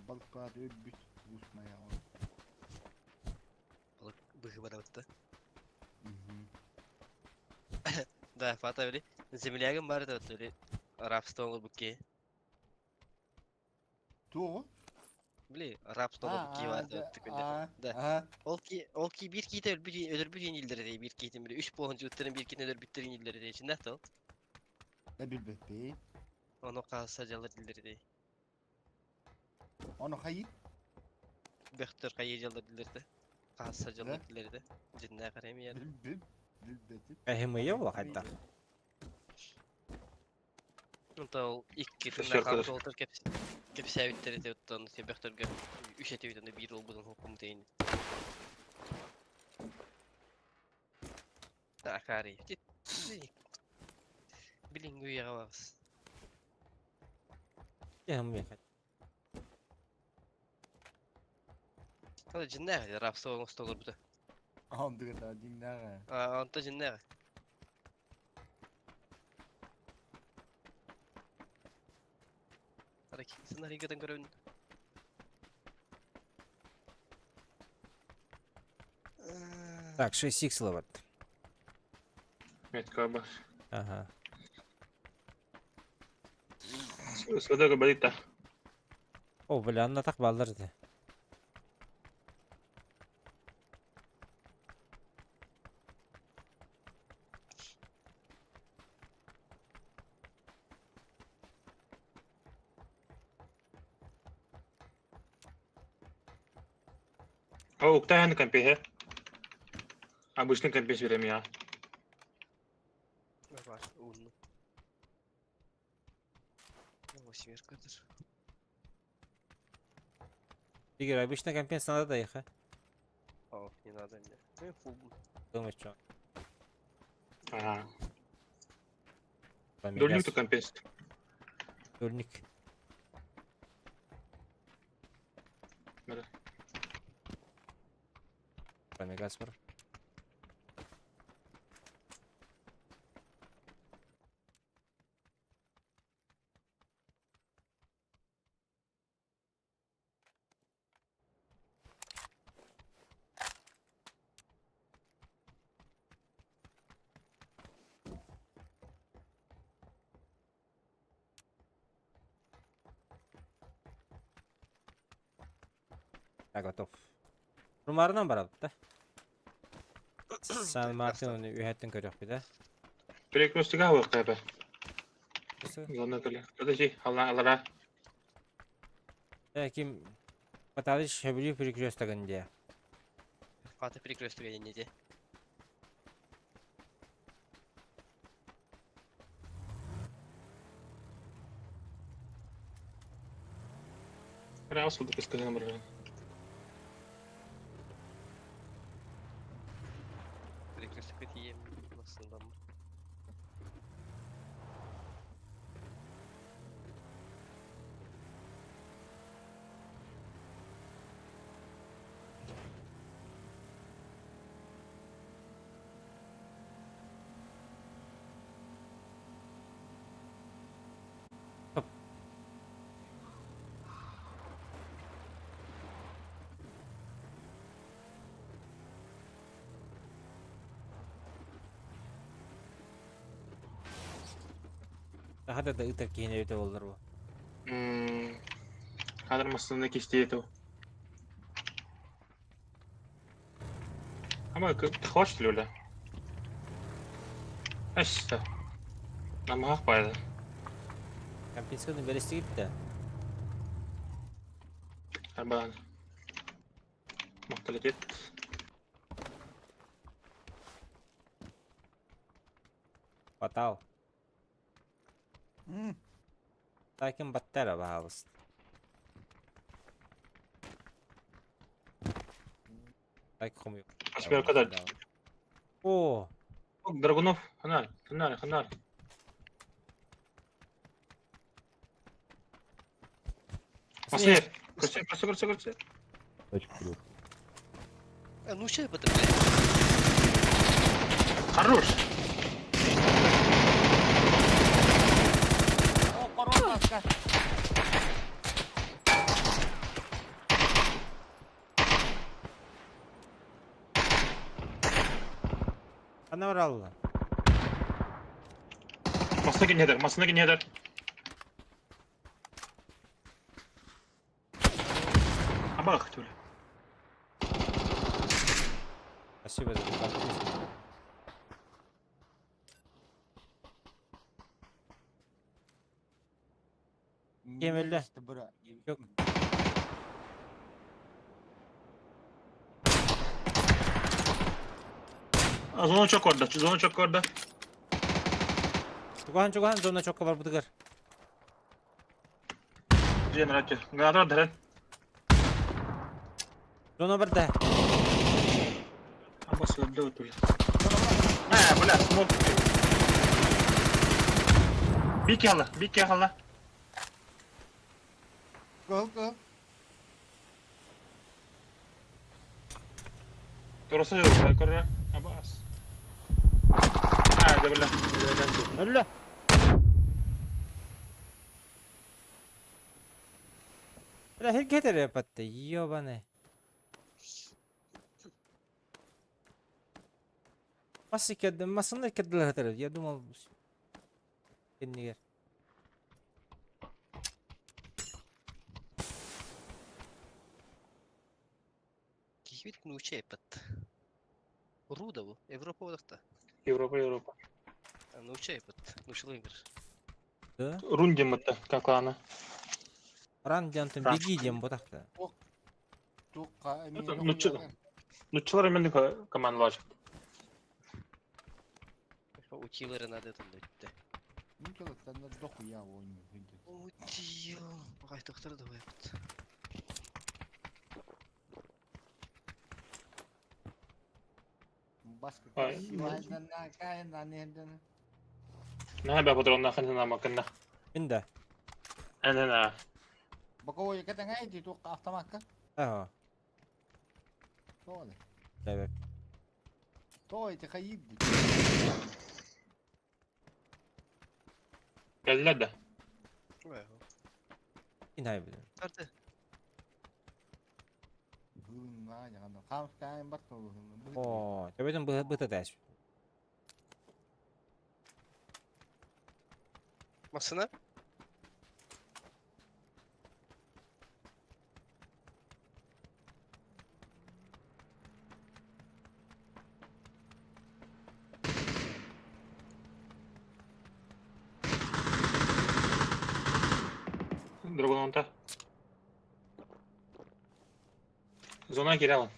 Балык бар, өлбүт, усмая. Балык быгы бар батта. Да, фата били. Землягым бар да били. Рабство букки. Туға? Били, рабство букки бар да. Да. Ол ки ол ки бир ките өлбүт өлөрбүт илдер бир китин били. Үч болон жуттарын бир китин өлөрбүттөрүн илдер дейчи нахтал. Да билбеппи. Ону кааса жалыр дилдер дей. Оны хайы? Бөхтөр кайы жалыр дилдер де. Кааса жалыр дилдер де. Жинна карайм я. Билбеп, билбетип. Әһемие була хатта. Онта ол икки Шестерка тына капсултар кеп кепсәбиттер де оттон себехтөргө үч этебитен бир ол будан хукум дейин. Акари. Билингү ягабыз. Әһемие. Ала жинна рабство оңостолор бу. Андыгы диннага. А, онта жинна. Сценарийгатан көрөбүн. Так, 6х лабат. Метка бар. Ага. Садага барита. О, бля, анна так баллар ди. О, уктайны компе, Обычный компе берем я. Бар, унну. Восьмеркадыр. Игорь, обычно компенс надо да их, а? О, не надо мне. Ну, фу. Думаешь, что? Ага. Дольник то компенс. Дольник. Да. Промегас бар. Я готов. Румарынан барабыт да. Сан Мартин үйәттен көрөк да. Перекрестыга вакыба. Главное, Подожди, алла, алара. Ким Баталыч сөбүлүүр перекрестогын диэ. Хата перекресток не де. Раз вот сказал бро. Перекресток ем nasıl mı? Хата да ытар киһини өтө боллар бу. Хадыр масында кеште ету. Ама хочет ли оля? Әшті. Намақ байды. Компенсацияны берести да. Арбан. Мақталетет. Батал. Таким баттара баһалыст. Так хомю. Ашбер кадар. О, Драгунов, ханар, ханар, ханар. Масыр. Көрсе, көрсе, көрсе, көрсе. Тачку вперед. А ну что это, блядь? Хорош. О, корона. Ана баралла. Масына кенедер, масына кенедер. Абах, тюля. Спасибо за подписку. Кемелде. Yok. Зона çok orada, зона çok orada. Чугахан чугахан зона чокка бар бутыгар. Генератор. Генератор дәрен. Зона бар да. Абасы öldü ötülü. Ha, бля, смок. Бик яла, бик яла. Go go. Турасы yok, көрө. Абас. Ha, да бля. Өллө. Бля, хер кетер патты, ёбаный. Масы кедdi, масını кеддилер хатыр. Я думал, кеннигер. Кихвит ну чепет. Руда bu. Европа odakta. Европа, Европа. Ну чепет. Ну шлынгер. Да? Рундим это, как она. Ран диантын беги дем ботакта. Ну чылар мен командалар. Утилері надо там өтті. Ну сен дохуя ойын. Утил. Бағай тоқтар давай. Баска Ай, красивая, на кай на не На бя патрон на хана макына. Инда. Ана на. Боковой катангай ти тук автоматка. Ага. Толи. Давай. Той ти хаид. Geldiler de. Инай билем. Tardı. О, тебетин быта дәш. Масына? Драгунонта. Зона киряла.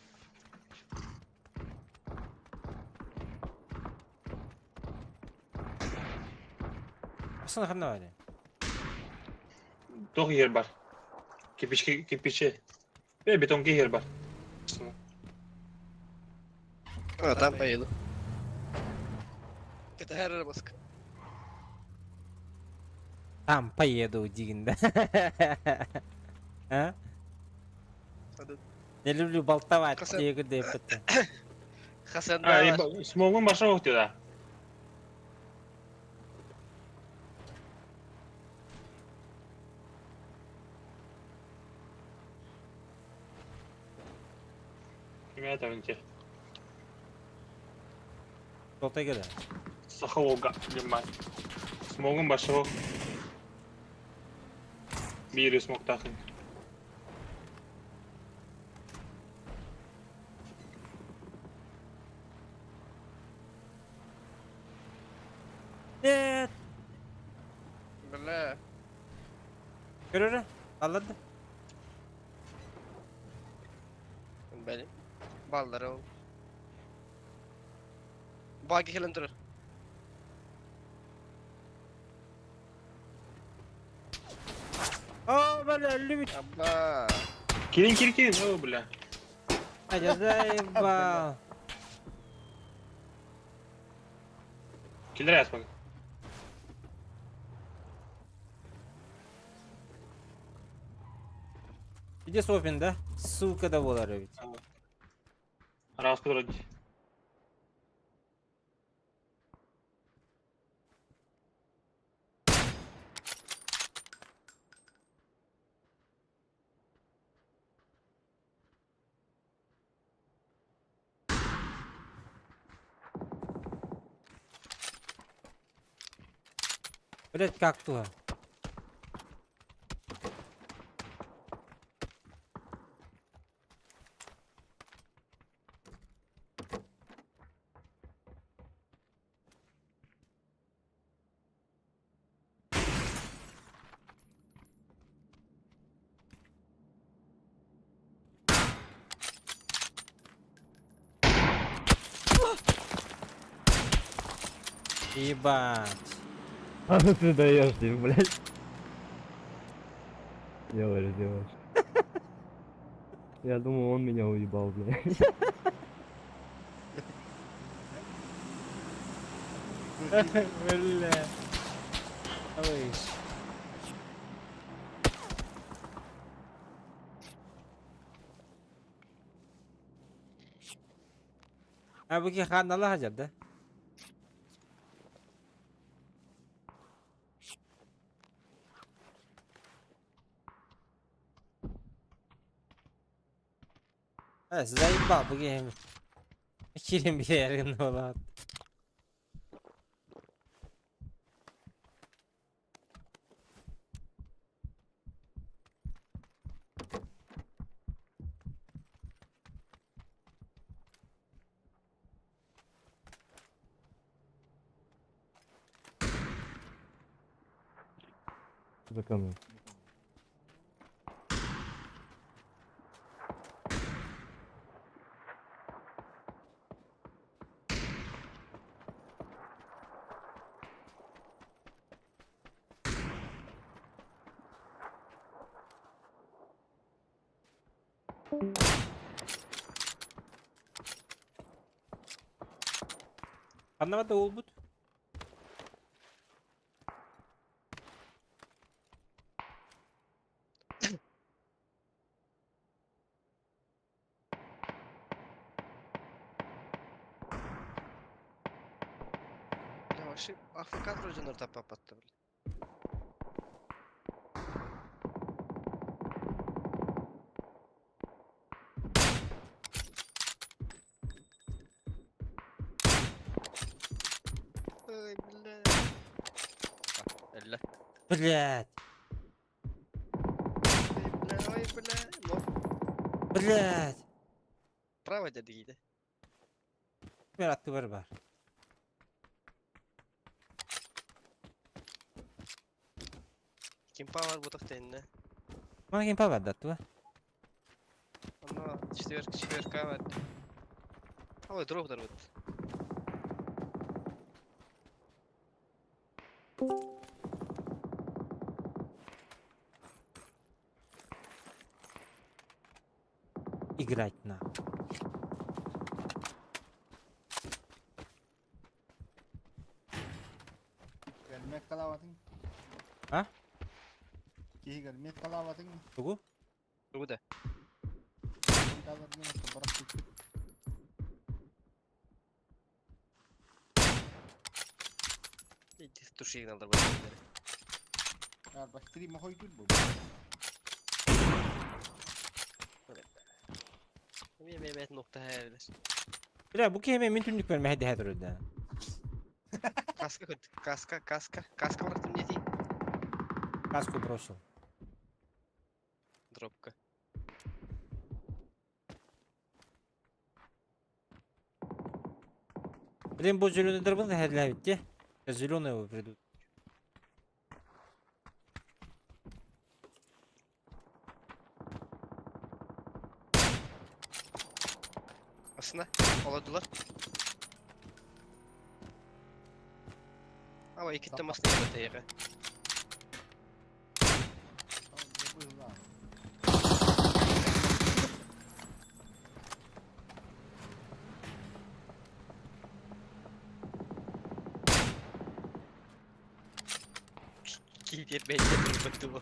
Басына ханна баар? Туох иһэр бар. Кирпички, кирпичи. Э, бетонки иһэр бар. А, там поеду. Это Хербаск. Там поеду диигин да. А? Не люблю болтовать, диэки диэппит. Хасан А, смогун баша да. Кимэ этэ Толтай кэлэ. Сахалога диэн Смогун башого. Биири смоктаахын. Нет. Бля. Көрөрө. Алларды. Били. Баллары ол. Баги кэлэн турар. О, бля, любит. Абба. Кирин, кирин, кирин. О, бля. А, заебал. Киллер аспак. Иди сопин, да? Сука да буолар эбит. Раз вроде. Блять, как то? Ебать. А ну ты даешь, ты, блядь. Делаешь, делаешь. Я думал, он меня уебал, блядь. Бля. Ой. А бу ки ханнала хажар да? Э, заебал, бу ки кирин биэрин болот. За камнем. Ханнабата уолбут. Бля, вообще АФК вроде тапапатты, бля. Ой, бля. А, Элле. Блять. Ой, бля, ой, бля. Ну, Блять. право дяди гиде. Мер атты бар бар. Ким павар бутах тенне. Мана ким пабар даттыба? Ана Четверка, четверка var. Ой, дроп дарбыт. Играть на. Меткалаабатыҥ. А? Киһигэр меткалаабатыҥ. Тугу? Тугу да? Туши надо было. Бля, бу киһи мин түннүк бэр мэһэйдэһэ турар. Каска, каска, каска, каска бырахтым диэтий. Каску бросил. Дропка. Блин, бу зеленый дробын хэдлээбит Сейчас зеленые его придут. Aslında oladılar. Ama iki masına da teyre. Киитер бәйдер бітті бұл.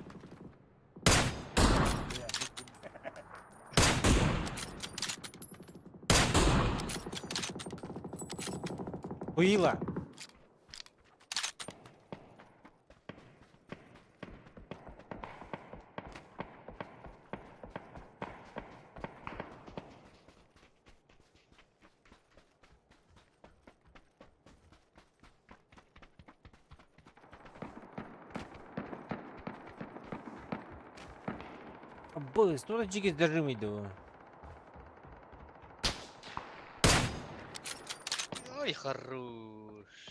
Было. Быстро, чики держим иду. Ой, хорош.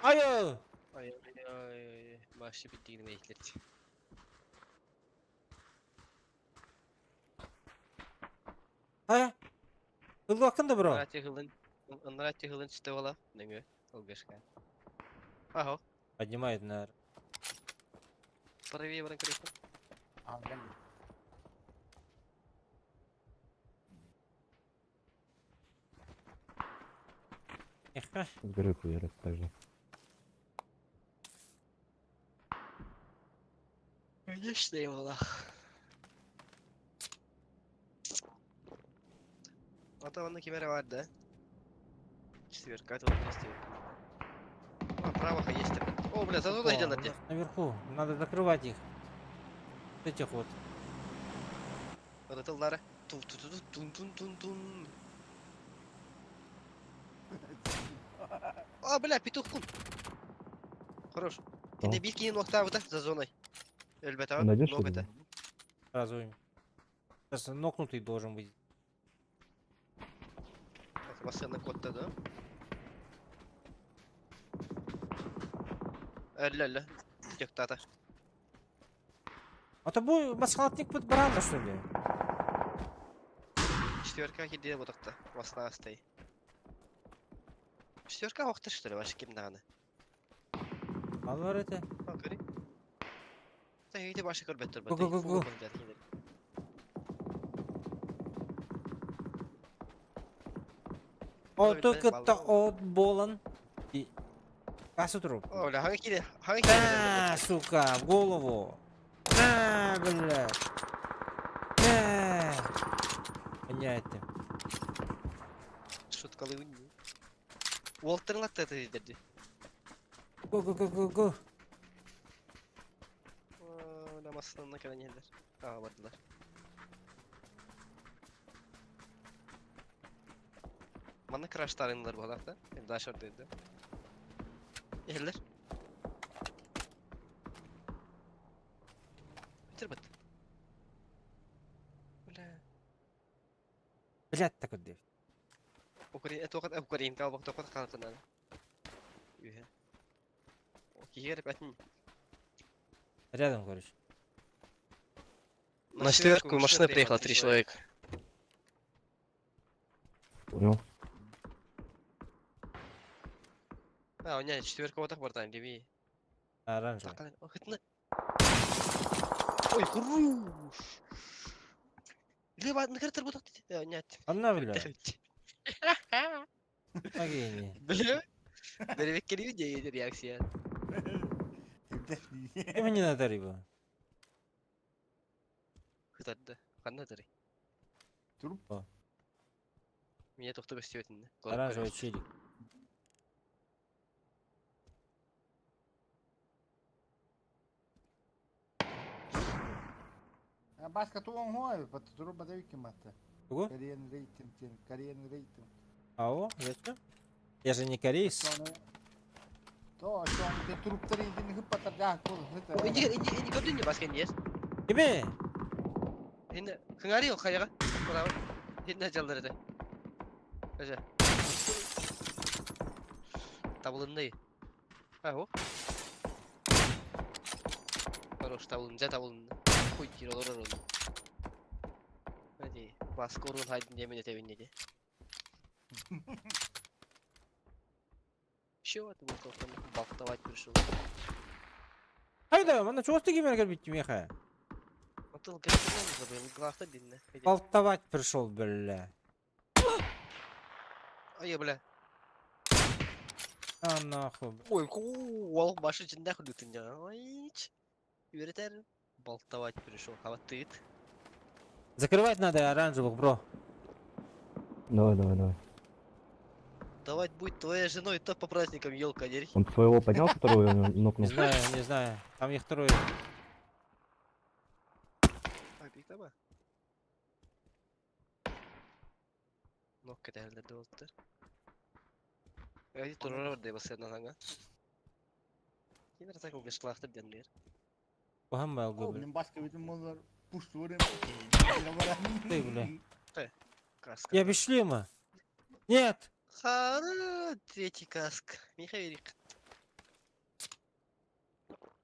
Ай! Ай, ай, ай, башы битигин бейтлерди. А? Ыллакын да бро. Ынрати хылын чты бола. Неңе, ылгышка. Ага. Поднимает на. Правее баран крышу. Эх, С горы хуярят также. Конечно, eyvallah. Ата кемере бар да. Четверка, это вот есть. А, правого есть. О, бля, за зоной делать. Наверху, надо закрывать их. Этих вот. Вот это лара. Тун тун тун тун тун тун. А, бля, петух кун. Хорош. Ты бил кинул октаву, да, за зоной. Эльбета, Найдешь ног это. Сразу им. Сейчас нокнутый должен быть. Это машина кот-то, да? Ля-ля, тектата. А то бу масхалатник под барана, что ли? Четверка киде вот так-то, масна астай. Четверка охты, что ли, ваши кимнаны? Алар это. А, көрей. Та үйде башы көрбет тұр. Го, го, го, го. О, только то от болан. И... Кассу труп. О, бля, ханга киде, ханга киде. На, сука, в голову. На, бля. На. Понятно. Шуткалы уни. Уолтерн латты это деді. Го, го, го, го, го. Намасынан кэлэн иһэллэр. Аа, бардылар. Манна краштарынлар буолар да. Дашар деді. Иһэллэр. Бүтер бат. Бля. Блядь, такой дев. Украина тоқат Украина калбак тоқат канатынан. Үһэ. Киһи ребятин. Рядом, короче. На четверку машина приехала, три человека. Понял? А, у меня четверка вот так братан, левее. Оранжевый. Так, ох, это Ой, хорош! Лево, на картер вот так. Нет. Анна, бля. Агени. Бля. Бля, видео реакция. Кем не надо рыба? Хытарды. Ханна дыры. Туруп. О. Меня только көстүбөтүн. Оранжевый челик. Баска туон хуай, пат туруп бадавики мата. Тугу? Korean рейтинг, Korean рейтинг. Ау, зачем? Я же не кореец. То, что он труптары един хыппатар жаа кур. Иди, иди, иди, көрдүн баска не? Кеме? Хинне хыңари ол хаяга. Браво. Хинне жалдырды. Ажа. Табылынды. А, о. Хорош, табылынды, жа табылынды. Хуй кир олор ол. Hadi, baskı orun haydin yemin etebin dedi. Еще это был только балтовать пришел. Хайда, мана чоғысты кеме кірбітті меха. Отыл забыл, главта динне. Болтовать пришел, бля. Ай, бля. А нахуй. Ой, ол башы жинда хүлүтүн жана. Ой, Үйретер. Болтовать пришел. Хаватыт. Закрывать надо оранжевых, бро. Давай, давай, давай. Давать будет твоей женой, то по праздникам елка дери. Он своего поднял, которого я нокнул? Не знаю, не знаю. Там их трое. А, пиктаба. Нокка тәһәлләрдә булды. Әй, турар бар дип басып нага. Кинер так угышлахтыр дәнләр. Ухам О, был, блин, баска битим молар. Пуш турым. Ты, бля. Каска. Я без шлема. Нет! Хара, третий каск. Михаил.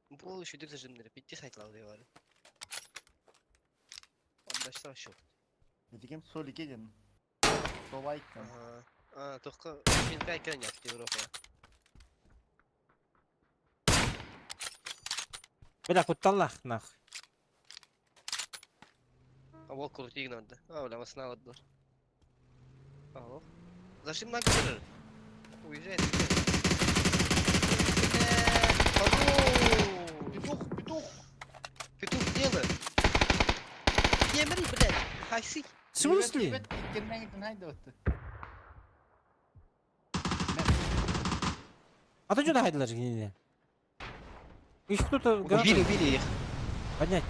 Бу еще дүрт жимнер, битти сайтлау дип бар. Андашса шо. Этикем сол икен. Солайкан. Ага. А, только мен кайкан япты Европа. Бля, кутталлах нах. А ол крутик надо. А, бля, вас надо. Алло. Зашли на горы. Уезжает. Петух, петух. Петух дело. Не мри, блядь. Хайсы. В смысле? А ты что находила же? Их кто-то Убили, убили их. Поднять.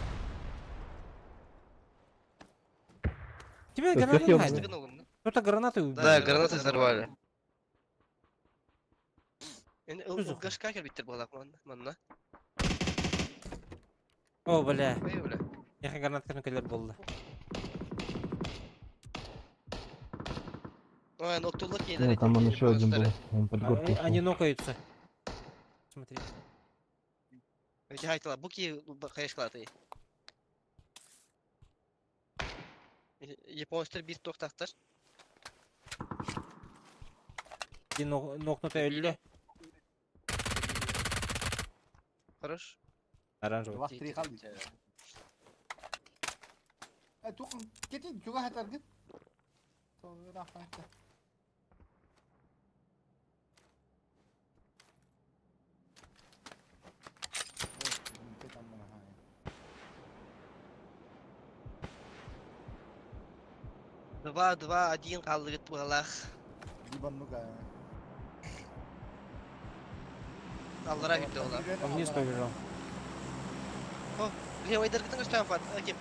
Тебе Всех гранаты ёбнули? найдут. Кто-то гранаты убил. Да, гранаты взорвали. Что за Гашка биттер балак манна. О, бля. Ой, бля. Я гранат кірмекелер болды. Ой, ноктуллар кейдер. Нет, там он еще один был. Он под горку А, Они ушел. нокаются. Смотри. Эти хайтала, буки хайшклаты. Японецтер бир тоқтақтар. Один нокнутый өлі. Хорош. Оранжевый. Два три қалды. Э, туқын, кетейін, чуға хатар гит. Два, два, один қалдығыт бұғалақ. Ебанука. Аллара битті олар. Он вниз побежал. О, левый дыргытың үстән фат. Кем?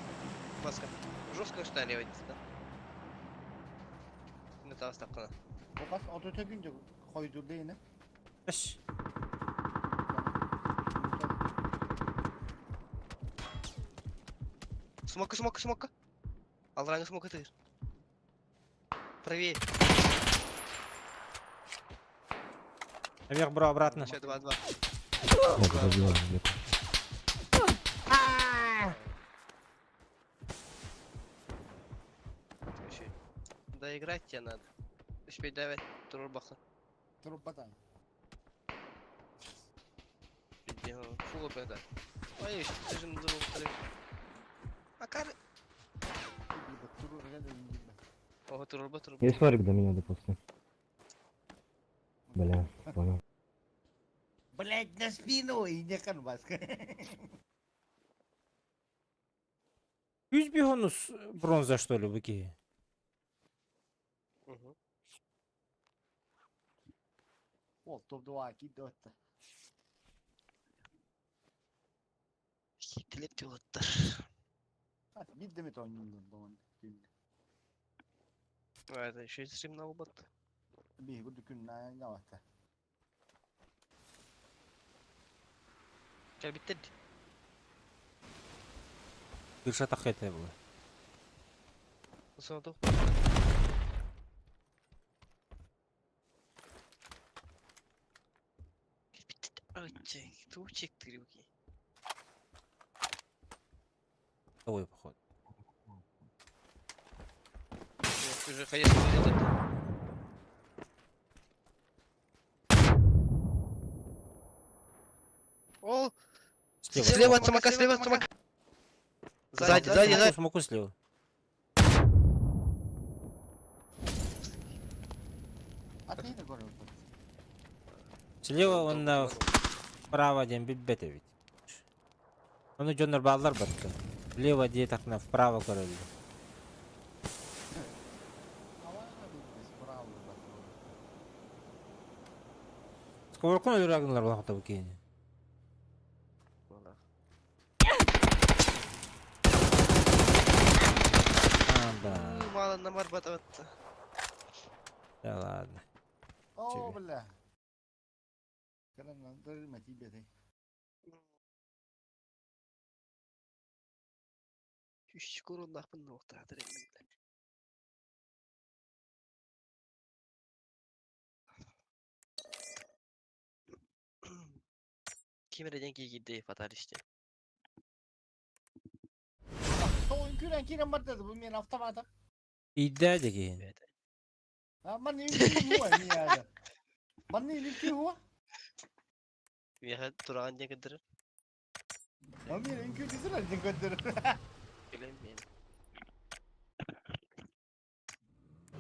Басқа. Жестко үстән левый да. Не табыс тапқана. Бабас ото төкүнчө койдурду эне. Аш. Смока, смока, смока. Алраңы смока тыр. Правее. Наверх, бро, обратно. Еще два, два. О, забил где-то. Еще. Доиграть тебе надо. Үспейдээбэт турар бахсан. Турбатан. Фу бэда. Ой, что же надо Макар. О, турба, турба. Есть варик до меня, допустим. Бля, понял. Блять, на спину и не канвас. Үс бихонус бронза что ли быки? Угу. Ол топ-2 кидота. Хитлеп диоттар. Биддеми тоонньуун Это еще и стрим на убат. Биһи курдук күннää явата. Кэлбиттер. Дыша тахете было. Сонду. Тучек трюки. Ой, походу. Уже, конечно, этот. О, Слева. слева от самока, слева от самока. Сзади, сзади, сзади. Смоку слева. Слева он на вправо один бит ведь. Он идет баллар батка. Влево где так на вправо король. Сковоркун өлөрөгнлөр улахта букини. А, да. Мало на марбат. Да ладно. О, бля. Тебе. Үш короннахпын нохтаатыр Кимерден кийгидей фаталисте. Тоон күрэн кирен бар деді, бұл мен автоматым. Идә деген. А, ман не хуа не яда. Ман не хуа. Меха тураган ден кыдыр. А мен үңкү десер ден көтөр. Билем мен.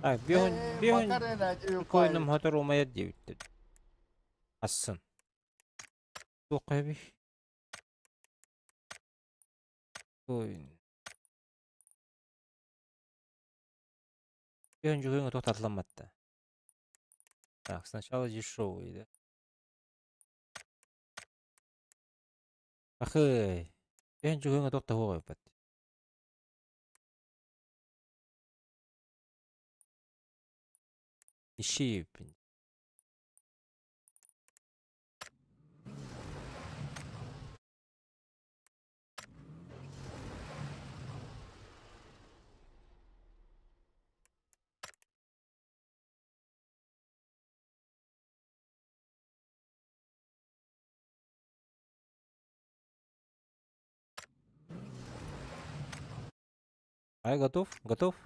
Так, бион бион койнум хотор умаят дебитти. Ассын. Тоқайби. Койн. Бион жүгөңө токтотуламатты. Так, сначала дешевый, да? Ахы. Бион жүгөңө токтогоо койбат. Иши. Ай, готов? Готов?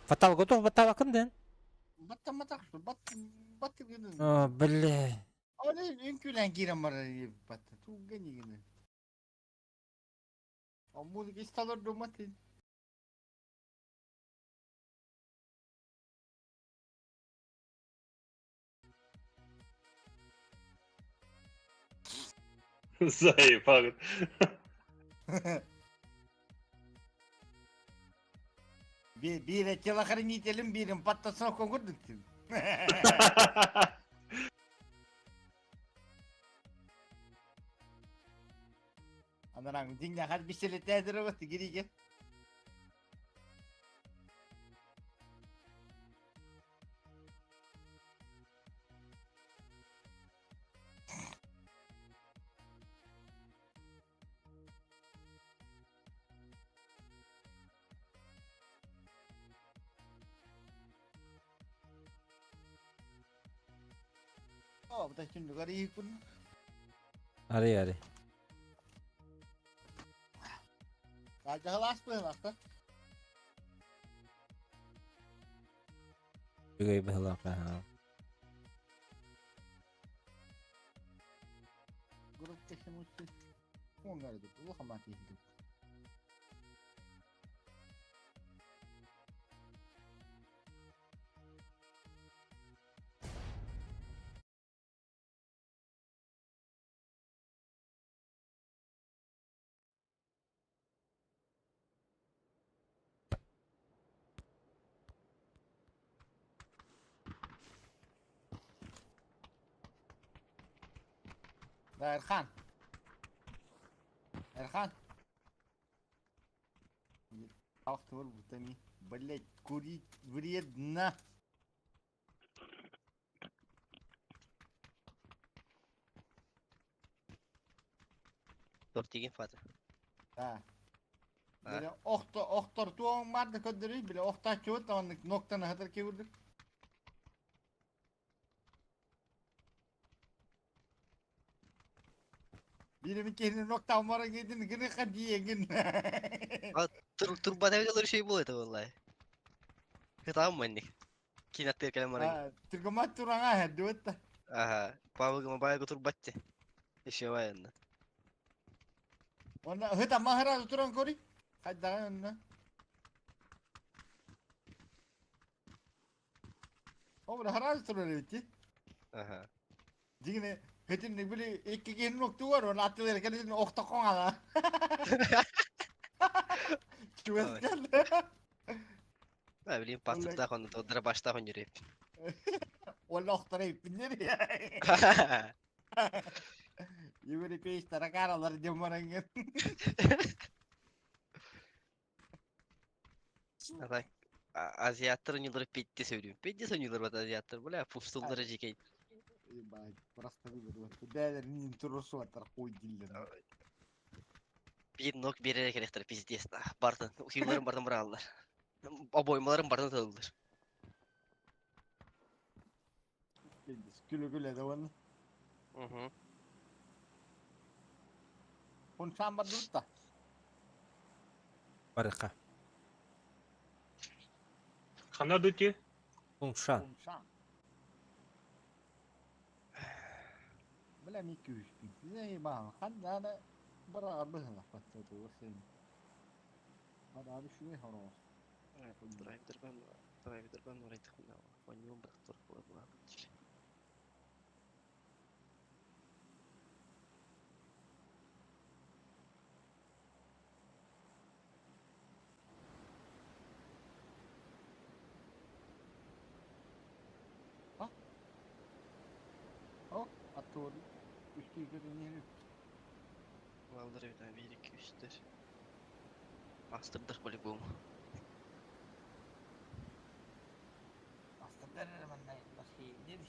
Фатал готов? Батал акынден? Батта матак, бат бат гидин. О, бля. Аны үңкүлэн кирен бар батта. Туган игин. А музыка исталар думат. Заебал. Бире телохранителем бирин подтасовку көрдүк. Анарang дingне хат биселетәдер вот гириге. О, бу да күндү гari күн. Ари, ари. Кажалас быйлакта. Үчүгэй быһыылаах аһаа. Да, Эрхан. Эрхан. Блять, курить вредно. Тортигин фата. Да. Бile охто охтор туон марда көддөрүй бile охта чуот оннук ноктан хатар кебирдик. Бири кehini nokta mara gidin gını kadiye Тур турбата olur şey bu это vallahi. Хытаам манник. Кинаттыр кэлэн баран. Тургомат туранга хәдүетта. Аха. Павыл баягы турбатты. Еще военно. Онна хыта махара туран кори. Хайда онна. Обра хараз туран бити. Аха. Дигне хытын били икки кehini nokta var onu attılar kendini охта коңала. Чуэс geldi. Да, билим пастырда хонды, тодра башта хон жүреп. Ол охтар пиннер. Юри пеш таракаралар демаранган. Ата азиаттар ойнуулар петте сөйлөйм. Петте ойнуулар бат азиаттар. Бля, пустулдары жекей. Ебать, просто выбор. Бәлер нин турусу атар кой дилдер. Бир нок берер керектер пиздец. Бартын, хилдерин бартын быралдар. Обоймаларын бартын тылдыр. Күлө күлө да оны. Угу. Хунсан бар дутта. Барыха. Хана дути? Куншан. Хунсан. Бля ми күш. Зей ба, ханда бара арбыһына паттаты сен. Бара abi şunu хоро. Драйвер бан, драйвер бан орайтык мына. Ойнуун бирок туруп болот. О, аттор. Үстü көрүнөр. Балдар бит 1 2 3 4. Астырдык по-любому. Астырдар манна баши.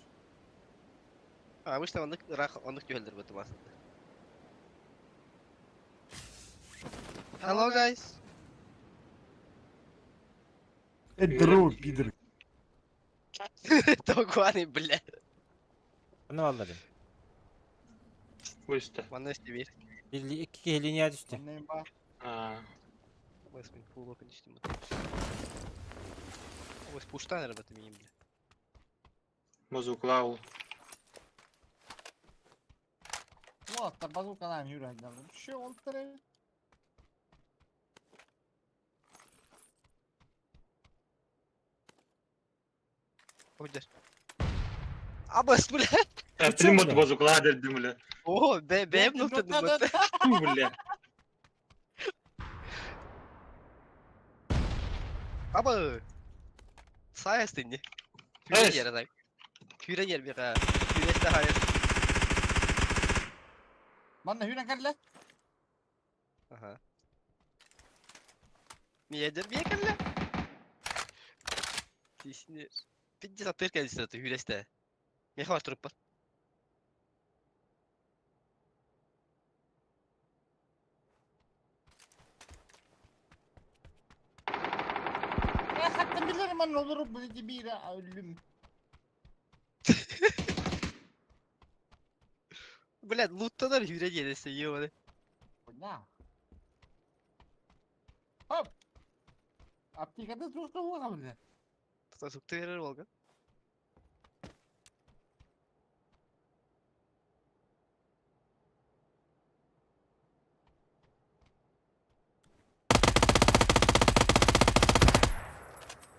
А, обычно оннук рах оннук түһэлдер бутум астырды. Hello guys. Здорово, пидор. Тогуаны, бля. Аны баллары. Өстө. Манна өстө бир. Bir iki линия түштү. Манна ба. А, Ой, мен full open иштим. Ой, пуштан работа миим, бля. Базуклау. Уаттар базукалан жүрөйдер. Şu oltары. Ой, Абас, бля. Примот базукла дедим, бля. О, б бм ноктадым бут. Ту, бля. Аба. Сайастын. Эс. Хүрен ер адай. Хүрен ер бир. Хүресте хайыр. Манна хүрен кәрле. Аха. Миедер бие кәрле. Тисни. Пидди сатыр кәлсе хүресте. Меха туруп бар. Я хаттан билер манна olur bu bir ölüm. Бля, луттанар хүрен ересе, ёбаны. На. Хоп. Аптекада туқты болған біле. Тута сукты берер болгон.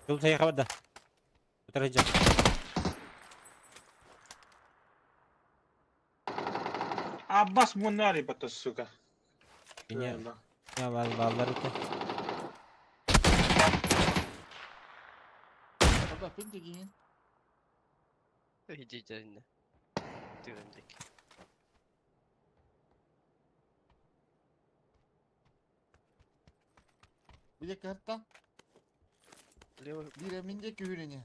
Жол сайға барда. Утары жа. Аббас мунари бата, сука. Меня, меня баллар это. Orada pin çekeyim. Hiç Түгендик. Bir dakika hatta. Лево Bir emince kühüreni.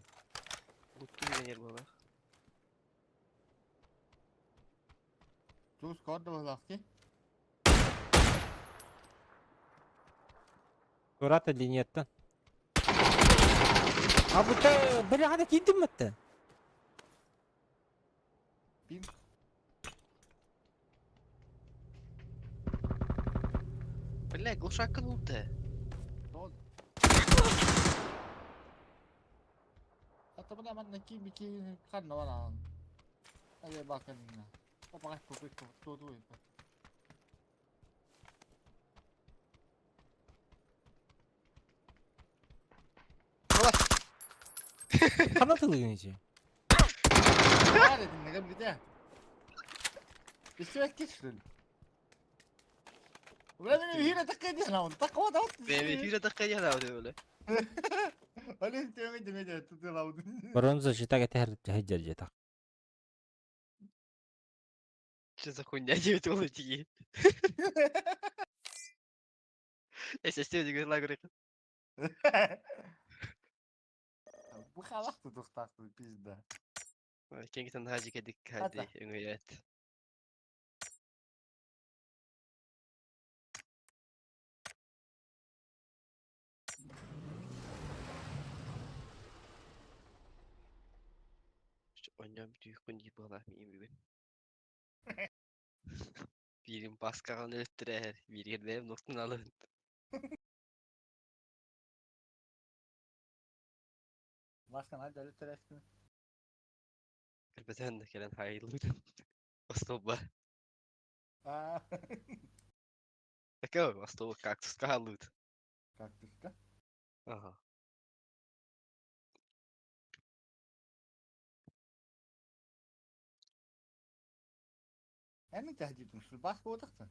лутки миллионер была. Tuz korda balakti. Турата линияттан. А бұта бля хана кийдим мэтте. Pin. Бля, глушак лута. Ne oldu? Hatta bu da ben neki bir ki kan var lan. Hadi bakın. Bak bak bak tu tu. Хана тылыгын ичи. Var edin ne bir de. Bir şey geçtin. Ulan beni hile takı diye lan. Takı da. Бэби, хира такая я öyle. Öyle demedim demedim tutuyor Бронза житага тәһәр тәһәҗәр житак. Что за хуйня девять улытики? Я сейчас тебе говорю, Bu halak tutuktaktı pizda. Кеңгитен хажик эдик хади үңөйөт. Оньям түйкүн дип бала миим бүгүн. Бирин баскаган өлтүрөр, бирге бэм ноктун алын. Başkan hadi öyle teresti. Кирбетен да келен хайылы. Остоба. Aa. Такой, остоба кактуска лут. Kaktüska. Ага. En mi tehdit şu baskı odaktı.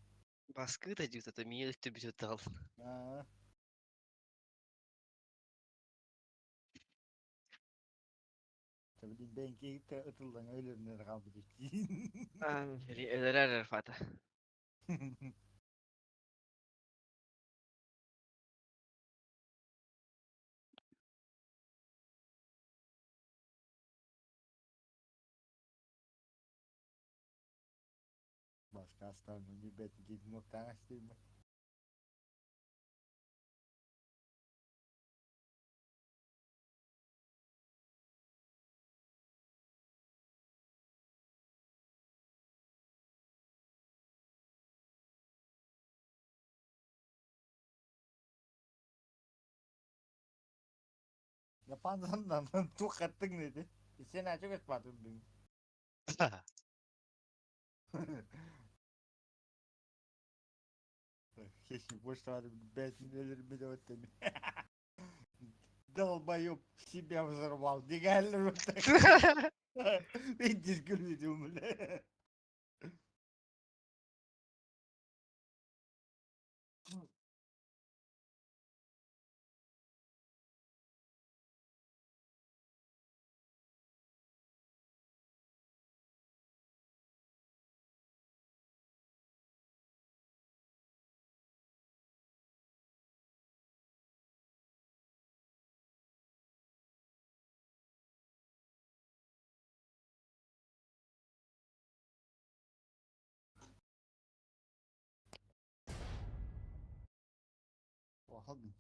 Баскы да жут, это миел түбү тал. Aa. Tabii benki de ıtıldan öyle kaldı. Өлөрөр фата. Başka hastanın bir bet git nokta açtım. Yapandan çok attın dedi. Sen çok etmadın beni. Keşke boş ver, ben ölürüm de ötemi. Долбоёб себя взорвал. Дигәллер вот так. Видишь, гүлмедим, бля. Oha gibi.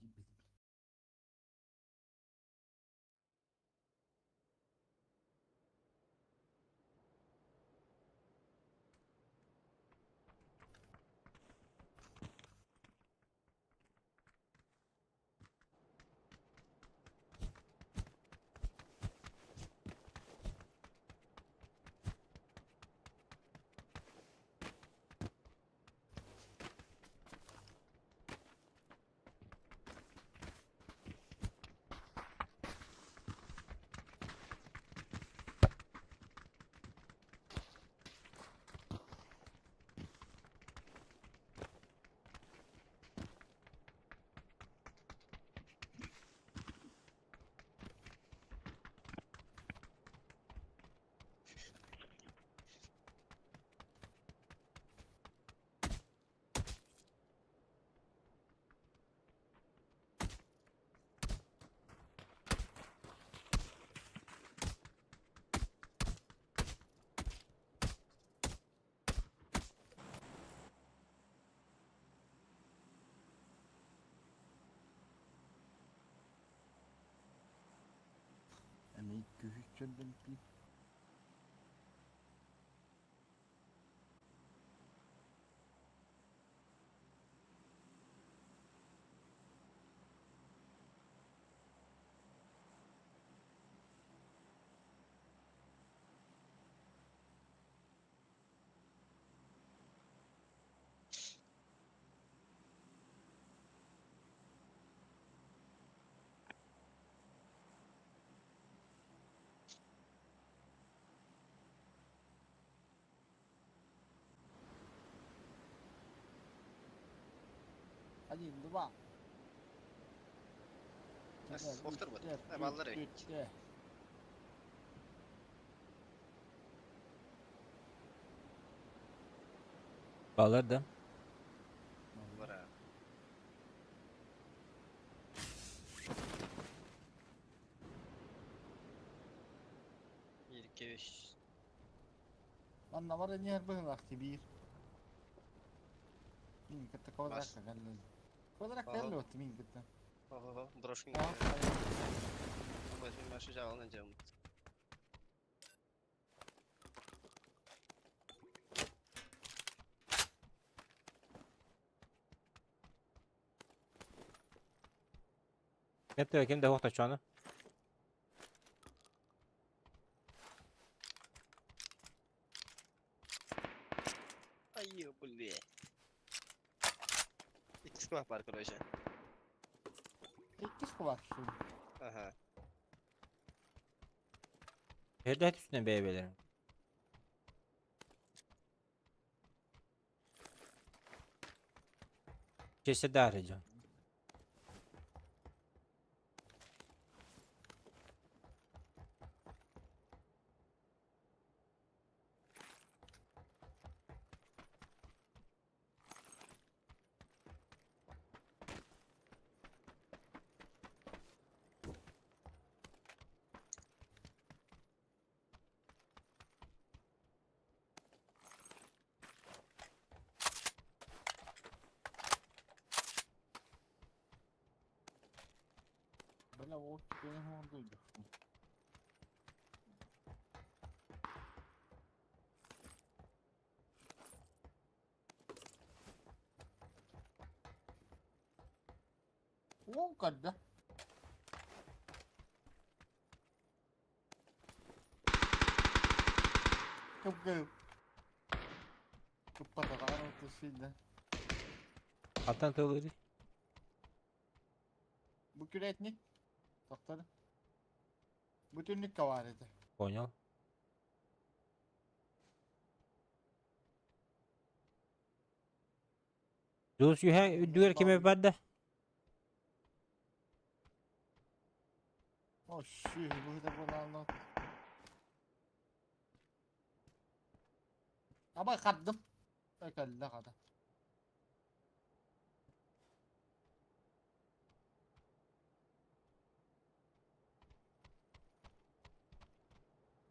200 чөндөн. Один, два. Охтор бут. Баллар. Балар да. Бара. Bir, iki, üç. Манна бар не быһылаах биир. Мин кытта Бас. квадракка кэллин. Квадракка Ага. кэлли отты мин кытта. Ого, брошкин. Возьми машу жавал на дем. Меттэ ким да хохта чоны. Ай, бле. İkisi var короче. Иккис кубакшы. Ага. Эрдэ үстүнэн бэйбелерин. Чесе дары жон. Бля, вот benim oradaydı. О, когда? Кып-кып. Кыппатаҕар отусuyla. Аттан тылыры. Бу күрэтник. Тоқтар. Бүтүннүк кавар edi. Понял. Дус юхэ үдүгэр киме барда? О, шү, бу да буланы. Аба каддым. Өкөллө када.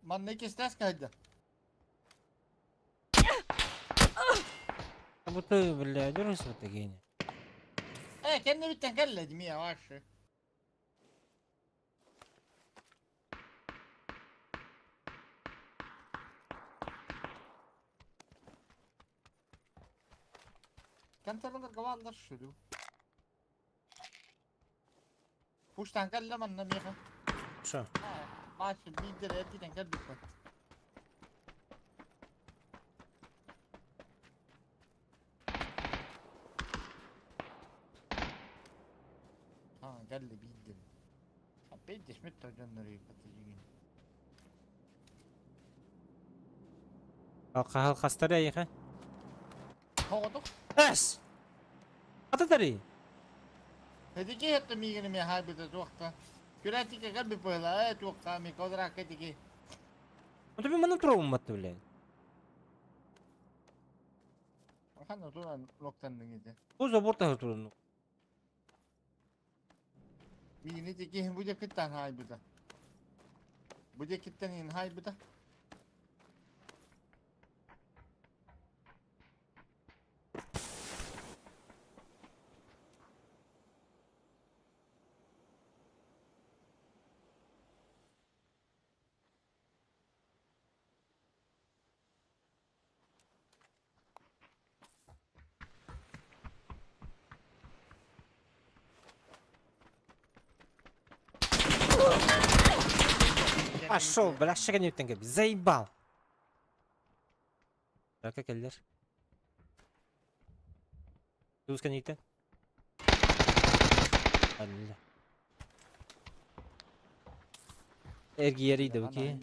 Манна кестес кайда. Будто, бля, дернься вот такие. Э, кенне биттен келледи мия вашы. Кантарлар гавалдар шүрү. Пуштан келле манна миха. Шо? Башы бидер этитен келбит бат. Ha geldi bildim. Ha bildim mi dönür yıkatıcı Халхастары айха. Тоғыдық. Эс! Ататари! Хедики хетті мигіні мен хайбыда туақта. Күрәтике кәлбі пыла, ә туақта ми кодырақ кетіке. Ну тебе маны троу матты, блядь. Хана туран локтанның еді. Бу забор тахыр турун. Мигіні теке бұ кіттан хайбыда. Бұ кіттан ин хайбыда. Пошел, бля, шагани Заебал. Так, кэллэр. Туус кэнниттэн. Алла. Эргийэрий да окей.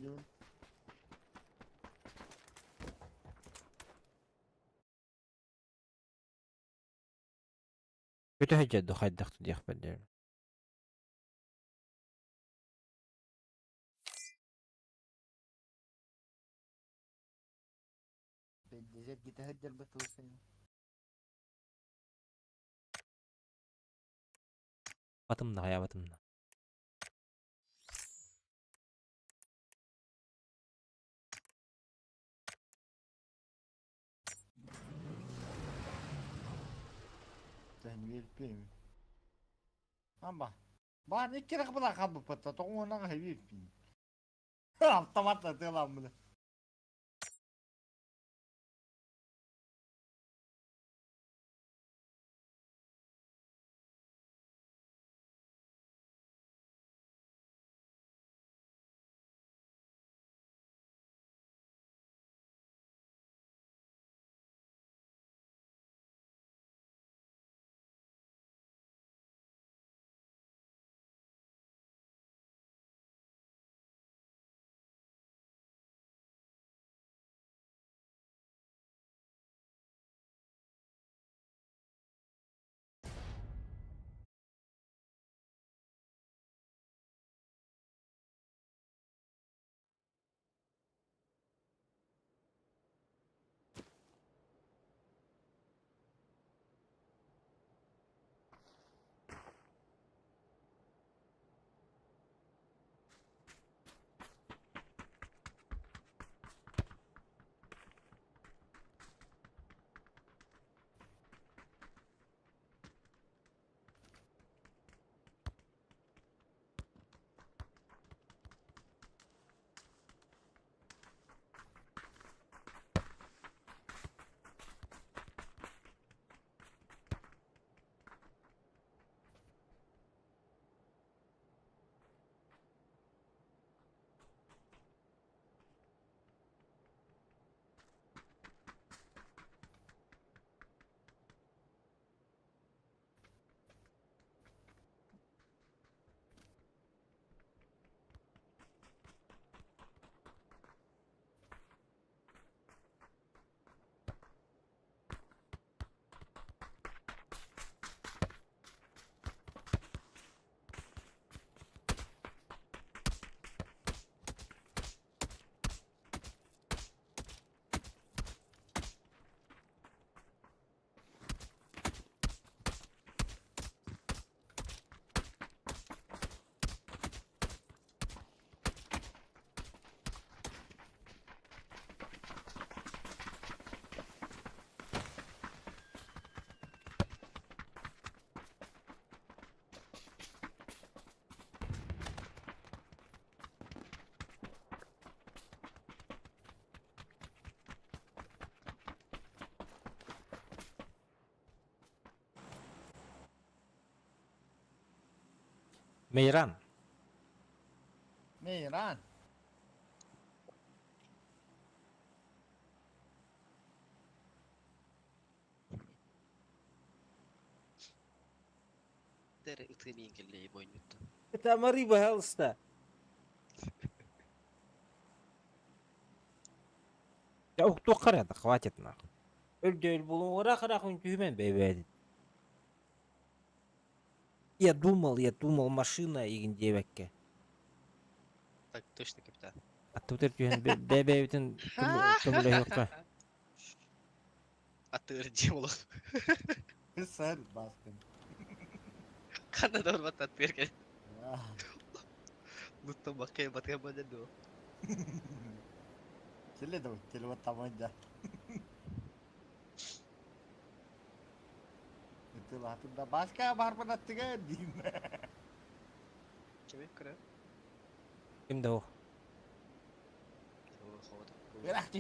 Көтө сылдьар дуу хайдах диэхпэр диэри. Батымна хайа батымна. Amba. Баар икки рахбала хабыппатта тоҕуонаҕа хэбиэппин. Автомат атыаламмыны. Мейран. Мейран. Это Мари, пожалуйста. Я уктуохха эрэ хватит нахуй. Өлдөөл булуҥура харах үҥкүүмэн бэйбээтин. Я думал, машина игин диэбэккэ. Так точно, капитан. Аттыбытыгар түһэн бэйбэйбитин көмөлөһүөххэ. Аттыгар дьиэм олох. Сэр баскын. Ханна да барбат аттыгар кэл. Луттан баккай батыга бада дуо. Теле да теле таманжа. Ытылаатында башка барбын аттыга дейм. Кими көрө? Ким да ол?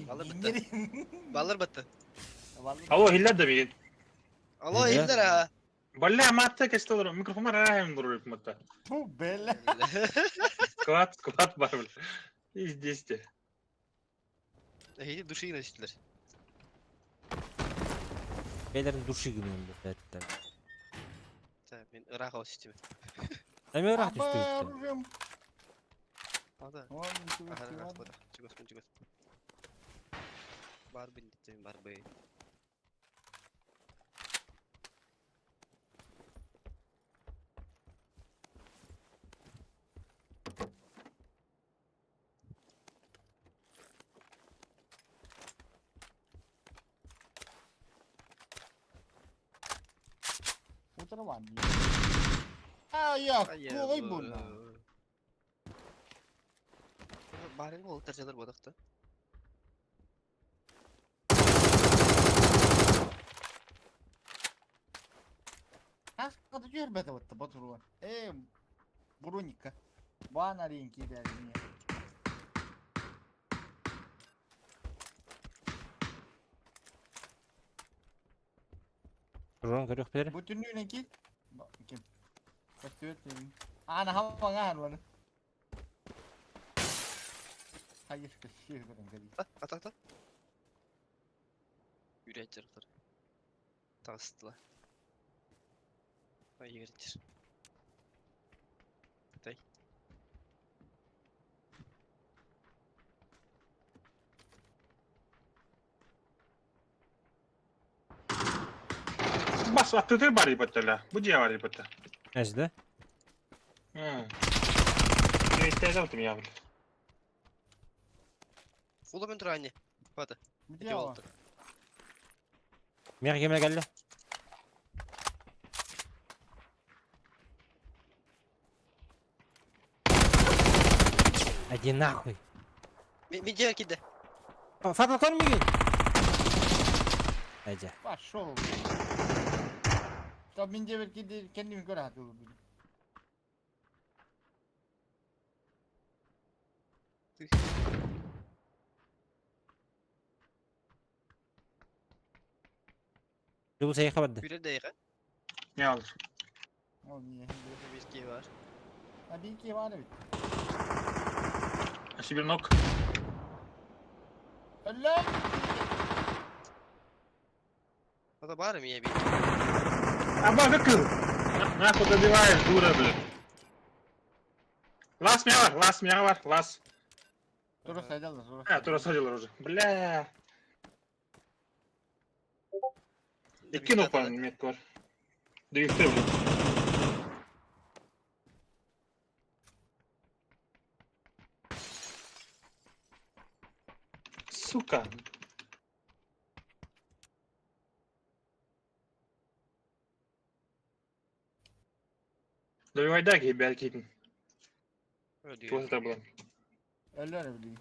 Балар бытты. Балар бытты. Алло, хиллер да бигин. Алло, хиллер а. Бля, матта кесте олорор. Микрофон араайым дурur матта. Бу беле. Склад, склад бар бля. Здесь те. Эһиги души носителер. Бэйэлэрин души гыныам бэттэр. Та мен ыраах ол системе. Эми ыраах Аба түстүбүттэр. оружием. Ада. Он Аха, чугас ыраах буолар. Чугас, чугас. Бар бин бар бый. Утро А, я, кой буна. Барын ол тәрҗәләр бодакта. Ас кады көрбәді бітті, батыруа. Э, Броника. Бана ренки дәріне. Рон көрөх бер. Бүтүннүүнен ки? Ким? Көстүбөт дедим. Ана хамаңа хан оны. Hayır, көстүбөт дедим. Ата, ата. Үрәт жарыктар. Тагыстыла. Ай, егердер. Тай. Бас аттыты бар ебаттала. Бу дия бар ебатта. Әжді. Мен тем я, блядь. Хула мен турани. Хвата. Где ол? Мер кеме келді. Иди нахуй. Мен мен киде. Фатал көрмеген. Әже. Пошел. Там мен де бір kendimi kör atıyor. Жолу сәйе хабарды. Үрә дәйгә. Не алыр? О, не. Bir ki var. А bir iki var evet. Себе ног. Allah! Ата бар ми bir. А бага кыл. Нахуй добиваешь, дура, блядь. Лас меня var, лас меня var, лас. Тура сайдалды, тура. А, тура садил уже. Бля. И кинул по метку var. Да их ты, блядь. Сука. Добивай даги, блядь, китин. Чего это было? Öller bileyim.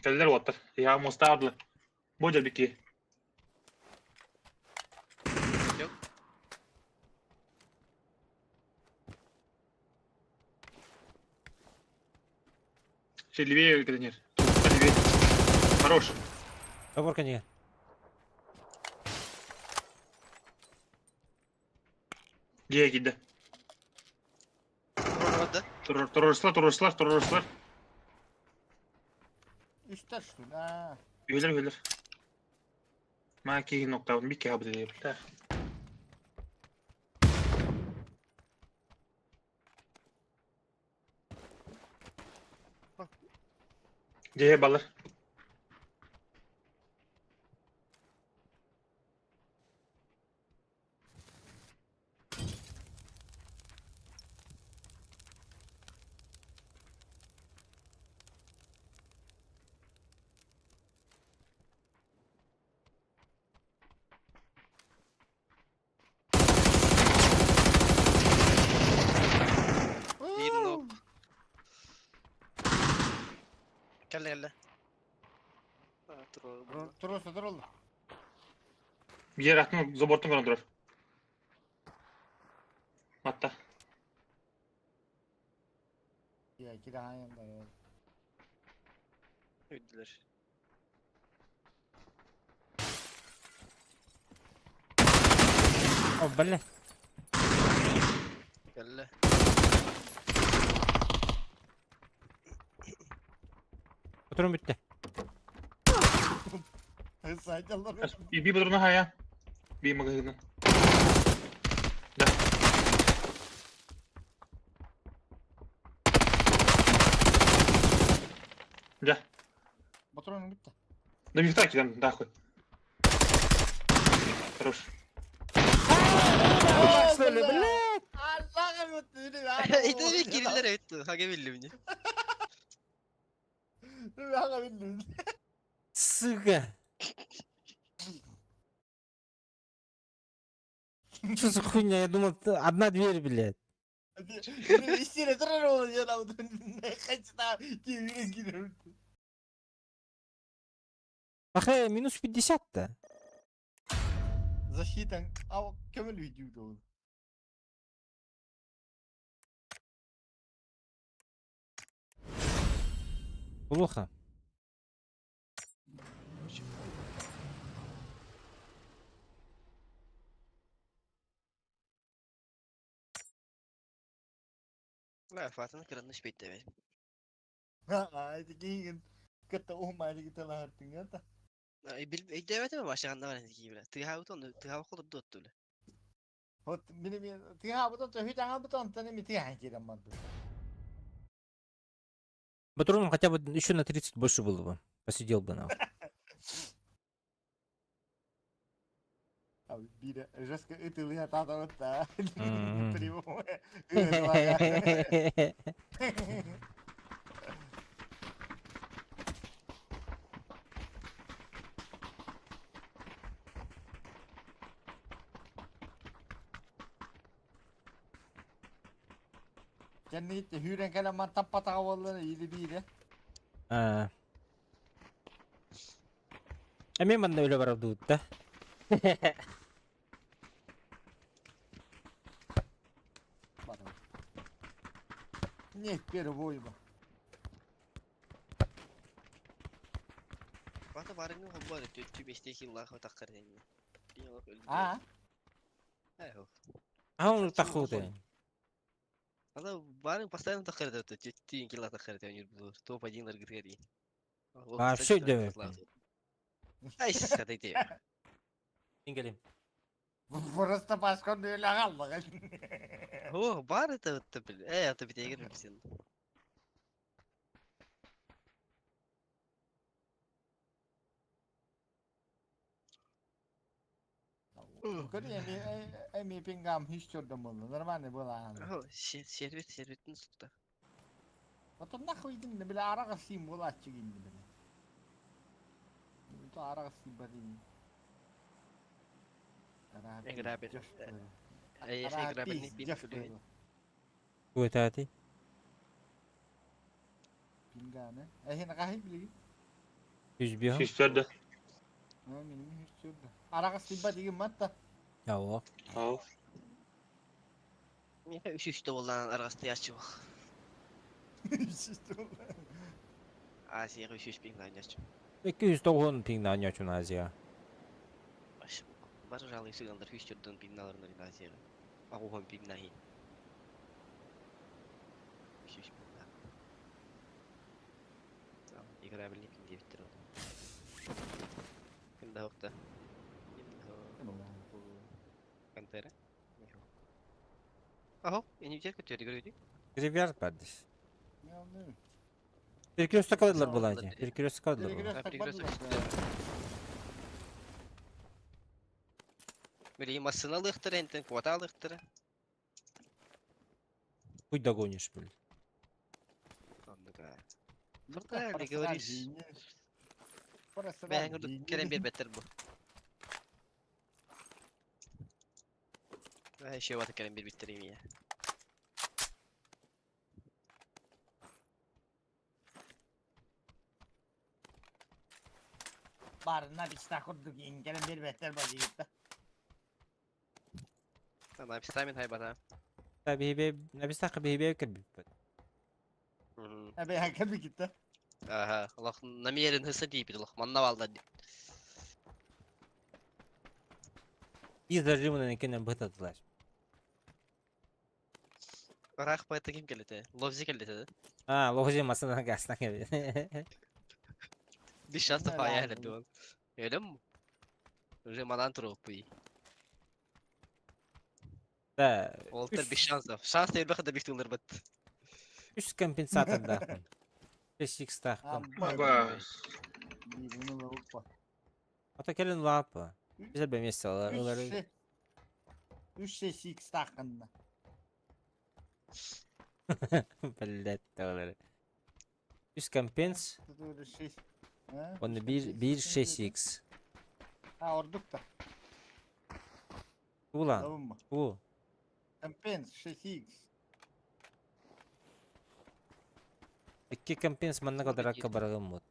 Каллер оттар. Я мустадлы. Бодя бики. Yok. Чуть левее, тренер. Левее. Хорош. Поборка не. Гея киді. Турар Турурслар, турурслар, турурслар. Üstler şu. Ha. Üyeler, üyeler. Ма кейін ноктаун, бики абды деп. Да. Гея балар. Bir nok. Кәлле кәлле. Тура турул. Бир атын забортын көрін тұрар. Матта. Ya iki daha yanında. Öldüler. О, бля. Кәлле. Патрон бүттэ. Би патрона хая. Би магазина. Да. Да. Патрон бүттэ. Да не так, там, нахуй. Хорош. Что ли, блядь? Это кириллер это, хага билли мне. Сука. Что за хуйня? Я думал, одна дверь, блядь. Ахай, минус 50-то. Защита. А көмөл видео. Плохо. La Fatih'in kırılmış bitti. Ити кытта уһумаали кыталаһартыҥҥа Өйдөөбөтүм башаҕанда баран киибилэ. Тыаһаабыт онно тыаһаабыт холорду оттуле. Вот мини тыаһаабыт онто хүтаҥаабыт онтон эми тыаһаан киирэн барбыт. Патронов хотя бы еще на 30 больше было бы. Посидел бы нахуй. Биирэ жестко ытылыа таатабытта. М. Прямой. Кэнниит хүүрэн кэлэн ман таппатаҕа буоллар или биирэ. А. Эми манна үлэ барар дуут да. Не впервой ба. Бата барыңы хоббар төттү бесте хиллах таққар денне. А? А он тахуты. Ана барың постоянно таққар да төттү килла таққар деп юр топ-1 аргытери. А, всё демек. Ай, сатайте. Ингелим. Просто башкон өлө калдык. О, бар это вот бил. Э, это бит егер сен. Көрө эми эми пингам hiç чордом болду. Нормальный была. О, сервет серветтин сутта. Потом нахуй идин биле арага сим болачы инди биле. Бу арага сим бар инди. Игра бит. Эй, игра бит не пин. Ой, тати. Пинганы. Эхин кахи биле. 101. Сүүстөрдө. Миним hiç чордо. Арага сим бар деген матта. Алло. Ау. Меха үш үстө болдан аргасты ячы бак. Азияга үш үч пиң ячы. 290 пиң на Азия. Баш бар жалы сыгандар үч төрдөн пиң наларын Азияга. Агуган пиң нахи. Үш үч пиң на. Играбельный пиң деп тур. Ким да хокта. Пантера. Ахо, эни жер көтөрү көрөдүк. Грейвьярд бардыс. Перекресток калдылар булар. Перекресток калдылар. Перекресток. Били машина лыхтыр, энтен квота лыхтыр. Хуй догонишь, блин. Правильно говоришь. Бәң керем бер беттер бу. Ай, еще вата керем бер биттер я. Барына бишта курдук ингелен бер беттер бар дигитте. Ана пистамин хайбата. Бихибе, набистак бихибе кирбит. Эбе хакы бикитте. Ага, Аллах намерен хыса дейп Аллах манна алда. И зажиманы накинем бытатылар. Рах байта ким келете? Ловзи келете. А, ловзи масына гасна келет. Без шансов аяли он. Өлөм. Уже манан туруоппуй. Да. Олтар без шансов. Шанс элбэх да бих тылларбыт. Үс компенсатордаахпын. 6x-таахпын. Аба. Ата кэлин лаапа. Biz бе месте ылары. Үс шесть икс тааххынна. Блять, ылары. Үс компенс. Шесть. Оны 1 1 6x. А, ордук та. Улан. Давымма. У. Компенс 6x. Икки компенс манна кадаракка барагым вот.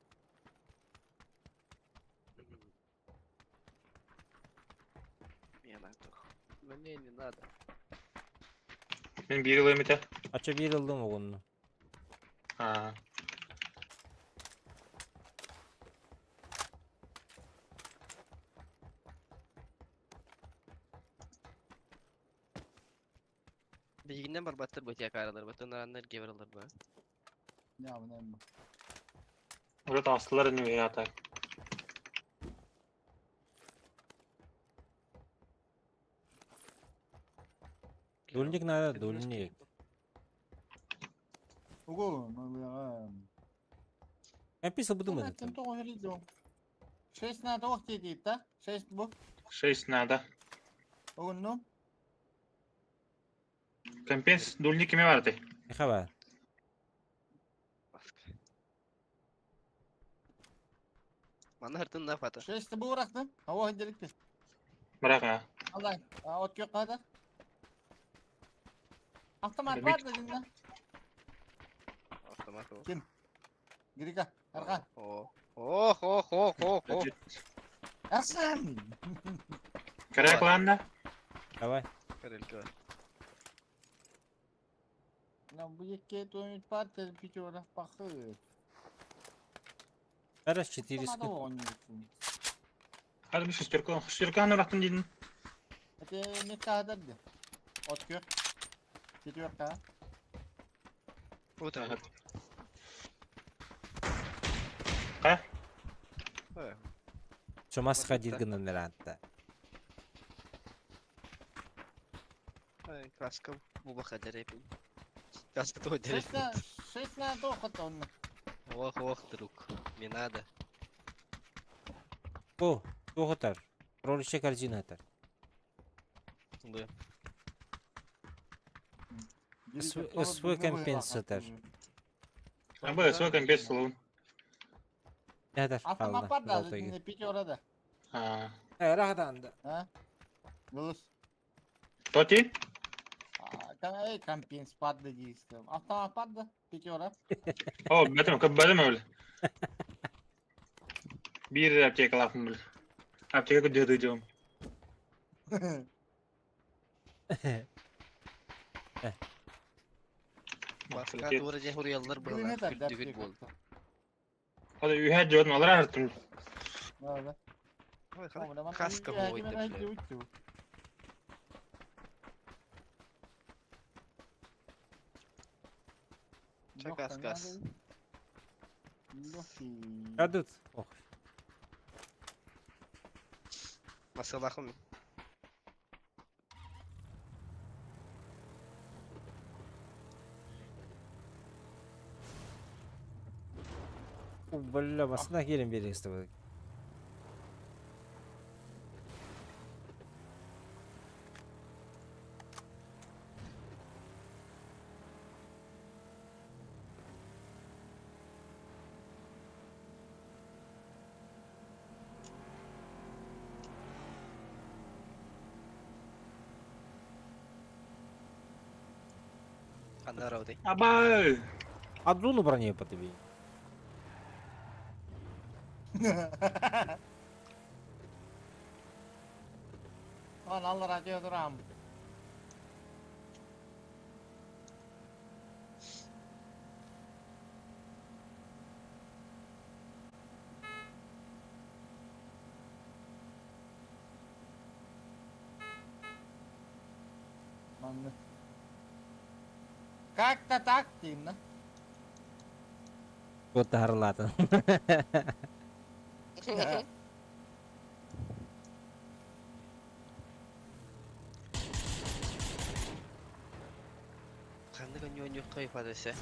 Мне надо. Мне не надо. Мен биир ылыам этэ. Ача биир ыллым оҕунну. Аа. Билигиннен барбаттар бу тиакаралар, баттан араннар гевралар ба. Уже таҕыстылар ини аата. Дульник надо, дульник. Угу, ну Компенс ылбытым я. Шесть надо ох дейт да? Шесть бу. Шесть надо. Угунну. Компенс дульник кими бар этэй? Хаба. Манна хыртын на фата. Шесть бу уракты. Ава хинделикти. Быраак аа. Алай, от кök када. Автомат бар да динна. Автомат ол. Ким? Грика, Архан. О. Ох, ох, ох, ох, ох. Архан. Кыра кылаанна? Давай. Карелька. Lan bu yekke dönüp var пятерок пахы. Раз 400. Hadi bir шестерка. Шестерканы ыраттым диидин. Это не кадр. От кök. Четверка. Вот так. Ка? С ума сходить гынан ыраатта. Краска бубаха дерепин. Краска того дерепин. Шесть на доход он. Ох, ох, друг. Не надо. О, туохатар. Кроличья корзина атар. Да. СВ компенсатор. Аба, СВ компенсатор. Атар. Автомат бар да, не пятерка да. А. Рахатанды. А? Голос. Тоти? Эй, компенс падды дейсті. Автомат падды, пятерка. О, бэтим, көп бэтим өлі. Биир аптекалаахпын бил. Аптека күдү дьом. Баска тура же хуруяллар быһылаах күрдүгүт буолла. Hadi үһэ дьон алар артым. Каска буойда. Чакас кас. Кадут. Ох. Масалахым. Бля, басына келин берең с тобой. Ханна рауды. Аба! Одну броню подбей. Lan Allah radyo duram. Манны. Как-то так, Тимна. Вот тарлатын. Ханнык онньуонньуоххай фадесе?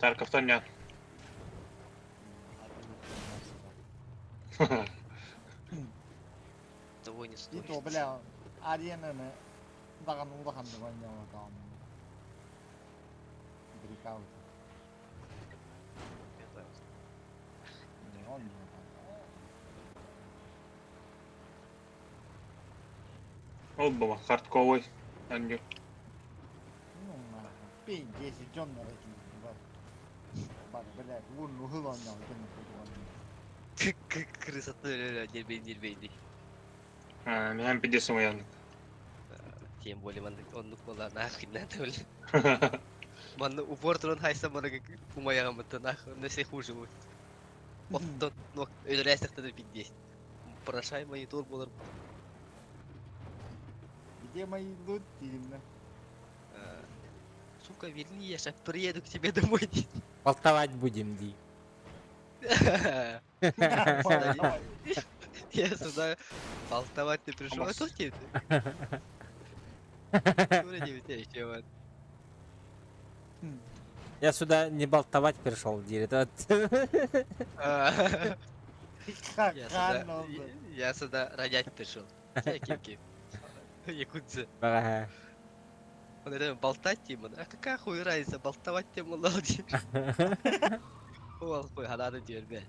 Тарковтан нет. Того не И стоит. то, бля, аренаны даҕаны улаханнык оонньооботоҕум. Брикаут. Ол баба, хардковый. Анню. Ну, нахуй. Пиздец, дьоннор этим бар. Бар, блядь, вон угыл оонньоон дьоннор Крысоты нельбей. Мен пиздец моян. Тем более оннук була нахуй надо, бля. Манна упор туран хайса мана умаяҕаммыттан нахуй, на все хуже будет. Оттон нок өлөрөөсөхтө пиздец. Прошай монитор болар. Где мои лут именно? Сука, верни, я сейчас приеду к тебе домой. Болтовать будем, Ди. Я сюда болтовать не пришел. А кто тебе? Вроде тебя еще вот. Я сюда не болтовать пришел, Ди. Это... Я сюда, я сюда родять пришел. Ким-ким. Якудза. Ага. Он это болтать тема, а какая хуй разница, болтовать тема лалди. Ол хуй ханады диэр бе.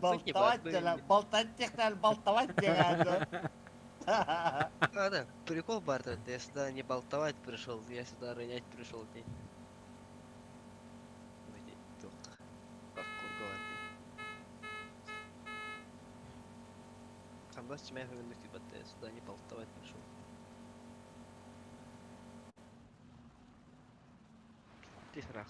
Болтовать дело, болтать технал, болтовать дело. Ладно, прикол бар, я сюда не болтовать пришел, я сюда ронять пришел. Я сюда не болтовать пришел. Тихрах.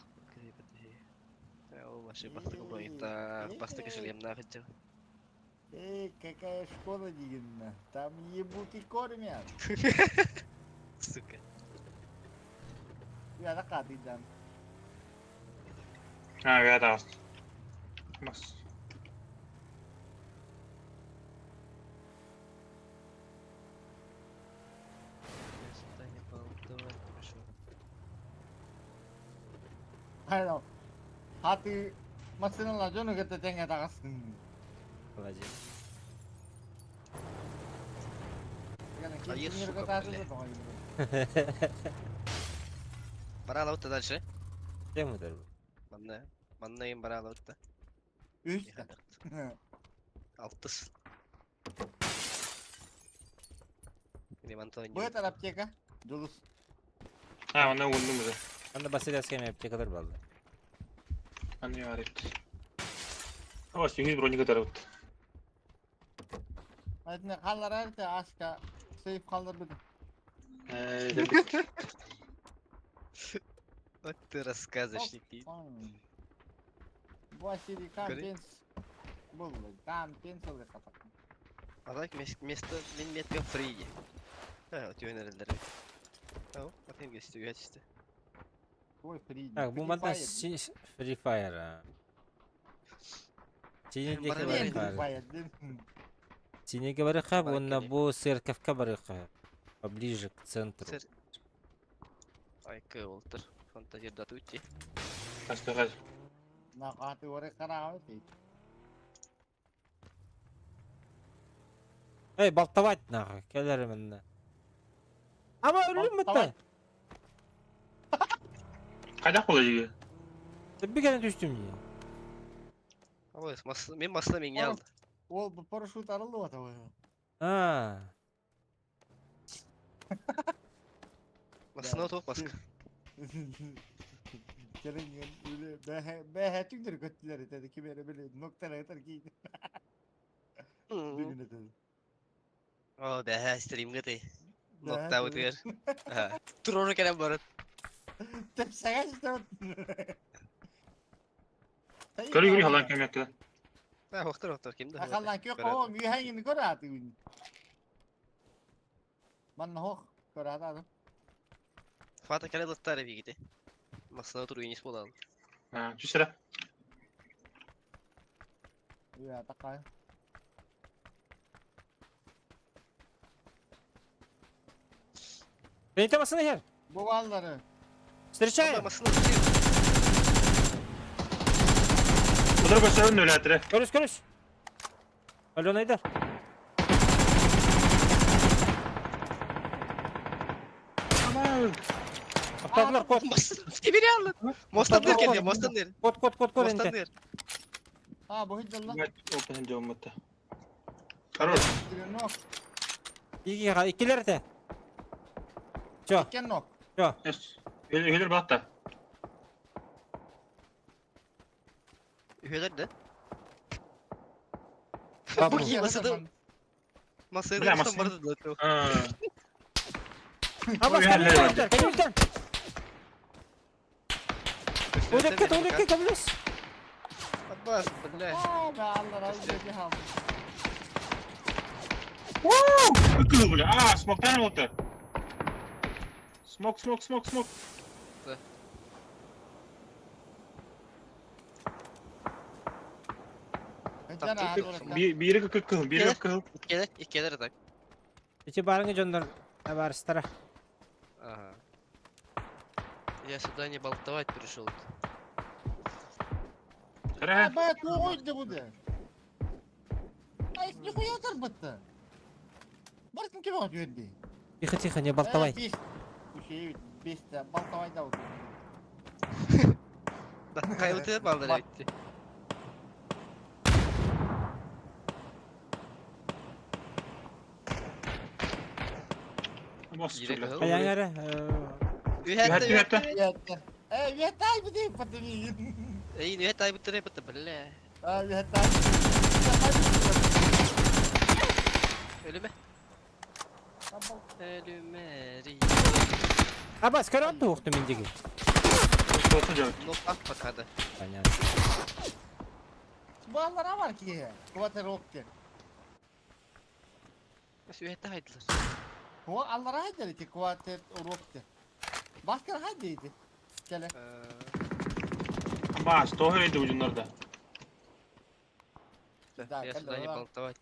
Эй, какая школа дигинна. Там ебут и кормят. Сука. Я на хаты дам. А, я дал. Бас. Я сюда не болтовать пришел. Хайда. Хаты машиналар дьону кытта тэҥҥэ таҕыстын. Владимир. А я, сука, бля. Пора лаутта дальше. Чем это? Манна, манна им бара лаутта. Үс. Алтыс. Бу это аптека. Дулус. А, она ундум уже. Анда басыда схема аптекалар балды. Аны арит. Ава сиңиз броника тарабыт. Айтны халлар әрте ашка сейф халлар бит. Вот ты рассказочник. Василий Кампенс. Был Кампенс ол катак. А так место мен метка фри. А, вот юнерлер. Ау, атын кести, уятсты. Ой, фри. Так, бу манна Free Fire. Синеге барыха. Синеге барыха, онна бу церковка барыха. Поближе к центру. Ай, кылтыр. Фантазия датути. Астыгай. На хаты оры карабы дейт. Эй, болтовать нахуй, келер менне. Ама өлүм битте. Кайда кулы жиги? Bir kere düştüm diye. Ой, мен масла мен алды. Ол бу парашют арылды атабы. А. Масына тоқ маска. Келин үле бәһә бәһә түгдер көттүлөр этеди ким эре биле ноктара этер кийди. Бүгүн этеди. О, бәһә стримге ты. Нокта өтүгер. Турору керем барат. Тепсәгә житеп. Көрү көрү халан кемекке. А, оқтыр оқтыр кимди? Халан кö коо мүйәңин көрәти үн. Ман хох көрәт адам. Фата келе лыттары бигите. Массына туруйнис буолан. А, түсірі. Я такая. Бейте басына хер. Бу баллары. Встречаем. Бұдыр көсөрүн өләтірі. Көрүс, көрүс. Алена Айдар. Аттадылар, кот. Кебере алды. Мостан дыр келди, мостан дыр. Кот, кот, кот, кот. Мостан дыр. А, бу хиджалла. Опен жоммата. Хорош. Нок. Икки, иккилер те. Чё? Кен нок. Чё? Өлер батта. Üyeler de. Бабу. Bu masada masaya Бля, da masada- vardı da. Абас, кабинеттен, кабинеттен. Өлек кет, өлек кет, кабинет. Abbas, бля. А, да, Allah razı olsun. Үкілі, бля. А, смоктан oldu. Смок, смок, смок, смок. Бири кыкыл, бири кыкыл. Иккелер, иккелер так. Ити барыңы жондар табарыстара. Ага. Я сюда не болтовать пришел. А, бая тугойды буду. Ай, нихуя тарбатты. Бартын кем алып жөнди? Тихо, тихо, не болтовай. Бес. Үшеуит, бесті, болтовай да вот. Да, кайылты балдар айтты. Аяң әрі. Ühette, ühette. Ühette. Э, ühette ay bu değil patını. Ey, ühette ay bu değil patı, бля. А, ühette ay. Ölüme. Ölüme. Абас, көрі атты оқты мен деген. Ну, так пока да. Понятно. Баллара бар ki. Kuvvet rokki. Ühette haydılar. О, аллара haydi ki kuvvet rokki. Başka haydi. Kele. Бас, того еді ucunlarda. Да, Я сюда не да. болтовать.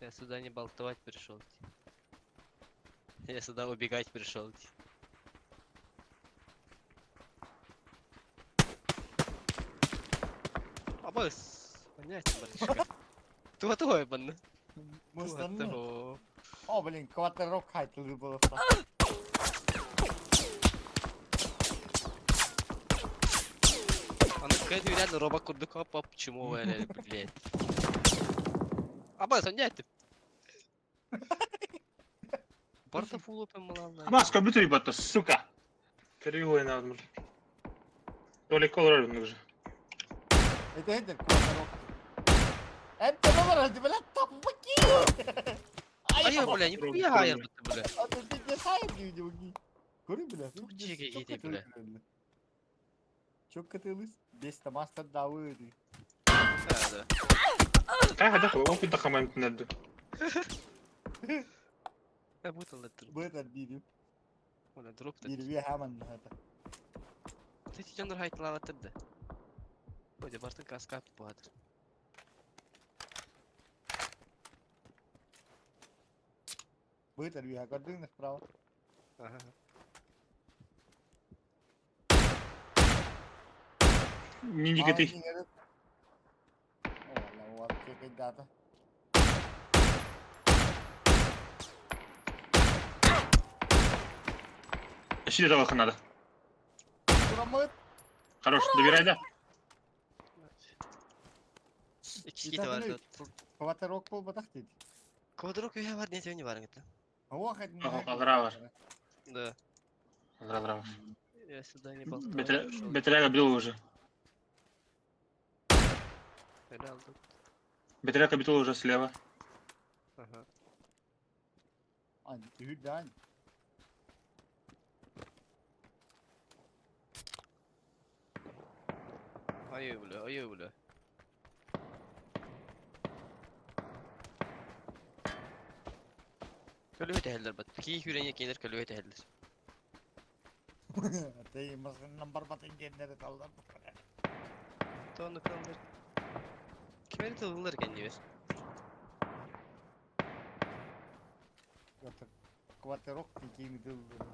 Я сюда не болтовать пришел. Я сюда убегать пришел. Абас, понятно, братишка. Туга туга банны. Туга туга. О, блин, кватерок хайтлы было. Аны кайды реально роба курдук апап чему эле, блядь. Абас, он не Барта фул опен малална. Абас, компьютер ебатта, сука. Кривой надо. Толик колор уже. Это это кватерок. Это номер, это, блядь, тапки. Ай, бля, не хуя, бля. А ты не сайт не Көрі, бля. Чеки кете, бля. Çok katılız. Бесті мастер давы. Да, да. Кай хада, он куда хамам надо. Я буду летр. Бытар бирим. Она дроп. Бирви хаман хата. Ты тенер хайтлава тырды. Ой, бартын каска бадыр. Бытар би хакардын справа. Ага. Не ты. О, вообще когда-то. Ищи этого надо. Турамыт. Хорош, добирай, да? Икки кете бар. Кватерок был батах дейді. Квадрок үйе бар, не не бар это. О, хоть не. Алра бар. Да. Алра, алра. Я сюда не болтаю. Бетряга бил уже. Бетряга бил уже слева. Ага. Ань, ты Ай, бля, ай, бля. Көлүгө тэһэллэр бат. Кии хүрэнье кинилэр көлүгө тэһэллэр. Ты машинам барбатын диэннэри таллар. Тону кыллар. Кимери тыллар кэннибэр. Кватерок тикини тыллар.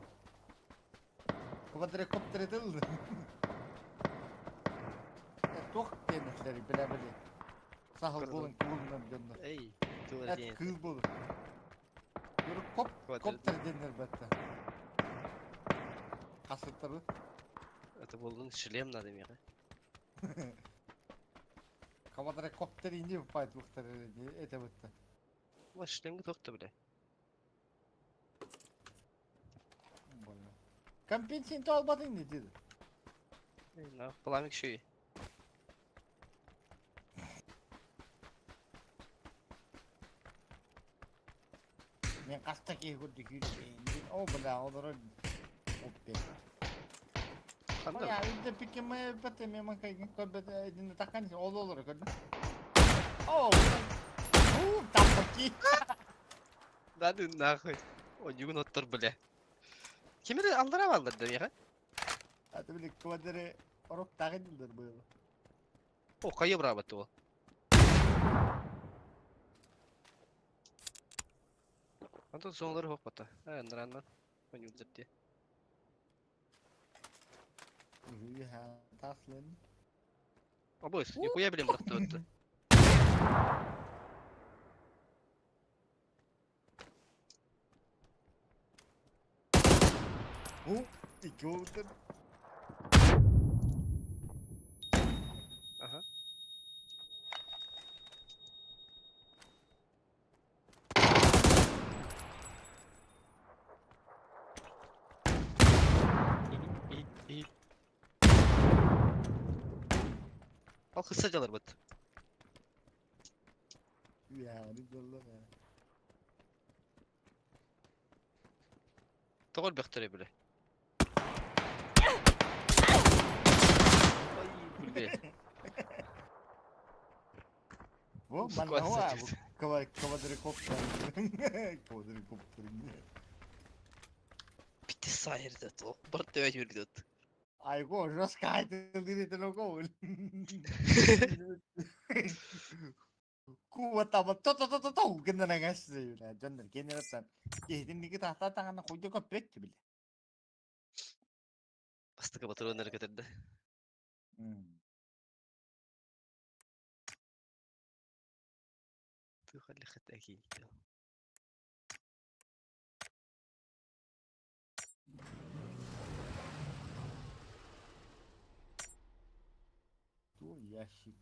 Квадрокоптер тыллар. Туох диэннэри билэ-билэ. Сахал буолан кулуннар дьоннор. Эй, тыллар диэн. Кыыл буолар. Коп, коптер диэннэр бэтте. Хасыттары. Это был шлем надо мне. Квадрокоптер инди пайт бухтар это бытта. Ла шлемге тохто бля. Компенсин албатын не dedi. На, пламик шуй. Мен қаста кей көрді күйді. О, бля, олар оппе. Я инде пикеме бете мен манка көрбет эдинде таккан ол олар көрдүм. О, у, тапки. Да ну нахуй. О, югун оттор бля. Кимери алдыра алдар деп яха? Аты биле квадре орок тагы дилдер бу. О, кайы брабат ол. Антон соңлары хоқ бата. Ә, нраннан. Они үлдірді. Таслын. Абойс, нихуя билем брақты өтті. У, iki oldu. Ага. Ал кысса жалар бат. Ya, ne diyorlar ya. Тоғыр бәқтіре біле. Ай, біле. Bu Сквозь bana садится. bu квадрокоптер. Квадрокоптер. Битте сайырды то. Бір төбе жүрді. Айго, жестко айтылды лого. Куба таба то то то то то генерал гассы. Жондар генерал Кehidinники тахта тагана хуйду көппөт биле. Бастықы батыр көтірді. Тухаллихат әкейін. Ту ящик.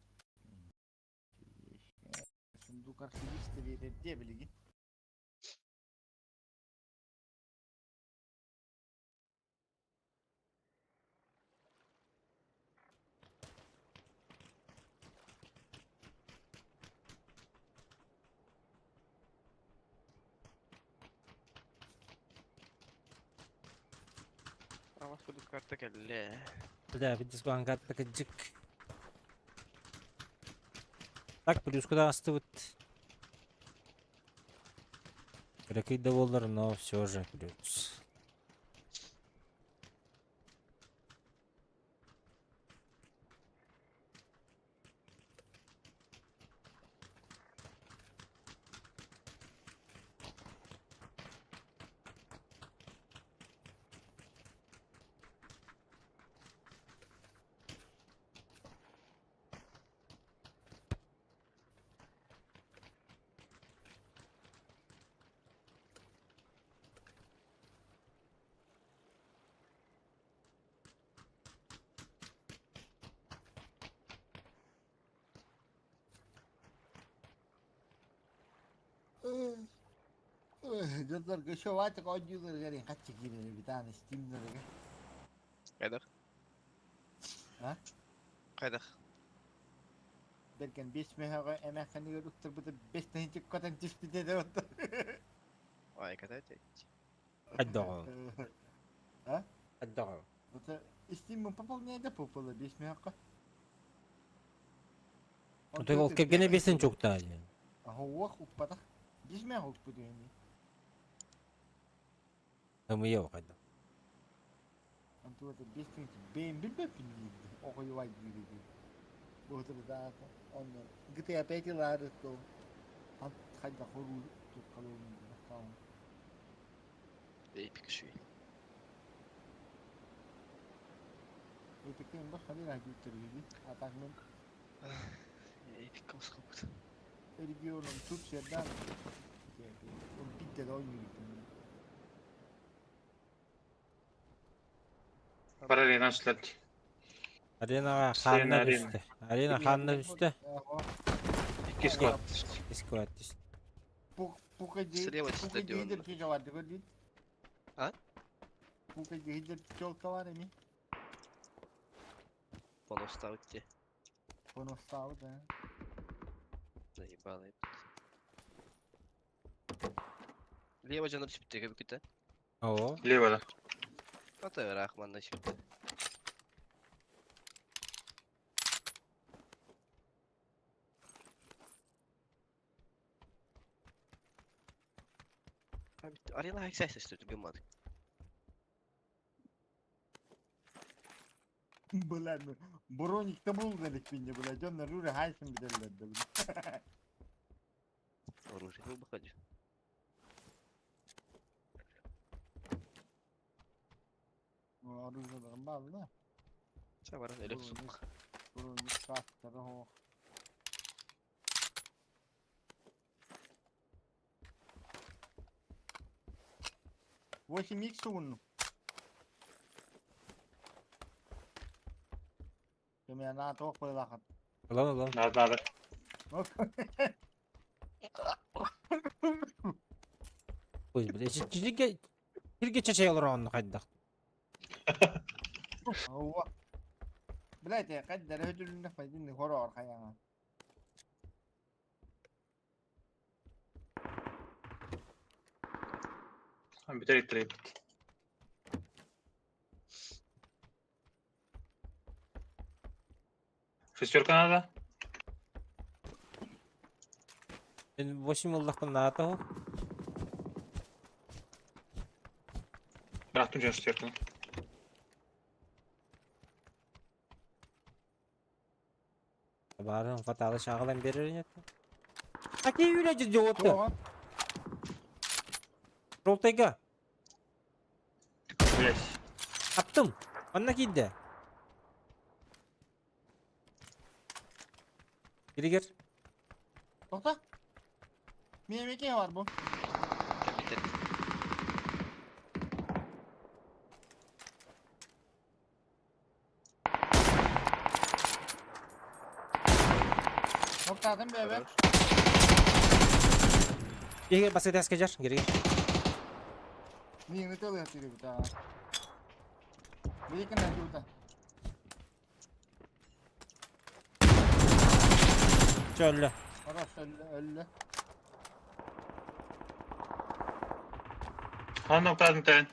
Сундук архивиста берерде билиги. Ама кудук карта келле. Бля, видишь, карта каджик. Так, плюс куда остывает. Ракей доллар, но все же плюс. Дьоннор көшө ойдуулар гэрин каччы киирер битааны стимнерге. Кайдах? А? Кайдах? Берген 5 мөһөҕө эмээххэнигэр уктарбыта 5 тыһынча котан түспүтэ да Ай, катайте. Аддоҕо. А? Аддоҕо. Это Steam пополняет попало 5 мөһөҕө. Отой ол кергене бесен чуктаа. Ах, укпатах. 5 мөһө укпут эми. Ымыйа оқайда. Тугата 5 тыһыынча бэйэм билбэппин диирди. Оҕойубай диир Быһытырдаата. Онно GTA 5 ылаары то хайдах уруу туккалыын Эпик шүй. Эпиктен бах хали дийтер А так мен Эпик косхопут. Регионом Турциядан ол битте да ойнойбун. Бар арена шлет. Аренаға Арена, ханна арена. түсті. Арена ханна түсті. Икки склад. Сквад түсті. Пука Слева пука стадион. дидер ки жавады көрдүн. А? Пука дидер чолка бар эми. Поноставьте. Поностабы да. Заебало. Лево жаныр сүптеге бүкіті. О, Лево, да. Ата рахманна сүпті. Арена хайсайса что гыммады. Блядь, броник табул делик мине, блядь, он руре хайсын биделлерди. Оружие был бы Оружие бар да. Сабаран элек сук. Броник кастары хо. 8 икс угунну. Кеме на тоқ қойлақат. Ылан, ылан. Надо, надо. Ой, блядь, чиге Кирге чачай олар онны кайдак. Ооба. Блядь, кайда өтүлүнө файдин хорор хаяңа. Битер трейд. Шестерка надо? Мен 8 ыллахтан наата хо. Бірақ тун шестерка. Барын фаталы шағалан берер нет. Аки үйле жүзде отты. Ролтайга. Блять. Аптым. Онна кийді. Киригер. Тоқта. Мен бар бу. Битер. Тоқтадым бебе. Егер басы тәске жар. Киригер. Миңни төлө тири бута. Бейкен бута. Чөллө. Хорош өллө өллө. Хан ноктадын тән.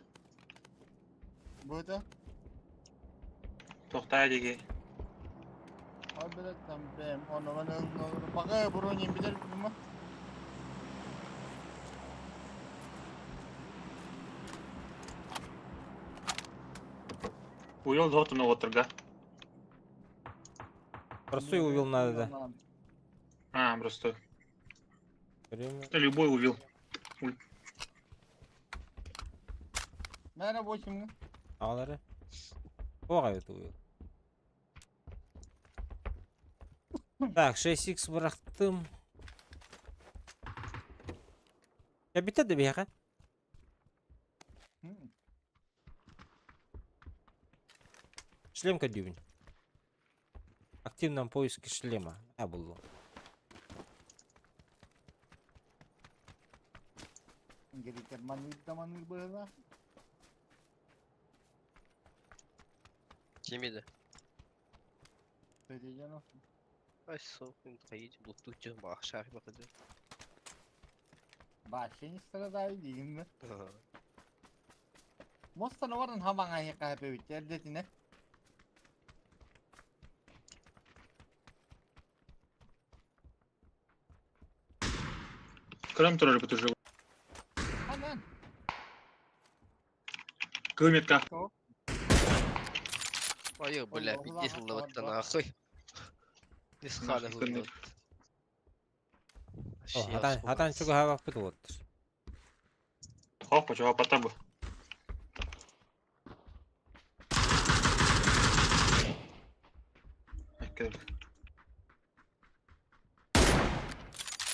Бута. Тоқтай деге. Ой блядь, там бэм. Оны мен бага бронем билер бу. Уел дотуну отырга. Простой увел надо, да. А, простой. Время. Да любой увел. Мәрі 8 Ағалары. Оға это увел. Так, 6х бырақтым. Я битеді бияқа. Шлем кадюбин. Активном поиске шлема. А, был. Герикер маныр да маныр была. Кемеді. Төдеген Ай, соқын қайды блокту жön бақ шахи бақыды. Вообще не страдаю дейін. Мостан орын хабаңа хека хөпөбүт эрдетине. Крым турар бит уже. Анан. Кылметка. Ой, бля, пиздец ыллыбыттан нахуй. Исхана ыллыбыт. Хатан хатан чугаһаабаппыт уолаттар. Хоп, чугаһаппаттар бу.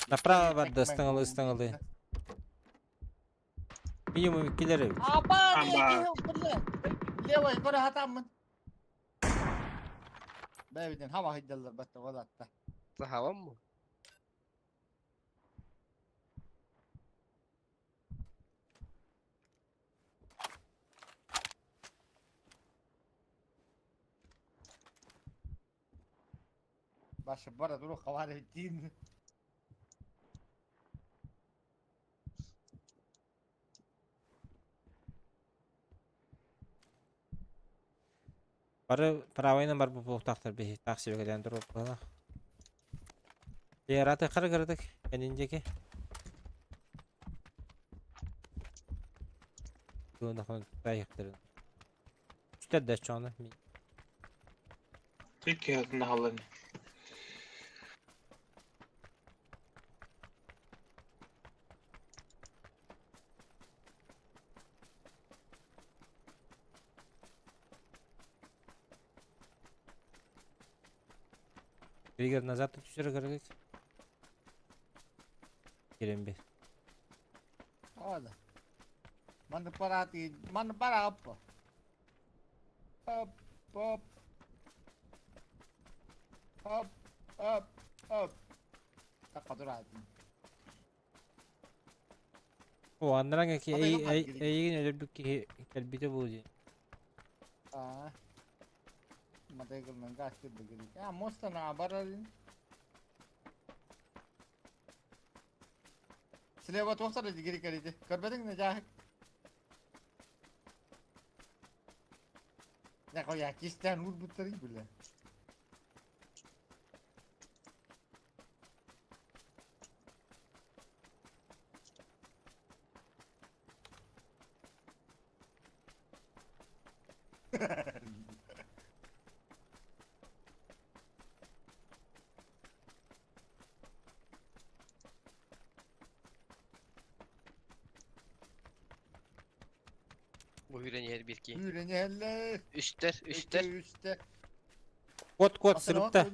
Направо барда ыстаҥалыы ыстаҥалыы. Минимум иккилэр эбит. Апа, левой, көрө хатаммын. Бэйбитин хаба хыйдаллар батта олатта. Сахабам му? Башы бара туру хабар эттин. Бары правайынан бар буолуохтаахтар биһи таах сибэкэлээн туруохпутуна. Лераты хара кыратык кэнин диэки. Туона тайыктарын. Үстэр да чону. Икки наһаллан. Триггер назад түшер кыргык. Кирен бир. Ода. Маны парати, маны пара аппа. Up, up. Up, up, up. Такка туратын. О, аннараҥа ки Хатайга баар кири. эйигин өлөрбүт киһи кэлбитэ буолуо дии. Аа. Матайгылынан гастыр бигири. А, мостана барарын. Слева туохтар дигири кэрити. Көрбөтүҥ да жаахык. Я кистен урбуттары биле. Бу үйренер bir ki. Үйренеллер. Үстер, үстер. Үстер. Кот кот сырытта.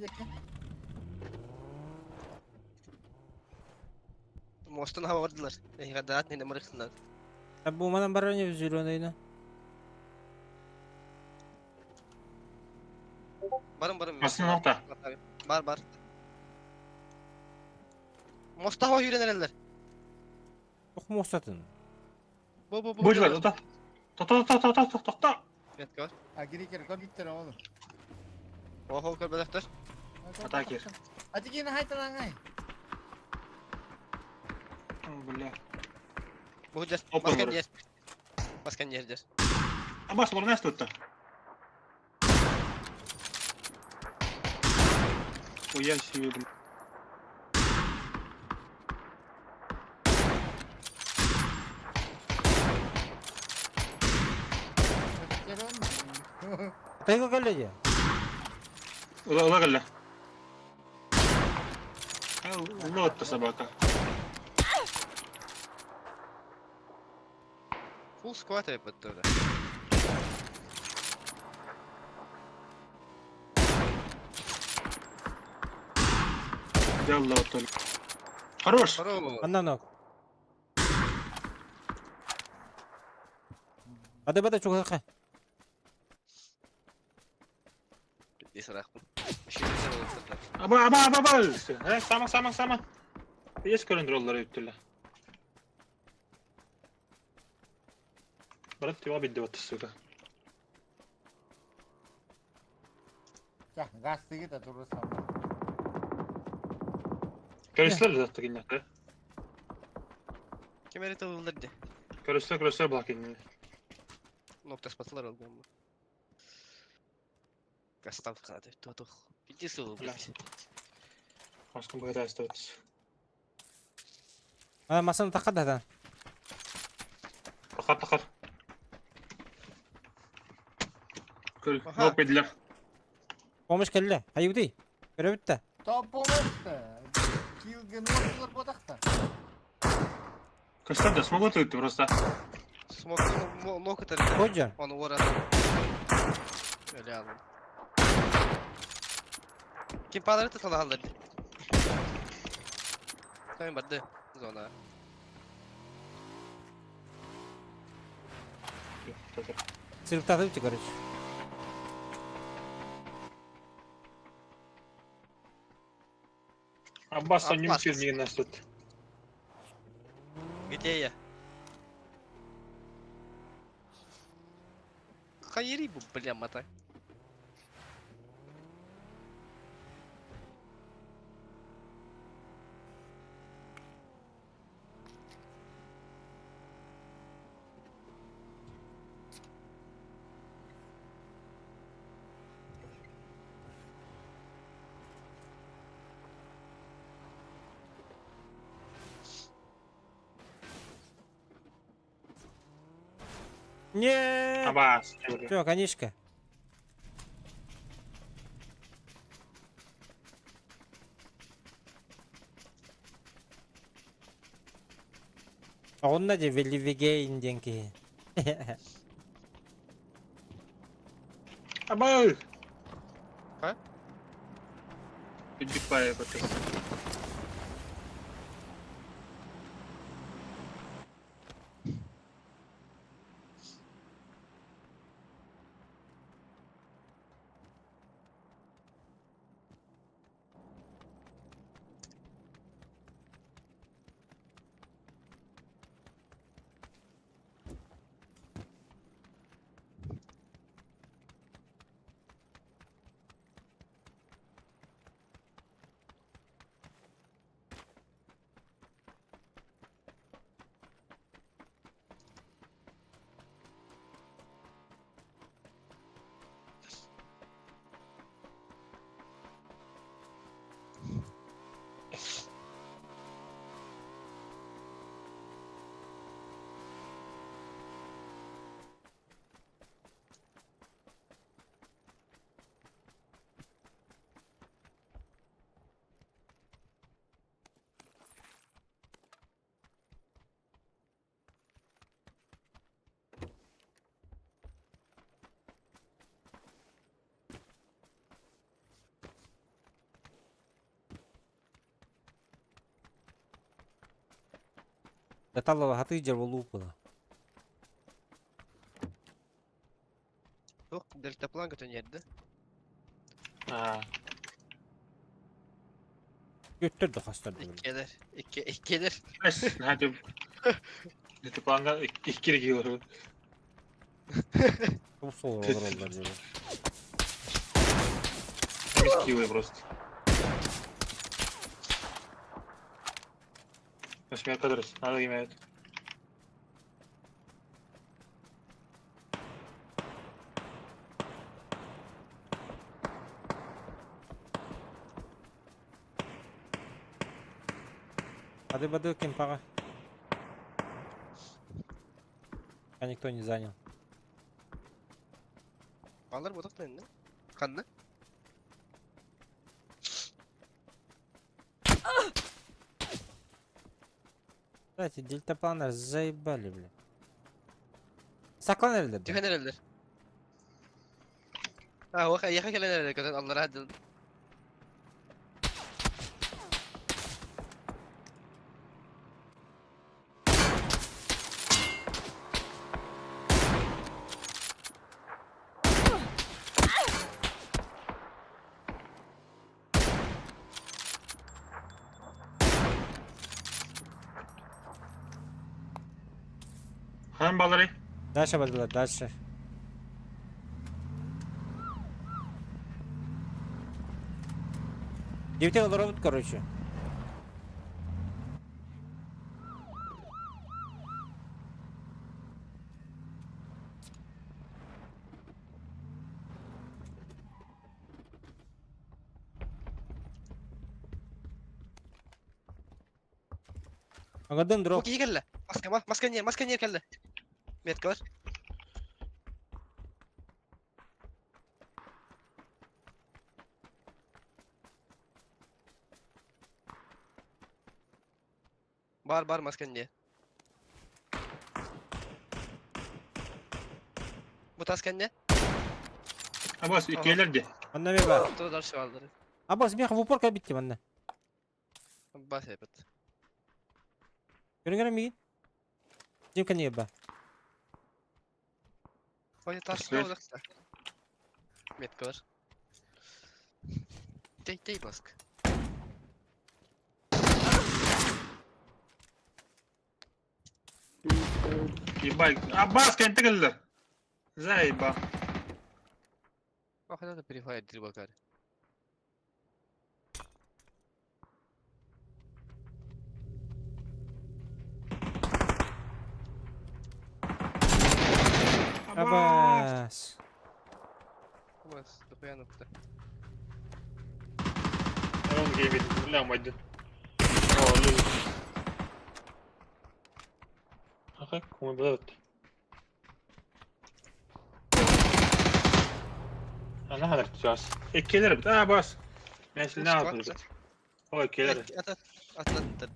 Мостан hava vardılar. Даат не мырыхтынар. Бу манан барар не зеленыйны. Барым барым. Басын nokta. Бар бар. Моста hava үйренерелер. Ох мостатын. Бу бу бу. Бу жылар, тоқта. Тоқта, тоқта, тоқта, тоқта. Метка бар. А гирикер көрбүттер оğlum. Охо көрбөдөктөр. Ата кир. Атигин хайталаңай. Бля. Бу жер. Опа, Баскан бар. жер. Баскан жер жер. Абас, олар нәсті өтті? Хуя себе, бля. Тайга кэллэ дии. Ула, ула кэллэ. Ула өтті собака. Full squad эппеттер. Ялла өтті. Хорош! Хорош. Анна нок. Ады бада чугаха. Десарахпын. Аба, аба, аба, аба! Э, сама, сама, сама. Есть көрөндөр олар өттүлө. Брат, тебя бидди вот сука. Жа, гастыгы да турусам. Көрүстөр да тагиннакы. Кемери тылылар ди. Көрүстөр, көрүстөр блакин. Ноктас батылар алган бу. Гастан кады. Тотух. Пиди сылы, блядь. Маскын богата остается. А масын такка да. Тақар, тақар. Көл, Аха. нок бедилер. Помощь кэллэ. Хайыбытый? Көрөбүт да. Топ помощь-то. Килге ноль ботахта. Костя, да смогу ты просто. Смок, ног это. Ходжа. Он уоран. Реально. Ким палары та алды. Кайын барды зона. Сырыктатып короче. Аббас, он не Аббас. мчит нас тут. Где я? Хайри бу, бля, мата. Не. Аббас. Все, конечка. А он на веливигейн деньги. Аббас! А? Иди по это. Даталова хаты жер болу было. Yok, дельтаплан көтөн yerdi. А, Göttür de хастар. Иккелер, икке, иккелер. Знаете, это планга икки кило. Бу сол olur олар жер. Без просто. Восьмерка адрес, надо иметь. Ады бады кемпага. А никто не занял. Алар ботак да Канны? Кстати, дельтапланер заебали, бля. Саклан элдер. Түһэн эрелер. А, оха, яха келен эрелер көтөн аллар хадыл. Хан балары. Дальше бардылар, дальше. Девятый робот, короче. Агадын дроп. Окей, келле. Маска, маска не, маска не келле. Метка бар. Бар бар маска не. Бу тас кэннэ. Абас, иккиэлэр ди. Манна эмиэ баар. Тура дальше бааллар. Абас, миэхэ в упор кэлбитти манна. Бас эбит. Көрүҥ эрэ миигин. Дьим кэннигэр баар. Ой, таска олохта. Метка бар. Тей, тей баск. Ебать. Абас, кэнтэ кэллэр. Заеба. Ох, надо перефайт дрибакар. Абас. Абас, дохуя нукта. Он геймит, бля, мадин. О, лю. Ага, кому было Ана ханар сейчас. Эккелер бит. А, бас. Мен сильно алдым бит. Ой, эккелер. Ата, ата,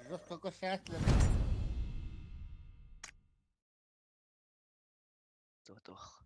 Жестко косяслер. Туох.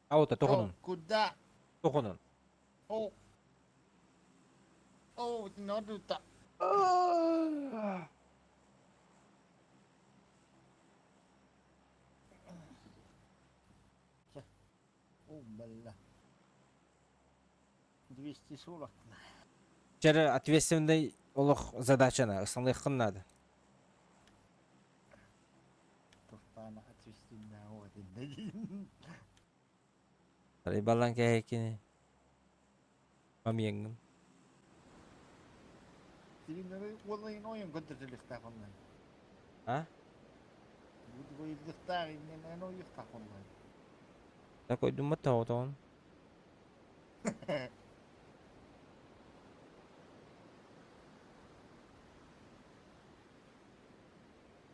Аута тоҕонун. Куда? Тоҕонун. О. О, надо. О, бля. 240. Вчера ответственный олох задачаны ысылыйхын надо. Тухтаана ответственная вот это. Балан кэһэкини. Мамиэҥҥин. Тренеры уолайын ойон көтөрүлүхтээх онлайн. А? Буйдухтаах иннен ойуктаах онлайн. Такой думать тоҕотоҕун.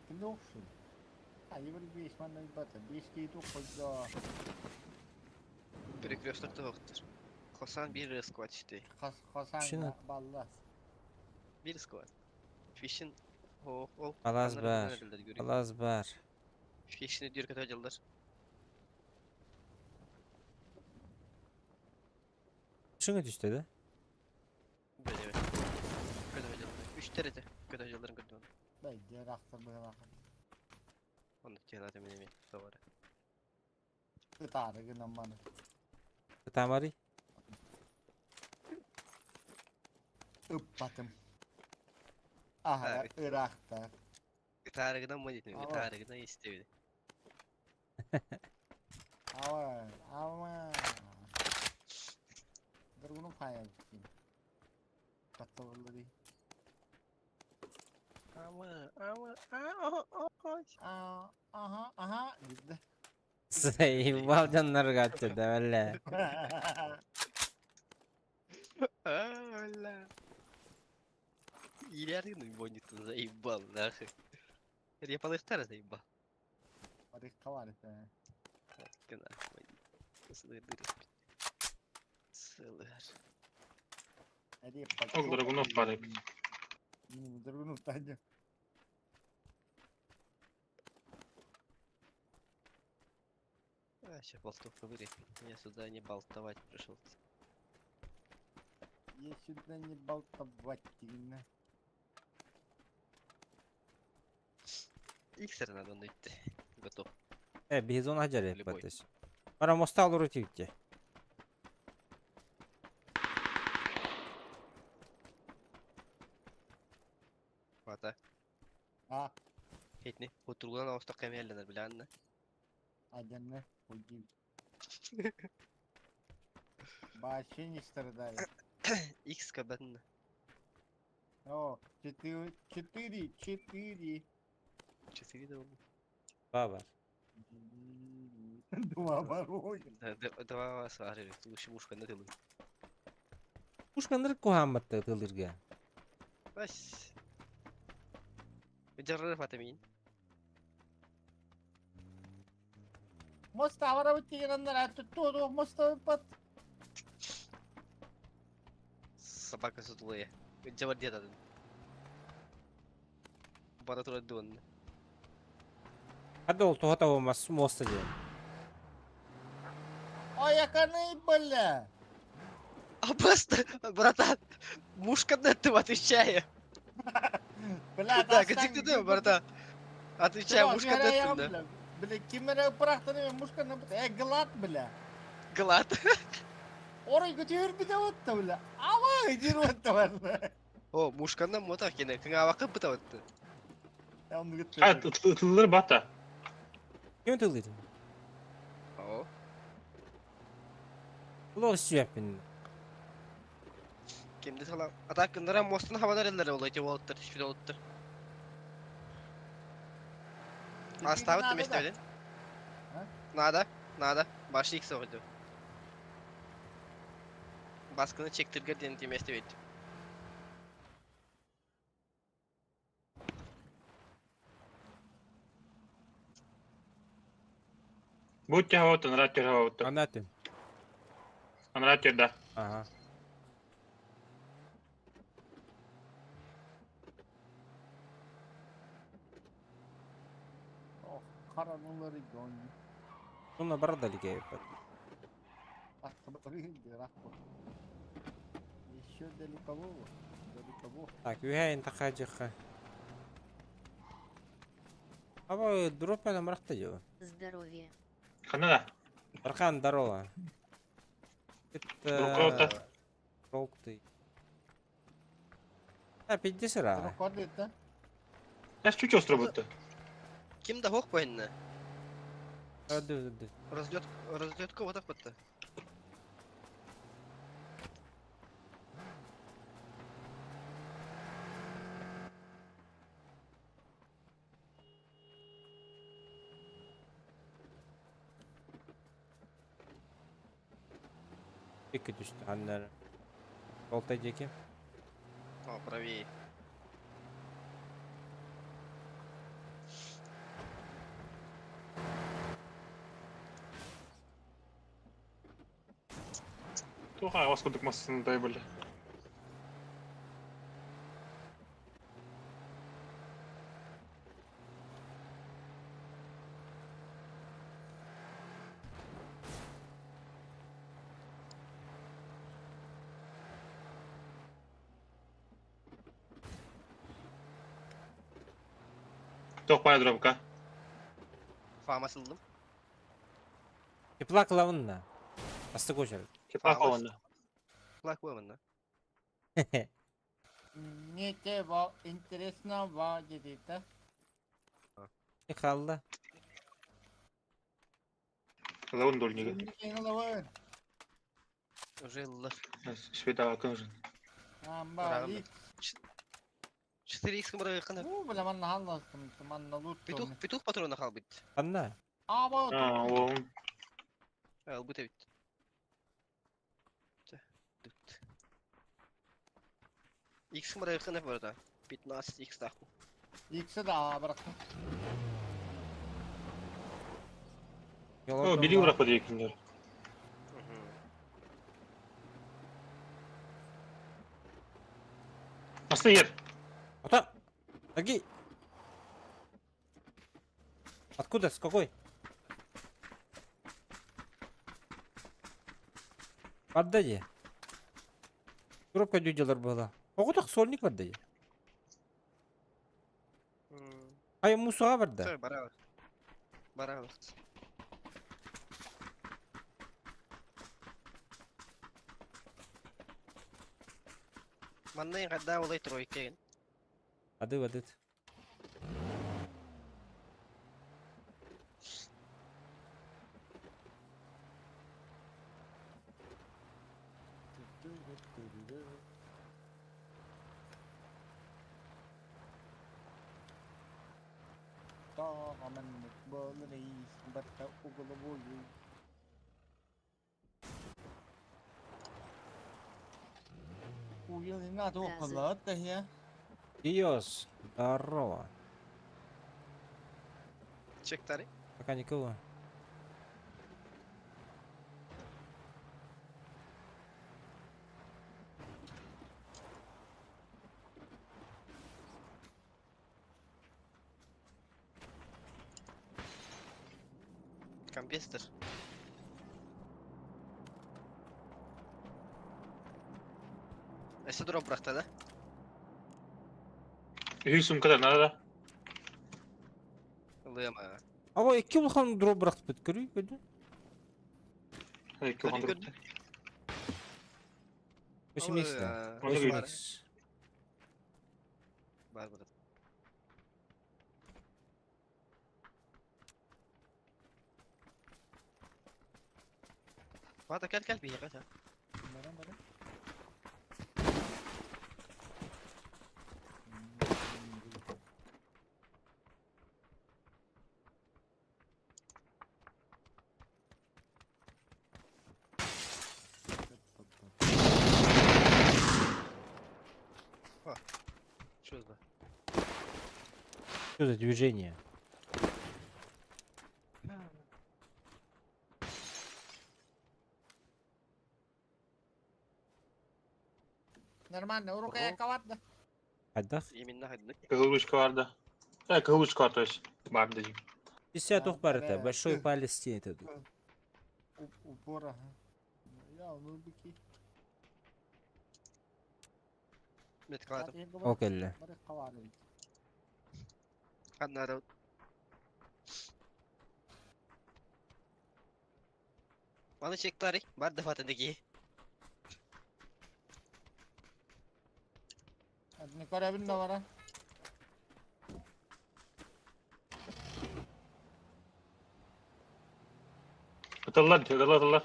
Кимде оқшын? А, ебір беш манна бата. Беш кейт оққойда. Перекресток тоқтыр. Хосан bir squad işte. Хасан Шина. балла. Bir squad. Fişin o o Алаз бар. Алаз бар. Fişini diyor kadar acıllar. Шыңы түсті да? Böyle evet. Kötü acıllar. 3 derece. Kötü acılların kötü onu. Бай, дерақтыр бұлақын. Onu cenazemi mi? Doğru. Ытары гынан маны. Тамари. Ыппатым. Аха, Evet. Иракта. Tarık'dan mı dedim? Ama- Tarık'dan istedi. Ава, ава. Другunu paylaşayım. Katıldı. Ama ama ama ama. Aa, aha, aha dedi. Заебал жаннарга да бля. Бля. İleride bonito заебал нахуй. Репалыхтар заебал. Барыкка бар это. Нахуй. Сылыр. Ок, Драгунов падает. Драгунов таня. А, сейчас болтовка вырежет. Я сюда не болтовать пришел. Я сюда не болтовать. Иксер надо найти. Готов. Э, бизон хаджар Любой. еппатыс. Бара моста алыры тийтте. Вата. А, Хетни. Отургунан ауста кемелленер биланна. адянны, уйди. Вообще не страдает. Икс кабатна. О, четыре, четыре, четыре. Четыре да Ба бар. Два ворона. Два вас арили. Лучше мушка на тылы. Пушканыр кухамматты тылырга. Бас. Жарры фатамин. Моста вара битигеннер тутту моста пат. Собака сутулая. Жабар дедадын. Бара тура дон. Хадол тухата болмас моста ден. Ой, яканы бля. Опасно, братан. Мушка на ты отвечаю. Бля, Да, где ты, братан? Отвечаю, мушка на ты, да. Бля, кимере пырахтаны мушка на э глад бля. Глад. Орой көтөр бите отта бля. Ава идир отта бля. О, мушкандан мота кене. Кыңа вакыт быта отты. А, ытылыр бата. Ким тылыр? О. Улар сүйәппин. Кимди сала. Ата кындара мостун хабанар эллер олай те болуттар, түшпүт болуттар. Оставить ты месте один? Надо, надо. Башни икс oldu. Baskını çektirge diyen demesi evet. Будьте готовы, нарад готовы. Анатын. Анрад да. Ага. Ох, каранулары гон. Туна бар да лиге еппат. Еще далекового. Далеково. Так, үһәйин тахаджыха. Аба дропа намрахта дела. Здоровья. Ханна да. Архан, здорово. Рукота. Это... Ролк ты. А, 50 ра. Рукода. Я чуть остро будто. Ким да хох бойынна? Ады, ады. Разлет, разлетка вот так вот-то. Пик түстү аннары. Болтай деки. О, правее. Туха, вас кудык массында были. Тох пая дробка. Фама сылдым. Теплак лавынна. Асты көчөр. Теплак лавынна. Теплак лавынна. Ничего интересного где-то. Қалды. Лавын дольнига. Уже лав. Света кынжын. Амба, 4 х кымра кына. Бу бля манна халластым, манна лут. Петух, петух патрона хал бит. Анна. Аба. А, он. Ал бит бит. Дут. X кымра кына барда. 15 x таху. X'e да bıraktım. О, били ура подъекиндер. Аста ер. Ата! Аги! Откуда? С какой? Барда Коробка дюделер была. Ого сольник барда. Ай мусуға барда. Бара. Бара. Маннайын қадда олай тройка ген. Ады ады. Диос, здорово. Чектари. Пока никого. Компьютер. Эсе дроп быракта да? Үй сумкада надо да. Лыма. Аба iki улахан дроп быракты бит көрүй көрдү. Iki улахан дроп. 8x да. 8x. Бар бар. Вата кел кел бие ката. Что за? Что за движение? Нормально, рука я коварда. Хайдах? Именно хайдах. Кызылучка бар да. Э, кызылучка бар, то есть. Бар да. 50 бар это, большой палец стенет это. Упор, ага. Я, ну бики. Меткалатым. Ол кэллэ. Бары хавары. Ханнары. Маны чектари, бар да фатындыки. Не көрөбүн да бара. Аталлар, аталлар, аталлар.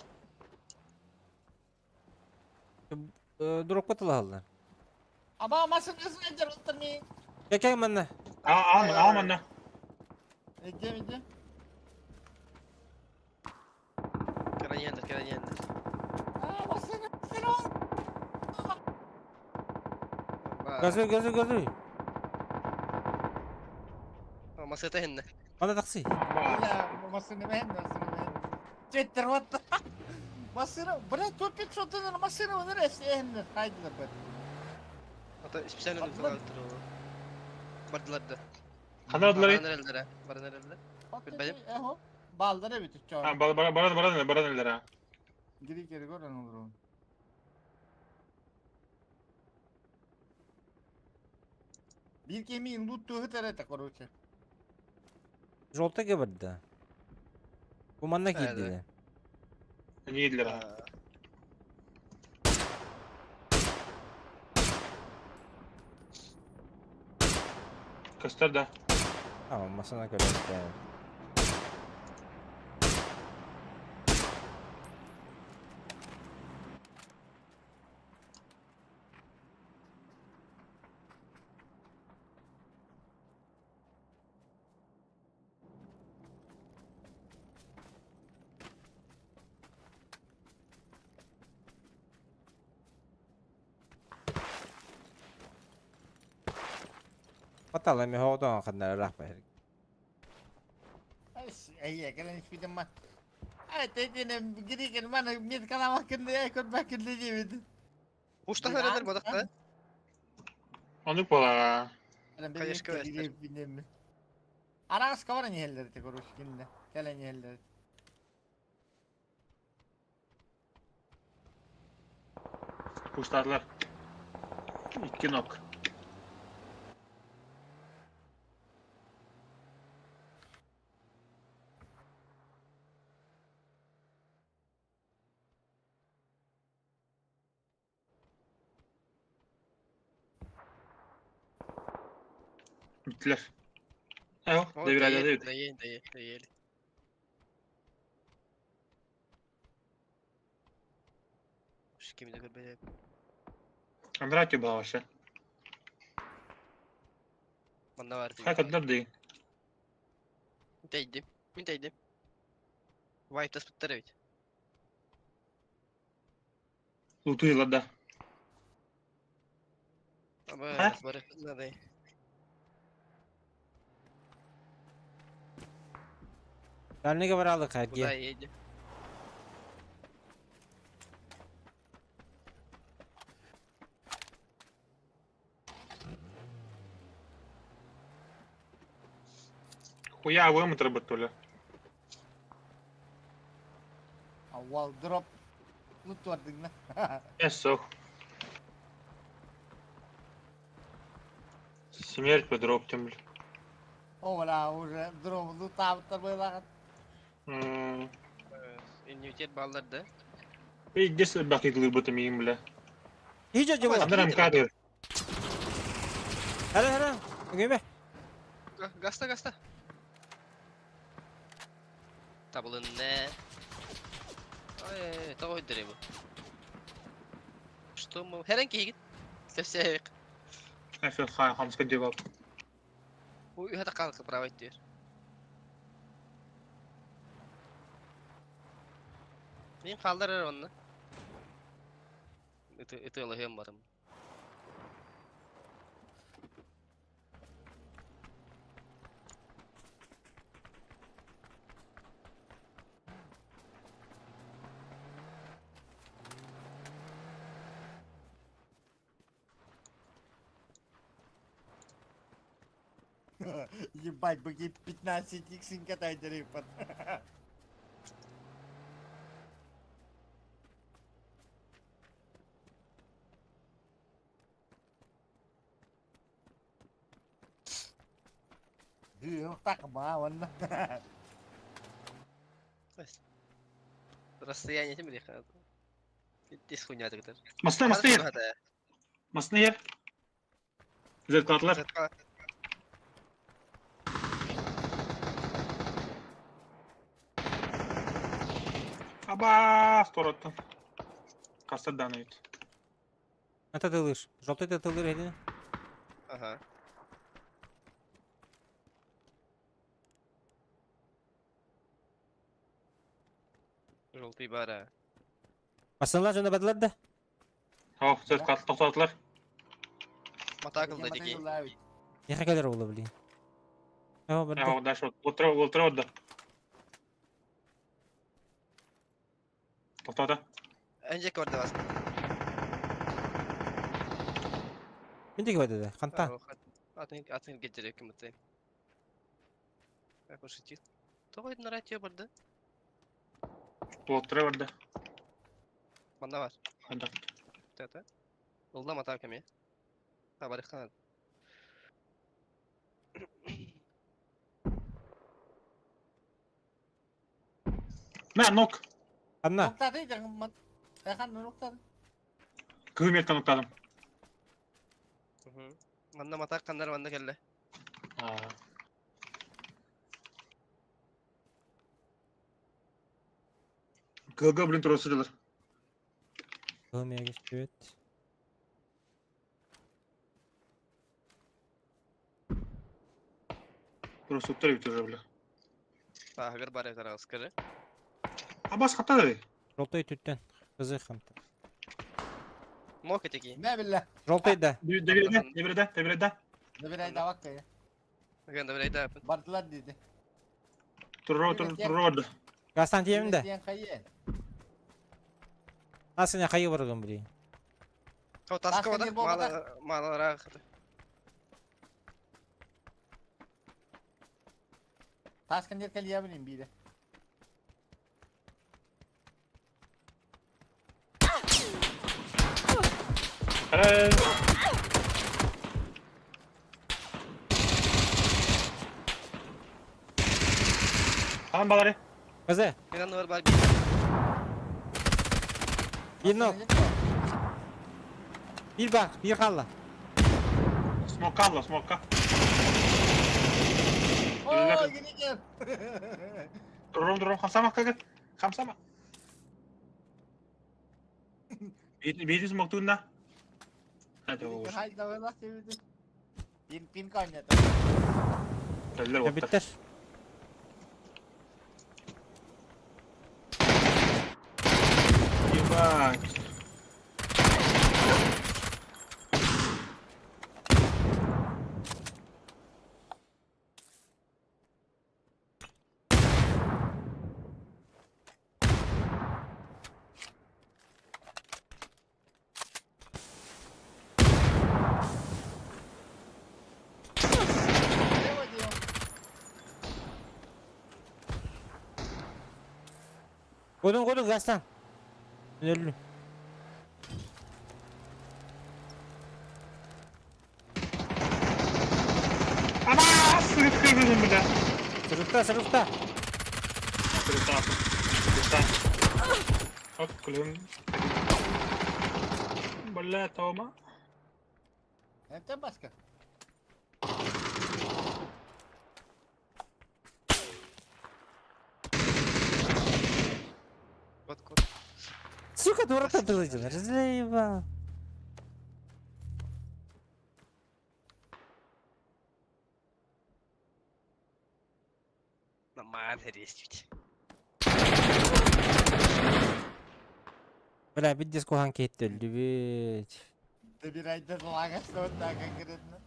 Дропка тылаһаллар. Аба машина эдер оттар ми. Кэ манна. А, а, манна. Иди, иди. Караньяндыр, караньяндыр. А, машина, машина. Газуй, газуй, газуй. Масыта хинне. Манна такси. Бля, машина мен, машина мен. Четтер вот. Машина, бля, тупит что ты на машину вынырешь, эн, хайдла б. Ата специально нукалар Бардылар да. Ханадылар. Баранар Баранар Bilmedim. Эхо. Балдары бит чор. А, бар бар бар бар бар бар. Гири кери көрөн olur. Bir kemiğin luttuğu terete короче. Желтый барда. Бу манна киирдилэр. Киирдилэр. Көстөр да. А, масына көрөттө. Батала ми хоодон ханнара рахпа. Эй, кэлэн испитим ма. Ай, тетине гири мана мет калама кынды, кот бакынды дебит. Уштан бодакта. Ону була. Конечно, квестер. Арас кавара нехеллерди короче кинде. Кэлэн нехеллерди. Пуштадылар. Икки нок. Bittiler. Evo, devir hadi devir. Değil, değil, değil. Şu kimi de görmeye. Андрати была вообще. Манна var Хай каднар дей. Değdim. Min değdim. Wipe tas бит. Лутуйлар да. Ama барып надо. Дальныйга баралык Куда хайге. едем? Хуя вымытыр бутуля. Авал дроп. Лут вардың Эсох. Смерть по дроптям, бля. О, бля, уже дроп лутаптар была. Иньютет балларды. Эй, где собаки глыбы им, бля? Хижо жобо. Андрам кадр. Хара хара. Үngеме. Гаста, гаста. Табылын не. Ой, того дереву. Что мы? Херен кигит. Севсек. Эфир хай хамска дебап. Ой, это қалқы править дер. Мен қалдырар оны. Это это лохем барым. Ебать, быки 15 иксин катай дерев. Так, ма, Расстояние тем или Ис хуйня тогда. Масны, масны ер. Масны ер. Зеркалатылар. Аба, сторотtan. Кастар данает. Это ты лыж. Желтый ты лыж, иди. Ага. Желтый бара. Масынлар жона бадылар да. О, зеркалат тоқтатылар. Матакыл да деги. Не хакалар ола, блин. О, барды. О, дальше олтыра, олтыра отда. Тоқтата. Önce orada bas. Мен деге барды да. Қанта. Атын атын геджерек ким бутты. Как пошутил. Тоғой наратия барды. Олтыра барды. Манда бар. Анда. Тата. Олда матак эме. Хабары хан. Мә, нок. Анна. Nokta Кымет ноктадым. Манда матак кандар манда келди. ГГ, блин, турасы дылар. Кылмия привет. Просто уттар уже, бля. Хагыр бар этара скажи. Абас хата да. Желтый түттен. Кызы хамта. Мок этеки. Ne billah. Желтый да. Дебереде, дебереде, дебереде. Добирай да bak ya. Ганда бирайда. Bardılar dedi. Турро, турро, турро. Гастан тиемин да. Diyen kayı. Асыня хайы барган, блин. О, таска Таска да. Мала маларак. Taskın yer kaliye bileyim bir de. Tamam balары. Кызы. Мен бар бар. Bir нок. Bir bak, bir kalla. Смока алла, смока. Oo yine gel. Турром, турром, хамсама кага. Хамсама. Бейді смок туна. Hadi oğul. Haydi da sevdi. Pin pin kaynat. Eller Ya bitter. Ебать. Ne var diyor? Kodun kodun Gastan. Öldü. Ама, сырып кырдым бля. Сырықта, сырықта. Сырықта. Сырықта. Оп, күлім. Бля, Тома. Neden başka? Вот код. Сука, дурака ты вылетел. Заебал. Нормально рестить. Бля, биддес кухан кетті өлді бит. Добирай да лагас вот так конкретно.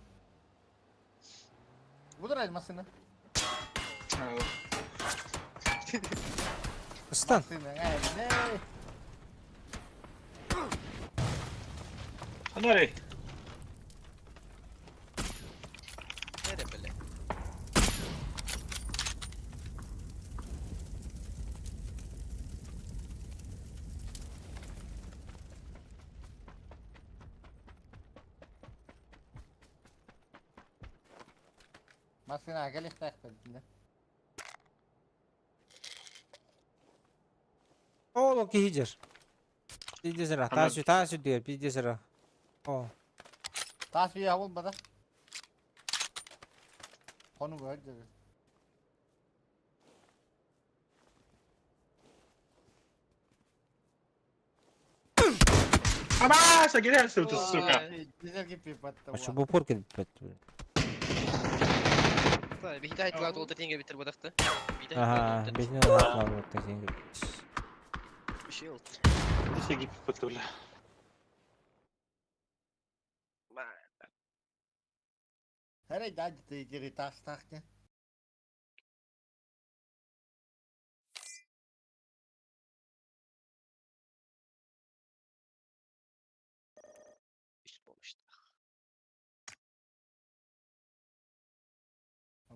Буду masını. Ыстан. Masını. Ne? Анарей. Нере бля. Массыына кэлиэхтээхтэр дии. Ол киһи дьэр. Пиздец ра. Таас таас үрдүгэр пиздец ра. О. Таас үйэ буолбата. Хонуга дьэ. Абааса, киирээсти, сука. А что бу упор кэлбит? Биһиги айтылаат ол теңге битер бодахты. Ага, биһини айтылаат теңге. Үше ол. Десе кип бля. Herey да дери тастахте.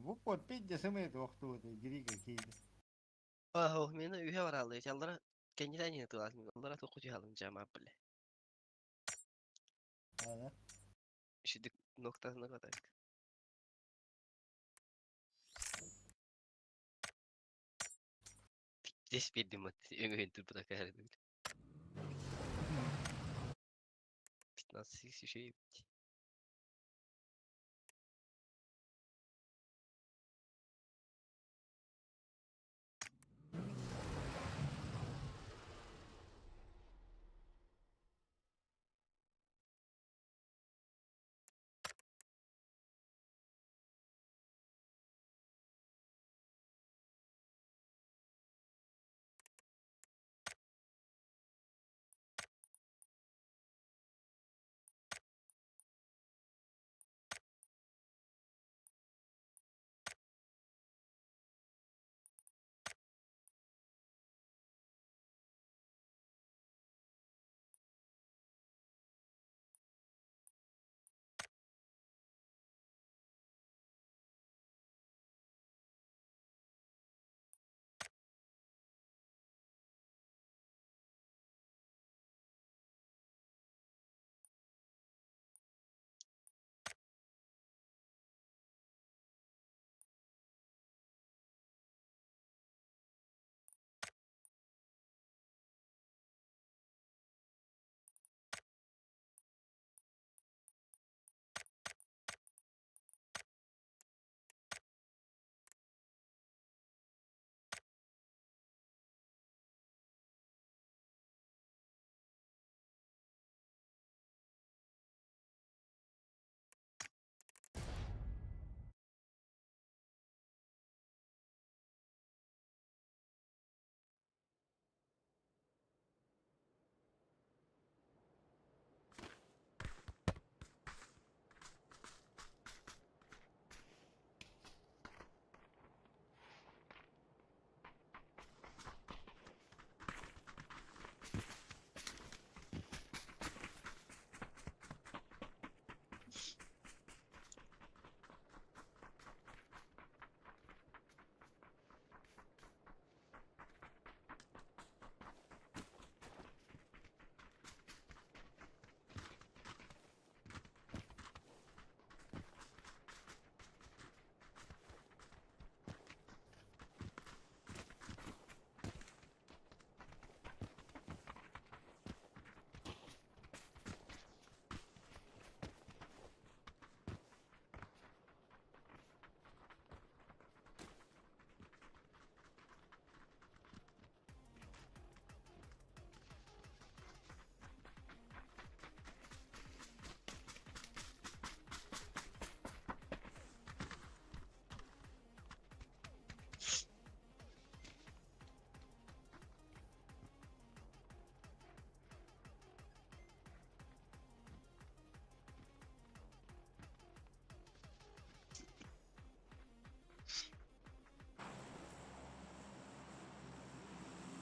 Бу под пидде сымыт охтуу гириге кийди. Ахо, мен үйе баралы. Яллара кенниден yine тылатын. Аллара току жаалым жама биле. Ана. Шидик ноктасына kadar. Пиздец бердим от өңөйүн турбута кайры. 15 şey.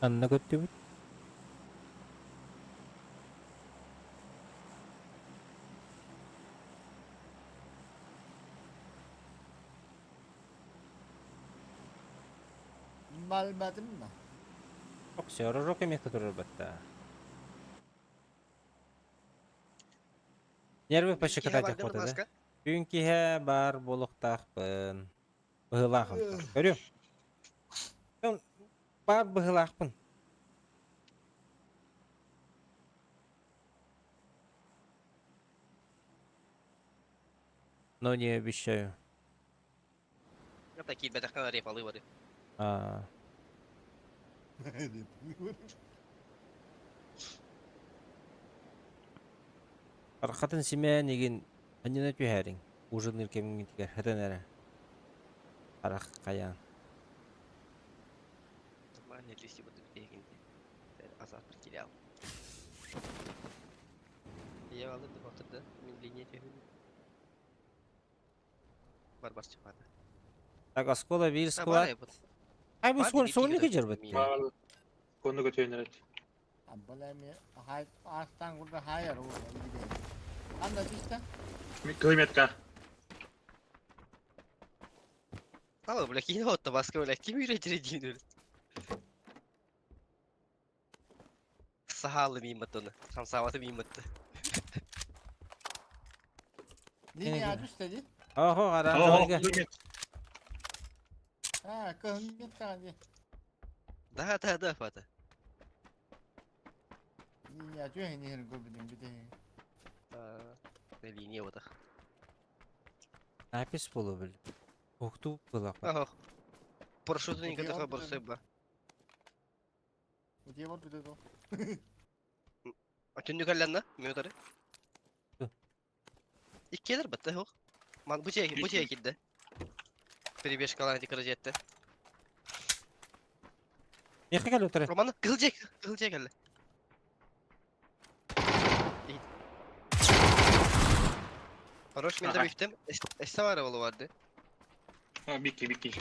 Анна көттүбүт. Malmadım mı? Оксер рок эмек турар батта. Нервы пощекотать охота, да? Бүгүн киһэ бар буолуохтаахпын. Быһыылаах Көрүөм. Баар быһыылаахпын. Но не обещаю. Это киирбэтэххэ репалы бары. А. Архатын симээн игин анньына түһээриҥ. Ужинныыр кэмҥитигэр хатан эрэ. Харах хайаан. Нормально листи буду Азар потерял. Я алды да да мин линия түһүн. Бар бар чапата. Так, оскола биир склад. Ай бу суон суону кежер бит. Кону көтөйнөрөт. Бала астан курда хайар ол. Анда түстэ. Километка. Ало, бля, кийин отто баска, бля, ким үйрәтер дейін Сахалы мииммат оны. Хамсаабаты миимматты. Линия түстэ ди. Охо, араанга. А, кыһын ди. Да, да, да, фата. Линия түһэн иһэр көрбүтүм бите. Линия вот. Запись болу бил. Укту было. Ох. Парашюту не готов барсыба. Где вот это? А түннүк алланна, минутары. Иккелер батта хох. Ман бу чек, бу чек килде. Перебежкалар ди кырыжетте. Мехе кел отыры. Роман кыл жек, кыл жек әлі. Хорош, мен де бүктем. Эссе бар болу барды. А, бикки, бикки.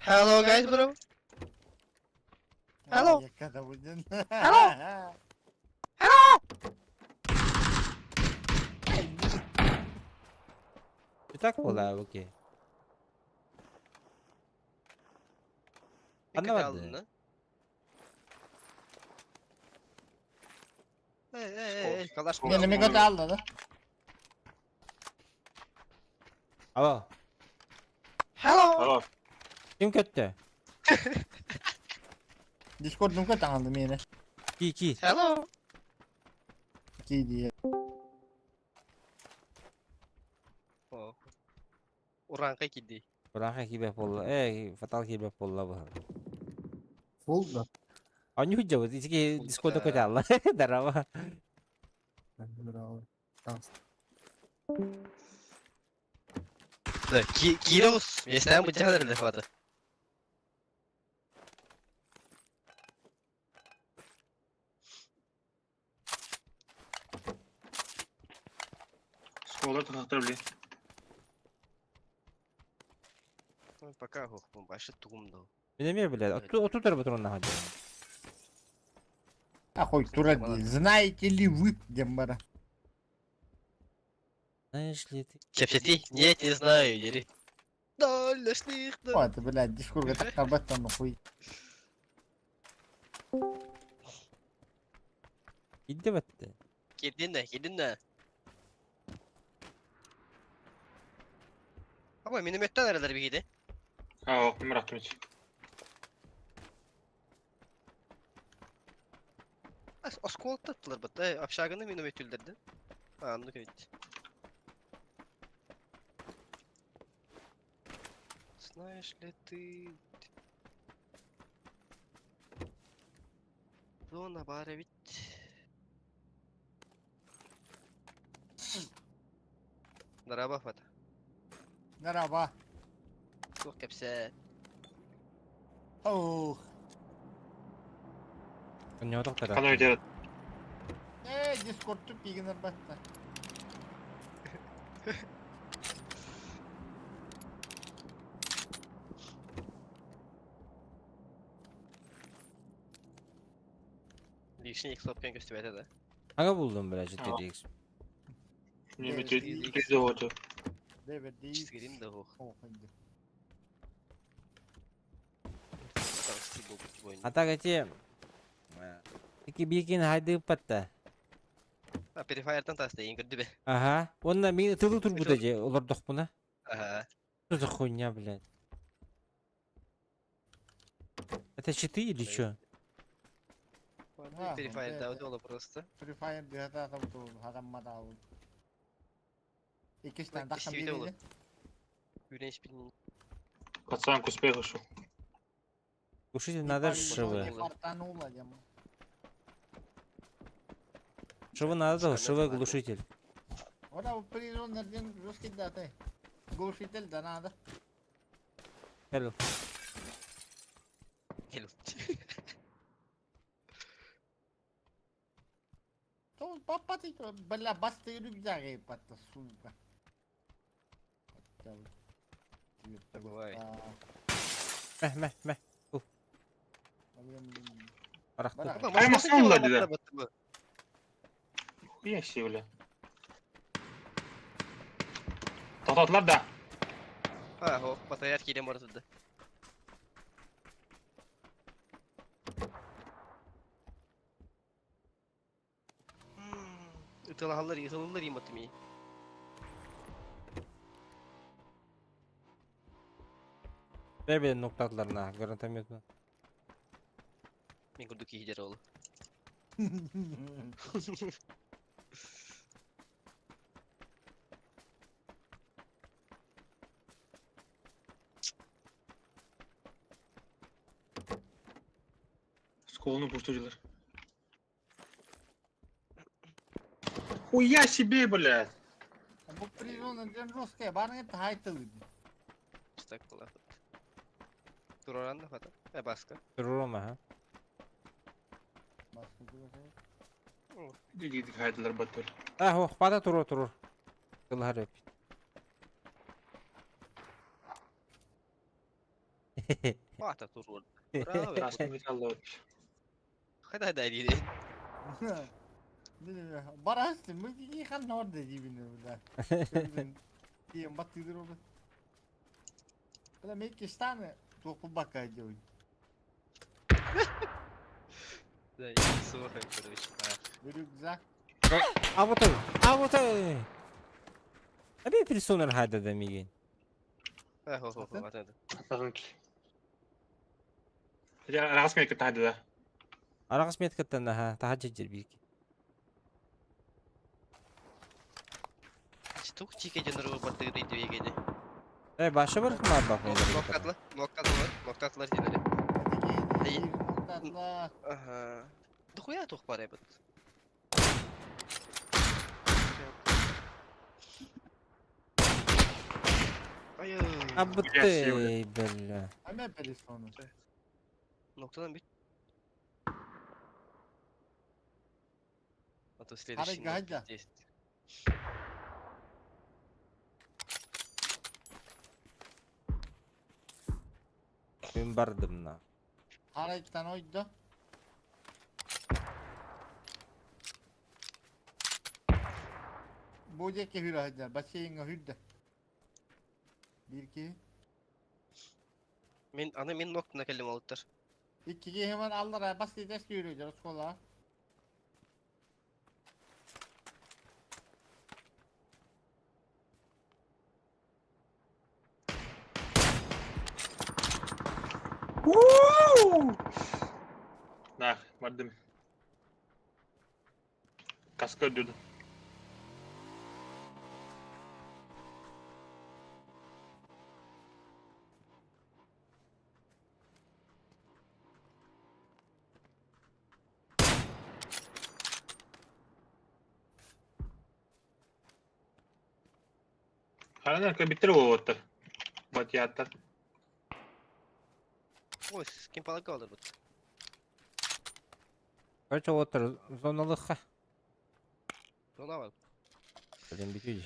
Hello guys bro. Hello. Hello. Hello. Так була, окей. Анна барды. Эй, эй, эй, калаш. Мени мега алды да. Алло. Hello. Алло. Ким көттө? Discord'um kötü aldım yine. Ки, ки. Hello. Ки diye. Уранка киди. Уранка кибе болла. Эй, фатал кибе болла бу. Болду. А не худжа, ити Discord'у көтө алла. Дарава. Браво. Да, Кирилл, если мы делали фото. Скола тахтар бли. Пока хох, башы тугумду. Мен эме билет. Оту оту турун нахады. Ахой, тура знаете ли вы, Дембара? Знаешь ли ты? Кепсети? Нет, не знаю, дери. Да, лишних, да. Вот, блядь, дискурга так табаттан хуй. Идде батты. Кирдин да, кирдин да. Ama minimette nereler bir gidi? А, ок, мираттым ич. Осколок таттылар бат. Общаганы миномет үldürdü. Anlık evet. Знаешь ли ты... Зона бары бит. Merhaba Fatih. Merhaba. Çok kepse. Oh. Не отоктор. Канай дерет. Э, Discord туп игнер батта. Лишний икс көстүбэтэ да. Ага булдум бля, GTX. Неме төйдө оту. Чизгирин да хох. А так эти Ики бикин хайды патта. А префайртан тастайын көрдү бе. Ага. Онна мин ытылы турбута же олордохпуна. Ага. Что за хуйня, блядь? Это читы или чё? Префайр да удоло просто. Free Fire diye там ту хадам мадау. İki tane dakika Истибите biri. olur. Үйрениш билмейм. Пацан к успеху шел. Глушитель надо шивы. Фартанула дем. Шивы надо, шивы глушитель. Ora призон русский даты. Глушитель да надо. Hello. Hello. То папа ты бля басты рюкзак и пата сука. Бывает. Мeh мeh мeh. Барахты. Ай, машина лади, да. Хуя себе, бля. Тоқтатылар да. А, о, батарея кирем бар туда. Ытылалар, ытылалар им атми. Бебе ноктатларына гранатометна. Мен көрдүк кийдер ол. Сколну пуштудилар. Хуя себе, блядь. Bu призон русская барны тайтыл. Так была. Туроран да фата. Э, баска. Турурума, ха. Дигидик хайдылар баттыр. А, ох, пата турур турур. Кылар өп. Фата турор. Браво. Красный металл. Хайда хайда диди. Барасты, мы не хан орда дибин бля. Кием баттыдыр ол. Бля, мен кештаны тоқу бака делаю. Да, слухай, короче. Рюкзак. А вот он, а вот он. Аби персонер хайда да миген. А, хо хо хо, ата. Рас метка тайды да. Арагыс меткаттан аха, таха жер бик. Тук чике жонор баттыгы дейди бегеде. Э, башы бар ма бак. Ноктатлар, ноктатлар, ноктатлар дедилер. Ноктатлар. Ага. Дохуя тух бар эбит. Ай. Абыты, бля. Аме пересону. Ноктадан бит. А то следующий. Харай здесь. Мен бардым на. Харайттан ойду. Бу деки хүрэ хадjar, бассейнге хүрдэ. Bir ki. Мен аны мен ноктана келдим алыптыр. İkiге hemen aldılar, бассейн yürüyor, школа. Нах, бардым. Каска öldürdüm. Харанар bitti bu Батиаттар. Ой, с кем полагал бут. Короче, отыр зоналыққа. Зона бар. Блин, битү.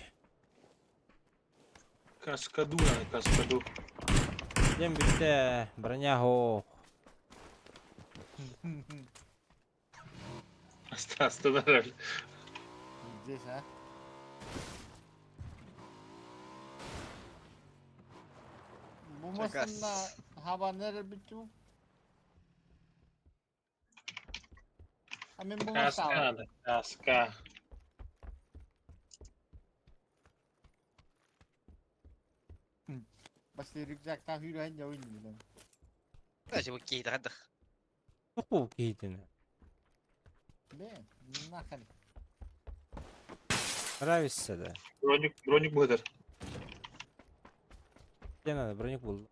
Каскаду надо, каскаду. Дем битте, броня хо. Остановили. Здесь, а? Bu masında hava nere bitti bu? Ha men bu Каска masa. надо, каска. Если рюкзактан хүрэн дьоуин. Даже bu киһи хадах. Тоқпу кейтini. Бе, нахер. Нравится да. Броник, броник быдар. Где надо, броник был.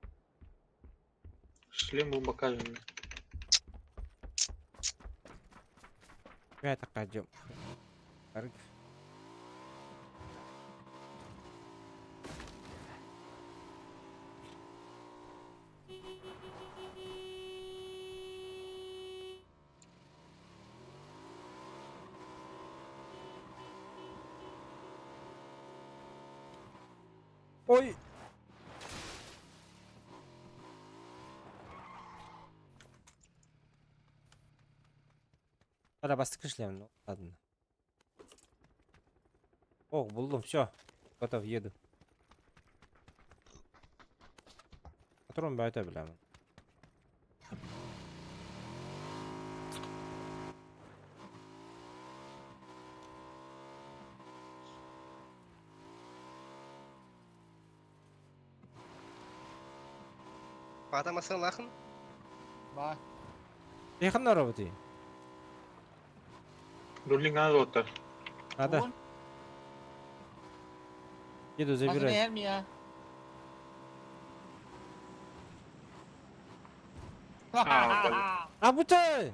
Шлем был покажем. Я такая идем. Ой! Пора бастык шлем, ну ладно. О, булдум, все. Готов, еду. Патрон бәйті білемін. Батамасың лахын. Ба. Якын роботы. Рулинг надо вот Надо. Еду забирать. Машина А, А будто!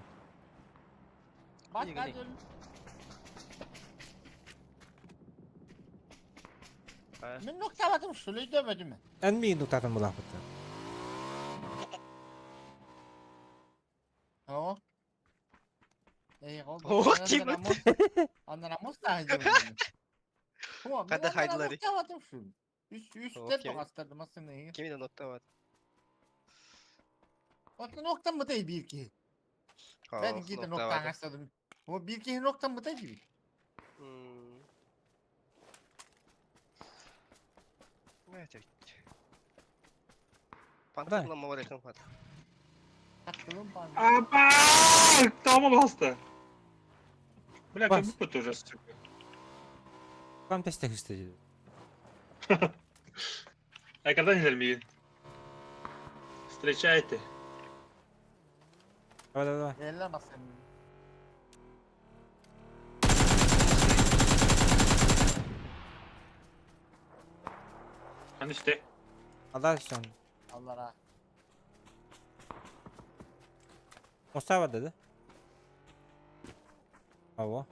Мен нокталадым, шулай дәмәдем. Эн мин нуктатын була бутта. О. Эй, гол. О, ким Анна Рамос та хайды. Када хайдылар. Нокталадым шул. Үс үс О, дәп кем? бастырды масыны. Кимин нокта бар. Отны ноктан бытай бир ки. Ben gidin noktan açladım. O bir ki noktan bıtay gibi. Evet evet. Pantolon var yakın pat. Katılım bana. Аба! Тома басты. Бля, как Бас. будто уже, сука. Вам тестек істеді. А когда не миин? Встречайте. Давай, давай, давай. Elle masın. Hani işte. Allah son. Allah Mustafa dedi. Avo.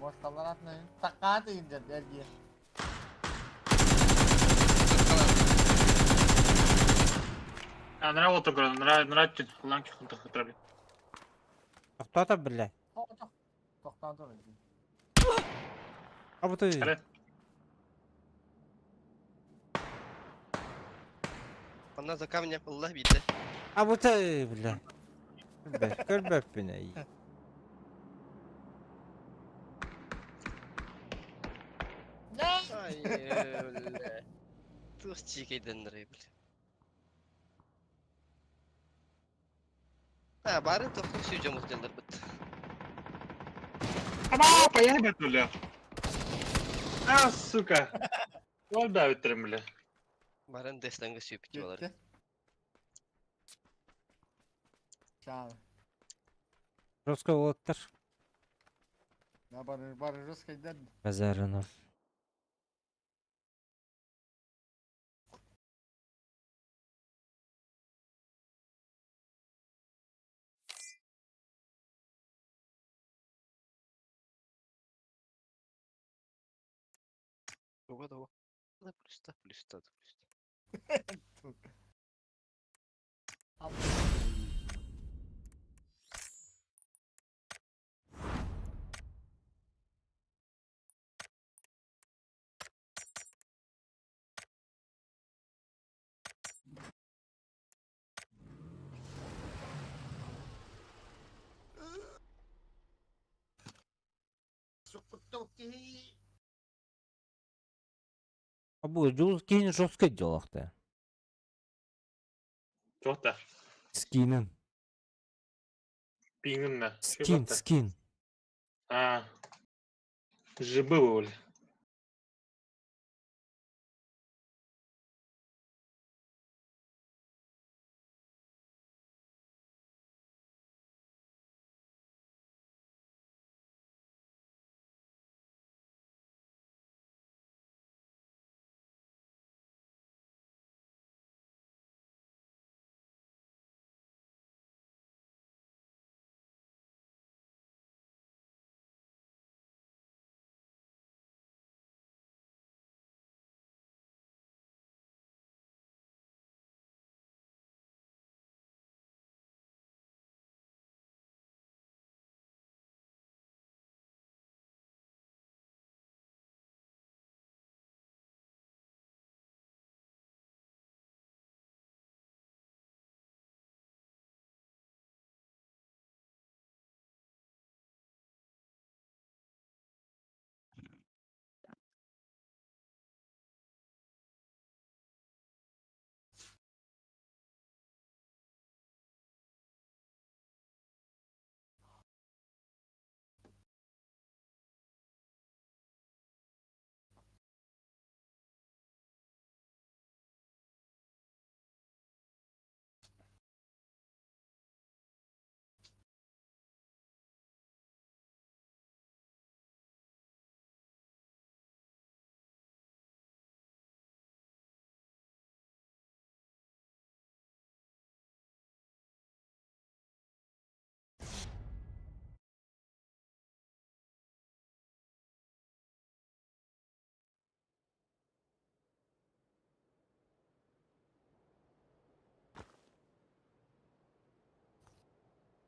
Boştalar atmayın. Takka deyince dergiye. А, нравится только, нравится, нравится, ланки хунта хутраби. Тоқтата біле. Тоқтан dur. А bu Қара. Ondan за камня Allah bildi. А bu біле. Көрбәп beni. Ay öyle. Тух чикейден бile. Ha bari toplum suyucumuz geldir bit. Аба, поехали, бля. А, сука. Ол да бітірім, бля. Barın destangı suyup bitiyorlar. Gitti. Çağ. Русский олыттыр. Ne barır barır Ruska'dan. Базарынов. Doğa doğa. Da плюс та плюс та плюс. А bu жол кейін жестко делахты. Жоқ та. Скинін. Пингімна. Скин, скин. А. Жибы бля.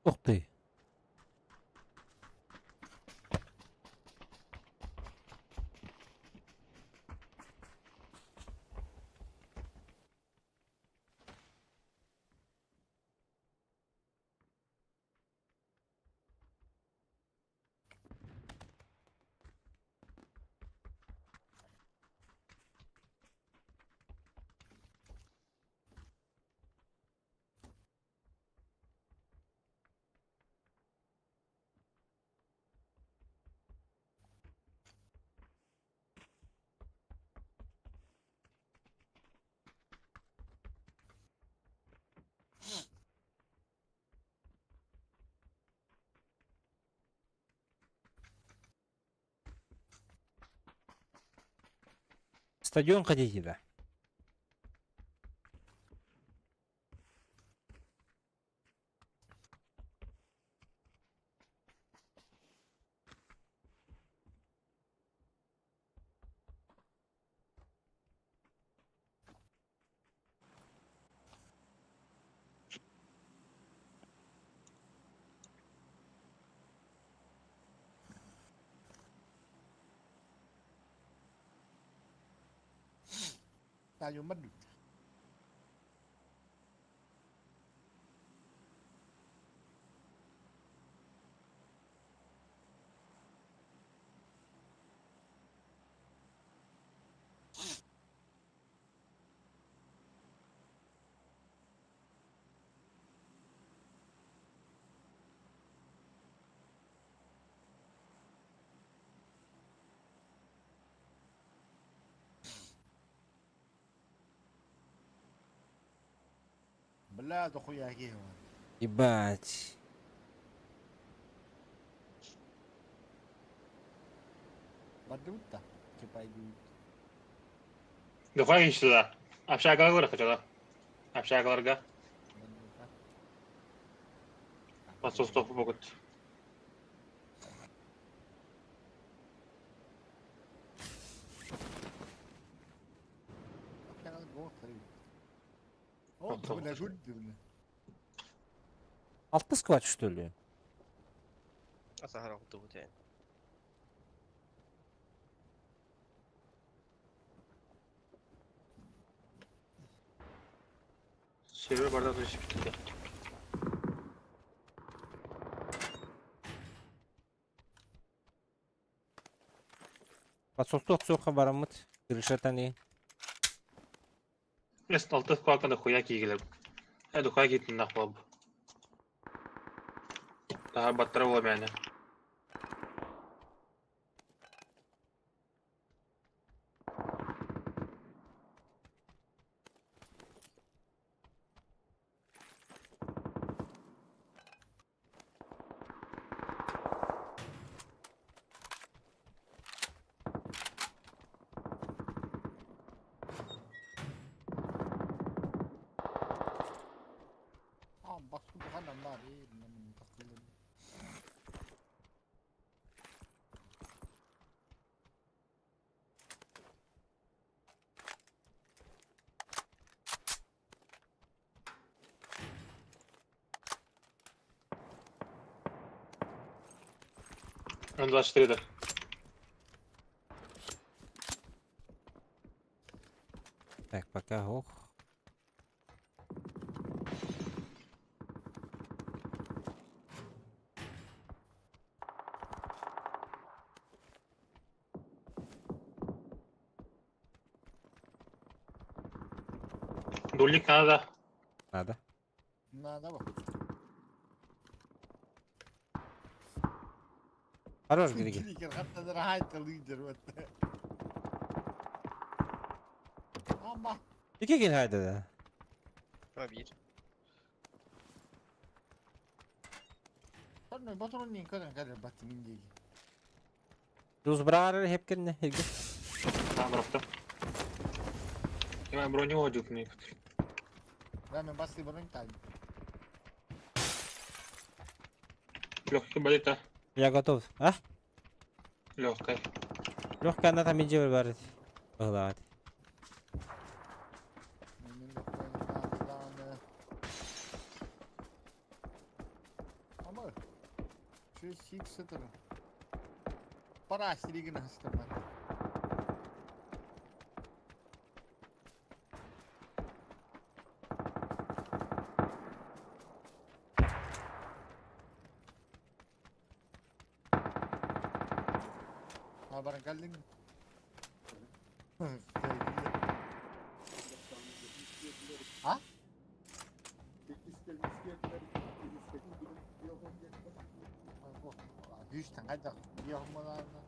Ух ты! Стадион хотите, да? Стадион бар. Бля, дохуя киһи. Ебать. Бардыбыт да. Типа идут. Духай сюда. Общагалар хотела. Общагаларга. Подсос могут. О, бля, жуть, бля. Алты сквач, что ли? Асахара тубут. Сервер бардак düşmüştü. Подсосток соха барамыт. Крышатани. Mes altı squad'dan da хуя кигилер. Э, духай китин нахуй. Daha battara ola yani. А, бак буханан бар. Мен такылым. Он 24 да. Так, пока, ох. Дульник надо. Надо. Надо бак. Хорош, Григи. Кликер хаттадар хайта лидер вот. Ама. İki gün haydi да. А bir. Сонно батронин көрөн кэлэр баттын диги. Дузбрар хепкерне хеге. Tamam bıraktım. Hemen броню одюк не. Да, мен басты бронь тайм. Легкий болит, Я готов. А? Легкая. Легкая она там иди бар. Ладно. Мен легкая надо. Ой. 6 икс это. Пора серегина хастарбат. Ha баран кэллиҥ. А? Күүстэн хайдах биохмалаана.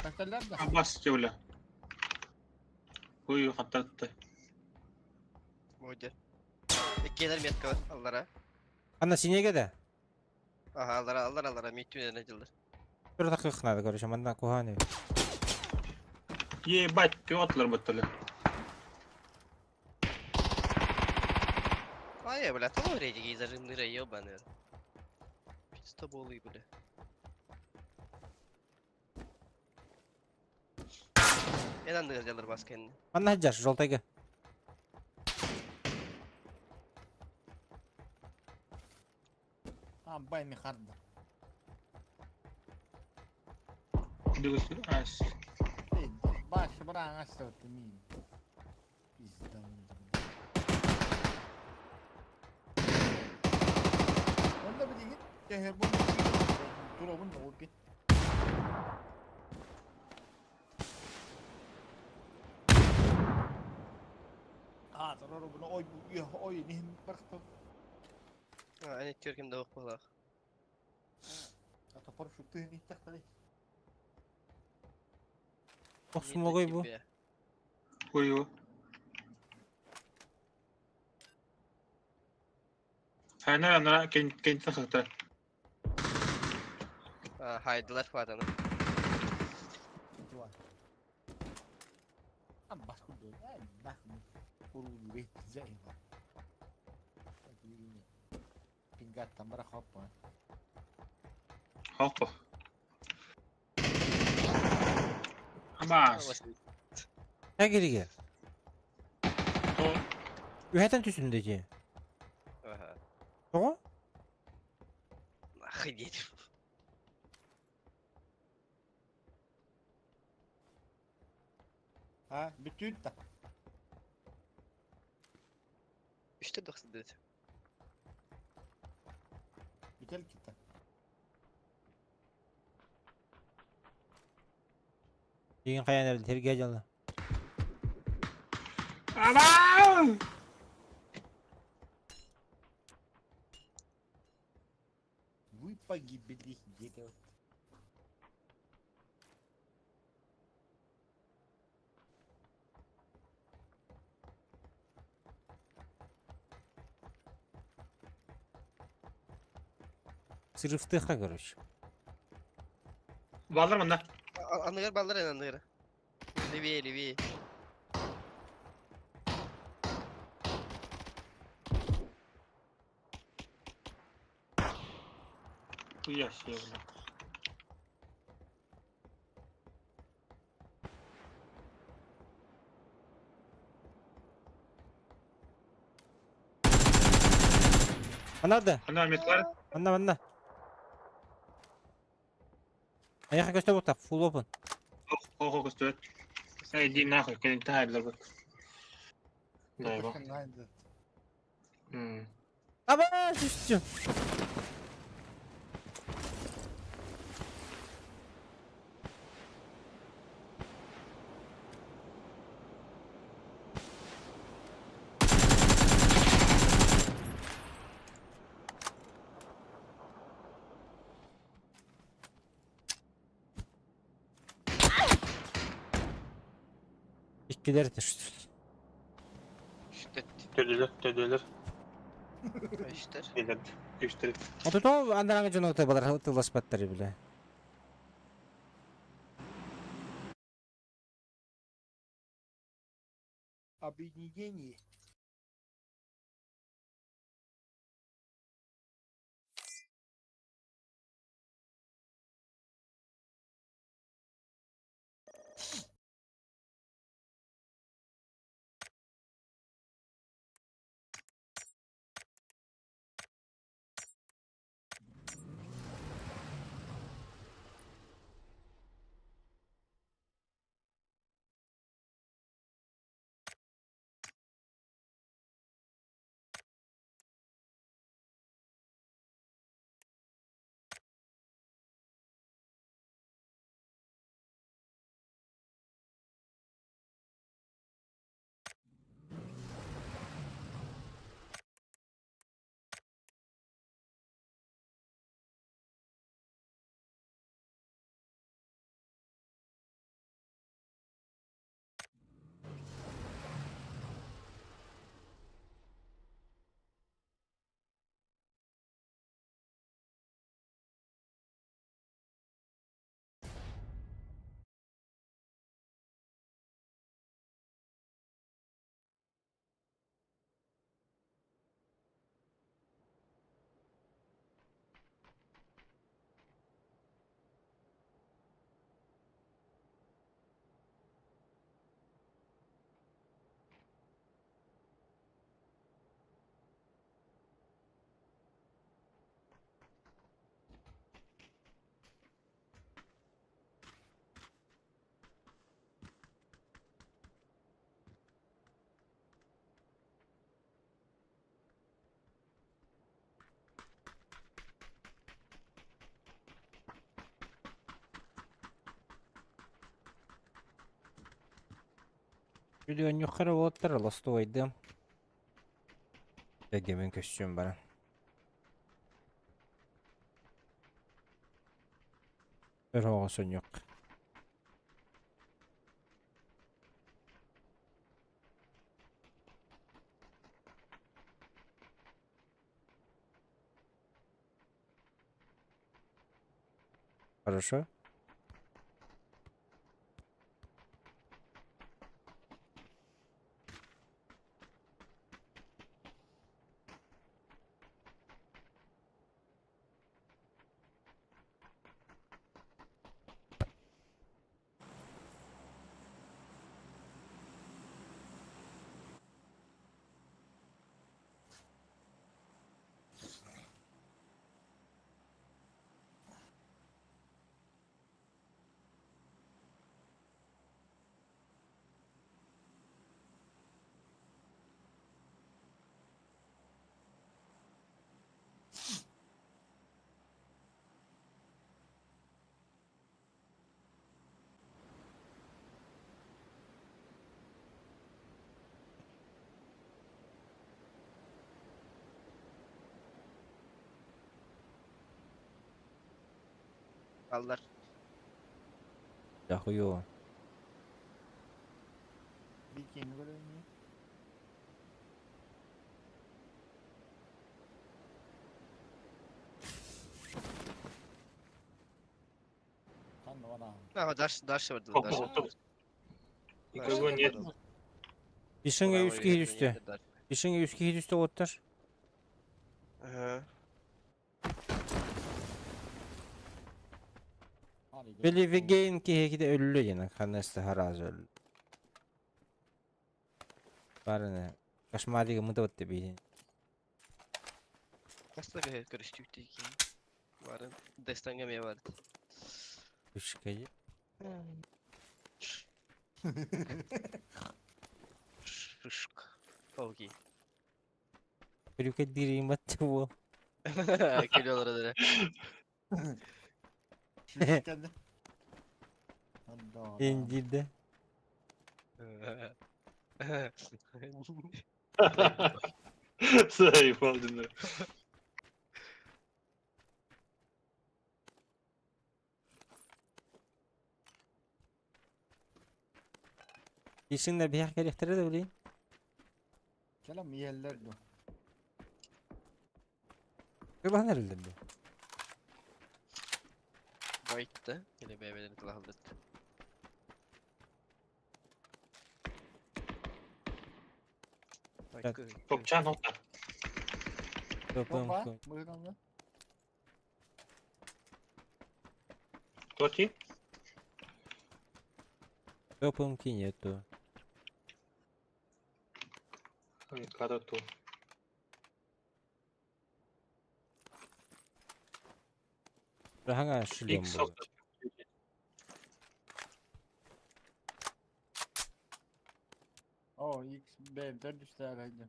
Көстөллөр да? Бас бля. Ой, хаттатты. Модер. Иккиэлэр метка аллара. Анна синеге да? Ага, аллара, аллара, аллара, миттүүнэн дьыллар. Бір тақық надо, короче, манна куханы. Ебать, пётлар баттали. Ай, бля, того рейдиги зажимныра ебаные. Пиздоболы, бля. Эн анныгар дьаллар бас кэнни. Манна хаджар, жолтайга. А, бай ми харда. Ас. Баш браң астырты мин. Пизда. Онда bir git. Tehir bunu Durabın da o bir. А, bunu oy oy nihim bıraktı. Ани түркем да оқпалақ. Ата парып шукты не тахтали. Охсумогой бу. Ой, Хайнар ана кен кен тахта. Хайдылар фатаны. Am başka bir ay bak. Kurulu bir zey var. Pingattan bara hoppa. Hoppa. Абас. Әгериге. То Үһәтен түсүндеги. Ага. Тоҕо? Охренеть. Ha, bütün de. Үшті 94. Bitel kitta. Деген каян эрди терге жалла. Абау! Вы погибли где-то. Сырыфтыха, короче. Балдар мында. Анныгар баллар эн анныгар. Левее, левее. Хуя себе, бля. Анада, Ана метлар. анна, анна. Аяққа көстө бұқта, full open. Ого көстөт. Эй, иди нахуй, кен тахайлар бат. Да, его. Аба, түстү. Иккилер түштү. Үшті. Төдөлөр, төдөлөр. Үштер. Келер. Үштер. Отото андараңы жонок балар тыллашпаттар биле. Объединение. Күлүөнньүххэ уолаттар лостуойдым. Дэгэмин көссүм баран. Өр оҕо сонньук. Хорошо. Аллар. Да хуёво. Bikini göreyim. А, дальше, дальше вот, Опа, дальше. вот. Никого нет. Ишіңе үске үсті. Ишіңе үске үсті оттар. Ага. Били вегейн киһи өллө диэн ханнас харазы өллө. Барыны кошмарига мытыбытты биһин. Аста бе көрүстүк дейин. Барын дестанга ме бар. Үшкәй. Шишк. Окей. Крюкет дирим батты бол. Келе олар. Индиде. Заебал, дин. Ишиңдә бияк керектере дә билин. Selam yerler bu. Кыбан эрилдем бу. Байтты. Келе бәбелер кылалды. Топчан ота. Топом. Buyurun Тоти? Топом нету. Када ту. Хаңа шлем Икс был. ота. O X B 4 üstü herhalde.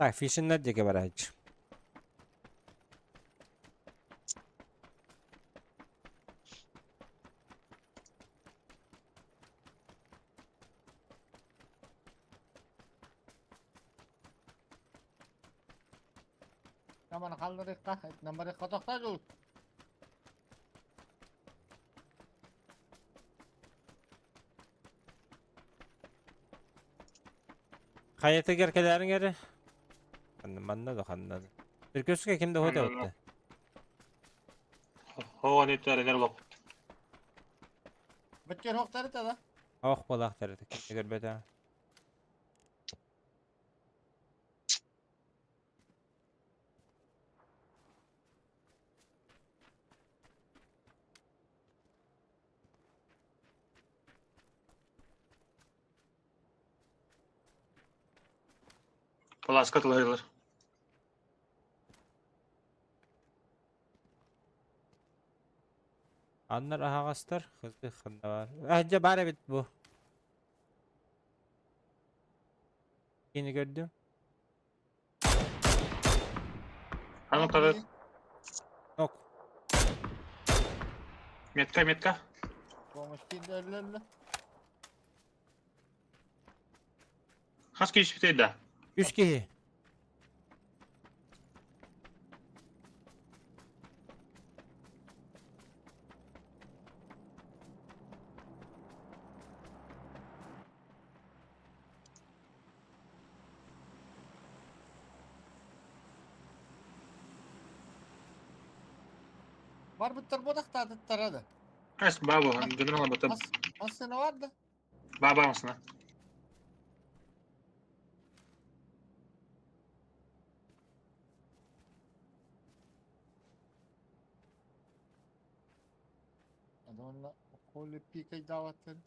Так, фишиннер диге барач. Aman kaldırık kah. Numarayı katakta dur. Хайаты керкелерин ери. Манна да ханна. Түркөскө кимде хода отты. Хоо неттер энер лоп. Біткен оқтары да. Ох болақтар кимде көрбөтө. Паласка тылайылар. Аннар аһаҕастар, хызы ханна баар. А, дьэ баар эбит бу. Кини көрдүм. А ну-ка, Ок. метка, метка. Помощь киирдэ Хас киһи да? Үс киһи. Барбыттар бодахтаатыттара да. Эс баба, генерал батым. Массына бар да. Баба масына. Адонна коли пикай даватын.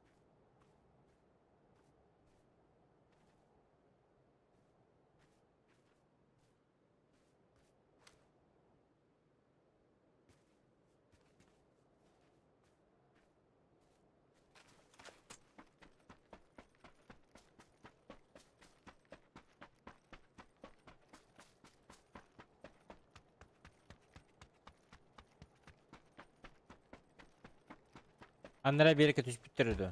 Аннара биэркэ түспүттэр үдө.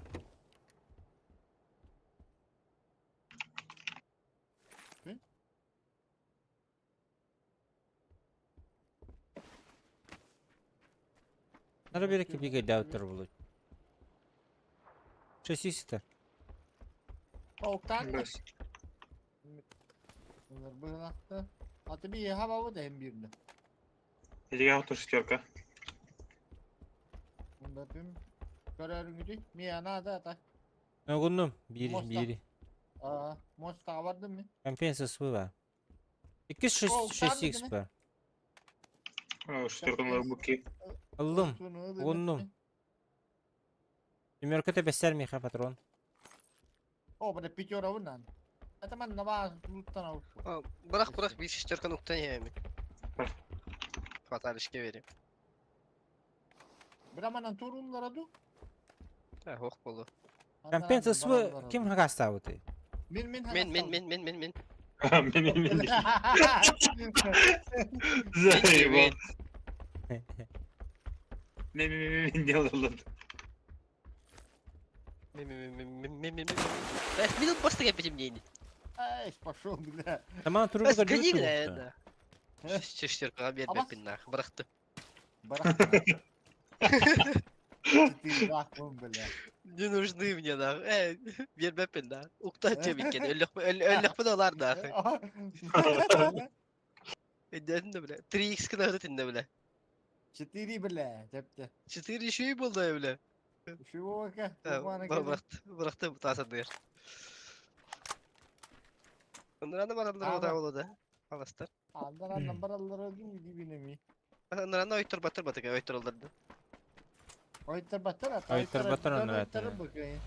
Аннара биэркэ бигэйдээбиттэр булут. Шасси сытар. Октан. Быһылахта. Аты би хабабы да hem birde. Илиге отур шестерка. Бөпүм. Көрөрүңүдү. Ми ана да ата. Огуннум. Бири, Моста. бири. Аа, моста бардым ми. Компенсия свыла. Икки Ол, 6 тағы х кimi? бар. Шестерканы буки. Ыллым. Угуннум. Семерка бэсэр миха патрон. О, бля, пятера вынан. Это man на луттан алып. Bırak bırak bir шестерка nokta yiyeyim. Fatal işke vereyim. Браманан туруллара ду. Ha hok bolu. Компенсия свы ким хагастабыты? Мен мен Мен мен мен мен мен мен. Мен мен мен. Заебал. Мен мен мен мен делал. Мен мен мен мен мен мен мен. Ben middle boss'ta yapacağım neyini? Ай, пошел, бля. Таман туругу Bas gani да. Шестерка Ama- бербеппин нах. Bıraktı. Барах. Четыре нахуй, бля. Не нужны мне нах. Э, бербеппин нах. Укта чебикен. Өллөх олар нах. Дедим да бля. 3x кына өтүндө бля. Четыре, бля, тепте. 4 еще болду бля. Чего ка? Bıraktı. Bıraktı bu tasadыр. Onlara баралар Ама. ода болду. Аластар. Андан андан баралар öldüm gibi ми. Onlara oytur батыр батыр oytur olurdu. Oytur батыр ата. Oytur батыр оннор Oytur ата. bakayım.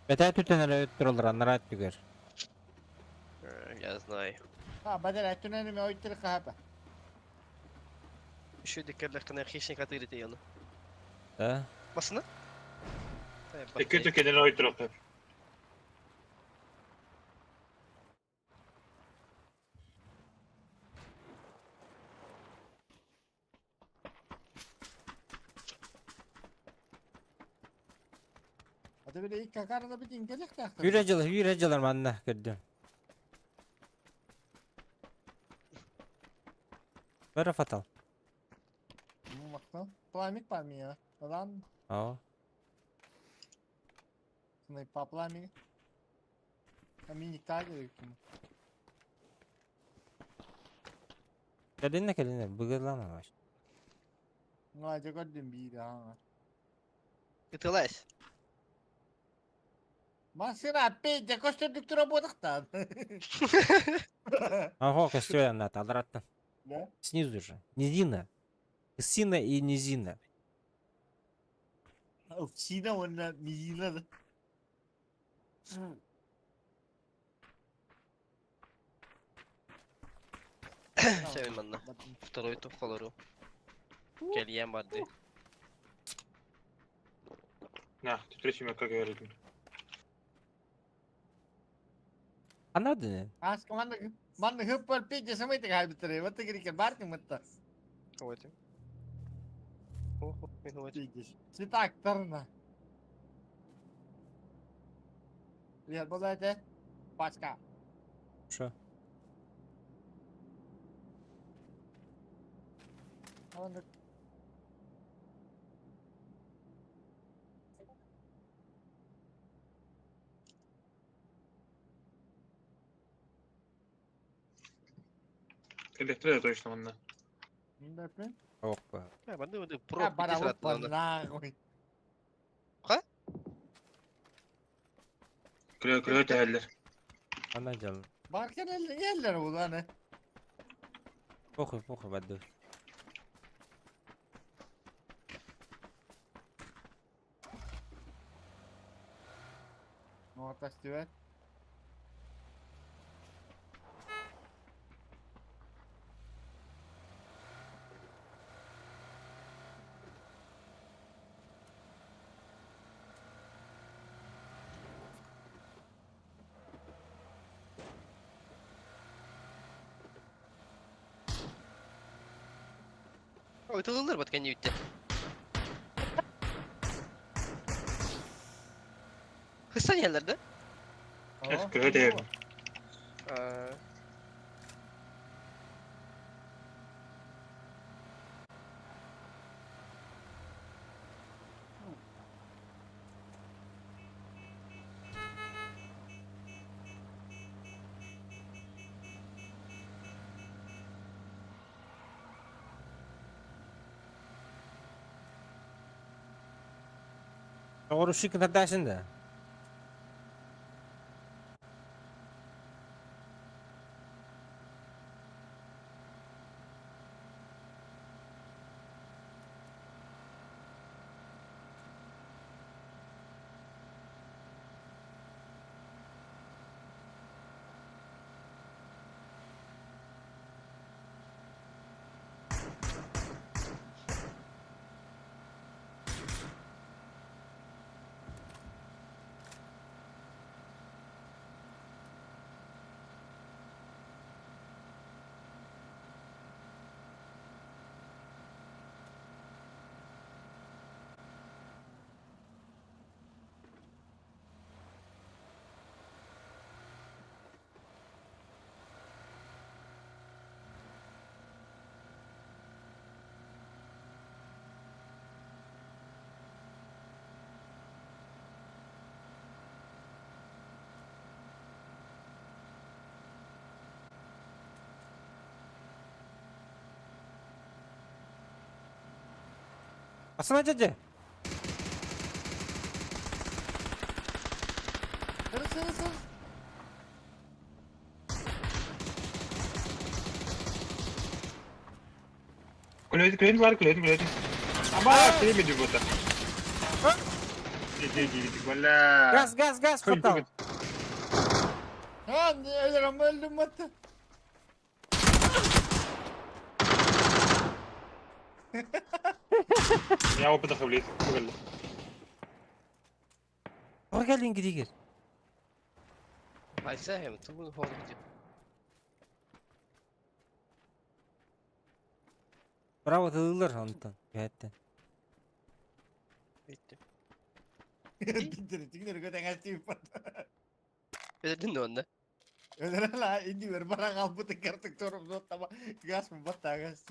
Бэтэ түтэнэр өттүрөлөр аннара түгэр. Я знаю. Ha, badal atünenimi oytur kahapa. Еще дикерлер кына хищник атыр ите яны. Да. Басына? Эки төкенен ойтур. Ата bile ilk kakarda bir dingelik taktı. Yürü yürü acılar manna көрдүм. Бара фатал. Бакта. Пламик бар ми ya. Lan Aa. снайпа пламик. Миник тагер ким. Кэлинне кэлинне быгылама баш. Ну, а көрдүм бир ha. Ытылась. Машина опять көстөрдүк тура бодактан. Ага, костер на талраттан. Да? Снизу же. Низина. Сина и низина. Овчина онна мизина да. Севин манна. Второй топ холору. Келиен барды. На, төттөрү симэккэ көһөрөтүм. Ханна бардын? Аска манна манна хыппар пиджи самыйты хаалбыттар. Ватта кирикер бар кымытта. Вот. Охо, мен вот. Ситактарна. Лер болайте. Пачка. Шо? Манна Электро точно манна. Мындаппын. Опа. Манна вот А про барабыт нахуй. Ха? Күлө күлө тэһэллэр. Ана дьал. Баркен эллер уланы. Похуй, похуй, бадды. Ну, тастыбет. Ой, тылылыр бат кәне үтте. Хыстан еллер да? Күлө тэһэллэр. Оҕурушик кытардашын да. Асана дядя. Сыры сыры сыры. Күлөйт күлөйт бар күлөйт күлөйт. Аба күлөйт бута. Иди иди иди бля. Газ, газ, газ, хватал. Хан, өлөрөм өлдүм батты. Я опыта хавлит. Күлө. Тоҕо кэллиҥ китигир? Айса hem тугун хону дип. Браво тылылар онтон. Кэттен. Битте. Тиңдер көтәң астып батты. Бедин онда. Өлөрө ла инди бер бара калбыты картык торум зоттама газ батта газ.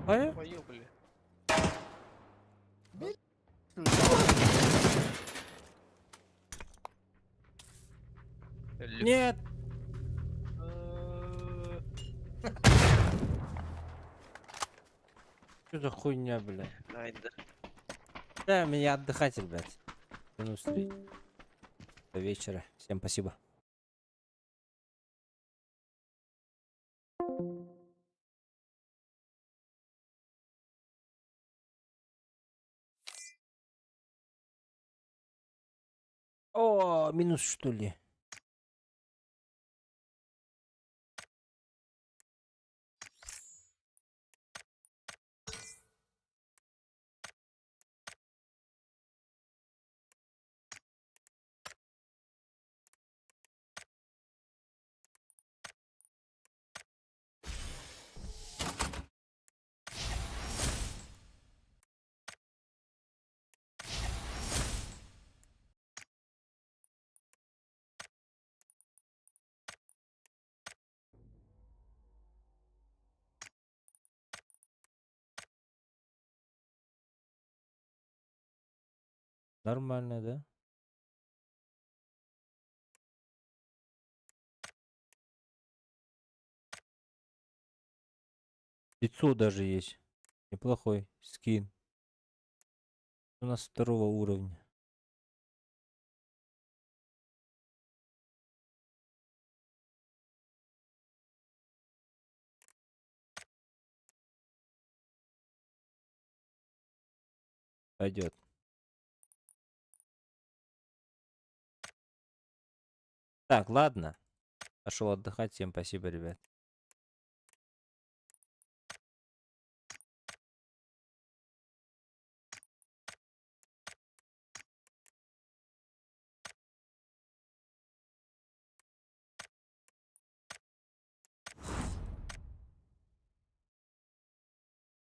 Ой, Ой, бля. Нет. Что за хуйня, бля? Найда. Да, меня отдыхать, ребят. Минус три. До вечера. Всем спасибо. О, минус что ли? Нормально, да? Лицо даже есть. Неплохой скин. У нас второго уровня. Пойдет. Так, ладно. Пошел отдыхать. Всем спасибо, ребят.